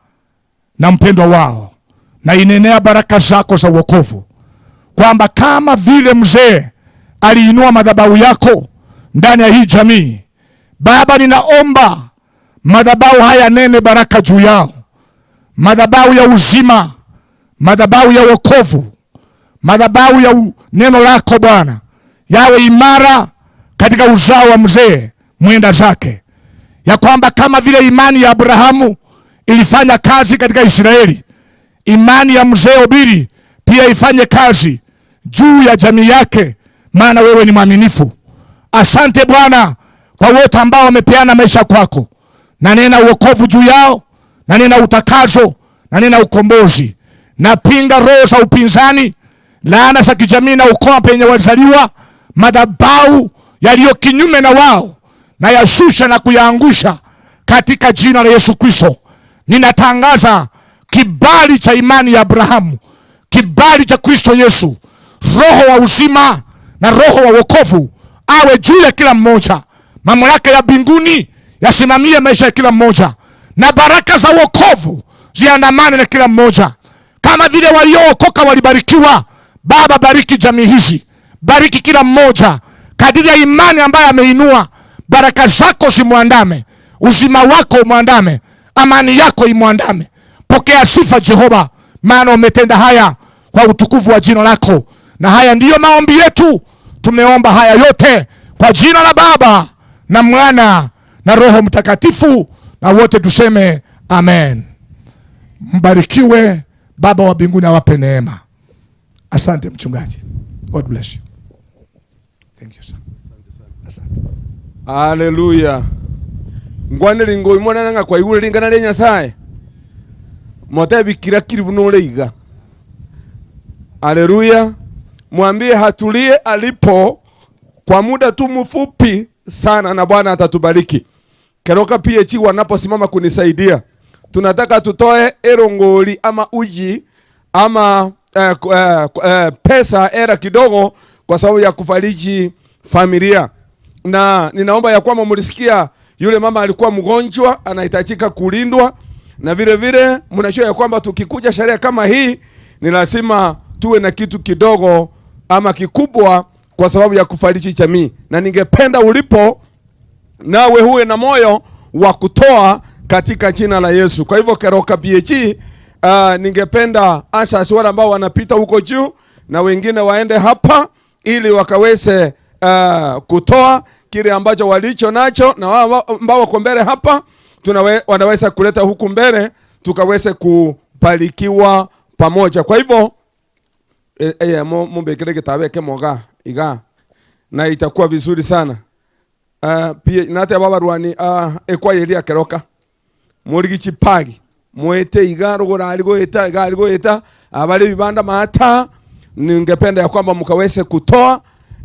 na mpendwa wao, na inenea baraka zako za wokovu, kwamba kama vile mzee aliinua madhabahu yako ndani ya hii jamii, Baba, ninaomba madhabahu haya nene baraka juu yao, madhabahu ya uzima, madhabahu ya wokovu, madhabahu ya neno lako Bwana yawe imara katika uzao wa mzee mwenda zake, ya kwamba kama vile imani ya Abrahamu ilifanya kazi katika Israeli, imani ya mzee Obiri pia ifanye kazi juu ya jamii yake, maana wewe ni mwaminifu. Asante Bwana kwa wote ambao wamepeana maisha kwako, na nena uokovu juu yao, na nena utakaso, na nena ukombozi. Napinga roho za upinzani, laana za kijamii na ukoo penye walizaliwa, madhabahu yaliyo kinyume na wao, na yashusha na kuyaangusha katika jina la Yesu Kristo. Ninatangaza kibali cha imani ya Abrahamu, kibali cha Kristo Yesu, roho wa uzima na roho wa wokovu awe juu ya kila mmoja. Mamlaka ya mbinguni yasimamie maisha ya kila mmoja, na baraka za wokovu ziandamane na kila mmoja, kama vile waliookoka walibarikiwa. Baba, bariki jamii hizi, bariki kila mmoja kadiri ya imani ambayo ameinua. Baraka zako zimwandame, uzima wako umwandame, amani yako imwandame. Pokea sifa Jehova, maana umetenda haya kwa utukufu wa jina lako. Na haya ndiyo maombi yetu, tumeomba haya yote kwa jina la Baba na Mwana na Roho Mtakatifu, na wote tuseme amen. Mbarikiwe. Baba wa mbinguni awape neema. Asante mchungaji. God bless you. Thank you sir. Asante. Haleluya. Ngwane ringo imwana nga kwa igure ringana ria Nyasaye. Motebikira kiri buno iga. Haleluya. Mwambie hatulie alipo kwa muda tu mfupi sana, na Bwana atatubariki. Keroka PH wanaposimama kunisaidia, tunataka tutoe erongoli ama uji ama pesa era kidogo kwa sababu ya kufariji familia. Na ninaomba ya kwamba mlisikia yule mama alikuwa mgonjwa, anahitajika kulindwa, na vile vile mnajua ya kwamba tukikuja sherehe kama hii ni lazima tuwe na kitu kidogo ama kikubwa kwa sababu ya kufariji jamii. Na ningependa ulipo nawe huwe na moyo wa kutoa katika jina la Yesu. Kwa hivyo Keroka PH, ningependa hasa wale ambao wanapita huko juu na wengine waende hapa ili wakaweze kutoa kile ambacho walicho nacho, na wao ambao wako mbele hapa wanaweza kuleta huku mbele tukaweze kubarikiwa pamoja. Kwa hivyo mumbekere gitabe kemoga iga. na itakuwa vizuri sana. Uh, pia nateba abarwani uh, ekwaya eria keroka morigi chipagi moete iga rogoro ari goeta iga ari goeta abare vibanda maata ningependa ya kwamba mkaweze kutoa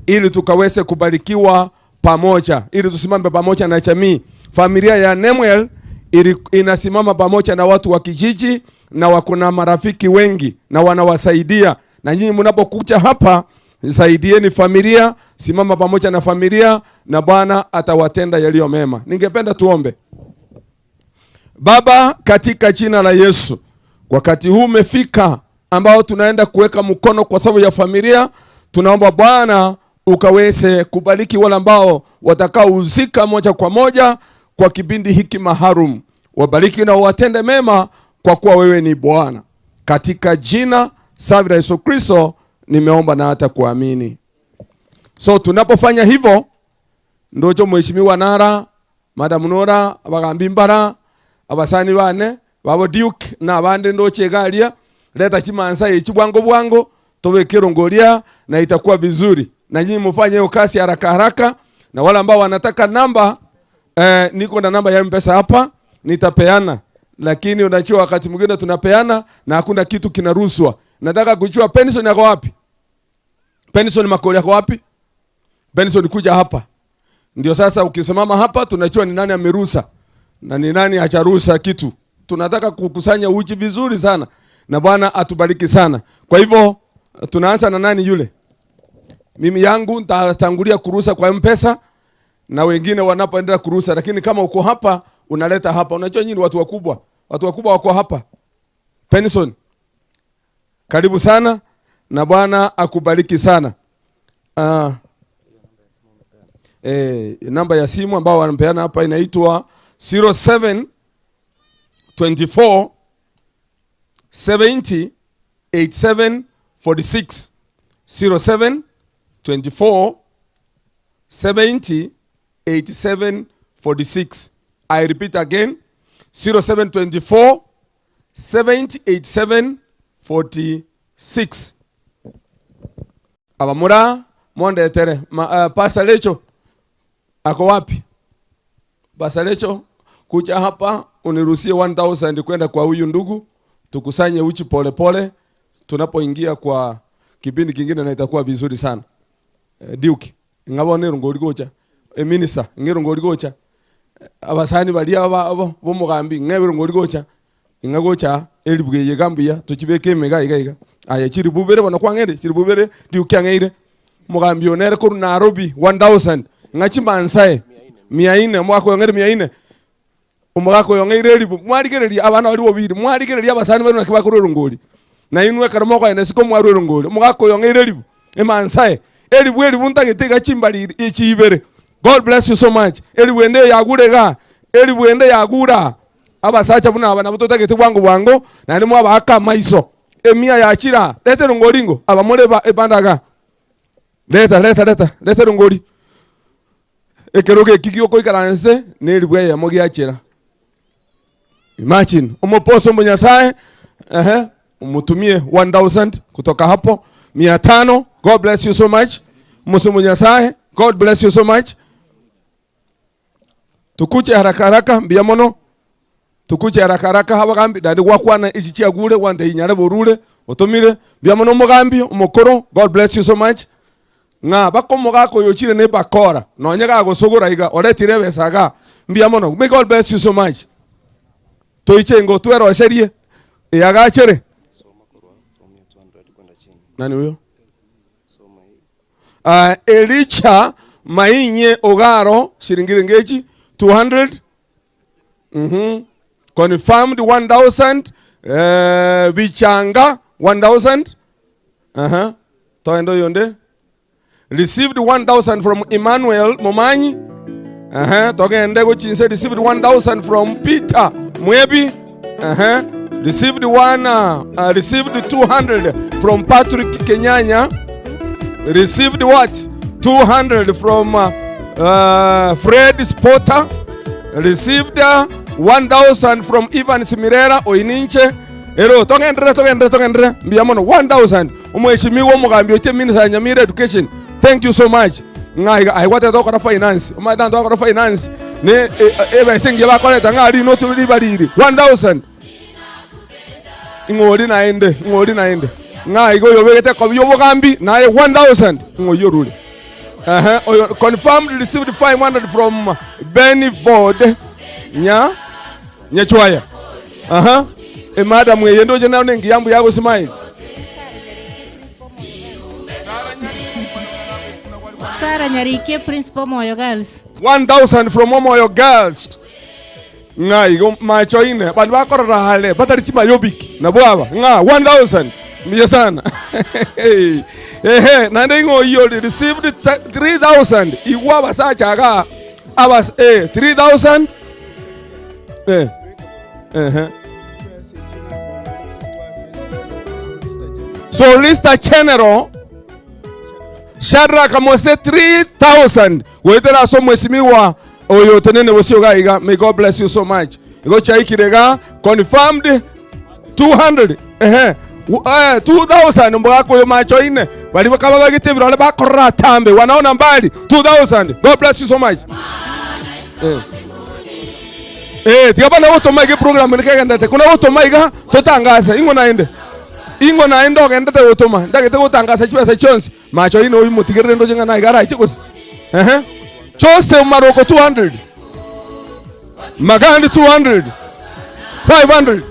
ili tukaweze kubarikiwa pamoja ili tusimame pamoja na jamii familia ya Nemuel ili, inasimama pamoja na watu wa kijiji na wako na marafiki wengi na wanawasaidia na nyinyi mnapokuja hapa saidieni familia simama pamoja na familia na Bwana atawatenda yaliyo mema ningependa tuombe Baba, katika jina la Yesu, wakati huu umefika ambao tunaenda kuweka mkono kwa sababu ya familia. Tunaomba Bwana ukaweze kubariki wale ambao watakaohusika moja kwa moja kwa kipindi hiki maharum, wabariki na uwatende mema, kwa kuwa wewe ni Bwana. Katika jina safi la Yesu Kristo nimeomba na hata kuamini. So tunapofanya hivyo, ndocho mheshimiwa Nara, Madam Nora, abagambi mbara abasani bane babo Duke na abande ndoche egaria leta chimansa echi bwango bwango tobeke rongoria na itakuwa vizuri, na nyinyi mfanye hiyo kazi haraka haraka, na wale ambao wanataka namba eh, niko na namba ya mpesa hapa nitapeana, lakini unajua wakati mwingine tunapeana na hakuna kitu kinaruswa. Nataka kujua Penson yako wapi? Penson Makori yako wapi? Benson kuja hapa. Ndio sasa ukisimama hapa tunajua ni nani amerusa na ni nani hajarusa kitu. Tunataka kukusanya uji vizuri sana na Bwana atubariki sana. Kwa hivyo tunaanza na nani yule? Mimi yangu nitatangulia kurusa kwa M-Pesa na wengine wanapoendelea kurusa, lakini kama uko hapa unaleta hapa. Unajua nyinyi ni watu wakubwa, watu wakubwa wako hapa. Penson, karibu sana na Bwana akubariki sana. Uh, eh, namba ya simu ambao wanapeana hapa inaitwa 07 24 70 87 46 07 24 70 87 46. I repeat again 07 24 70 87 46. Abamura mondetere ma, uh, Pastor Lecho ako wapi? Pastor Lecho kuja hapa uniruhusie 1000 kwenda kwa huyu ndugu, tukusanye uchi polepole tunapoingia kwa kipindi kingine, na itakuwa vizuri sana. Eh, Duke ngabo nerungori gocha e minister ng'erungori gocha abasani baria aba bomogambi ng'eberungori gocha ing'a gocha eribuga eye gambuya tochibeke emega iga iga aya chiri bubere bono kwang'eire chiri bubere Duke ang'eire omogambi one ere korwa Nairobi 1000 ng'a chimansae mia ine omogaka oyo ng'aire mia ine omogaka oyo ng'aire eribu mwarigereria abana baria bobiri mwarigereria abasani baria naki bakorwa erongori na inwe ekero mokoenda isiko mwarwa erongori omogaka oyo ng'aire eribu emansae eribu eribu ntagete iga chimbariri echi ibere God bless you so much eribu ende eyagure igaa eribu ende yagure aa abasacha buna aba nabo totagete bwango bwango naende mwabaaka amaiso emia yachire aa reta erongori ingo aba more eba ebanda igaa reta reta reta reta erongori ekerogo eki giokoikara nse na eribu eyemo giachera imagine omoposo omonyasae ehe umutumie 1000 kutoka hapo 500 God bless you so much omosomo nyasaye God bless you so much tukuche haraka haraka mbuya mono tukuche haraka haraka abagambi naende gwakwana echi chiagure gwantebia nyare borure otomire mbuya mono omogambi omokoro God bless you so much ng'a baka omogaka oyo ochire na ebakora nonye gagosogora iga oretire ebesa igaa mbuya mono may God bless you so much toiche ingo tweroserie eyagachere nani huyo uh, Elicha Mainye Ogaro shilingi ngechi 200 mm-hmm. confirmed 1000 uh, Bichanga 1000 uh-huh. Toendo yonde received 1000 from Emmanuel Momanyi uh-huh. Togende gochinse received 1000 from Peter Mwebi uh-huh. Received one uh, uh, received 200 from Patrick Kenyanya received what 200 from uh, uh, Fred Spotter received uh, 1000 from Ivan Simirera Oininche ero togendere togendere togendere mbuya mono 1000 omweshimiwa omogambi oche minister ya Nyamira education thank you so much. Ng'a iga aye gwatebete gokora finance, omanyete abanto bagokora finance ne ebesa engiya bakoreta ng'a rinoti ribariri 1000. Ing'o oria naende, ing'o oria naende. Ng'a iga oyo obegete ekobi y'obogambi naye 1000, ing'o oyio orure. Ehe, oyo confirmed received 500 from Benny Ford nya Nyachwaya. Aha, emadam eye ndoche naro nengiya mbuya agosmile. Sarah Nyarikie, Principal Moyo Girls. 1000 from Omoyo Girls. Ng'a igo macho ine abanto bakorora are batari chimayobiki nabwo aba ng'a 1000 mbuya sana. Ehe, naende ing'o oyio ori received 3000 igwa abasacha igaa abas eh 3000 eh ehe. Solicitor General Shadrack Mose 3000 goetera ase omwesimiwa oyo otenene bosio iga iga. May God bless you so much. Igo chiaikire iga confirmed 200 ehe eh, 2000 mbogaka oyo macho ine bari bakaba bagete ebirore bakorora atambe wanaona mbali 2000 God bless you so much eh. Eh, tiga bana gotoma iga eprogram ere kegendete kona gotoma iga totangase ing'o naende ing'o naende ogendete gotoma ntagete gotangasa chibesa chionsi macho ine oywo motigerere ndoche ng'a naiga arache gose ehe Joseph Maroko 200 Magandi 200 500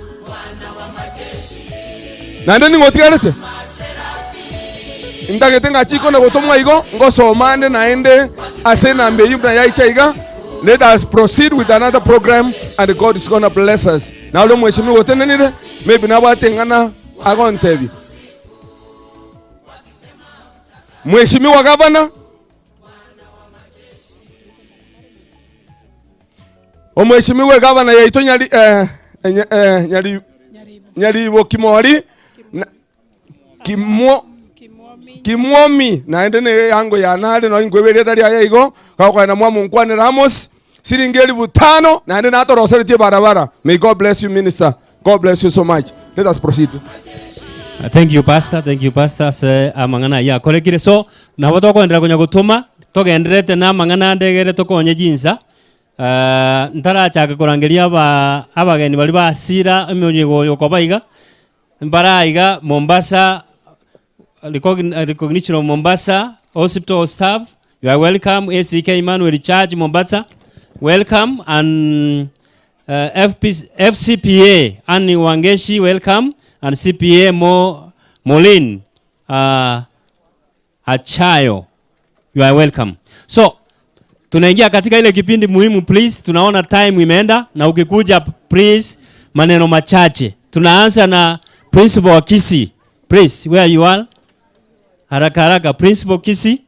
naende ning'o otigarete ntagete ng'a chikona gotomwa igo ngosoma ande naende ase enamba eyio buna yaicha iga let us proceed with another program and God is gonna bless us. Na ore omweshimiwa otenenire maybe nabwate eng'ana agontebia. Mweshimiwa gavana Omweshimiwa egavana yaito Nyari, eh, eh, eh, Nyari, Nyaribo Kimori na, Kimwo, Kimwomi naende ne eyango yane are nonya inkoeba erieta riaye igo, gakogenda mwamonkwanera Amos, siringi elifu tano naende natoroseretie ebarabara. May God bless you minister, God bless you so much. Let us proceed. Thank you pastor, thank you pastor ase amang'ana ayio akorekire. So nabo tokoenderea konya gotoma togendererete na amang'ana ande egere tokonye chinsa. Ntarachaka korangeria aba abageni baria basira emeyega oyo okoba iga, Mbare aiga Mombasa, Recognition of Mombasa Hospital staff, you are welcome. ACK Emmanuel Church Mombasa, welcome. And FP, FCPA Annie Wangeshi, welcome. And CPA Mo, Molin Achayo, you are welcome. So tunaingia katika ile kipindi muhimu please. Tunaona time imeenda, na ukikuja please, maneno machache. Tunaanza na principal wa Kisii. Please, where you are? Haraka haraka, principal Kisii.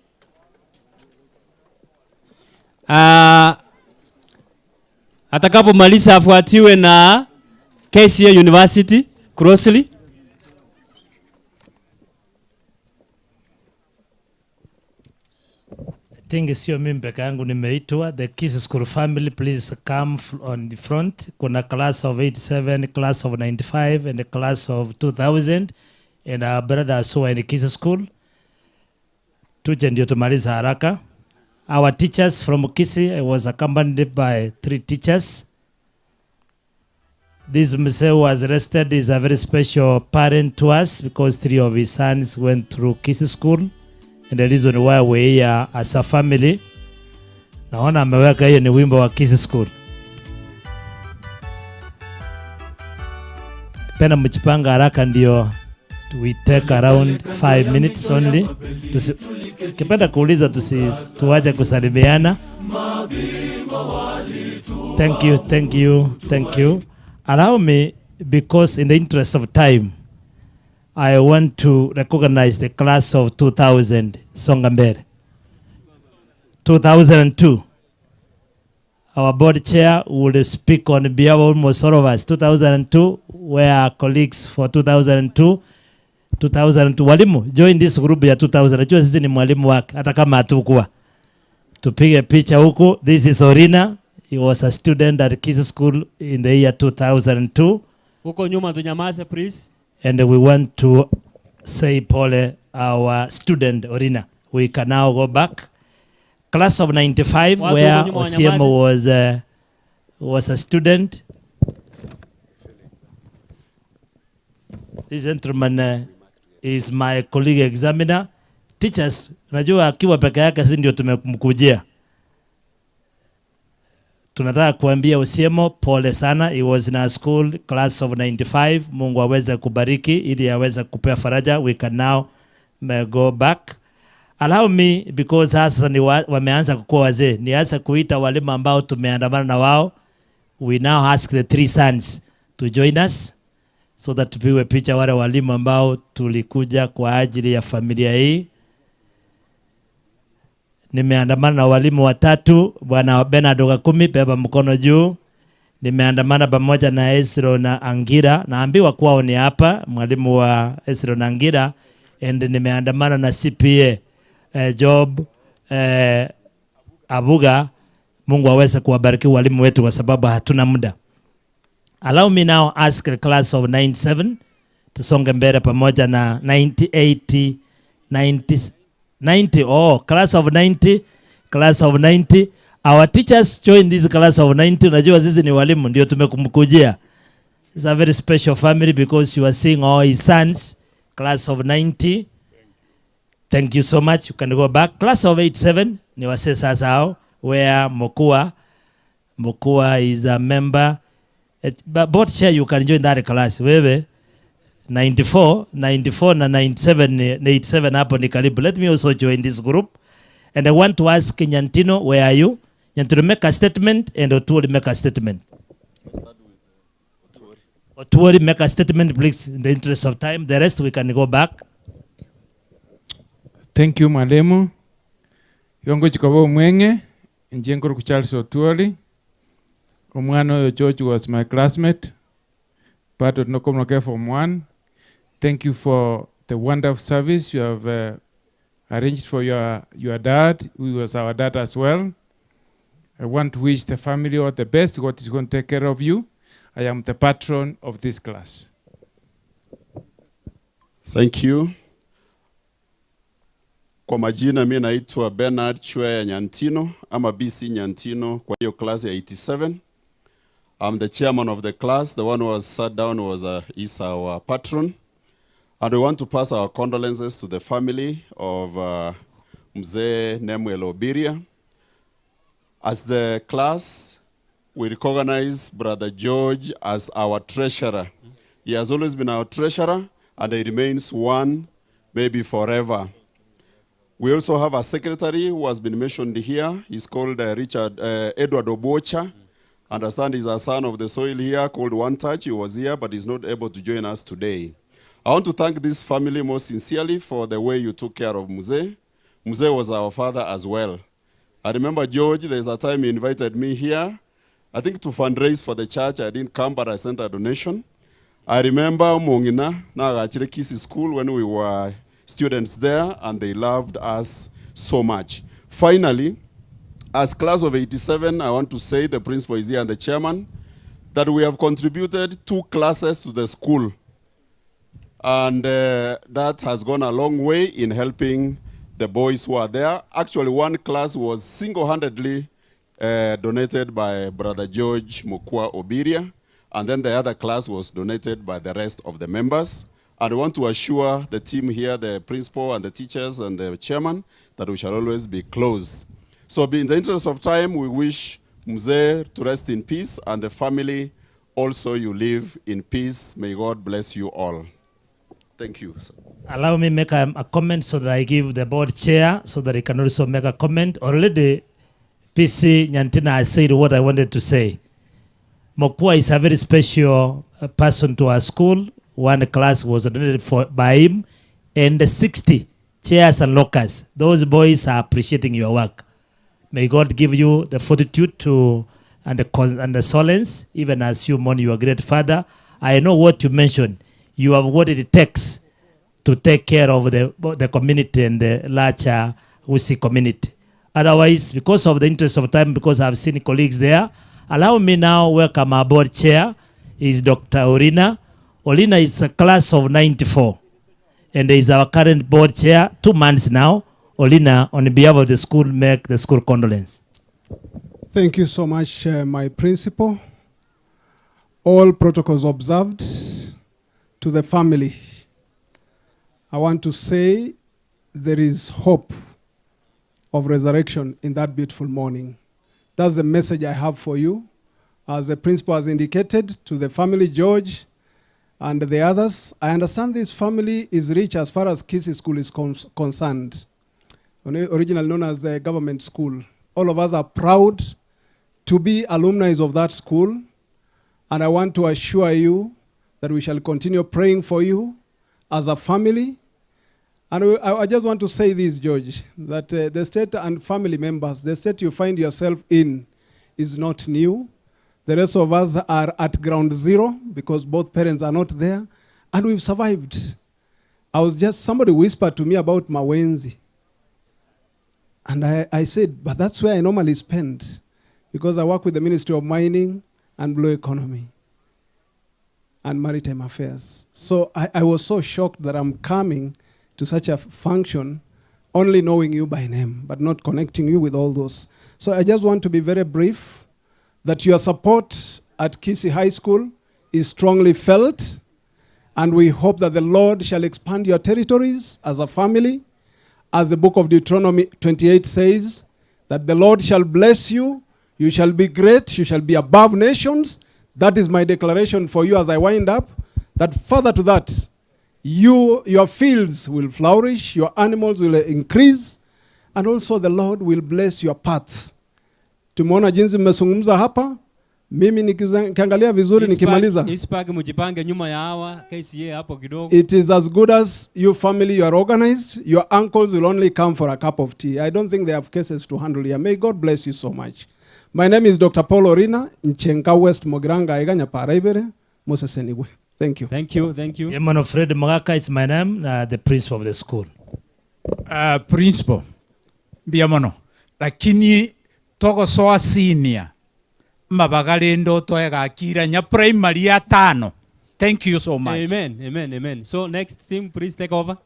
Atakapomaliza afuatiwe na KCA University Crossley. I think sio mimi peke yangu nimeitwa. The Kisii School family please come on the front. Kuna class of 87, class of 95 and the class of 2000 and our brothers who are in Kisii School. Tuje ndio tumaliza haraka. Our teachers from Kisii, I was accompanied by 3 teachers. This mzee who was arrested is a very special parent to us because 3 of his sons went through Kisii School, and the reason why we here as a family. Naona ameweka hiyo ni wimbo wa Kisii School. Pena mchipanga haraka ndio we take around 5 minutes only. Kipenda kuuliza tuache kusalimiana. Thank you, thank you, thank you. Allow me, because in the interest of time, I want to recognize the class of 2000, Songa Mbele. 2002. Our board chair will speak on behalf of almost all of us. 2002, where our colleagues for 2002. 2002. Walimu, join this group ya 2000. Najua sisi ni mwalimu wake, hata kama hatukuwa. Tupige picha huku. This is Orina. He was a student at Kisii School in the year 2002. Huko nyuma tunyamaze please. And we want to say pole our student Orina. We can now go back. Class of 95 Watu where huko nyuma Osiemo wanyamaze. was, was a student. This gentleman is my colleague examiner. Teachers, najua akiwa peke yake si ndio tumemkujia. Tunataka kuambia Osiemo pole sana. He was in our school class of 95. Mungu aweze kubariki ili aweze kupea faraja. We can now go back. Allow me because sasa ni wameanza kukua wazee, nianze kuita walimu ambao tumeandamana na wao. We now ask the three sons to join us so that tupigwe picha wale walimu ambao tulikuja kwa ajili ya familia hii. Nimeandamana na walimu watatu, Bwana Bernard Gakumi, beba mkono juu. Nimeandamana pamoja na Esro na Angira, naambiwa kwao ni hapa, mwalimu wa Esro na Angira, and nimeandamana na CPA Job Abuga. Mungu aweze kuwabariki walimu wetu kwa sababu hatuna muda. Allow me now ask the class of 97 tusonge mbele pamoja na 90, 90, 90, oh, class of 90, class of 90. Our teachers join this class of 90. Unajua sisi ni walimu ndio tumekumkujia. It's a very special family because you are seeing all his sons, class of 90. Thank you so much. You can go back. Class of 87 ni wasee sasa hao where Mokua, Mokua is a member. But both chair you can join that class. Wewe 94, 94 na 97 ni 87 hapo ni karibu. Let me also join this group. And I want to ask Nyantino, where are you? Nyantino, make a statement and Otuori make a statement. Otuori, make a statement, please, in the interest of time. The rest we can go back. Thank you, mwalimu. Yongo chikoba omwenge, nje nkoro Charles Otuori. Omwana oyo George was my classmate, part of Nokomnoke Form 1. Thank you for the wonderful service you have arranged for your dad, who was our dad as well. I want to wish the family all the best. God is going to take care of you. I am the patron of this class. Thank you. Kwa majina mi naitwa Bernard Chweya Nyantino ama BC Nyantino kwa hiyo class ya 87. I'm the chairman of the class. The one who was sat down was is our patron. And we want to pass our condolences to the family of Mzee Nemuel Obiria. As the class, we recognize Brother George as our treasurer. He has always been our treasurer, and he remains one, maybe forever. We also have a secretary who has been mentioned here. He's called Edward Obocha. Understand he's a son of the soil here called One Touch. He was here, but he's not able to join us today. I want to thank this family most sincerely for the way you took care of Mzee. Mzee was our father as well. I remember George, there's a time he invited me here, I think to fundraise for the church. I didn't come, but I sent a donation. I remember Mongina, Nagachire Kisi School, when we were students there, and they loved us so much. Finally, as class of 87, I want to say, the principal is here and the chairman, that we have contributed 2 classes to the school. And that has gone a long way in helping the boys who are there. Actually, one class was single-handedly donated by Brother George Mokua Obiria, and then the other class was donated by the rest of the members. And I want to assure the team here, the principal and the teachers and the chairman, that we shall always be close. So in the interest of time, we wish Mzee to rest in peace, and the family also you live in peace. May God bless you all. Thank you, sir. Allow me make a comment so that I give the board chair so that he can also make a comment. Already, PC Nyantina has said what I wanted to say. Mokua is a very special person to our school. One class was donated by him, and the 60 chairs and lockers. Those boys are appreciating your work. May God give you the fortitude to and the solace, even as you mourn your great father. I know what you mentioned. You have what it takes to take care of the community and the larger Gusii community. Otherwise, because of the interest of time, because I've seen colleagues there, allow me now welcome our board chair, is Dr. Orina. Orina is a class of 94 and is our current board chair, 2 months now. Olina, on behalf of the school, make the school condolence. Thank you so much, my principal. All protocols observed. To the family, I want to say there is hope of resurrection in that beautiful morning. That's the message I have for you. As the principal has indicated to the family, George and the others, I understand this family is rich as far as Kisii School is concerned, originally known as the government school. All of us are proud to be alumni of that school, and I want to assure you that we shall continue praying for you as a family. And I just want to say this, George, that the state and family members, the state you find yourself in is not new. The rest of us are at ground zero because both parents are not there, and we've survived. Somebody whispered to me about Mawenzi. And I said, but that's where I normally spend because I work with the Ministry of Mining and Blue Economy and Maritime Affairs. So I was so shocked that I'm coming to such a function only knowing you by name, but not connecting you with all those. So I just want to be very brief that your support at Kisii High School is strongly felt, and we hope that the Lord shall expand your territories as a family. As the book of Deuteronomy 28 says, that the Lord shall bless you, you shall be great, you shall be above nations. That is my declaration for you as I wind up, that further to that, your fields will flourish, your animals will increase, and also the Lord will bless your paths. Tumeona jinsi mmezungumza hapa, mimi nikiangalia vizuri nikimaliza. Ispark mjipange nyuma ya hawa KCA hapo kidogo. It is as good as your family, you are organized. Your uncles will only come for a cup of tea. I don't think they have cases to handle here. May God bless you so much. My name is Dr. Paul Orina, Nchenga West Mogiranga, Iganya Paraibere, Moses Enigwe. Thank you. Thank you, thank you. Emmanuel Fred Magaka is my name, the principal of the school. Principal, mbiamono. Lakini togo soa senior. Mabagalendo toega kira nya primary ya tano. Thank you so much. Amen, amen, amen. So next team, please take over.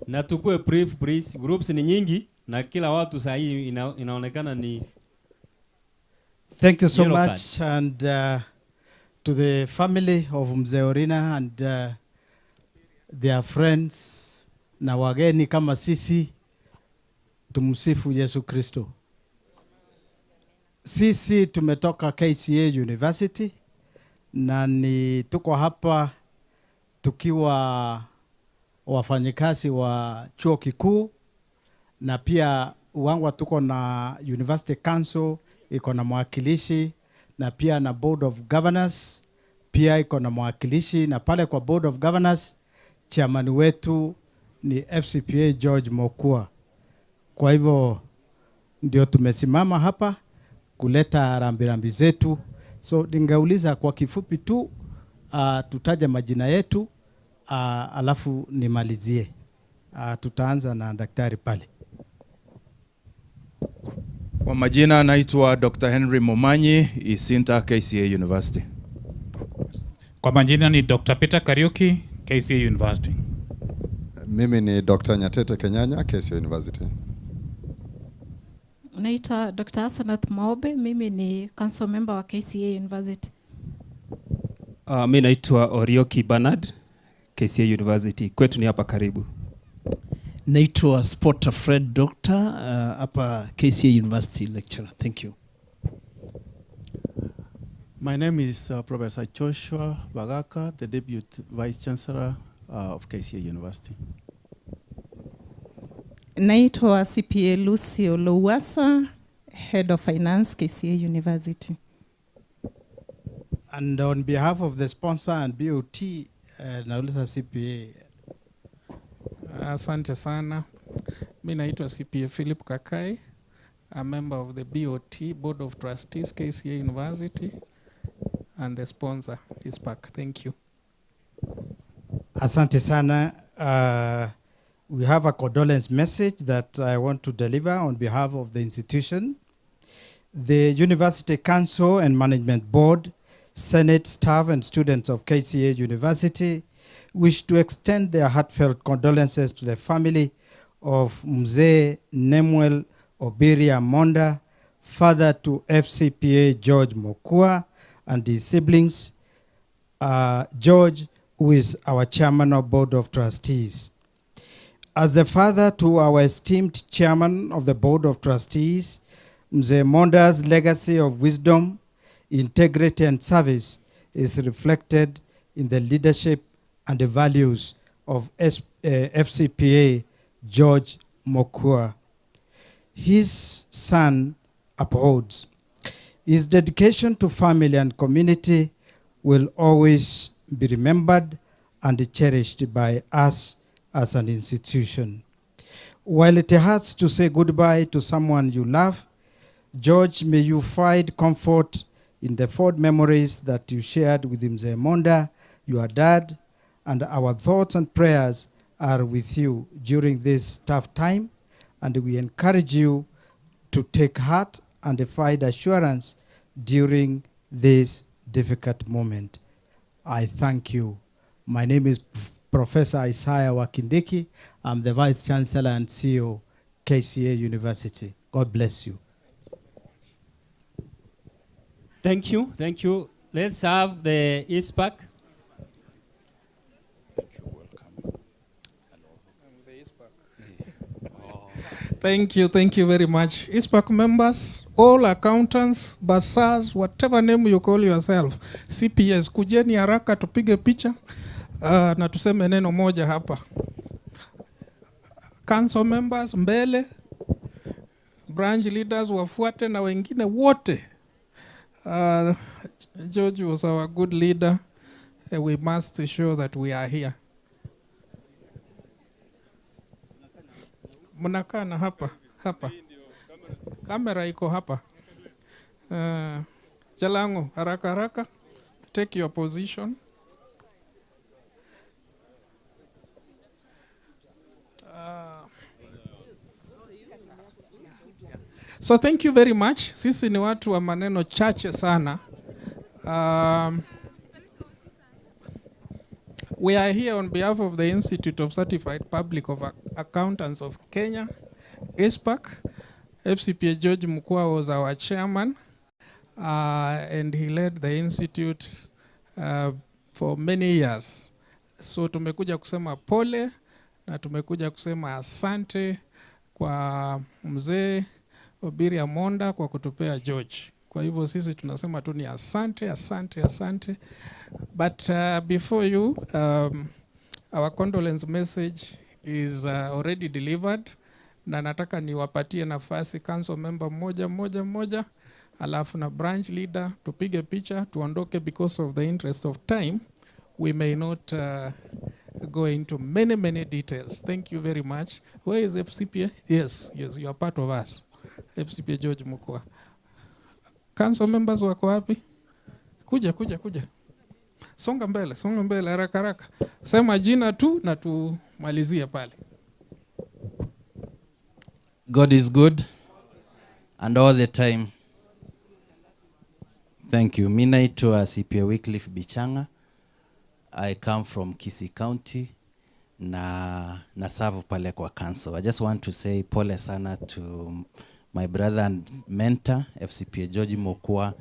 Na tukue brief, please. Groups ni nyingi na kila watu saa hii inaonekana ni Thank you so yellow much, card. And to the family of Mzee Orina and their friends na wageni kama sisi, tumsifu Yesu Kristo. Sisi tumetoka KCA University na ni tuko hapa tukiwa wafanyikazi wa chuo kikuu na pia Uwangwa tuko na University Council iko na mwakilishi na pia na Board of Governors pia iko na mwakilishi, na pale kwa Board of Governors chairman wetu ni FCPA George Mokua. Kwa hivyo ndio tumesimama hapa kuleta rambirambi zetu. So ningeuliza kwa kifupi tu tutaje majina yetu alafu nimalizie. Tutaanza na daktari pale. Kwa majina naitwa Dr. Henry Momanyi, Isinta KCA University. Kwa majina ni Dr. Peter Kariuki, KCA University. Mimi ni Dr. Nyatete Kenyanya, KCA University. Naitwa Dr. Asanath Maobe, mimi ni council member wa KCA University. Mi naitwa Orioki Bernard, KCA University. Kwetu ni hapa karibu. Naitwa Spota Fred Doctor, hapa KCA University lecturer. Thank you. My name is Professor Joshua Bagaka, the Deputy Vice Chancellor of KCA University. Naitwa CPA Lucy Oluwasa, Head of Finance, KCA University. And on behalf of the sponsor and BOT, nauliza CPA. Asante sana. Mi naitwa CPA Philip Kakai, a member of the BOT, Board of Trustees, KCA University, and the sponsor is PAC. Thank you. Asante sana. We have a condolence message that I want to deliver on behalf of the institution. The University Council and Management Board, Senate staff and students of KCA University wish to extend their heartfelt condolences to the family of Mzee Nemuel Obiria Monda, father to FCPA George Mokua and his siblings, George, who is our chairman of Board of Trustees. As the father to our esteemed chairman of the Board of Trustees, Mzee Monda's legacy of wisdom, integrity, and service is reflected in the leadership and the values of FCPA George Mokua. His son upholds. His dedication to family and community will always be remembered and cherished by us as an institution. While it hurts to say goodbye to someone you love, George, may you find comfort in the fond memories that you shared with Mzee Monda, your dad, and our thoughts and prayers are with you during this tough time, and we encourage you to take heart and find assurance during this difficult moment. I thank you. My name is Professor Isaiah Wakindiki. I'm the Vice Chancellor and CEO, KCA University. God bless you. Thank you. Thank you. Let's have the ICPAK. Thank you, thank you very much. ICPAK members, all accountants, bursars, whatever name you call yourself, CPS, kujeni haraka tupige picha na tuseme neno moja hapa. Council members mbele, branch leaders wafuate na wengine wote. George was our good leader. We must show that we are here. Mnakaa na hapa, hapa. Kamera iko hapa. Jalango, haraka haraka. Take your position. So thank you very much. Sisi ni watu wa maneno chache sana. We are here on behalf of the Institute of Certified Public of Accountants of Kenya, ICPAK. FCPA George Mokua was our chairman, and he led the institute for many years. So tumekuja kusema pole na tumekuja kusema asante kwa mzee Obiria Monda kwa kutupea George. Kwa hivyo sisi tunasema tu ni asante, asante, asante. But before you our condolence message is already delivered. Na nataka niwapatie nafasi council member mmoja, mmoja, mmoja, alafu na branch leader, tupige picha, tuondoke because of the interest of time. We may not go into many, many details. Thank you very much. Where is FCPA? Yes, yes, you are part of us. FCPA George Mokua. Council members wako wapi? Kuja, kuja, kuja. Songa mbele, songa mbele, haraka, haraka. Sema jina tu na tumalizie pale. God is good and all the time. Thank you. Mi naitwa CPA Wycliffe Bichanga. I come from Kisii County na serve pale kwa council. I just want to say pole sana to my brother and mentor FCPA George Mokua,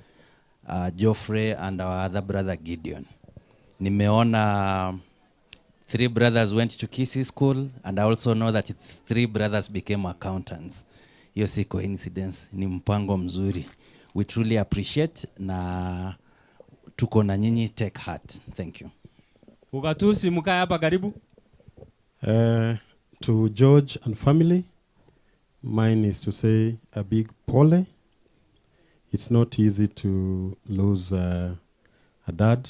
Geoffrey and our other brother Gideon. Nimeona 3 brothers went to Kisii school, and I also know that 3 brothers became accountants. Hiyo si coincidence, ni mpango mzuri. We truly appreciate na tuko na nyinyi, take heart. Thank you. Ugatusi mkae hapa karibu. To George and family, mine is to say a big pole. It's not easy to lose a dad.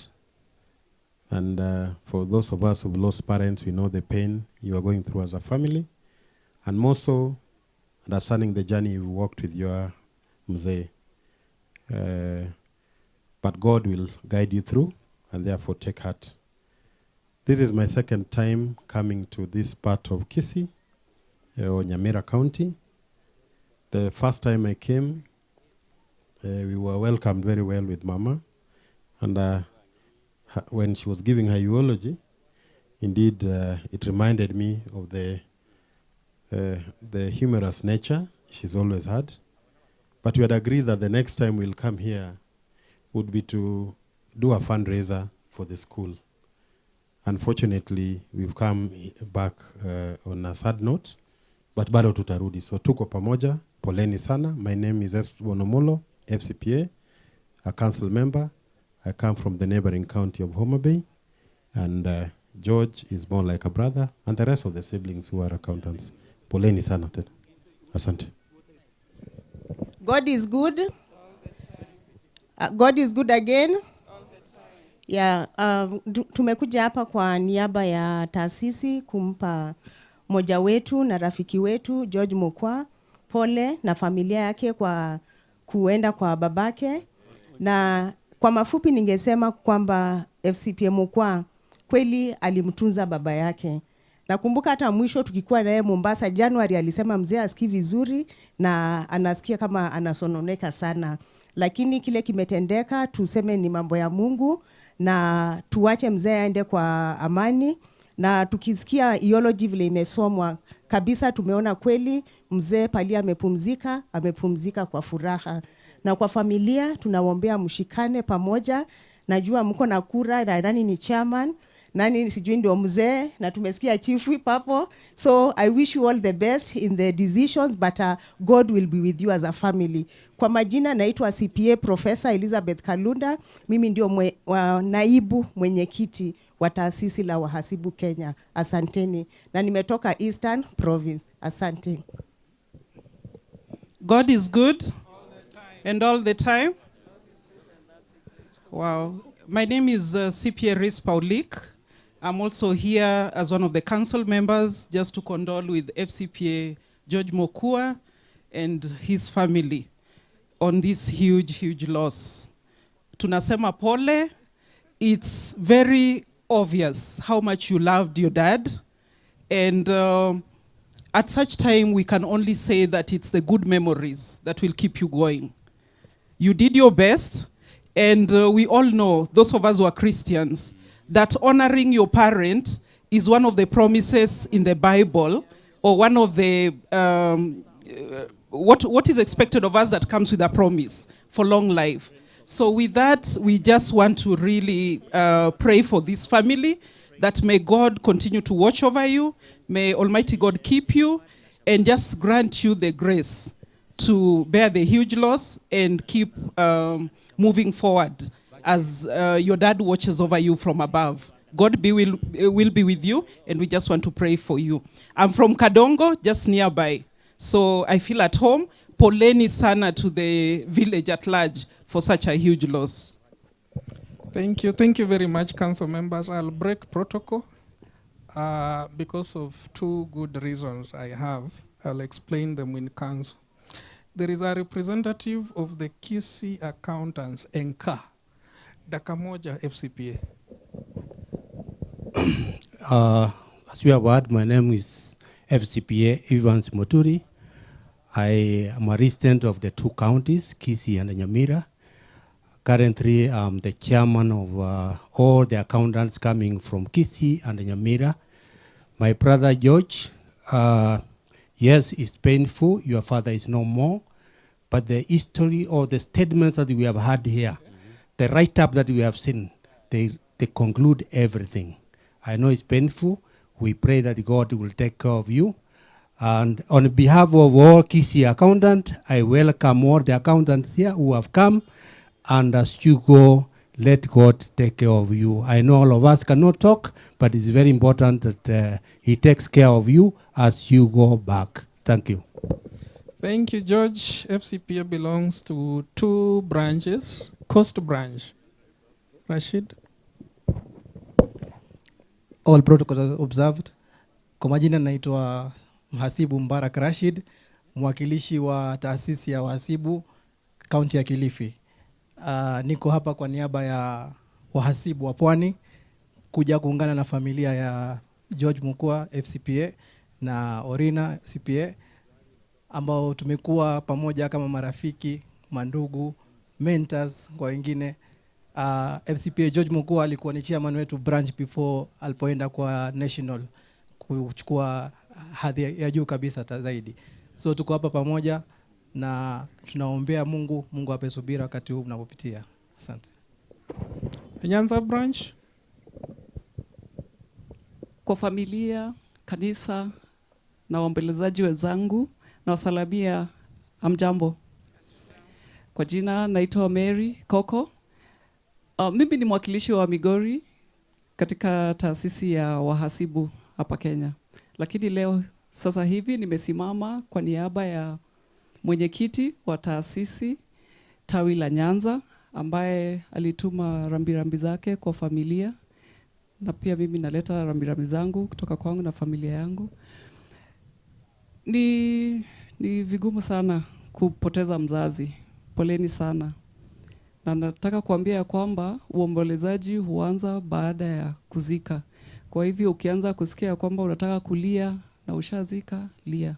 And for those of us who've lost parents, we know the pain you are going through as a family. And more so, understanding the journey you've walked with your mzee. But God will guide you through, and therefore take heart. This is my second time coming to this part of Kisii, or Nyamira County. The first time I came, we were welcomed very well with Mama. And when she was giving her eulogy, Indeed, it reminded me of the, the humorous nature she's always had. But we had agreed that the next time we'll come here would be to do a fundraiser for the school. Unfortunately, we've come back on a sad note, but bado tutarudi. So tuko pamoja, poleni sana. My name is S. Bonomolo, FCPA, a council member. I come from the neighboring county of Homa Bay, and George is more like a brother, and the rest of the siblings who are accountants. Poleni sana tena. Asante. God is good. God is good again. Yeah, tumekuja hapa kwa niaba ya taasisi kumpa mmoja wetu na rafiki wetu George Mokwa pole na familia yake kwa kuenda kwa babake. Na kwa mafupi ningesema kwamba FCPA Mokwa kweli alimtunza baba yake. Nakumbuka hata mwisho tukikuwa naye Mombasa January alisema mzee asikii vizuri na anasikia kama anasononeka sana. Lakini kile kimetendeka tuseme ni mambo ya Mungu na tuache mzee aende kwa amani. Na tukisikia eulogy vile imesomwa kabisa tumeona kweli mzee pali amepumzika, amepumzika kwa furaha. Na kwa familia tunawaombea mshikane pamoja. Najua mko na kura na nani ni chairman, nani sijui ndio mzee, na tumesikia chief whip hapo. So I wish you all the best in the decisions, but God will be with you as a family. Kwa majina naitwa CPA Professor Elizabeth Kalunda. Mimi ndio naibu mwenyekiti wa taasisi la wahasibu Kenya. Asanteni. Na nimetoka Eastern Province. Asante. God is good and all the time. Wow. My name is CPA Riz Paulik. I'm also here as one of the council members just to condole with FCPA George Mokua and his family on this huge, huge loss. Tunasema pole. It's very obvious how much you loved your dad. And at such time, we can only say that it's the good memories that will keep you going. You did your best, and we all know, those of us who are Christians, that honoring your parent is one of the promises in the Bible, or one of the what is expected of us that comes with a promise for long life. So with that, we just want to really pray for this family, that may God continue to watch over you, may Almighty God keep you, and just grant you the grace to bear the huge loss and keep moving forward as your dad watches over you from above. God will be with you, and we just want to pray for you. I'm from Kadongo, just nearby, so I feel at home. Poleni sana to the village at large for such a huge loss. Thank you. Thank you very much, council members. I'll break protocol because of two good reasons I have. I'll explain them in council. There is a representative of the Kisii Accountants, ENCA, Dakamoja FCPA. As you have heard, my name is FCPA Evans Moturi. I am a resident of the two counties, Kisii and Nyamira. Currently, I'm the chairman of all the accountants coming from Kisii and Nyamira. My brother George, yes, it's painful. Your father is no more. But the history or the statements that we have had here, the write-up that we have seen, they conclude everything. I know it's painful. We pray that God will take care of you. And on behalf of all Kisii accountants, I welcome all the accountants here who have come. And as you go, let God take care of you. I know all of us cannot talk, but it's very important that he takes care of you as you go back. Thank you. Thank you, George. FCPA belongs to two branches, Coast Branch. Rashid? All protocols observed. Kwa majina naitwa Mhasibu Mbarak Rashid, mwakilishi wa taasisi ya wahasibu kaunti ya Kilifi. Niko hapa kwa niaba ya wahasibu wa Pwani kuja kuungana na familia ya George Mokua FCPA na Orina CPA ambao tumekuwa pamoja kama marafiki, mandugu, mentors kwa wengine. FCPA George Mokua alikuwa ni chairman wetu branch before alipoenda kwa national kuchukua hadhi ya juu kabisa hata zaidi. So tuko hapa pamoja na tunaombea Mungu, Mungu ape subira wakati huu mnapopitia. Asante. Nyanza branch. Kwa familia, kanisa na waombolezaji wenzangu na wasalamia, hamjambo. Kwa jina naitwa Mary Koko. Mimi ni mwakilishi wa Migori katika taasisi ya wahasibu hapa Kenya. Lakini leo sasa hivi nimesimama kwa niaba ya mwenyekiti wa taasisi tawi la Nyanza ambaye alituma rambirambi zake kwa familia, na pia mimi naleta rambirambi zangu kutoka kwangu na familia yangu. Ni vigumu sana kupoteza mzazi. Poleni sana. Na nataka kuambia ya kwamba uombolezaji huanza baada ya kuzika. Kwa hivyo ukianza kusikia kwamba unataka kulia na ushazika, lia.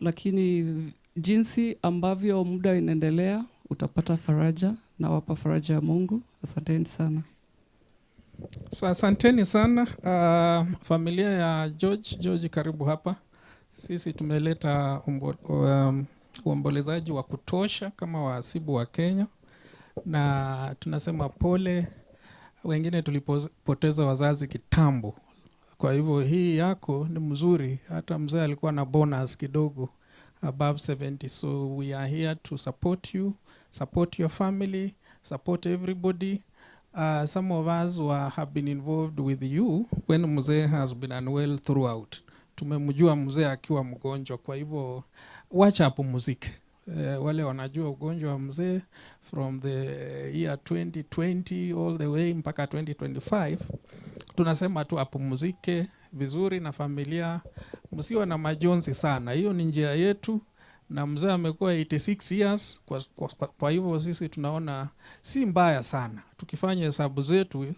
Lakini jinsi ambavyo muda inaendelea utapata faraja, na wapa faraja ya Mungu. Asanteni sana. So, asanteni sana familia ya George. George, karibu hapa. Sisi tumeleta uombolezaji wa kutosha kama wahasibu wa Kenya, na tunasema pole. Wengine tulipoteza wazazi kitambo, kwa hivyo hii yako ni mzuri. Hata mzee alikuwa na bonus kidogo above 70. So we are here to support you, support your family, support everybody. Some of us have been involved with you when mzee has been unwell throughout. Tumemjua mzee akiwa mgonjwa, kwa hivyo wacha apumzike. Wale wanajua ugonjwa wa mzee from the year 2020 all the way mpaka 2025, tunasema tu apumzike vizuri na familia, msiwe na majonzi sana. Hiyo ni njia yetu, na mzee amekuwa 86 years, kwa hivyo sisi tunaona si mbaya sana. Tukifanya hesabu zetu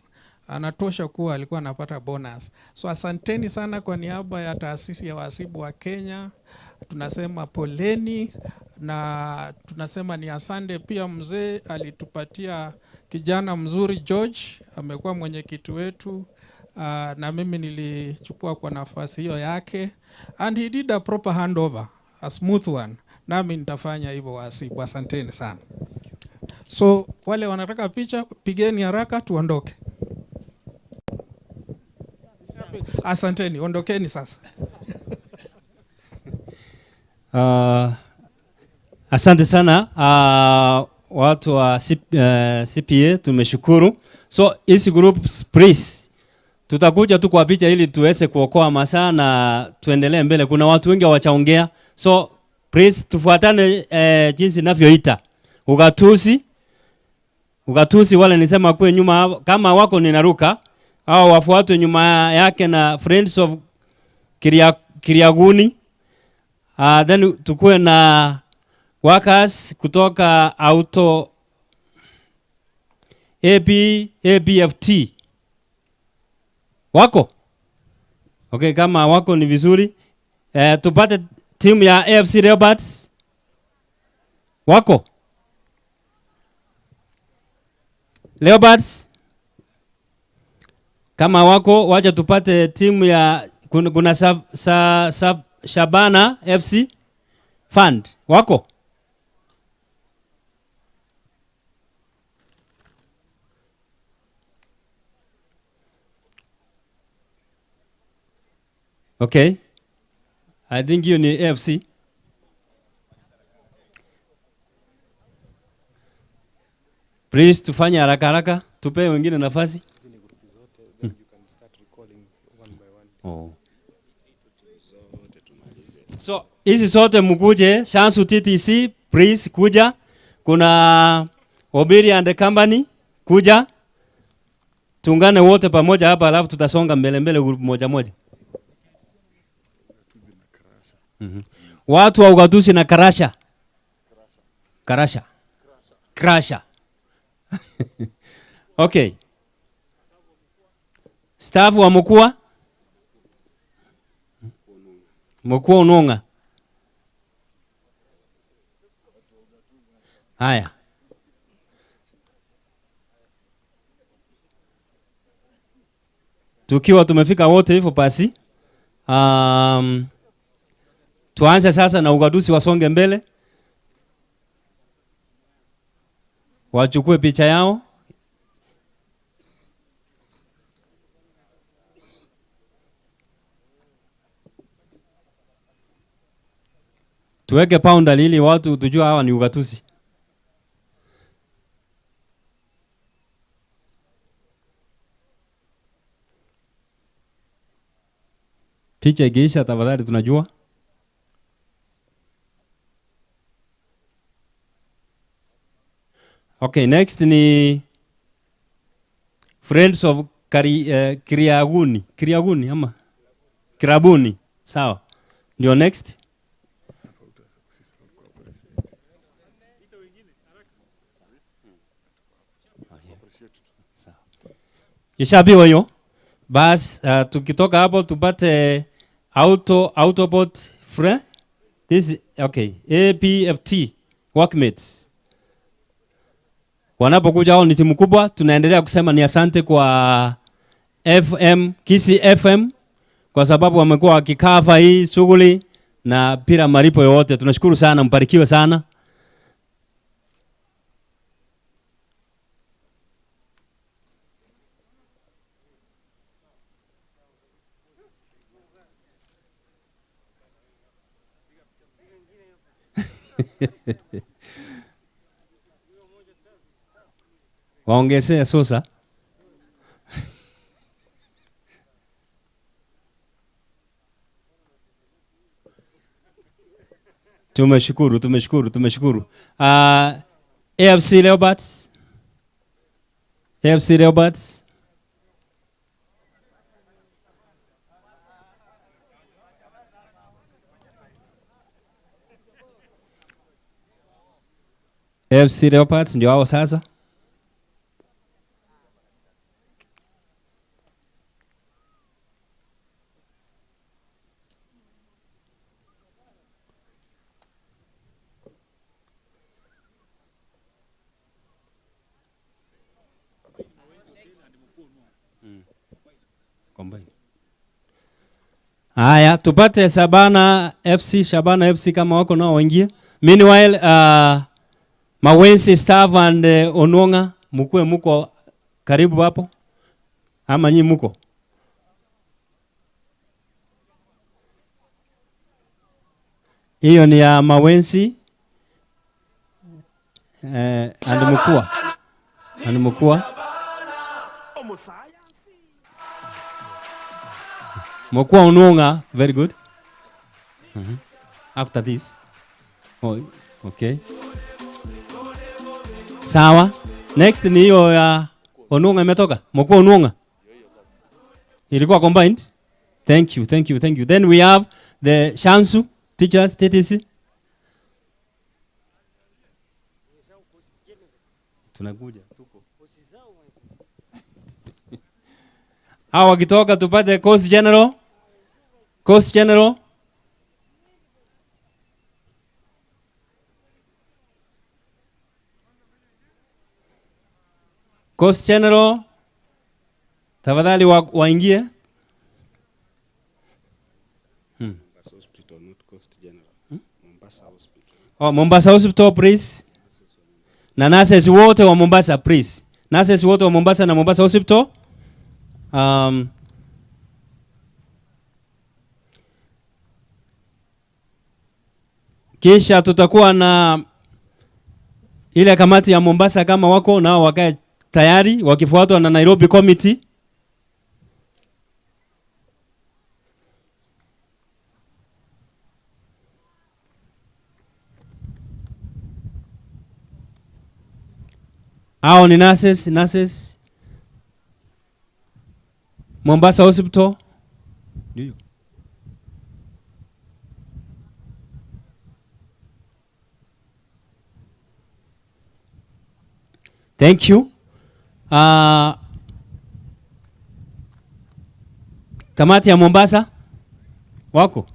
anatosha kuwa alikuwa anapata bonus. So asanteni sana kwa niaba ya taasisi ya wahasibu wa Kenya, tunasema poleni na tunasema ni asante pia. Mzee alitupatia kijana mzuri George, amekuwa mwenyekiti wetu, na mimi nilichukua kwa nafasi hiyo yake, and he did a proper handover, a smooth one. Nami nitafanya hivyo wahasibu. Asanteni sana. So wale wanataka picha, pigeni haraka tuondoke. Asanteni, ondokeni sasa. Asante sana watu wa CPA, tumeshukuru. So hizi groups please, tutakuja tu kwa picha ili tuweze kuokoa masaa na tuendelee mbele. Kuna watu wengi hawachaongea, so please tufuatane jinsi ninavyoita. Ugatuzi wale nisema kwe nyuma, kama wako ninaruka au wafuatwe nyuma yake na Friends of Kiriaguni. Then tukue na workers kutoka auto ABFT. Wako? Okay, kama wako ni vizuri. Tupate timu ya AFC Leopards. Wako? Leopards? Kama wako, wacha tupate timu ya kuna Shabana FC Fund. Wako? Okay. I think hiyo ni AFC. Please tufanye haraka haraka, tupe wengine nafasi. Oh. So hizi zote mkuje, Shanzu TTC please kuja. Kuna Obiri and Company kuja. Tuungane wote pamoja hapa alafu tutasonga mbele mbele group moja moja. Watu wa ugatuzi na Karasha. Karasha. Krasha. Okay. Staff wa Mukua? Mukua Ununga. Haya. Tukiwa tumefika wote hivyo basi, um, tuanze sasa na ugaduzi wasonge mbele, wachukue picha yao. Tuweke boundary ili watu tujue hawa ni ugatuzi. Picha ikiisha, tafadhali tunajua. Okay, next ni Friends of Kari, eh, Kiriaguni. Kiriaguni ama Kirabuni. Sawa. Ndio next. Ishapiwa hiyo. Bas, uh, tukitoka hapo tupate auto Autobot fre. This okay, APFT workmates. Wanapokuja hao ni timu kubwa, tunaendelea kusema ni asante kwa FM Kisii FM kwa sababu wamekuwa wakikava hii shughuli na bila malipo yoyote. Tunashukuru sana, mbarikiwe sana. Waongezee sosa. Tumeshukuru, tumeshukuru, tumeshukuru. Uh, AFC Leopards. AFC Leopards. AFC Leopards ndio hao sasa. Combine. Haya, tupate Shabana FC, Shabana FC kama wako nao waingie. Meanwhile, uh, Mawenzi staff and uh, Onwonga mkuwe muko karibu hapo ama nyi muko? Hiyo ni ya Mawenzi eh, and Mukua. And Mukua. Mukua Onwonga, very good. Uh-huh. After this. Oh, okay. Sawa. Next ni hiyo ya Onwonga imetoka. Mukua Onwonga. Ilikuwa combined. Thank you, thank you, thank you. Then we have the Shansu teachers TTC. Tunakuja tuko. Hawa wakitoka tupate Coast General. Coast General. Coast General tafadhali wa, waingie. Hmm. Mombasa Hospital, not Coast General. Mombasa Hospital. Oh, Mombasa Hospital please. Na nurses wote wa Mombasa please. Nurses wote wa Mombasa na Mombasa Hospital. Um, kisha tutakuwa na ile kamati ya Mombasa kama wako nao wakae tayari wakifuatwa na Nairobi Committee. Hao ni nurses, nurses. Mombasa Hospital. Ndio. Thank you. Uh, kamati ya Mombasa wako?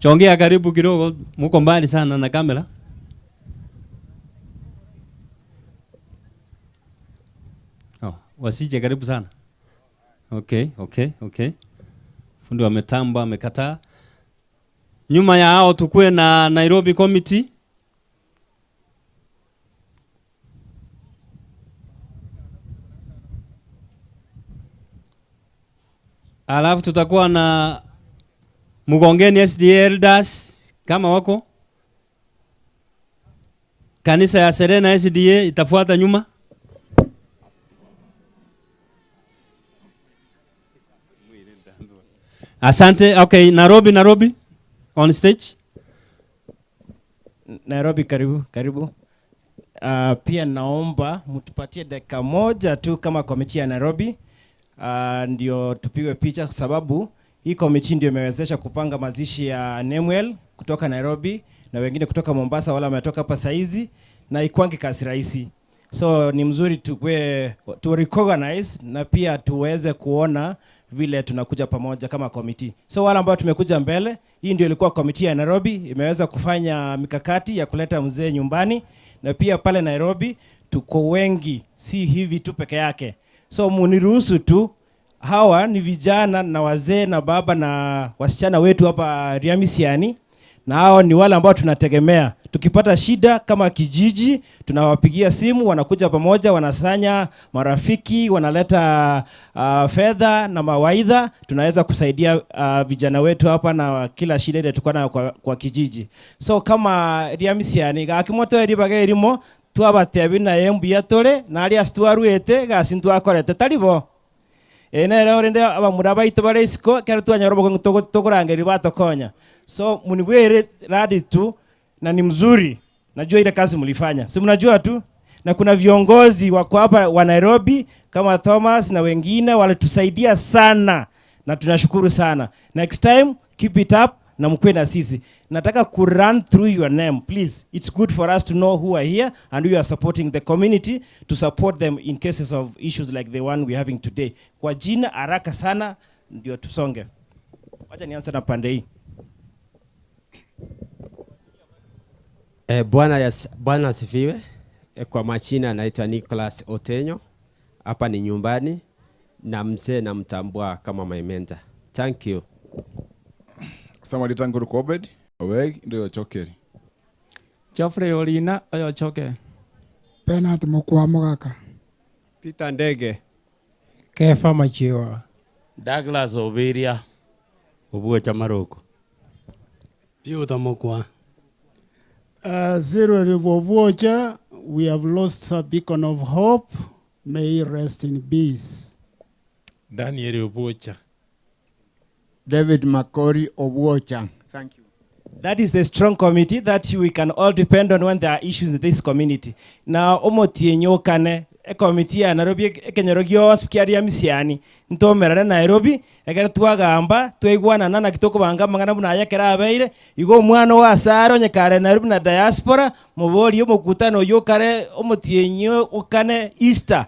Chongea karibu kidogo, muko mbali sana na kamera. Oh, wasije karibu sana. Okay, okay, okay. Fundi wa mitambo amekataa. Nyuma ya hao tukue na Nairobi Committee. Alafu tutakuwa na Mugongeni SDA Elders kama wako. Kanisa ya Serena SDA itafuata nyuma. Asante. Okay, Nairobi, Nairobi on stage. Nairobi, karibu, karibu. Pia naomba mtupatie dakika moja tu kama komiti ya Nairobi, ndio tupigwe picha, kwa sababu hii komiti ndio imewezesha kupanga mazishi ya Nemuel kutoka Nairobi na wengine kutoka Mombasa, wala wametoka hapa saizi, na ikwangi kazi rahisi. So ni mzuri tukue, tu recognize na pia tuweze kuona vile tunakuja pamoja kama komiti. So wale ambao tumekuja mbele, hii ndio ilikuwa komiti ya Nairobi, imeweza kufanya mikakati ya kuleta mzee nyumbani, na pia pale Nairobi tuko wengi, si hivi tu peke yake. So muniruhusu tu, hawa ni vijana na wazee na baba na wasichana wetu hapa Riamisiani, na hao ni wale ambao tunategemea. Tukipata shida kama kijiji, tunawapigia simu, wanakuja pamoja, wanasanya marafiki, wanaleta fedha na mawaidha, tunaweza kusaidia vijana wetu hapa na kila shida ile tuko nayo kwa kijiji. So kama Riamisiani, gakimoto eribaga erimo, twabatebi na embuya tore, na aria twaruete, gasi ntwakorete, taribo. Nere orende abamura baito bare isiko, kero twanyora obokongu tokorangeria batokonya. So munibwere radi tu, na ni mzuri. Najua ile kazi mlifanya. Si mnajua tu? Na kuna viongozi wako hapa wa Nairobi kama Thomas na wengine walitusaidia sana na tunashukuru sana. Next time keep it up na mkue na sisi. Nataka ku run through your name please. It's good for us to know who are here and we are supporting the community to support them in cases of issues like the one we are having today. Kwa jina haraka sana ndio tusonge. Wacha nianze na pande hii. Bwana asifiwe. Kwa majina naitwa Nicholas Otenyo. Hapa ni nyumbani na mzee namtambua kama my mentor. Thank you. Samuel Tanguru Kobed, Oweg ndio Chokeri. Geoffrey Olina oyo Choke. Bernard Mokwa Mogaka. Peter Ndege. Kefa Machiwa. Douglas Obiria. Obuo Chamaroko. Piuta Mokwa. Zero Riboboja, we have lost a beacon of hope. May he rest in peace. Daniel Obuocha. David Makori Obuocha. Thank you. That is the strong committee that we can all depend on when there are issues in this community. Now, omotienyo kane, e committee ya Nairobi, ekenyoro gios kiaria misiani, ntomerane Nairobi, ekero twagamba, twaigwanana na kitokobanga mang'ana buna aya ekero abeire, igo omwana wa Asaro onye kare Nairobi na diaspora, mobori omokutano oyo kare omotienyo okane Easter.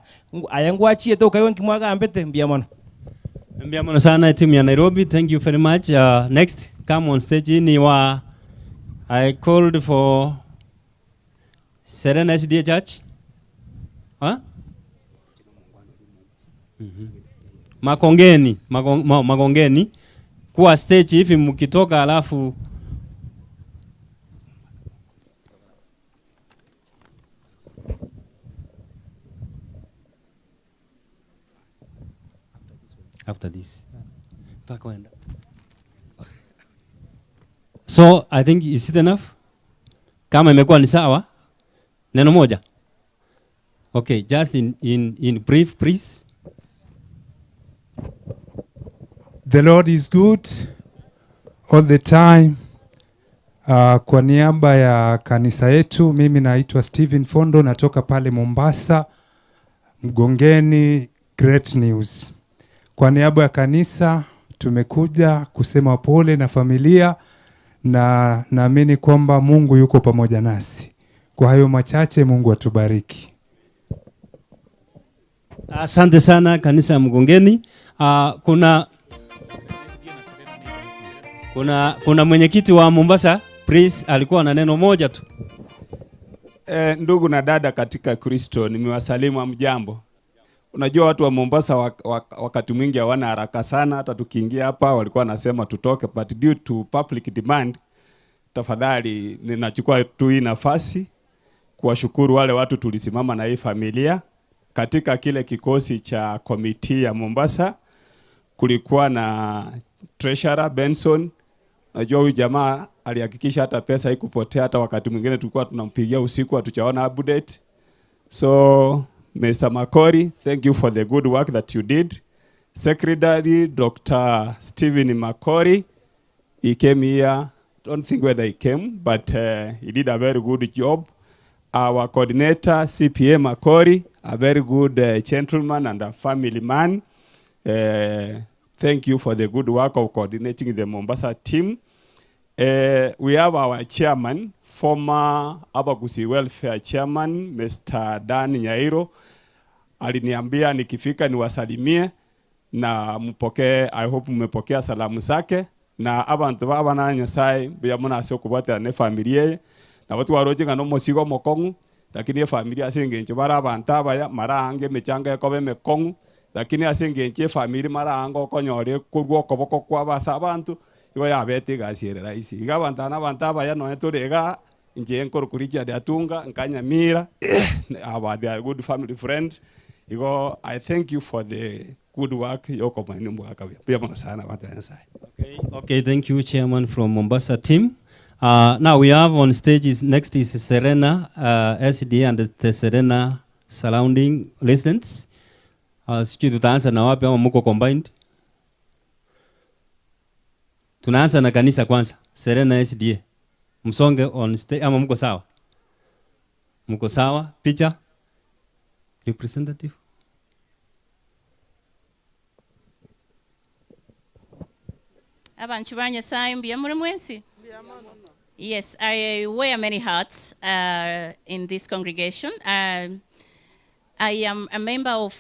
Aya ngwachiete okaigwa nki mwagambete, mbuya mono. Mbuya mono sana timu ya Nairobi, thank you very much. Next, come on stage ni wa, I called for Serena SDA Church. Huh? Makongeni, Makongeni. Kuwa stage hivi mkitoka alafu after this. Tutakwenda. So I think is it enough? Kama imekuwa ni sawa? Neno moja. Okay, just in brief please. The Lord is good all the time. Kwa niaba ya kanisa yetu, mimi naitwa Stephen Fondo, natoka pale Mombasa, Mgongeni, Great News. Kwa niaba ya kanisa tumekuja kusema pole na familia, na naamini kwamba Mungu yuko pamoja nasi. Kwa hayo machache, Mungu atubariki. Asante sana kanisa ya Mgongeni. Kuna Kuna, kuna mwenyekiti wa Mombasa Prince alikuwa na neno moja tu. Eh, ndugu na dada katika Kristo, nimewasalimu hamjambo. Unajua watu wa Mombasa wak wak wakati mwingi hawana haraka sana, hata tukiingia hapa walikuwa wanasema tutoke, but due to public demand, tafadhali ninachukua tu hii nafasi kuwashukuru wale watu tulisimama na hii familia katika kile kikosi cha committee ya Mombasa. Kulikuwa na treasurer Benson. Najua huyu jamaa alihakikisha hata pesa haikupotea, hata wakati mwingine tulikuwa tunampigia usiku hatujaona update. So Mr. Makori, thank you for the good work that you did. Secretary Dr. Stephen Makori, he came here. Don't think whether he came, but he did a very good job. Our coordinator, CPA Makori, a very good gentleman and a family man. Thank you for the good work of coordinating the Mombasa team. We have our chairman, former Abagusi Welfare Chairman, Mr. Dan Nyairo. Aliniambia nikifika niwasalimie na mpokee, I hope mmepokea salamu zake na abantu baba na Nyasaye mbuya muno ase okobwatera ne familia eye nabo twaroche ng'a nomosigo omokong'u lakini efamiri ase eng'encho bare abanto abaya mara ange emechango ekoba emekong'u lakini ase eng'encho efamiri mara ange okonyora ekorwa okoboko kwabo ase abanto igo yabete egasi ere rahisi. Iga abanto aba na abanto abaya nonye tore igaa inche nkorokwa Richard Atunga nka Nyamira aba they are good family friends igo I thank you for the good work yokomanya omogaka buya. Mbuya mono sana abanto ba Nyasaye. Okay, thank you, Chairman from Mombasa team. Now we have on stage is, next is Serena SDA and the Serena surrounding residents. Sijui tutaanza na wapi ama muko combined? Tunaanza na kanisa kwanza, Serena SDA. Msonge on stage ama muko sawa? Muko sawa? Picha? Representative? Abantu ba Nyasaye mbuya muri mwensi? Yes, I wear many hats in this congregation. I am a member of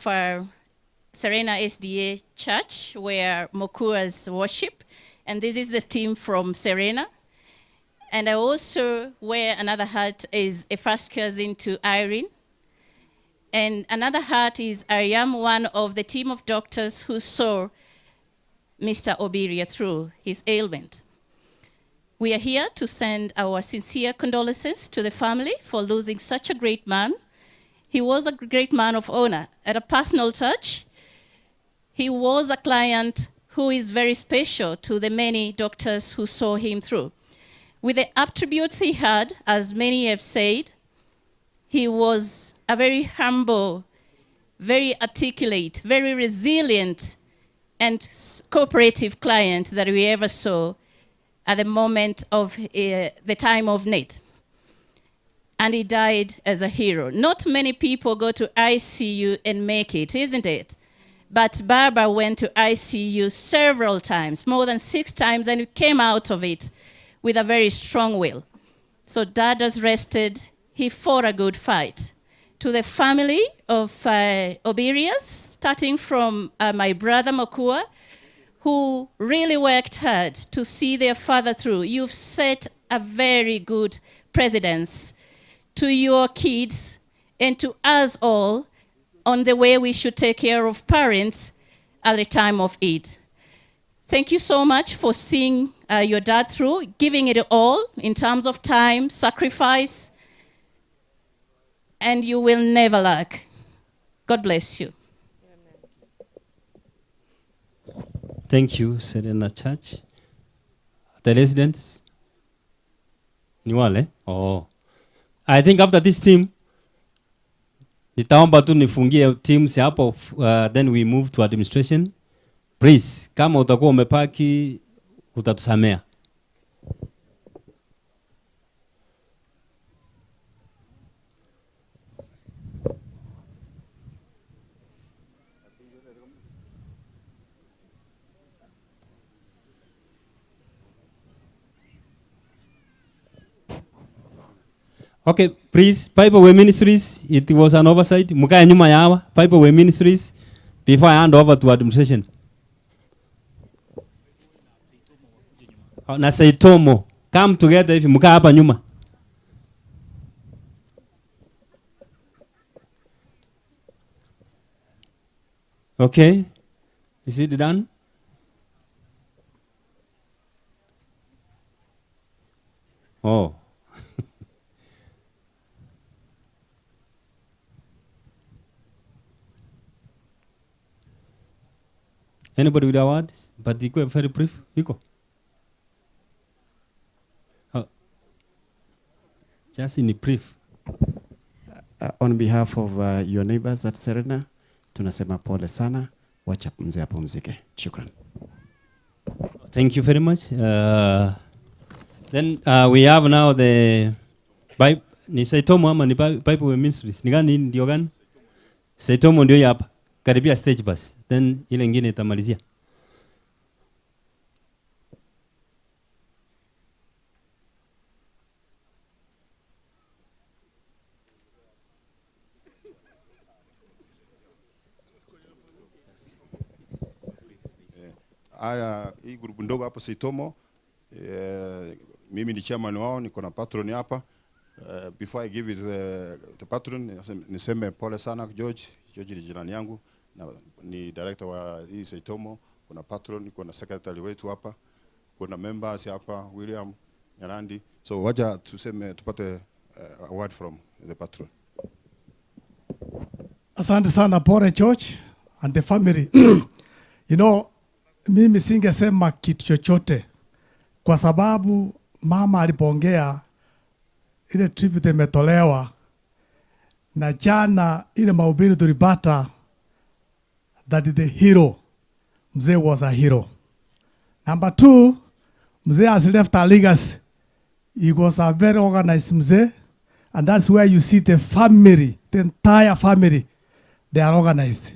Serena SDA Church, where Mokuas worship, and this is the team from Serena. And I also wear another hat as a first cousin to Irene. And another hat is I am one of the team of doctors who saw Mr. Obiria through his ailment. We are here to send our sincere condolences to the family for losing such a great man. He was a great man of honor. At a personal touch, he was a client who is very special to the many doctors who saw him through. With the attributes he had, as many have said, he was a very humble, very articulate, very resilient, and cooperative client that we ever saw at the moment of the time of need. And he died as a hero. Not many people go to ICU and make it, isn't it? But Baba went to ICU several times, more than 6 times, and he came out of it with a very strong will. So Dad has rested. He fought a good fight. To the family of Obirias, starting from my brother Mokua, who really worked hard to see their father through. You've set a very good precedence to your kids and to us all on the way we should take care of parents at the time of need. Thank you so much for seeing your dad through, giving it all in terms of time, sacrifice, and you will never lack. God bless you. Thank you, Serena Church. The residents? Ni wale? Oh. I think after this team, nitaomba tu nifungie teams hapo, then we move to administration. Please, kama utakuwa umepaki, utatusamea. Okay, please, Bible Way Ministries, it was an oversight. Mukae nyuma ya hawa, Bible Way Ministries, before I hand over to administration. Na Saitomo, come together hivi, mkaa hapa nyuma. Okay, is it done? Oh. Anybody with a word? But iko very brief. Iko. Oh. Just in brief. On behalf of your neighbors at Serena, tunasema pole sana, wacha mzee apumzike. Shukran. Thank you very much. Then we have now the Bible, ni Saitomo ama ni Bible Ministries. Ni gani ndio gani? Saitomo ndio hapa. Karibia stage basi. Then ile nyingine itamalizia. Haya, hii grupu ndogo hapo Saitomo, mimi ni chairman wao, niko na patron hapa. Before I give it the patron, niseme pole sana George. George ni jirani yangu na ni director wa hii Saitomo. Kuna patron, kuna secretary wetu hapa, kuna members hapa, William Nyarandi. So wacha tuseme tupate a word from the patron. Asante sana pole George and the family. You know, mimi singesema kitu chochote kwa sababu mama alipoongea ile tribute imetolewa na jana ile mahubiri tulipata that the hero, mzee was a hero. Number two, mzee has left a legacy. He was a very organized mzee, and that's where you see the family, the entire family, they are organized.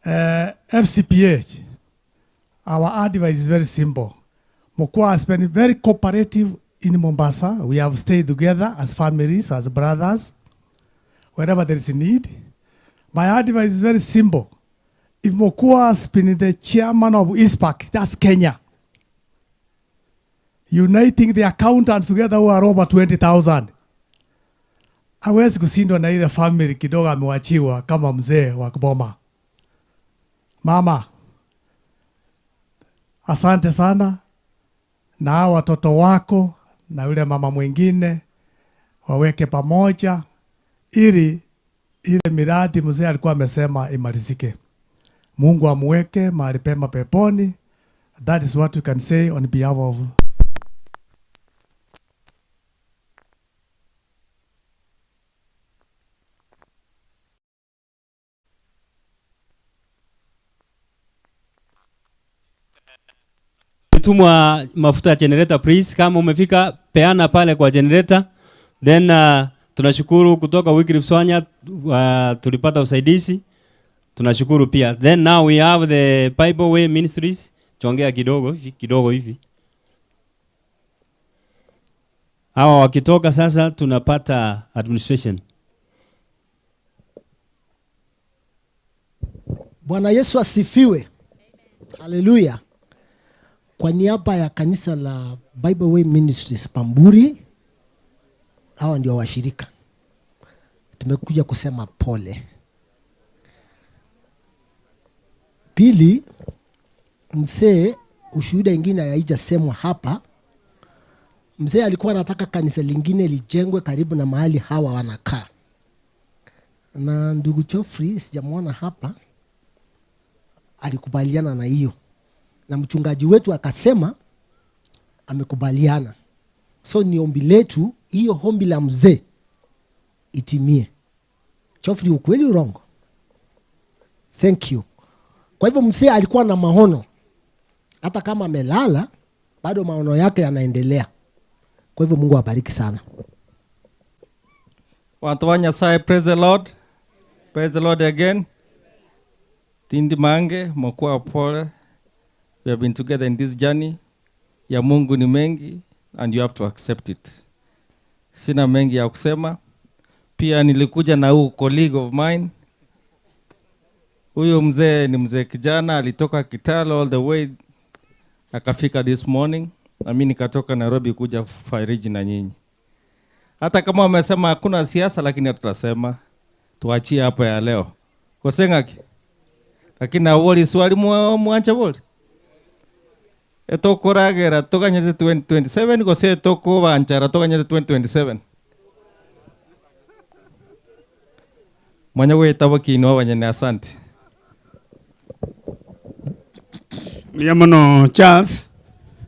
FCPH, our advice is very simple. Mokua has been very cooperative in Mombasa. We have stayed together as families, as brothers, wherever there is a need. My advice is very simple. If Mokua has been the chairman of ICPAK, that's Kenya, uniting the accountants together who are over 20,000. Hawezi kushindwa na ile family kidogo amewachiwa kama mzee wa Boma. Mama, asante sana na hawa watoto wako na yule mama mwingine waweke pamoja ili ile miradi mzee alikuwa amesema imalizike. Mungu amuweke mahali pema peponi. That is what we can say on behalf of Tumwa mafuta ya generator please. Kama umefika peana pale kwa generator. Then tunashukuru kutoka Wycliffe Swanya, tulipata usaidizi. Tunashukuru pia. Then now we have the Bible Way Ministries. Chongea kidogo hivi, kidogo hivi. Hawa wakitoka sasa tunapata administration. Bwana Yesu asifiwe. Haleluya. Kwa niaba ya kanisa la Bible Way Ministries Pamburi, hawa ndio washirika. Tumekuja kusema pole. Pili, mzee, ushuhuda ingine haijasemwa hapa. Mzee alikuwa anataka kanisa lingine lijengwe karibu na mahali hawa wanakaa. Na ndugu Geoffrey sijamuona hapa, alikubaliana na hiyo. Na mchungaji wetu akasema amekubaliana. So ni ombi letu, hiyo ombi la mzee itimie. Geoffrey, ukweli urongo? Thank you. Kwa hivyo mzee alikuwa na maono. Hata kama amelala, bado maono yake yanaendelea. Kwa hivyo Mungu awabariki sana. Watu wa Nyasaye, praise the Lord. Praise the Lord again. Tindi mange, mkua pole. We have been together in this journey. Ya Mungu ni mengi and you have to accept it. Sina mengi ya kusema. Pia nilikuja na huu colleague of mine. Huyu mzee ni mzee kijana, alitoka Kitale all the way akafika this morning. Na mimi nikatoka Nairobi kuja kufariji na nyinyi. Hata kama wamesema hakuna siasa, lakini hatutasema, tuachie hapo ya leo koseng'aki lakini awoli swali mwancha boli etokoragera toganyete 2027 gose tokobanchara toganyete 2027 mwanya gwetabo kinwa abanyene asante. Mbuya mono Charles,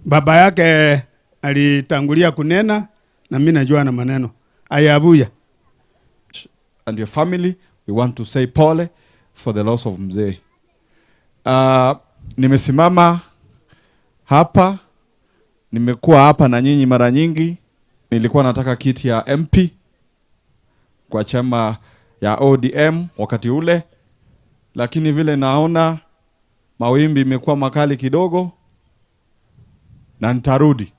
baba yake alitangulia kunena na mimi najua na maneno aya abuya. And your family, we want to say pole for the loss of mzee. Nimesimama hapa, nimekuwa hapa na nyinyi mara nyingi. Nilikuwa nataka kiti ya MP kwa chama ya ODM wakati ule, lakini vile naona mawimbi imekuwa makali kidogo, na nitarudi.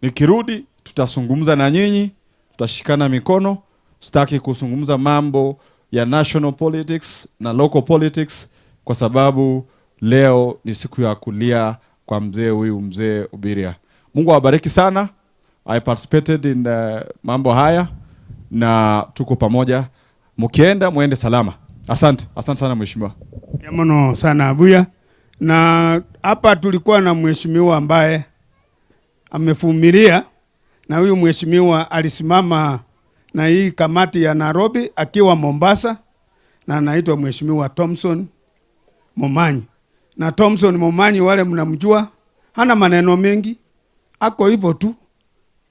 Nikirudi tutazungumza na nyinyi, tutashikana mikono. Sitaki kuzungumza mambo ya national politics na local politics kwa sababu leo ni siku ya kulia kwa mzee huyu, mzee Obiria. Mungu awabariki sana. I participated in the mambo haya na tuko pamoja. Mkienda muende salama. Asante, asante sana mheshimiwa. Yamono sana Abuya. Na hapa tulikuwa na mheshimiwa ambaye amevumilia, na huyu mheshimiwa alisimama na hii kamati ya Nairobi akiwa Mombasa, na anaitwa mheshimiwa Thompson Momanyi. Na Thompson Momanyi wale mnamjua, hana maneno mengi, ako hivyo tu.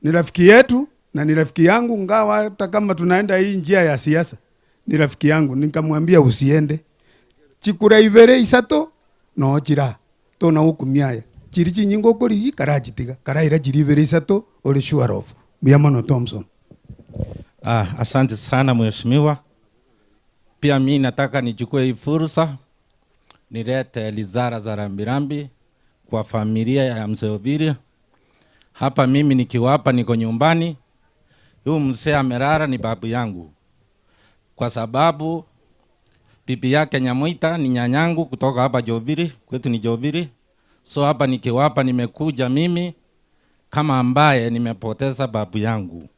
Ni rafiki yetu na ni rafiki yangu, ngawa hata kama tunaenda hii njia ya siasa, ni rafiki yangu. Nikamwambia usiende. Chikura ibere isato no chira tona hukumiaya chiri chinyingo kori karachitiga karaira chiri ibere isato ori sure of. Mbuya mono Thompson. Asante sana mheshimiwa. Pia mi nataka nichukue hii fursa nilete lizara za rambirambi kwa familia ya mzee Obiria. Hapa mimi nikiwa hapa niko nyumbani. Huyu mzee amelala ni babu yangu, kwa sababu bibi yake Nyamuita ni nyanyangu kutoka hapa Jobiri, kwetu ni Jobiri. So hapa nikiwa hapa nimekuja mimi kama ambaye nimepoteza babu yangu.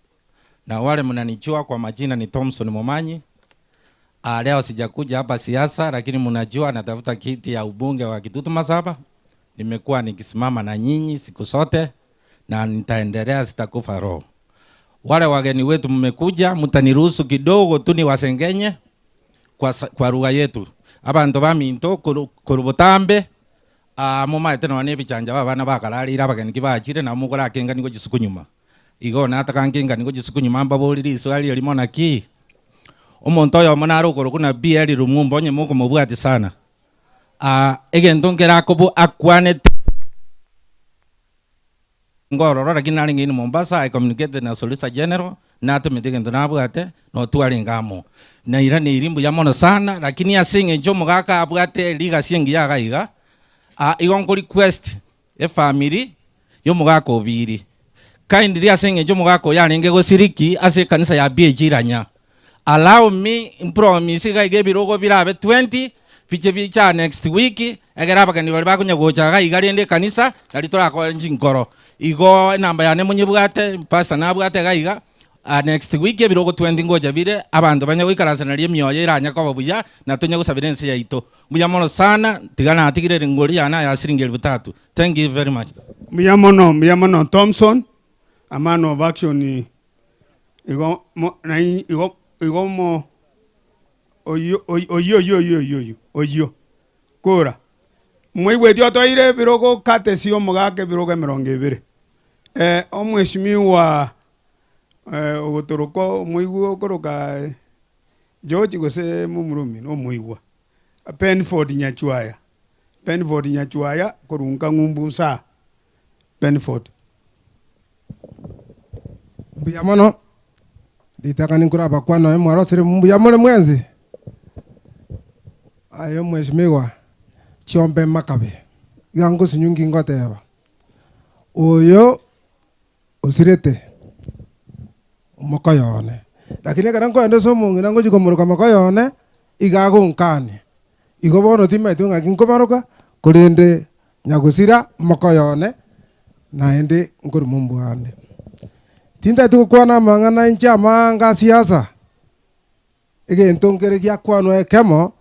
Na wale mnanijua kwa majina ni Thompson Momanyi. Leo sijakuja hapa siasa, lakini mnajua natafuta kiti ya ubunge wa Kitutu Masaba. Nimekuwa nikisimama na nyinyi siku zote na nitaendelea, sitakufa roho. Wale wageni wetu mmekuja, mtaniruhusu kidogo tu niwasengenye kwa lugha yetu. Abantu baminto kurubutambe, mumaete none ebichanja ba bana bakararire abageni kibachire na mukora kenga nigo chisuku nyuma. Igo nataka nkenga nigo chisuku nyuma mbaborire iswali erimo naki. Omonto oyo omo nare okoro kuna BL Lumumba onye mokomobwati sana. Egento nkerakobo akwanete ngororo, lakini nare ng'ini Mombasa, I communicated na Solicitor General, natumete egento nabwate, notware ngamo. Na ira ne irimbu ya mono sana, lakini ase eng'encho omogaka abwate legacy engiya iga iga, igo nko request e family y'omogaka Obiri. Kindly ase eng'encho omogaka oyo arenge gosiriki ase ekanisa ya BAG Iranya. Allow me promise iga iga ebirogo birabe 20, biche bicha next week, egere abageni bari bakonya gocha iga iga rende ekanisa, nari torakore nchinkoro. Igo enamba yane monyebwate, pastor nabwate iga iga, next week ebirogo 20 ngocha bire, abanto banye goikaransa nari emioyo eranya koba buya, na tonye gosabera ense yaito. Mbuya mono sana, tiga natigire ringori yana ya siringi elfu tatu. Thank you very much. Mbuya mono, mbuya mono Thompson, a man of action. Igo mo, na igo, igo mo, oyo, oyo, oyo, oyo, oyo, oyo, oyo. Kora. Mwaigweti otoire ebirogo kate si omogaka ebirogo emirongo ebere. Omweshimiwa, ogotoroko omoigwa okoroka George gose momurumi no omoigwa. Penford Nyachuaya. Penford Nyachuaya korunka ng'umbu nsa. Penford. Mbuya mono. Nditaka ninkura abakwano mwarosire mbuya more mwenzi. Ayo mheshimiwa Chiombe Makabe. Iga sinyungi ngoteba. Oyo osirete omokoyone. Lakini ekero nkoenda ase omong'ina ngochi komoroka mokoyone, iga agonkania. Igo bono timaete ng'aki nkobaroka, korende nyagosira mokoyone, Naende nkoruma ombwane. Tintageti gokwana amang'ana inche amaange a siasa, egento nkere giakwanwa ekemo,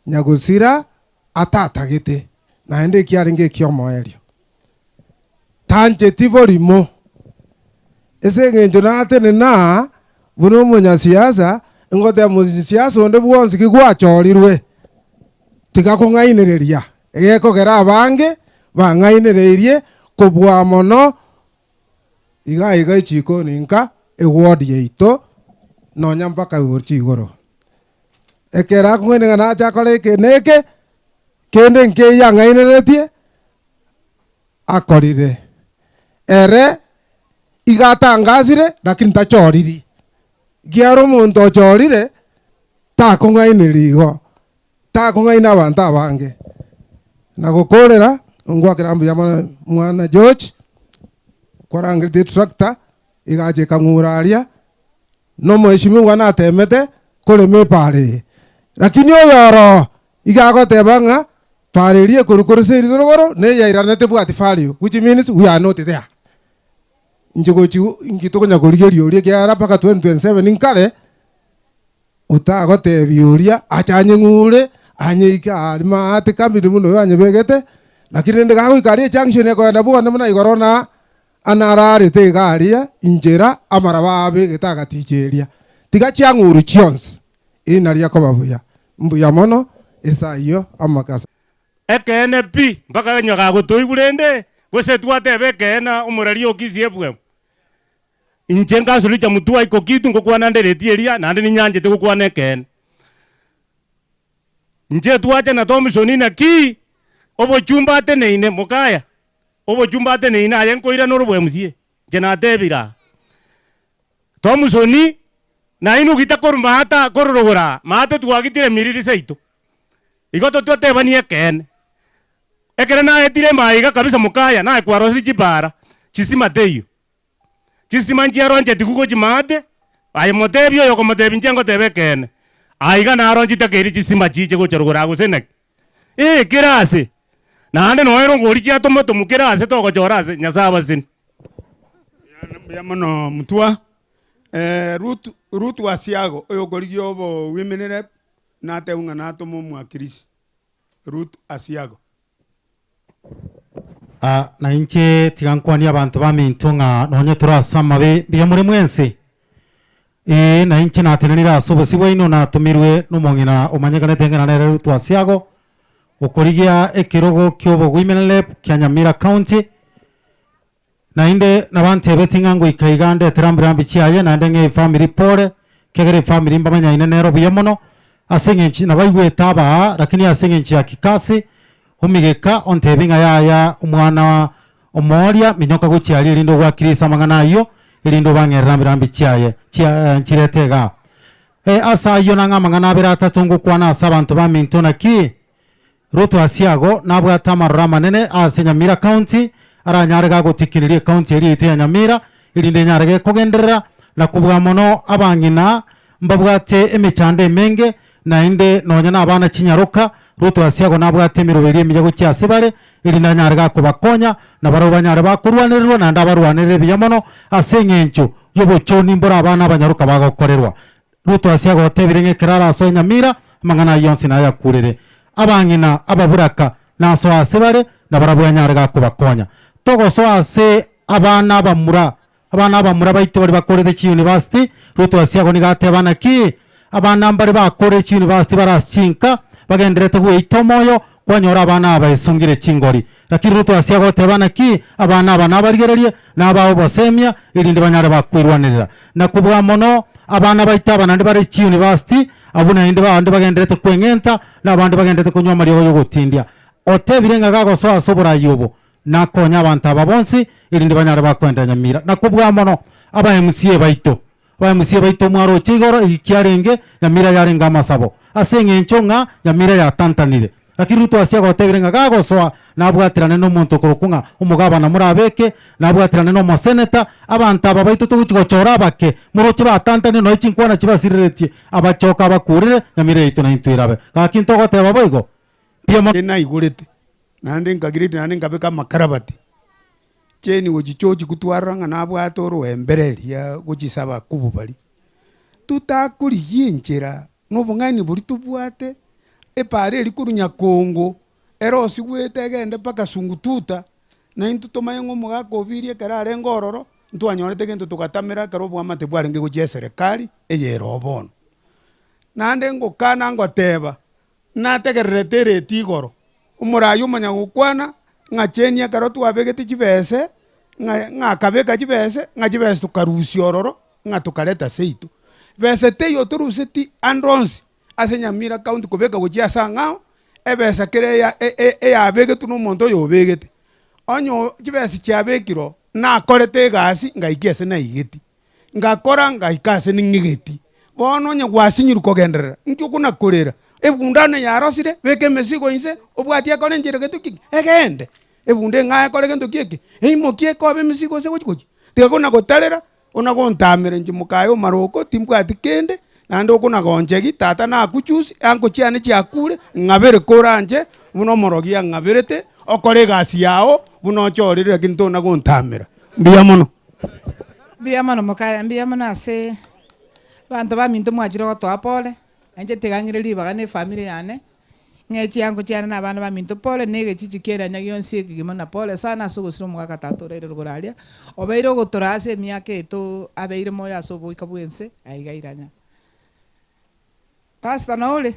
nyagosira atatagete, naende ekiarenge ekiomoerio. Tancheti borimo. Ase eng'encho natenena aa buna omonyasiasa, ngoteba monyasiasa onde bwonsi ki gwachorirwe, tiga kong'ainereria, egekogera abange bang'ainereirie kobua mono iga iga echikoni nka eward yaito nonya mpaka gochia igoro. Ekero akong'aina ng'a nache akore eke na eke, kende nkeiyo ang'aineretie, akorire. Ere iga atangasire lakini tachoriri, ekiagera omonto ochorire takong'aineria igo, takong'aina abanto abange. Na gokorera, ngwakera mbuya mono mwana George, kwarangereti etractor, egacha ekang'ura aria, na omheshimiwa natemete korema epaara eye. Lakini oyo oroo iga agoteba ng'a paara eria ekorwa korwa ase erirogoro na eyairana tebwati value which means we are not there. Inche gochi inki tokonya korigeria oria ekiagera mpaka 2027 nkare otagotebia oria ache anyeng'ure anyeike aria maate kambini buna oyo anyebegete lakini rende gagoika aria ejunction ekoenda bwone buna igoro na Anararete iga aria inchera amaraba abegete agaticha eria, tiga chiang'uru chionsi, ina riakoba buya. Mbuya mono ase ayio amakasa. Ekeene pi, mpaka onye gagotoigwa rende, gose twateba ekeene omorari o Kisii FM. Inche nkansuricha motwe aiko kitu ngokwana ndereti eria, naende ninyanchete gokwana ekeene. Inche twacha na Thompson naki, obochumba ateneine, mokaya. Obochumba ateneine aye nkoirana ore bwa MCA. Inche natebire aa. Thompson nainwe gita korwa maate kororogora aa, maate twagitire emiriri seito. Igo totwatebanie ekeene. Ekero naetire maiga kabisa mokaya naye kwarosirie chipara, chistima teiyo. Chistima nchiaronchetigwe gochia maate, aye motebie oyo okomotebia inche ngoteba ekeene. Aiga naro nchitakeire chistima chiche gocha rogoro aa gose naki? Ee, kera ase. Naende nonya rongori chiatomotomwa kera ase togochora ase Nyasae abaseni. Mbuya mono Mutua. Ruth, Ruth Wasiago oyo okorigia obo women rep natebwe ng'a natome omwakilishi. Ruth Asiago. Ah, na inche tiga nkwanie abanto baminto ng'a nonye tore ase amabe, mbuya more mwensi? Ee, na inche natenenire ase obosio bwaino, natomirwe nomong'ina omanyekanete ng'a nere Ruth Asiago, okorigia ekerogo ki'obowomen rep kia Nyamira County. Naende nabantebetie ng'a ngoika iga ndete rambirambi chiaye, naende ng'e efamiri pore, ekiagera efamiri mbamanyaine nero buya mono, ase eng'encho nabaigwete abaa, lakini ase eng'encho ya kikasi, omigeka ontebie ng'a yaya omwana omooria, minyoka gochia aria erinde ogwakire amang'ana ayio, erinde obang'ere rambirambi chiaye chia nchirete igaa. Ase ayio nang'e amang'ana abere atato ngokwana ase abanto baminto naki? Ruto Asiago nabwate amaroro amanene ase Nyamira County aranyare gagotikineria ecounty eria yaito ya Nyamira erinde enyare gekogenderera na kobua mono abang'ina mbabwate emechando emenge naende nonya na abana chinyaroka Ruto Asiago nabwate emeroberio emiya gochia ase bare erinde anyare gakobakonya na barabwo banyare bakorwanererwa naende abarwanerere buya mono ase eng'encho yobochoni mbore abana abanyaroka bagokorerwa. Ruto ase agotebire ng'a ekero arasoe Nyamira, amang'ana ayio onsi nayakurere. Abang'ina ababuraka nasoe ase bare, na barabwo anyare gakobakonya. Togosoa ase abana abamura, abana abamura baito baria bakorete chiuniversity, Ruto ase ago nigo ateba naki, abana mbare bakorire chiuniversity bare ase chinka, bagendererete gweita omoyo, kwanyora abana aba esungire chingori. Lakini Ruto ase agoteba naki, abana aba nabarigererie, nabae obosemia, erinde banyare bakoirwanerera. Na kobua mono, abana baito aba naende bare chiuniversity, abwo naende bande bagendererete kweng'enta, na abande bagendererete konywa amariogo y'ogotindia. Otebire ng'a gagosoa ase oboraai obo, nakonye abanto aba bonsi, erinde banyare bakoenderera nyamira. Na kobua mono, aba MCA baito, aba MCA baito mwaroche igoro eki kiarenge, nyamira yarenge amasabo, ase eng'encho ng'a nyamira yatantanire. Lakini Ruto ase agotebire ng'a gagosoa nabwaterane nomonto okorokwa ng'a omogabana morabeke, nabwaterane nomoseneta, abanto aba baito togochi gochora abake, moroche batantanire nonya chinkwana chibasireretie, abachoka abakurire, nyamira yaito naintwe erabe. Gaki ntogoteba boigo? Mbuya mono. Naigorete, naende nkagireti naende nkabeka amakarabati. Cheni gochi chochi kotwarora ng'a nabwate oroembereria gochisa abakubu baria. Totakorigia enchera na obong'aini boria tobwate, epaara eria korwa Nyakongo erosigwete egende mpaka Sungututa, na intwe tomanye ng'a omogaka obirie ekero arenge ororo, ntwanyorete gento togatamera ekero oboamate bwarenge gochia eserekari eye ere oo bono. Naende ngokana ngoteba, nategererete ereti igoro, omoraia omanya gokwana ng'a cheni ekero twabegete chibese, ng'a ng'a akabeka chibese, ng'a chibese tokarusia ororo, ng'a tokareta seito. Bese teiyo toruseti ande onsi ase Nyamira county kobeka gochia ase ang'ao, ebesa kera eya eyabegetwe na omonto oyo obegete. Onye chibesa chiabekire oo, nakorete egasi ngaikia ase naigeti, ngakora ngaika ase ning'igeti. Bono onye gwasinyirwe kogenderera, inki okonakorera? Ebunda one yarosire, beka emesigo inse, obwatie ekore enchera gento ki? Egende. Ebunda eng'ao ekore gento ki eke? Eimokie ekobe emesigo ase gochi gochi. Tiga konagotarera, Buna gontamera inche mokaye omaroko, timbwati kende, naende okona gonchegi, tata nakuchusi, anko chiane chiakure, ng'abere koranche buna omorogi ang'aberete, okore egasi yao buna ochorire lakini tona gontamera. Mbuya mono. Mbuya mono mokaye, mbuya mono ase abanto baminto mwachire gotoa pole, na inche tiga ng'ire ribaga na efamiri yane, Ng'e chiango chiane na abana baminto pole, na egechichi ki'eranya gionsi ekegima, na pole sana ase ogosira omogaka tata oraire rogoro aria, obeire ogotora ase emiaka eye abeire moyo ase oboika bw'ense aiga iranya. Pastor noore?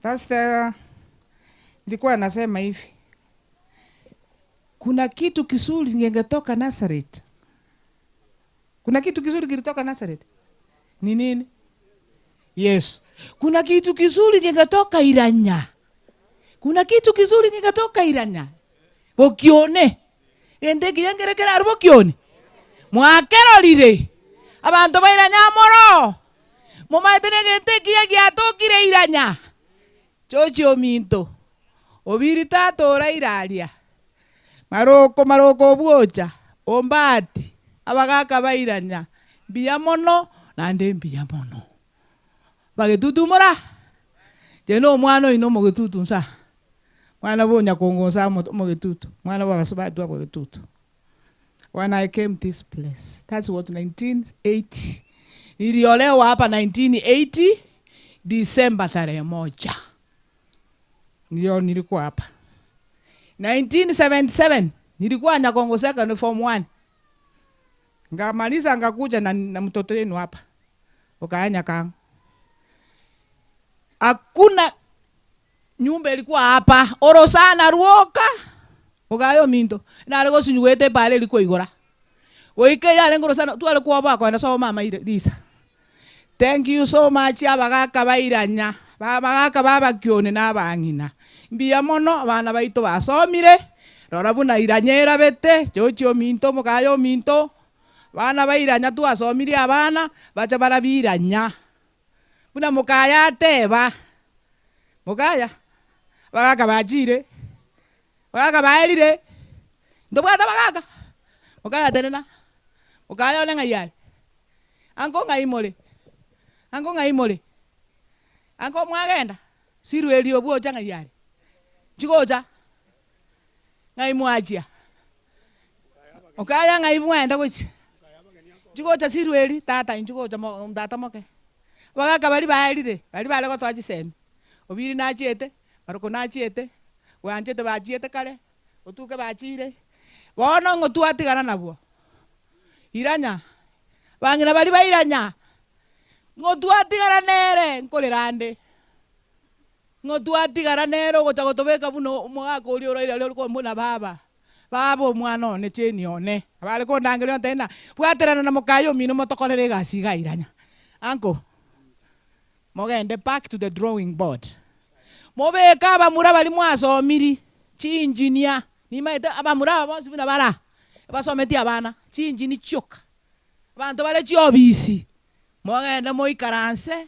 Pastor nilikuwa nasema hivi, kuna kitu kizuri kingetoka Nazareth? Kuna kitu kizuri kilitoka Nazareth? Ni nini? Yesu. Kuna kitu kizuri kingetoka Iranya? Kuna kitu kizuri kingetoka Iranya? Bokione. Gento ekiya nkere kere aria bokione. Mwakerorire. Abanto ba Iranya moro. Momaete na egento ekiya giatokire Iranya. Chochi ominto. Obiri tata oraire aria. Maroko maroko obwocha, ombati, abagaka bairanya, mbuya mono, naende mbuya mono. Bagetutumora, inche na omwana oino omogetutu nsa, mwana bwa onyakongo nsa omogetutu, mwana bwa abasubati abagetutu. When I came this place, that's what 1980, niliolewa hapa 1980 December tarehe moja. Ndio nilikuwa hapa. 1977 nilikuwa Nyakongo Secondary form 1. Ngamaliza ngakuja na, na mtoto yenu hapa. Ukaya Nyakango. Hakuna nyumba ilikuwa hapa. Orosana rwoka. Ukaya ominto. Nare gosinyugete epara erikwa igora. Goika eyarenge orosana tware kwoboa kogenda sobo mama ire Lisa. Thank you so much abagaka ba Iranya, abagaka ba Abakione na abang'ina. Mbuya mono abana baito basomire, rora buna Iranya erabete, George ominto, mokaye ominto, abana ba Iranya twasomirie abana, bacha barabie Iranya. Buna mokaye ateba, mokaya, abagaka bachire, abagaka baerire, ntobwate abagaka? Mokaya tenena, mokaya one ng'ai are? Ango ng'ai more? Ango ng'ai more? Ango mwagenda? Sirwe erio bwocha ng'ai are? Nchigocha? Ng'ai mwachia? Okaya ng'ai mwaenda gochia? Nchigocha sirwe eri tata inchigocha mo tata moke. Abagaka baria baerire, baria bare gosoa chisemi, Obiri nachiete, Maroko nachiete, bwanchete bachiete kare, Otuke bachiire, bono ng'o twatigana nabwo? Iranya, bang'ina baria ba Iranya, ng'o twatigara nere? Nkorera nde. Ng'o twatigara nere ogocha gotobeka buna omogaka oria oroire aria ore buna baba, baba omwana one, cheni one. Abare kondangeria ontebie ng'a bwaterana na mokaye omino motokorere egasi iga Iranya. Uncle, mogende back to the drawing board. Mobeke abamura baria mwasomiri, chiinjinia, Nimaete abamura aba bonsi buna bara basometie abana chinchini chioka, abanto bare chiobisi, mogende moikaranse,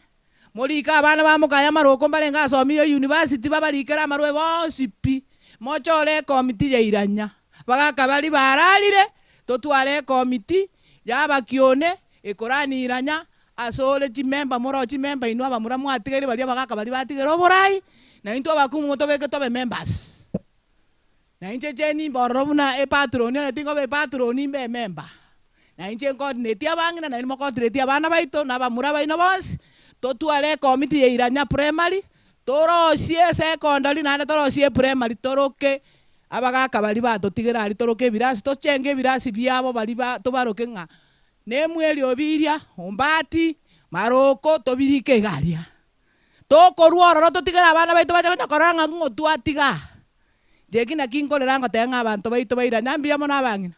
morike abana ba mokaye amaroko mbarenge asomire university babarikere amarwe bonsi pi, mochore ekomiti ya iranya, bagaka baria bararire, totware ekomiti ya abakione ekorani iranya asore chimemba moroo chimemba inwe abamura mwatigaire baria abagaka baria batigaire oborai, naintwe abakungu motobeke tobe members. Na inche cheni imbe ororo buna epatroni, onye tinkoba epatroni imbe ememba. Na inche ncoordinate abang'ina naende mocoordinate abana baito na abamura baino bonsi, totware ecommittee ya Iranya Primary, torosie esecondary naende torosie eprimary toroke abagaka baria batotigera aria toroke ebirasi tochenge ebirasi biabo baria ba tobaroke ng'a nemweri obiria, ombati, maroko tobirike iga aria. Tokorwa ororo totigere abana baito bache konya korora ng'a ng'o twatiga. Inche eki naki nkorera ngoteba ng'a abanto baito bairanya mbuya mono abang'ina.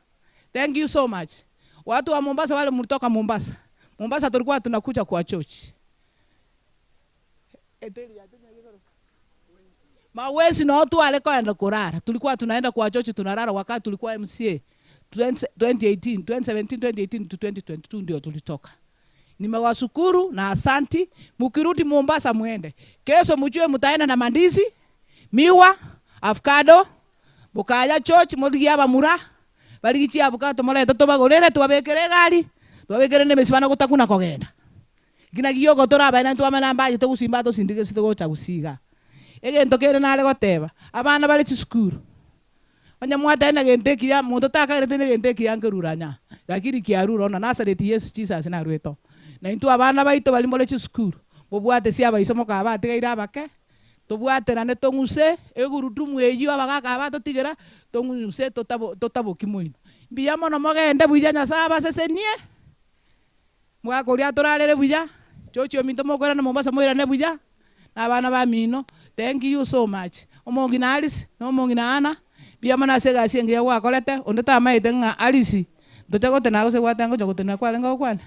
Thank you so much. Watu wa Mombasa wale mulitoka Mombasa. Mombasa tulikuwa tunakuja kwa church. Mawesi noo tware koenda korara. Tulikuwa tunaenda kwa church tunarara wakati tulikuwa MCA 2018, 2017, 2018 to 2022 ndio tulitoka. Nimewashukuru na asanti. Mukirudi Mombasa muende. Kesho mjue mtaenda na mandizi, miwa, avocado, mokaya church morigie abamura, barigie chiabukato morete tobagorere tobabekere egari, tobabekere na emesibano gotakuna kogenda. Eki naki gioka torabae naintwe twamanya mbachete gusii mbatosindikesete gocha gusii igaa. Egento kende nare goteba, abana bare chisukuru, onye mwatebire na gento ekiya, monto takagerete na egento ekiya nkerure anya, lakini kiarure ona Nazareti Yesu Jesus narwete oo. Naintwe abana baito baria more chisukuru, mobwate chiabaiso mokaba batigaire abake, Tobwaterane tong'use egurudumu eyio abagaaka aba batotigera, tong'use totaboki moino. Mbuya mono mogende buya, Nyasae abasesenie. Omogaka oria atorarere buya, chochi ominto mokoirana Mombasa moirane buya, na abana bamino, thank you so much. Omong'ina Alice na omong'ina Anna, mbuya mono ase egasi engiya gwakorete, onde tamaete ng'a Alice ntocha gotenena gose gwateba ngocha gotenena kwarenge gokwana,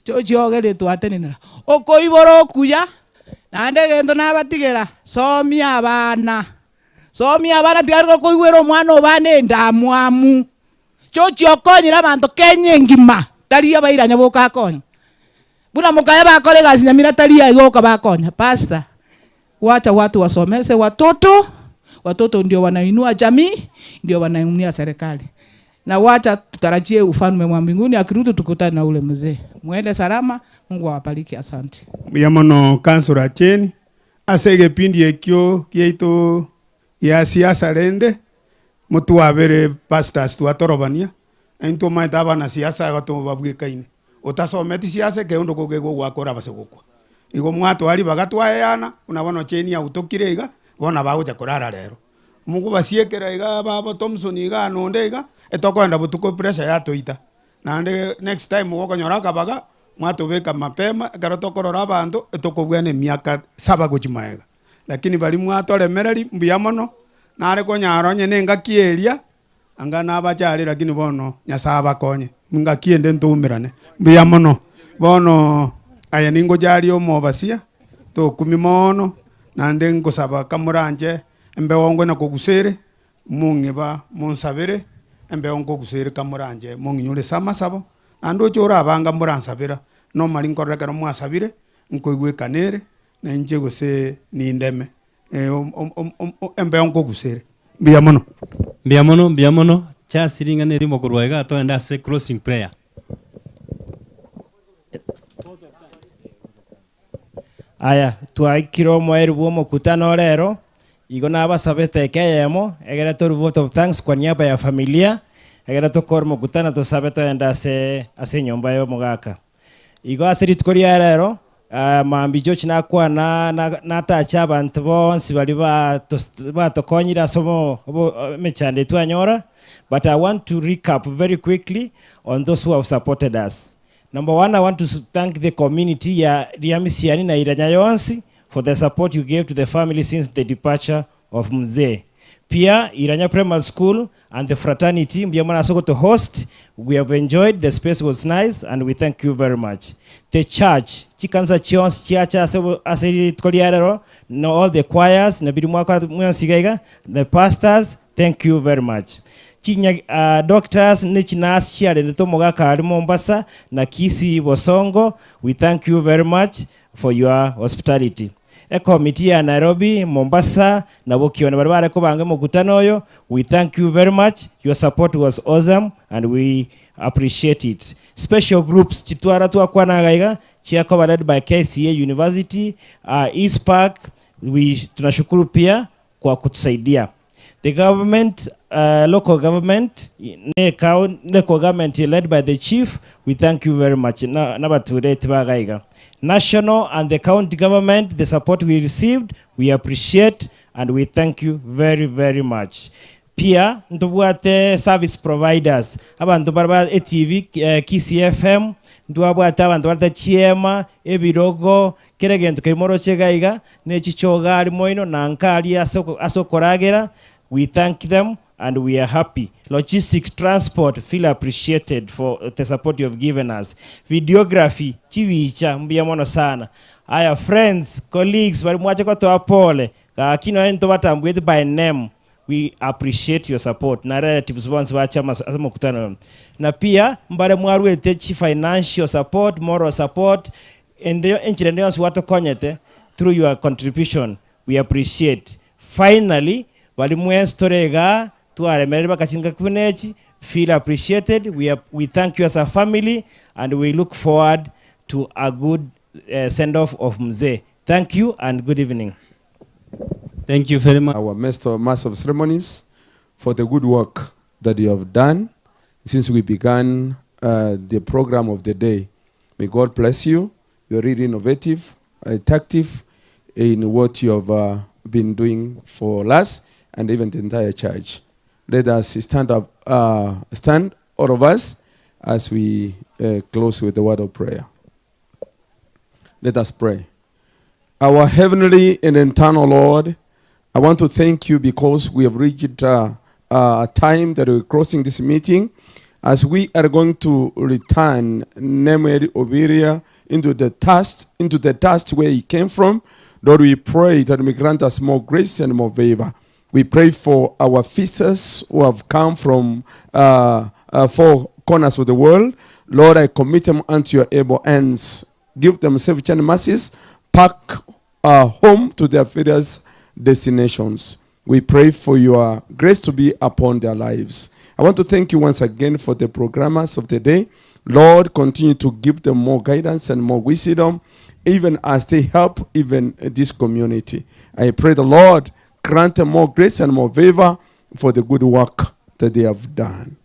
chochi ogerie twatenenera. Okoibora okuya. Naende egento nabatigera, somia abana, somia abana tiga aria gokoigwera omwana obane endamwamu. Chochia okonyere abanto Kenya engima, tari abairanya boka akonya. Buna mokaye bakora egasi nyamira tari aiga oka bakonya. Pastor, wacha watu wasomese watoto, watoto ndio wanainua jamii, ndio wanainua serikali. Na wacha tutarajie ufalme wa mbinguni akirudi tukutane na ule mzee. Muende salama, Mungu awabariki asante. Mbuya mono Councillor Jane ase egepindi ekio giaito gia siasa rende motwabere pastors twatorobania na intwe omanyete abana siasa igo tobabwekaine otasometi siasa ekeundu kogegogwakora abase gokwa igo mwatoa ribaga twaeana buna bono Jane agotokire iga bono bagocha korara rero. Mokobasiekera iga babo Thompson igaa na onde iga, etokoenda botuko pressure yatoita. Naende next time gokonyora akabaga, mwatobeka mapema ekero tokorora abanto, etokobwana emiaka saba gochia magega. Lakini baria mwatoremereri mbuya mono, nare konyara onye na engaki eria, anga nabache aria lakini bono Nyasaye abakonye, engaki ende ntoumerane. Mbuya mono. Bono aye ningocha aria omobasia, tokumia moono, naende nkosaba kamoranche. Embeo ngwe nakogusere, mong'eba monsabere, embeo nkogusere kamoranche mong'inyore ase amasabo, naende oche orabanga moransabera, nomari nkorora ekero mwasabire, nkoigwekana ere, na inche gose nindeme embeo nkogusere. Mbuya mono. Mbuya mono, mbuya mono. Chasi ring'ana erimo korwa igaa togende ase closing prayer. Aya, twaikire omoerio bw'omokutano o rero, igo nabasabete eke eyemo, egere torue vote of thanks kwa niaba ya familia, egere tokore omokutano tosabe togende ase ase enyomba y'omogaka. Igo ase rituko ria rero, mambia George nakwana na natache abanto bonsi baria batos batokonyire ase obo obo emechando eye twanyora, but I want to recap very quickly on those who have supported us. Number one, I want to thank the community ya Riamisiani na Iranya yonsi for the support you gave to the family since the departure of Mzee. Pia Iranya Primary School and the fraternity mbuya mono ase goto host, we have enjoyed, the space was nice and we thank you very much. The church, chikanisa chionsi chiacha ase ase rituko ria rero, na all the choirs na biria mwakora mwensi iga iga, the pastors, Thank you very much. Chinya ah, doctors ne chinurse chiarendete omogaka aria Mombasa na Kisii Bosongo, we thank you very much for your hospitality. Ecommittee ya Nairobi, Mombasa na Bokione baria bare kobanga omokutano oyo, we thank you very much, your support was awesome and we appreciate it. Special groups chitwara twakwana iga iga chiakoba led by KCA University, uh, East Park, we tunashukuru pia kwa kutusaidia. The government, local government, ne local government led by the chief, we thank you very much na nabatureti ba iga iga. National and the county government, the support we received, we appreciate and we thank you very very much. Pia ntobwate service providers, abanto bare ba etv, Kisii FM, ntwabwate abanto barete chiema, ebirogo, kera egento keria moroche iga iga, ne chichogari moino na nka aria ase ase okoragera, we thank them and we are happy. Logistics, transport feel appreciated for the support you have given us. Videography, chibicha, mbuya mono sana. Aya friends, colleagues baria mwacha kotoa pole, gaki nonye ntobatambueti by name, we appreciate your support na relatives bonsi bache ase omokutano oyo. Na pia mbare mwaruete chi financial support, moral support, ende enchera ende yonsi gwatokonyete through your contribution we appreciate. Finally, baria mwensi tore igaa twaremereire mpaka chingaki buna echi, feel appreciated, we are, we thank you as a family and we look forward to a good send off of Mzee. Thank you and good evening. Thank you very much. Our master, master of ceremonies for the good work that you have done since we began uh, the program of the day. May God bless you. You're really innovative, effective in what you have uh, been doing for us and even the entire church. Let us stand up, uh, stand all of us as we uh, close with the word of prayer. Let us pray. Our heavenly and eternal Lord, I want to thank you because we have reached uh, uh, a time that we're crossing this meeting as we are going to return Nemuel Obiria into the dust, into the dust where he came from. Lord, we pray that you may grant us more grace and more favor. We pray for our feasters who have come from uh, uh, four corners of the world. Lord, I commit them unto your able hands. Give them safe journey mercies. Pack uh, home to their various destinations. We pray for your grace to be upon their lives. I want to thank you once again for the programmers of the day. Lord, continue to give them more guidance and more wisdom, even as they help even this community. I pray the Lord grant them more grace and more favor for the good work that they have done.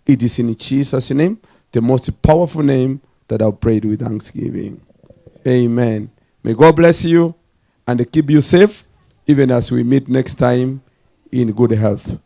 It is in Jesus' name, the most powerful name, that I've prayed with thanksgiving. Amen. May God bless you and keep you safe, even as we meet next time in good health.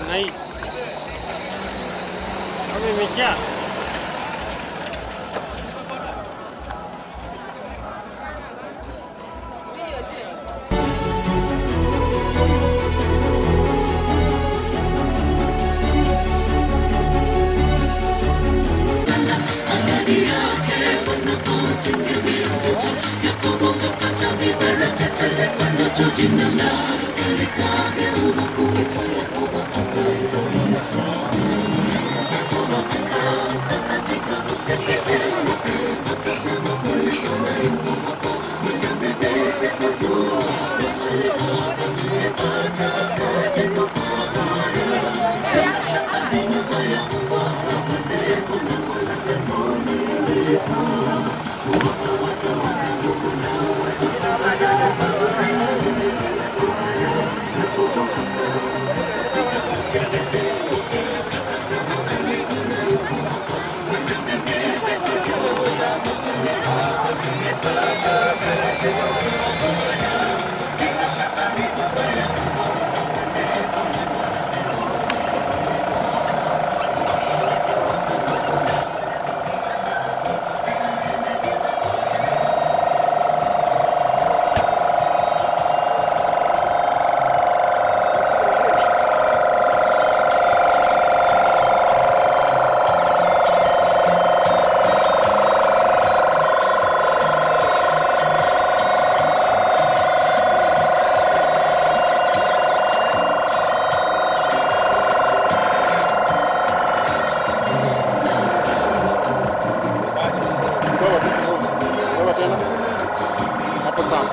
Ng'ai? Omimicha. Hapo sawa.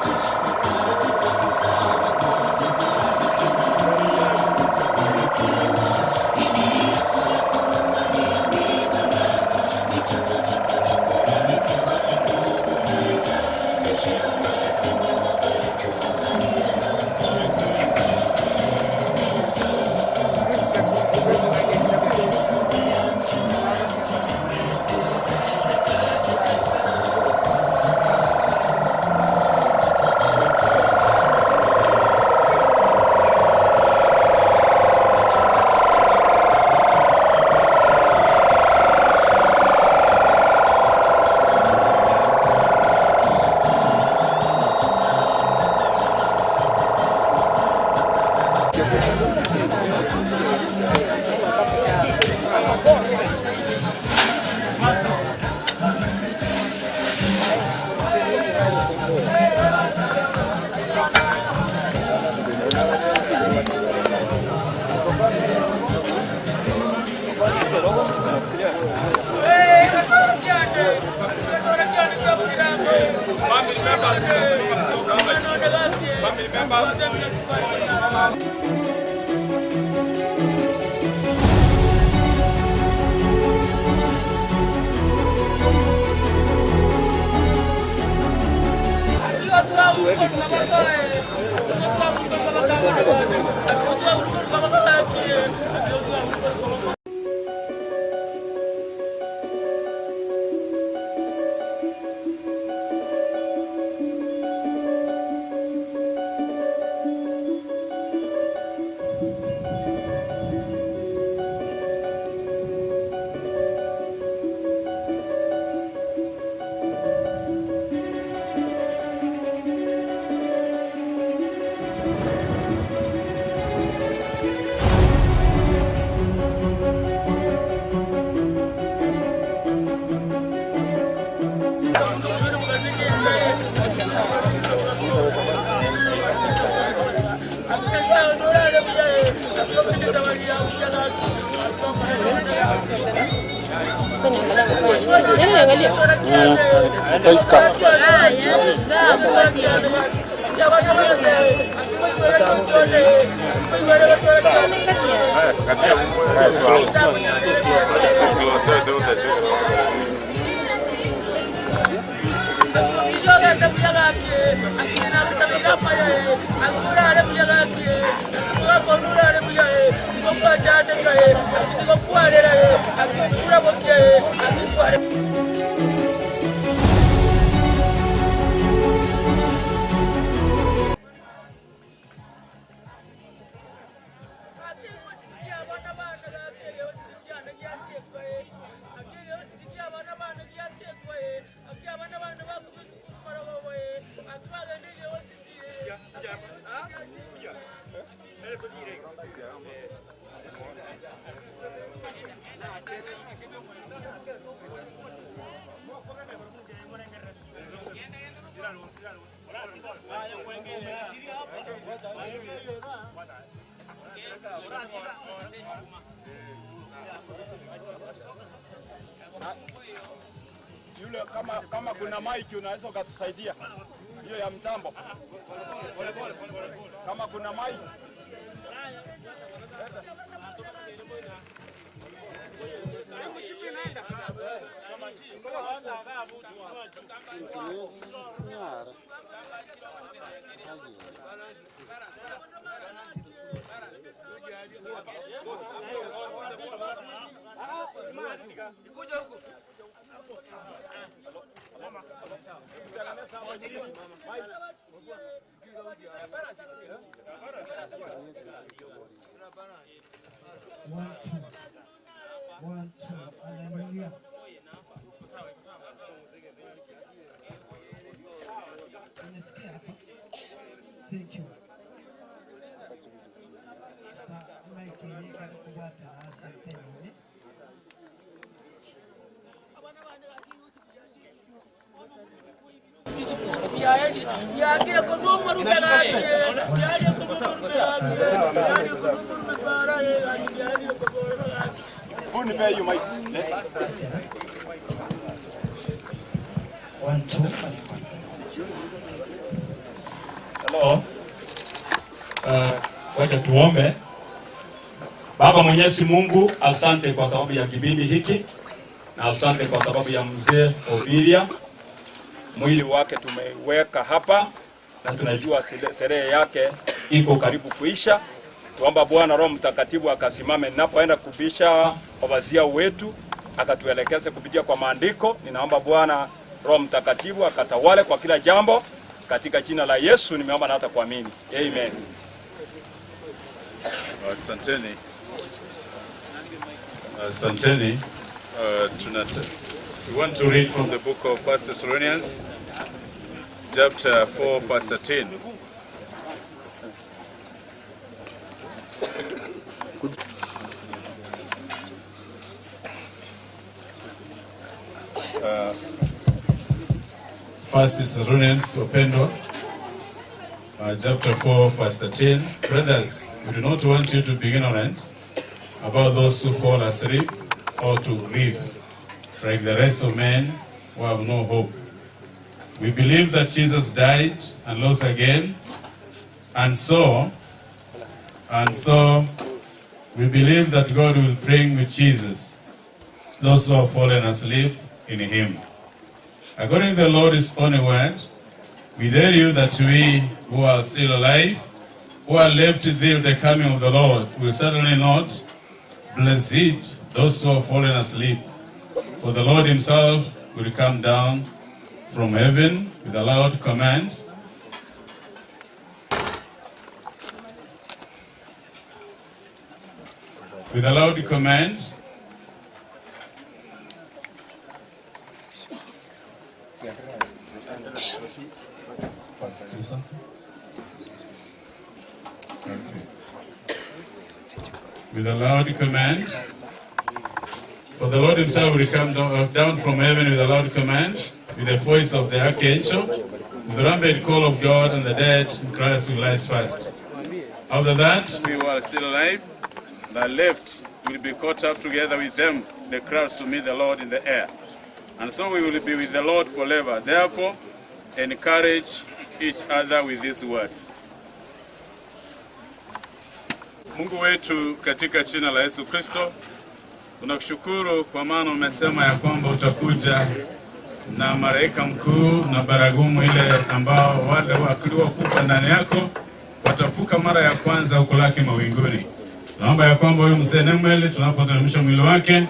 Family members. Yule kama, kama kuna mic unaweza ukatusaidia hiyo ya mtambo. Kama kuna mic One, two. One, two. Hallelujah. Unasikia hapa? Thank you. Star mic yenye kari kubwata rasi tenene. Unipe hiyo mic. One, two. Hello. Wacha tuombe. Baba Mwenyezi Mungu, asante kwa sababu ya kipindi hiki na asante kwa sababu ya mzee Obiria. Mwili wake tumeiweka hapa na tunajua sherehe yake iko karibu kuisha. Tuomba Bwana Roho Mtakatifu akasimame ninapoenda kubisha wazia wetu, akatuelekeze kupitia kwa maandiko. Ninaomba Bwana Roho Mtakatifu akatawale kwa kila jambo, katika jina la Yesu nimeomba na hata kuamini, amen. Asanteni, asanteni. We want to read from the book of First Thessalonians, chapter 4, verse 13. First Thessalonians, wapendwa, chapter 4, verse 13. Brothers, we do not want you to be ignorant about those who fall asleep or to grieve, like the rest of men who have no hope. We believe that Jesus died and rose again, and so we believe that God will bring with Jesus those who have fallen asleep in him. According to the Lord's own word, we tell you that we who are still alive, who are left till the coming of the Lord, will certainly not blessed those who have fallen asleep. For the Lord himself will come down from heaven with a loud command, with a loud command, Do something? Okay. With a loud command, for the Lord himself will come down from heaven with a loud command, with the voice of the archangel, with the trumpet call of God, and the dead in Christ will rise first. After that, we who are still alive, the left will be caught up together with them, the crowds, to meet the Lord in the air. And so we will be with the Lord forever. Therefore, encourage each other with these words. Mungu wetu, katika jina la Yesu Kristo, tunakushukuru kwa maana umesema ya kwamba utakuja na malaika mkuu na baragumu ile ambao wale waliokufa ndani yako watafuka mara ya kwanza ukulaki mawinguni. Naomba ya kwamba huyu mzee Nemuel tunapoteremsha mwili wake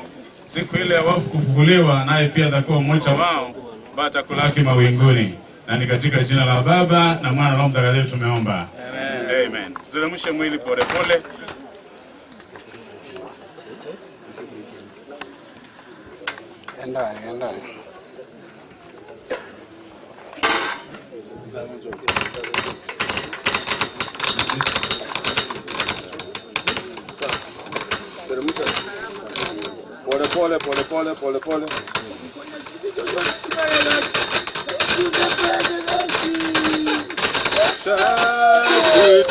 siku ile ya wafu kufufuliwa, naye pia atakuwa mmoja wao batakulaki mawinguni. Na ni katika jina la Baba na Mwana na Roho Mtakatifu tumeomba. Amen. Amen. Tuteremshe mwili polepole. Enda, enda. Teremsha. Pole pole pole pole pole pole.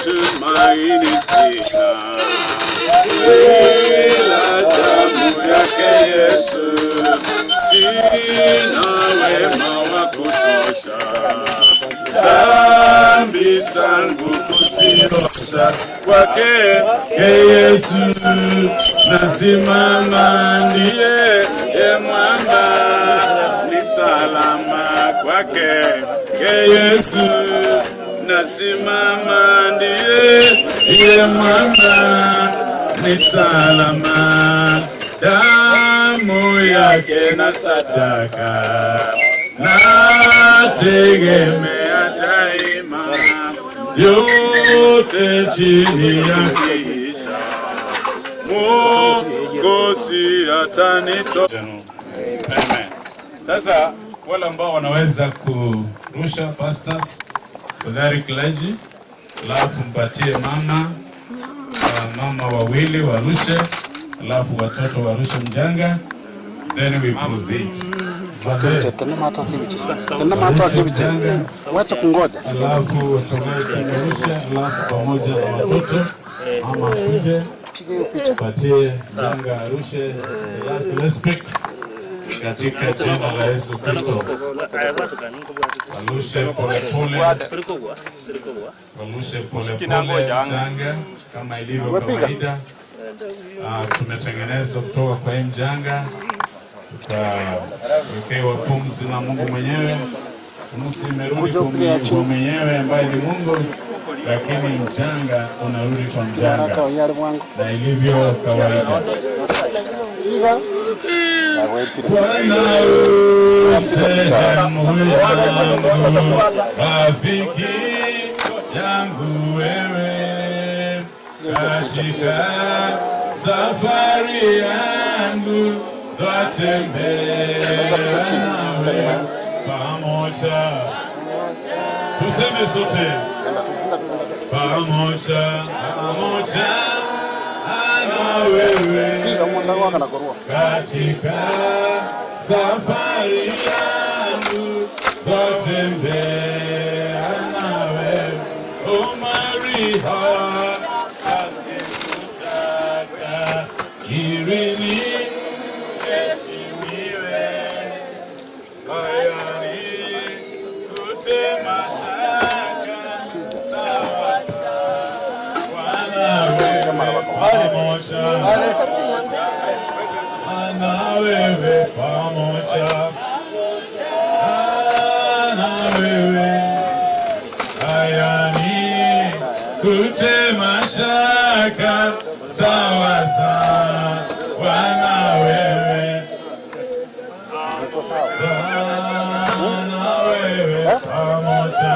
Tumaini sina ila damu yake Yesu, sina zangu kuziosha kwake ke Yesu nasimama, ndiye ye mwamba ni salama kwake ke Yesu nasimama, ndiye ye mwamba ni salama, damu yake na sadaka nategemea daima, yote chini ya kisha Mwokozi atanitoa. Amen. Sasa wale ambao wanaweza kurusha pastors, fadhali clergy, alafu mpatie mama mama wawili warushe, alafu watoto warushe mjanga, then we proceed. Wacha kungoja. Alafu wachungaji warushe, alafu pamoja na watoto mama akuje patie mjanga arushe. The last respect katika jina la Yesu Kristo. Warushe polepole, warushe polepole mchanga kama ilivyo kawaida. Tumetengenezwa kutoka kwa hii mchanga, tukawekewa pumzi na Mungu mwenyewe. Pumzi imerudi kwa mwenyewe ambaye ni Mungu, lakini mchanga unarudi kwa mchanga na ilivyo kawaida. Bwana u sehemu yangu, rafiki yangu wewe, katika safari yangu twatembea nawe pamoja. Tuseme sote pamoja, pamoja na wewe katika safari yangu twatembea nawe umariha asikutaka irini heshimiwe hayani kutema shaka sawa sawa wewe pamoja na wewe pamoja na wewe hayani kutema shaka sawa sawa na wewe na wewe pamoja.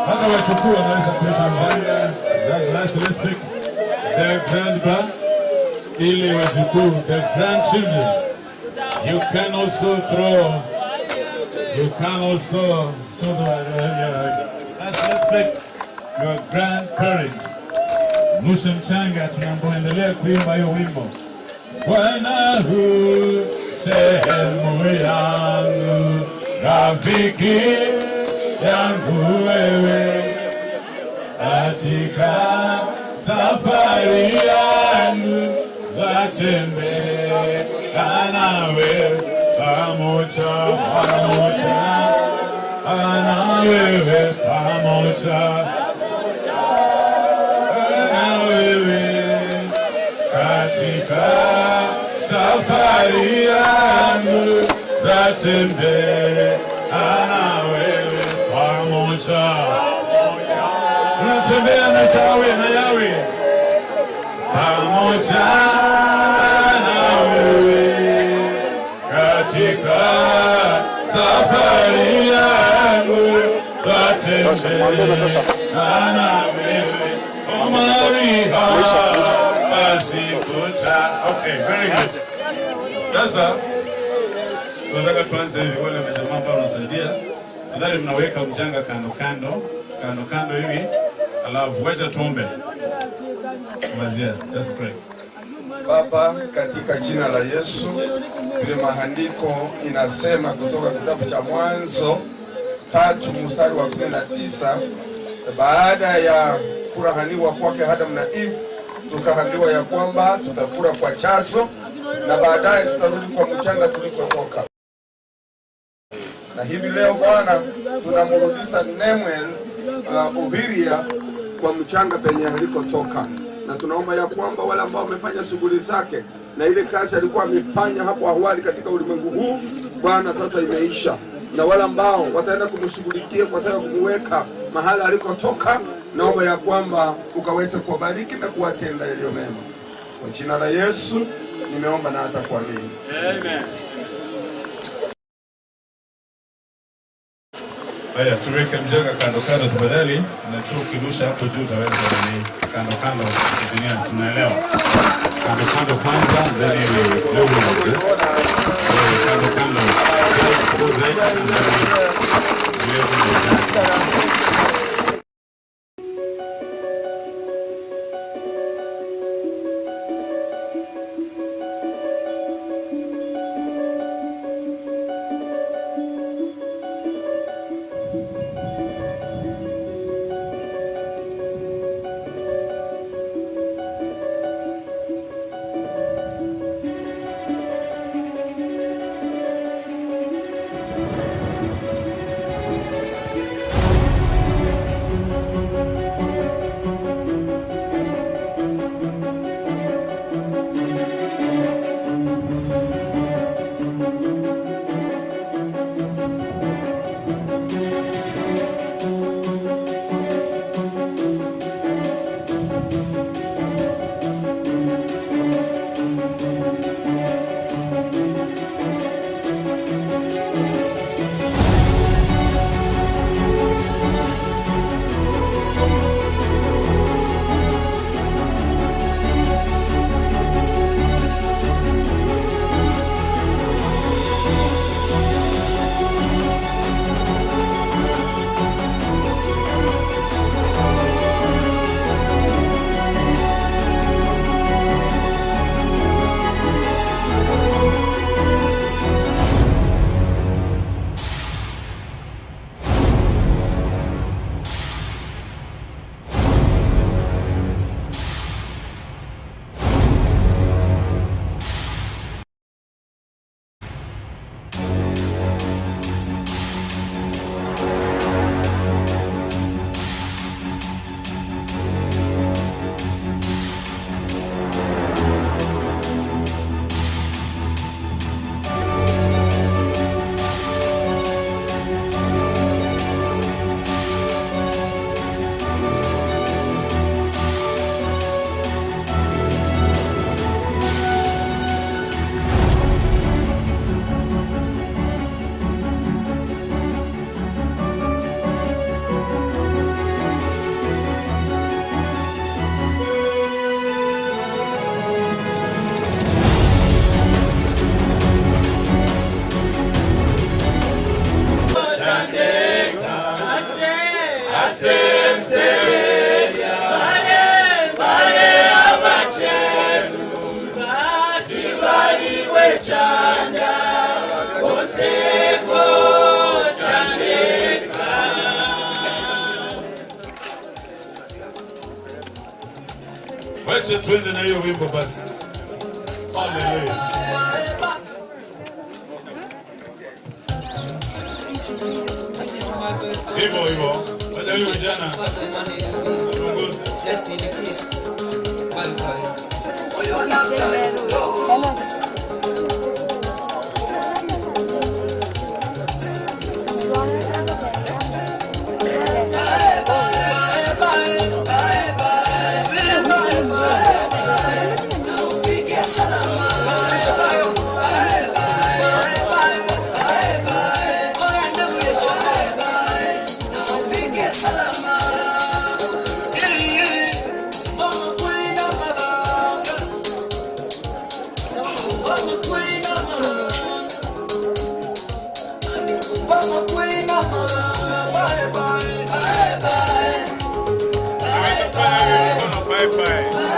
Hata wachukua wanaweza kuisha mjanga. That last respect their grandpa ili wajukuu, their grandchildren. You can also throw, you can also so the, last respect your grandparents. Mushe mchanga tunapoendelea kuimba hiyo wimbo. Bwana hu sehemu yangu, rafiki yangu wewe, katika safari yangu natembea nawe pamoja, pamoja na wewe pamoja na wewe katika safari yangu natembea na wewe pamoja. Tunatembea na Yawe na Yawe pamoja na wewe katika safari yangu natembea na wewe Maria asikuta. Okay, very good. Sasa tunataka tuanze hivi, wale majamaa ambao wanasaidia, nadhani mnaweka mchanga kando kando kando kando hivi, alafu wacha tuombe. Mazia, just pray. Baba, katika jina la Yesu, vile maandiko inasema kutoka kitabu cha Mwanzo 3 mstari wa 19, baada ya kurahaniwa kwake Adam na Eve, tukaambiwa ya kwamba tutakula kwa chazo na baadaye tutarudi kwa mchanga tulikotoka. Na hivi leo Bwana, tunamrudisha Nemuel Obiria kwa mchanga penye alikotoka, na tunaomba ya kwamba wale ambao wamefanya shughuli zake na ile kazi alikuwa amefanya hapo awali katika ulimwengu huu, Bwana, sasa imeisha, na wale ambao wataenda kumshughulikia kwa sababu ya kumweka mahala alikotoka, naomba ya kwamba ukaweze kuwabariki na kuwatenda yaliyo mema. Kwa jina la Yesu nimeomba na hata kuamini. Amen. Haya, tuweke mchanga kando kando tafadhali, na tu ukirusha hapo juu utaweza nini, kando kando, engineers, unaelewa? Kando kando kwanza, then we levels, eh? Kando kando, sides, both sides, and then we level the side. Wacha tuende na hiyo wimbo basi. Haleluya. Hivyo hivyo. Wacha huyo vijana atuongoze. Bye bye.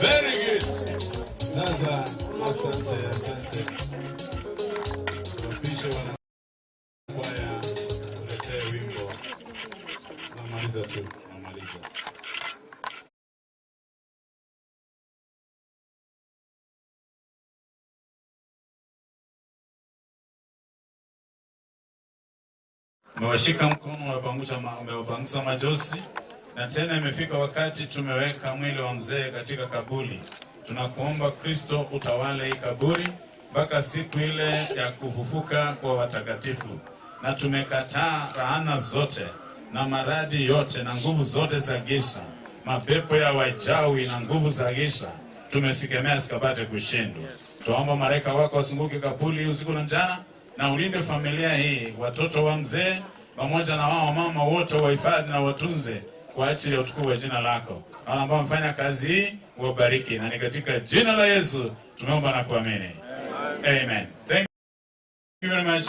Very good. Sasa asante, asante. Wapishe wana kwaya tuletee wimbo. Namaliza tu, namaliza. Umewashika mkono, umewapangusa ma, umewapangusa majosi, na tena imefika wakati tumeweka mwili wa mzee katika kaburi. Tunakuomba Kristo utawale hii kaburi mpaka siku ile ya kufufuka kwa watakatifu, na tumekataa laana zote na maradhi yote na nguvu zote za giza, mapepo ya wachawi na nguvu za giza tumesikemea sikapate kushindwa. Tuomba malaika wako wasunguke kaburi usiku na mchana na ulinde familia hii, watoto wa mzee pamoja na wao mama wote, wahifadhi na watunze kwa ajili ya utukufu wa jina lako. Na wale ambao wamefanya kazi hii wabariki, na ni katika jina la Yesu tumeomba na kuamini, amen. Thank you very much.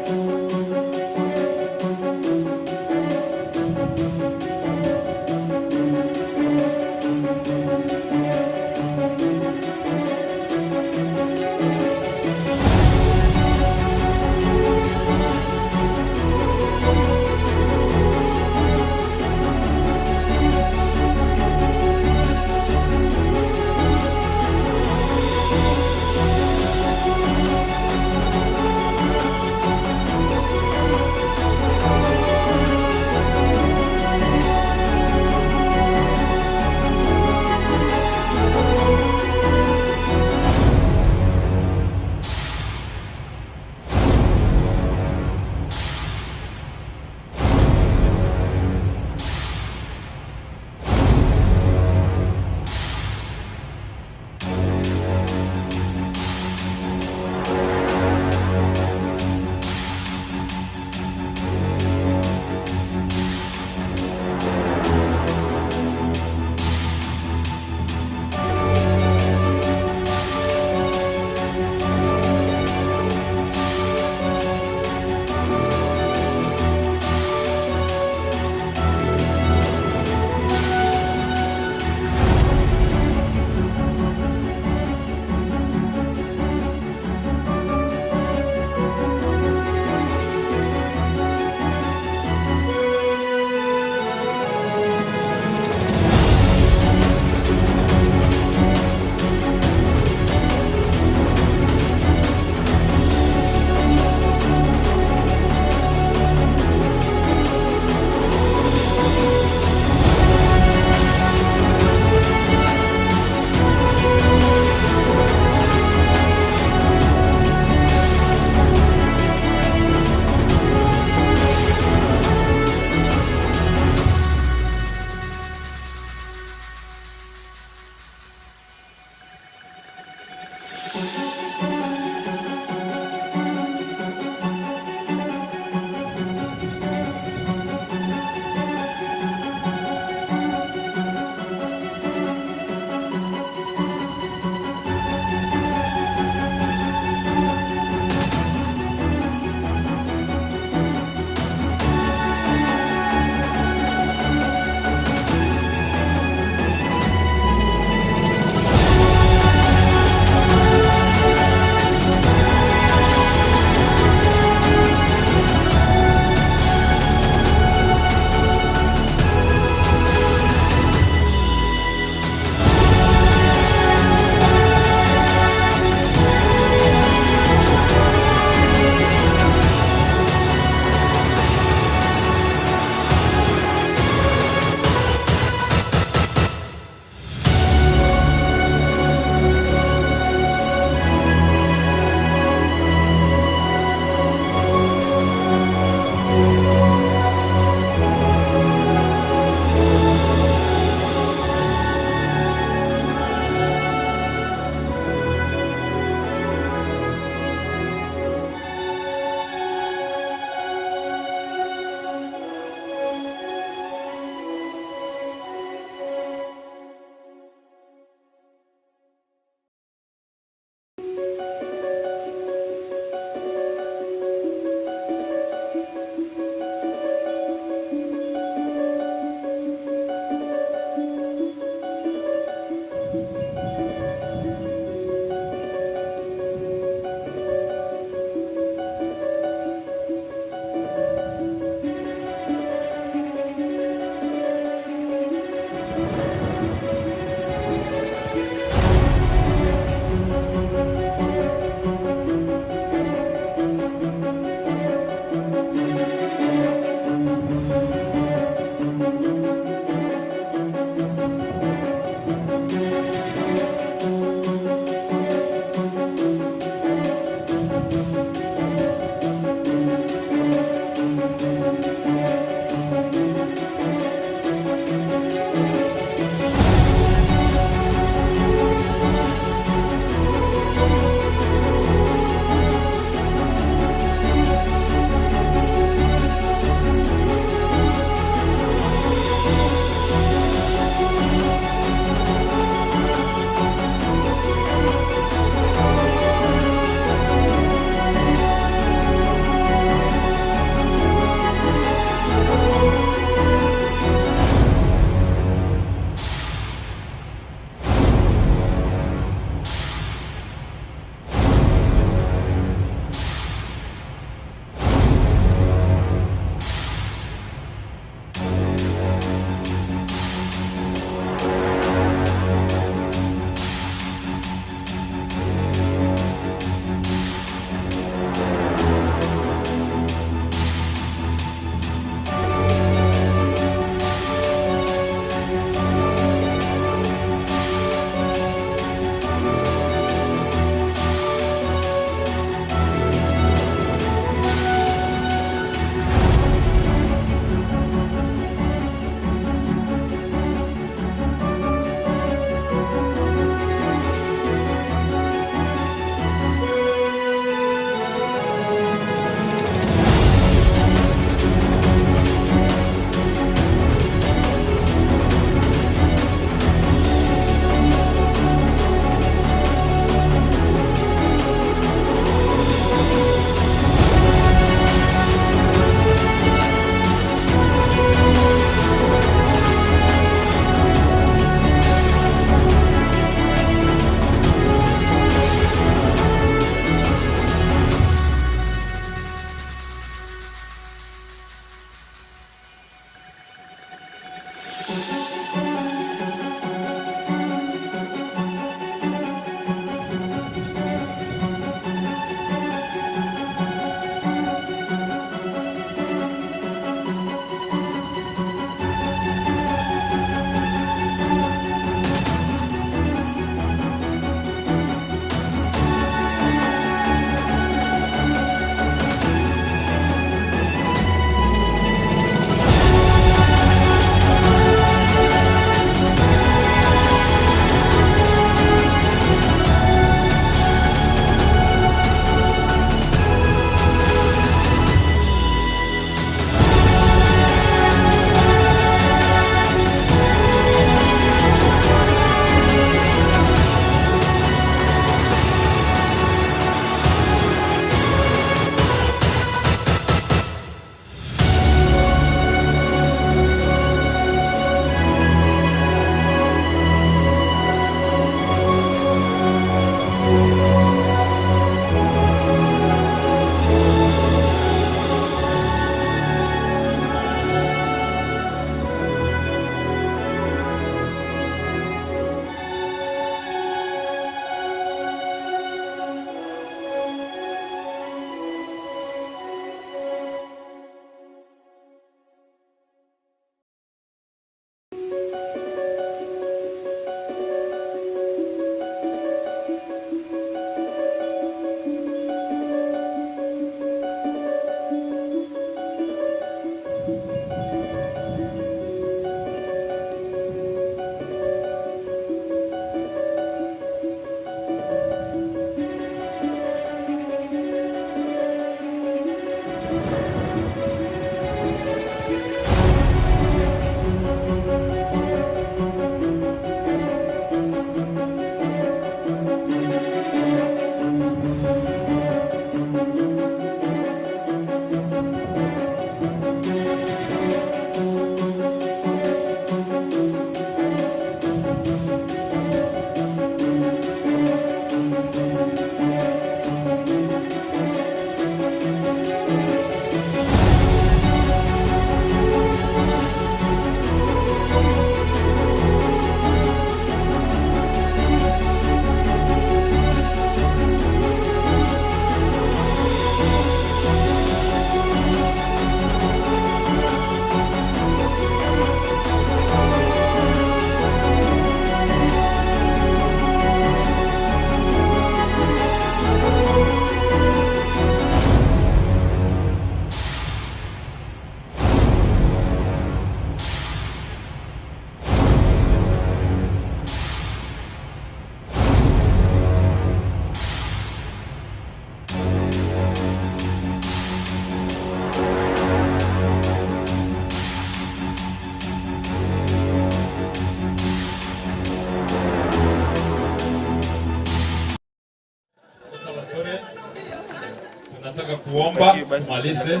kuomba tumalize.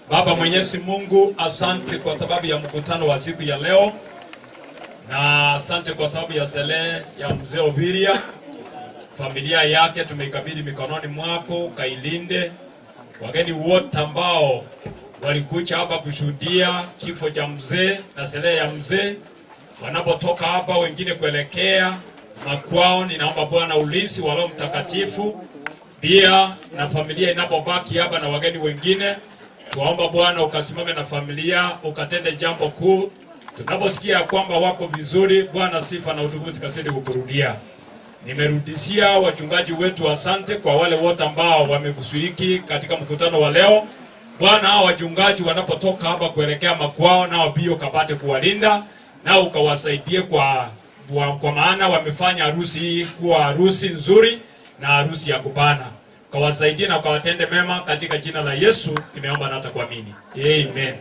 Baba Mwenyezi Mungu, asante kwa sababu ya mkutano wa siku ya leo, na asante kwa sababu ya selehe ya mzee Obiria. Familia yake tumeikabidhi mikononi mwako, kailinde. Wageni wote ambao walikuja hapa kushuhudia kifo cha mzee na selehe ya mzee, wanapotoka hapa wengine kuelekea makwao, ninaomba Bwana ulinzi wa Roho Mtakatifu pia na familia inapobaki hapa na wageni wengine, tuwaomba Bwana ukasimame na familia ukatende jambo kuu. Tunaposikia ya kwamba wako vizuri, Bwana sifa na utukufu zikazidi kukurudia. Nimerudishia wachungaji wetu asante kwa wale wote ambao wamekushiriki katika mkutano wa leo. Bwana, hao wachungaji wanapotoka hapa kuelekea makwao, nao pia ukapate kuwalinda nao ukawasaidie kwa, kwa, kwa maana wamefanya harusi hii kuwa harusi nzuri na harusi ya kupana. Ukawasaidie na ukawatende mema katika jina la Yesu nimeomba na hata kuamini. Amen.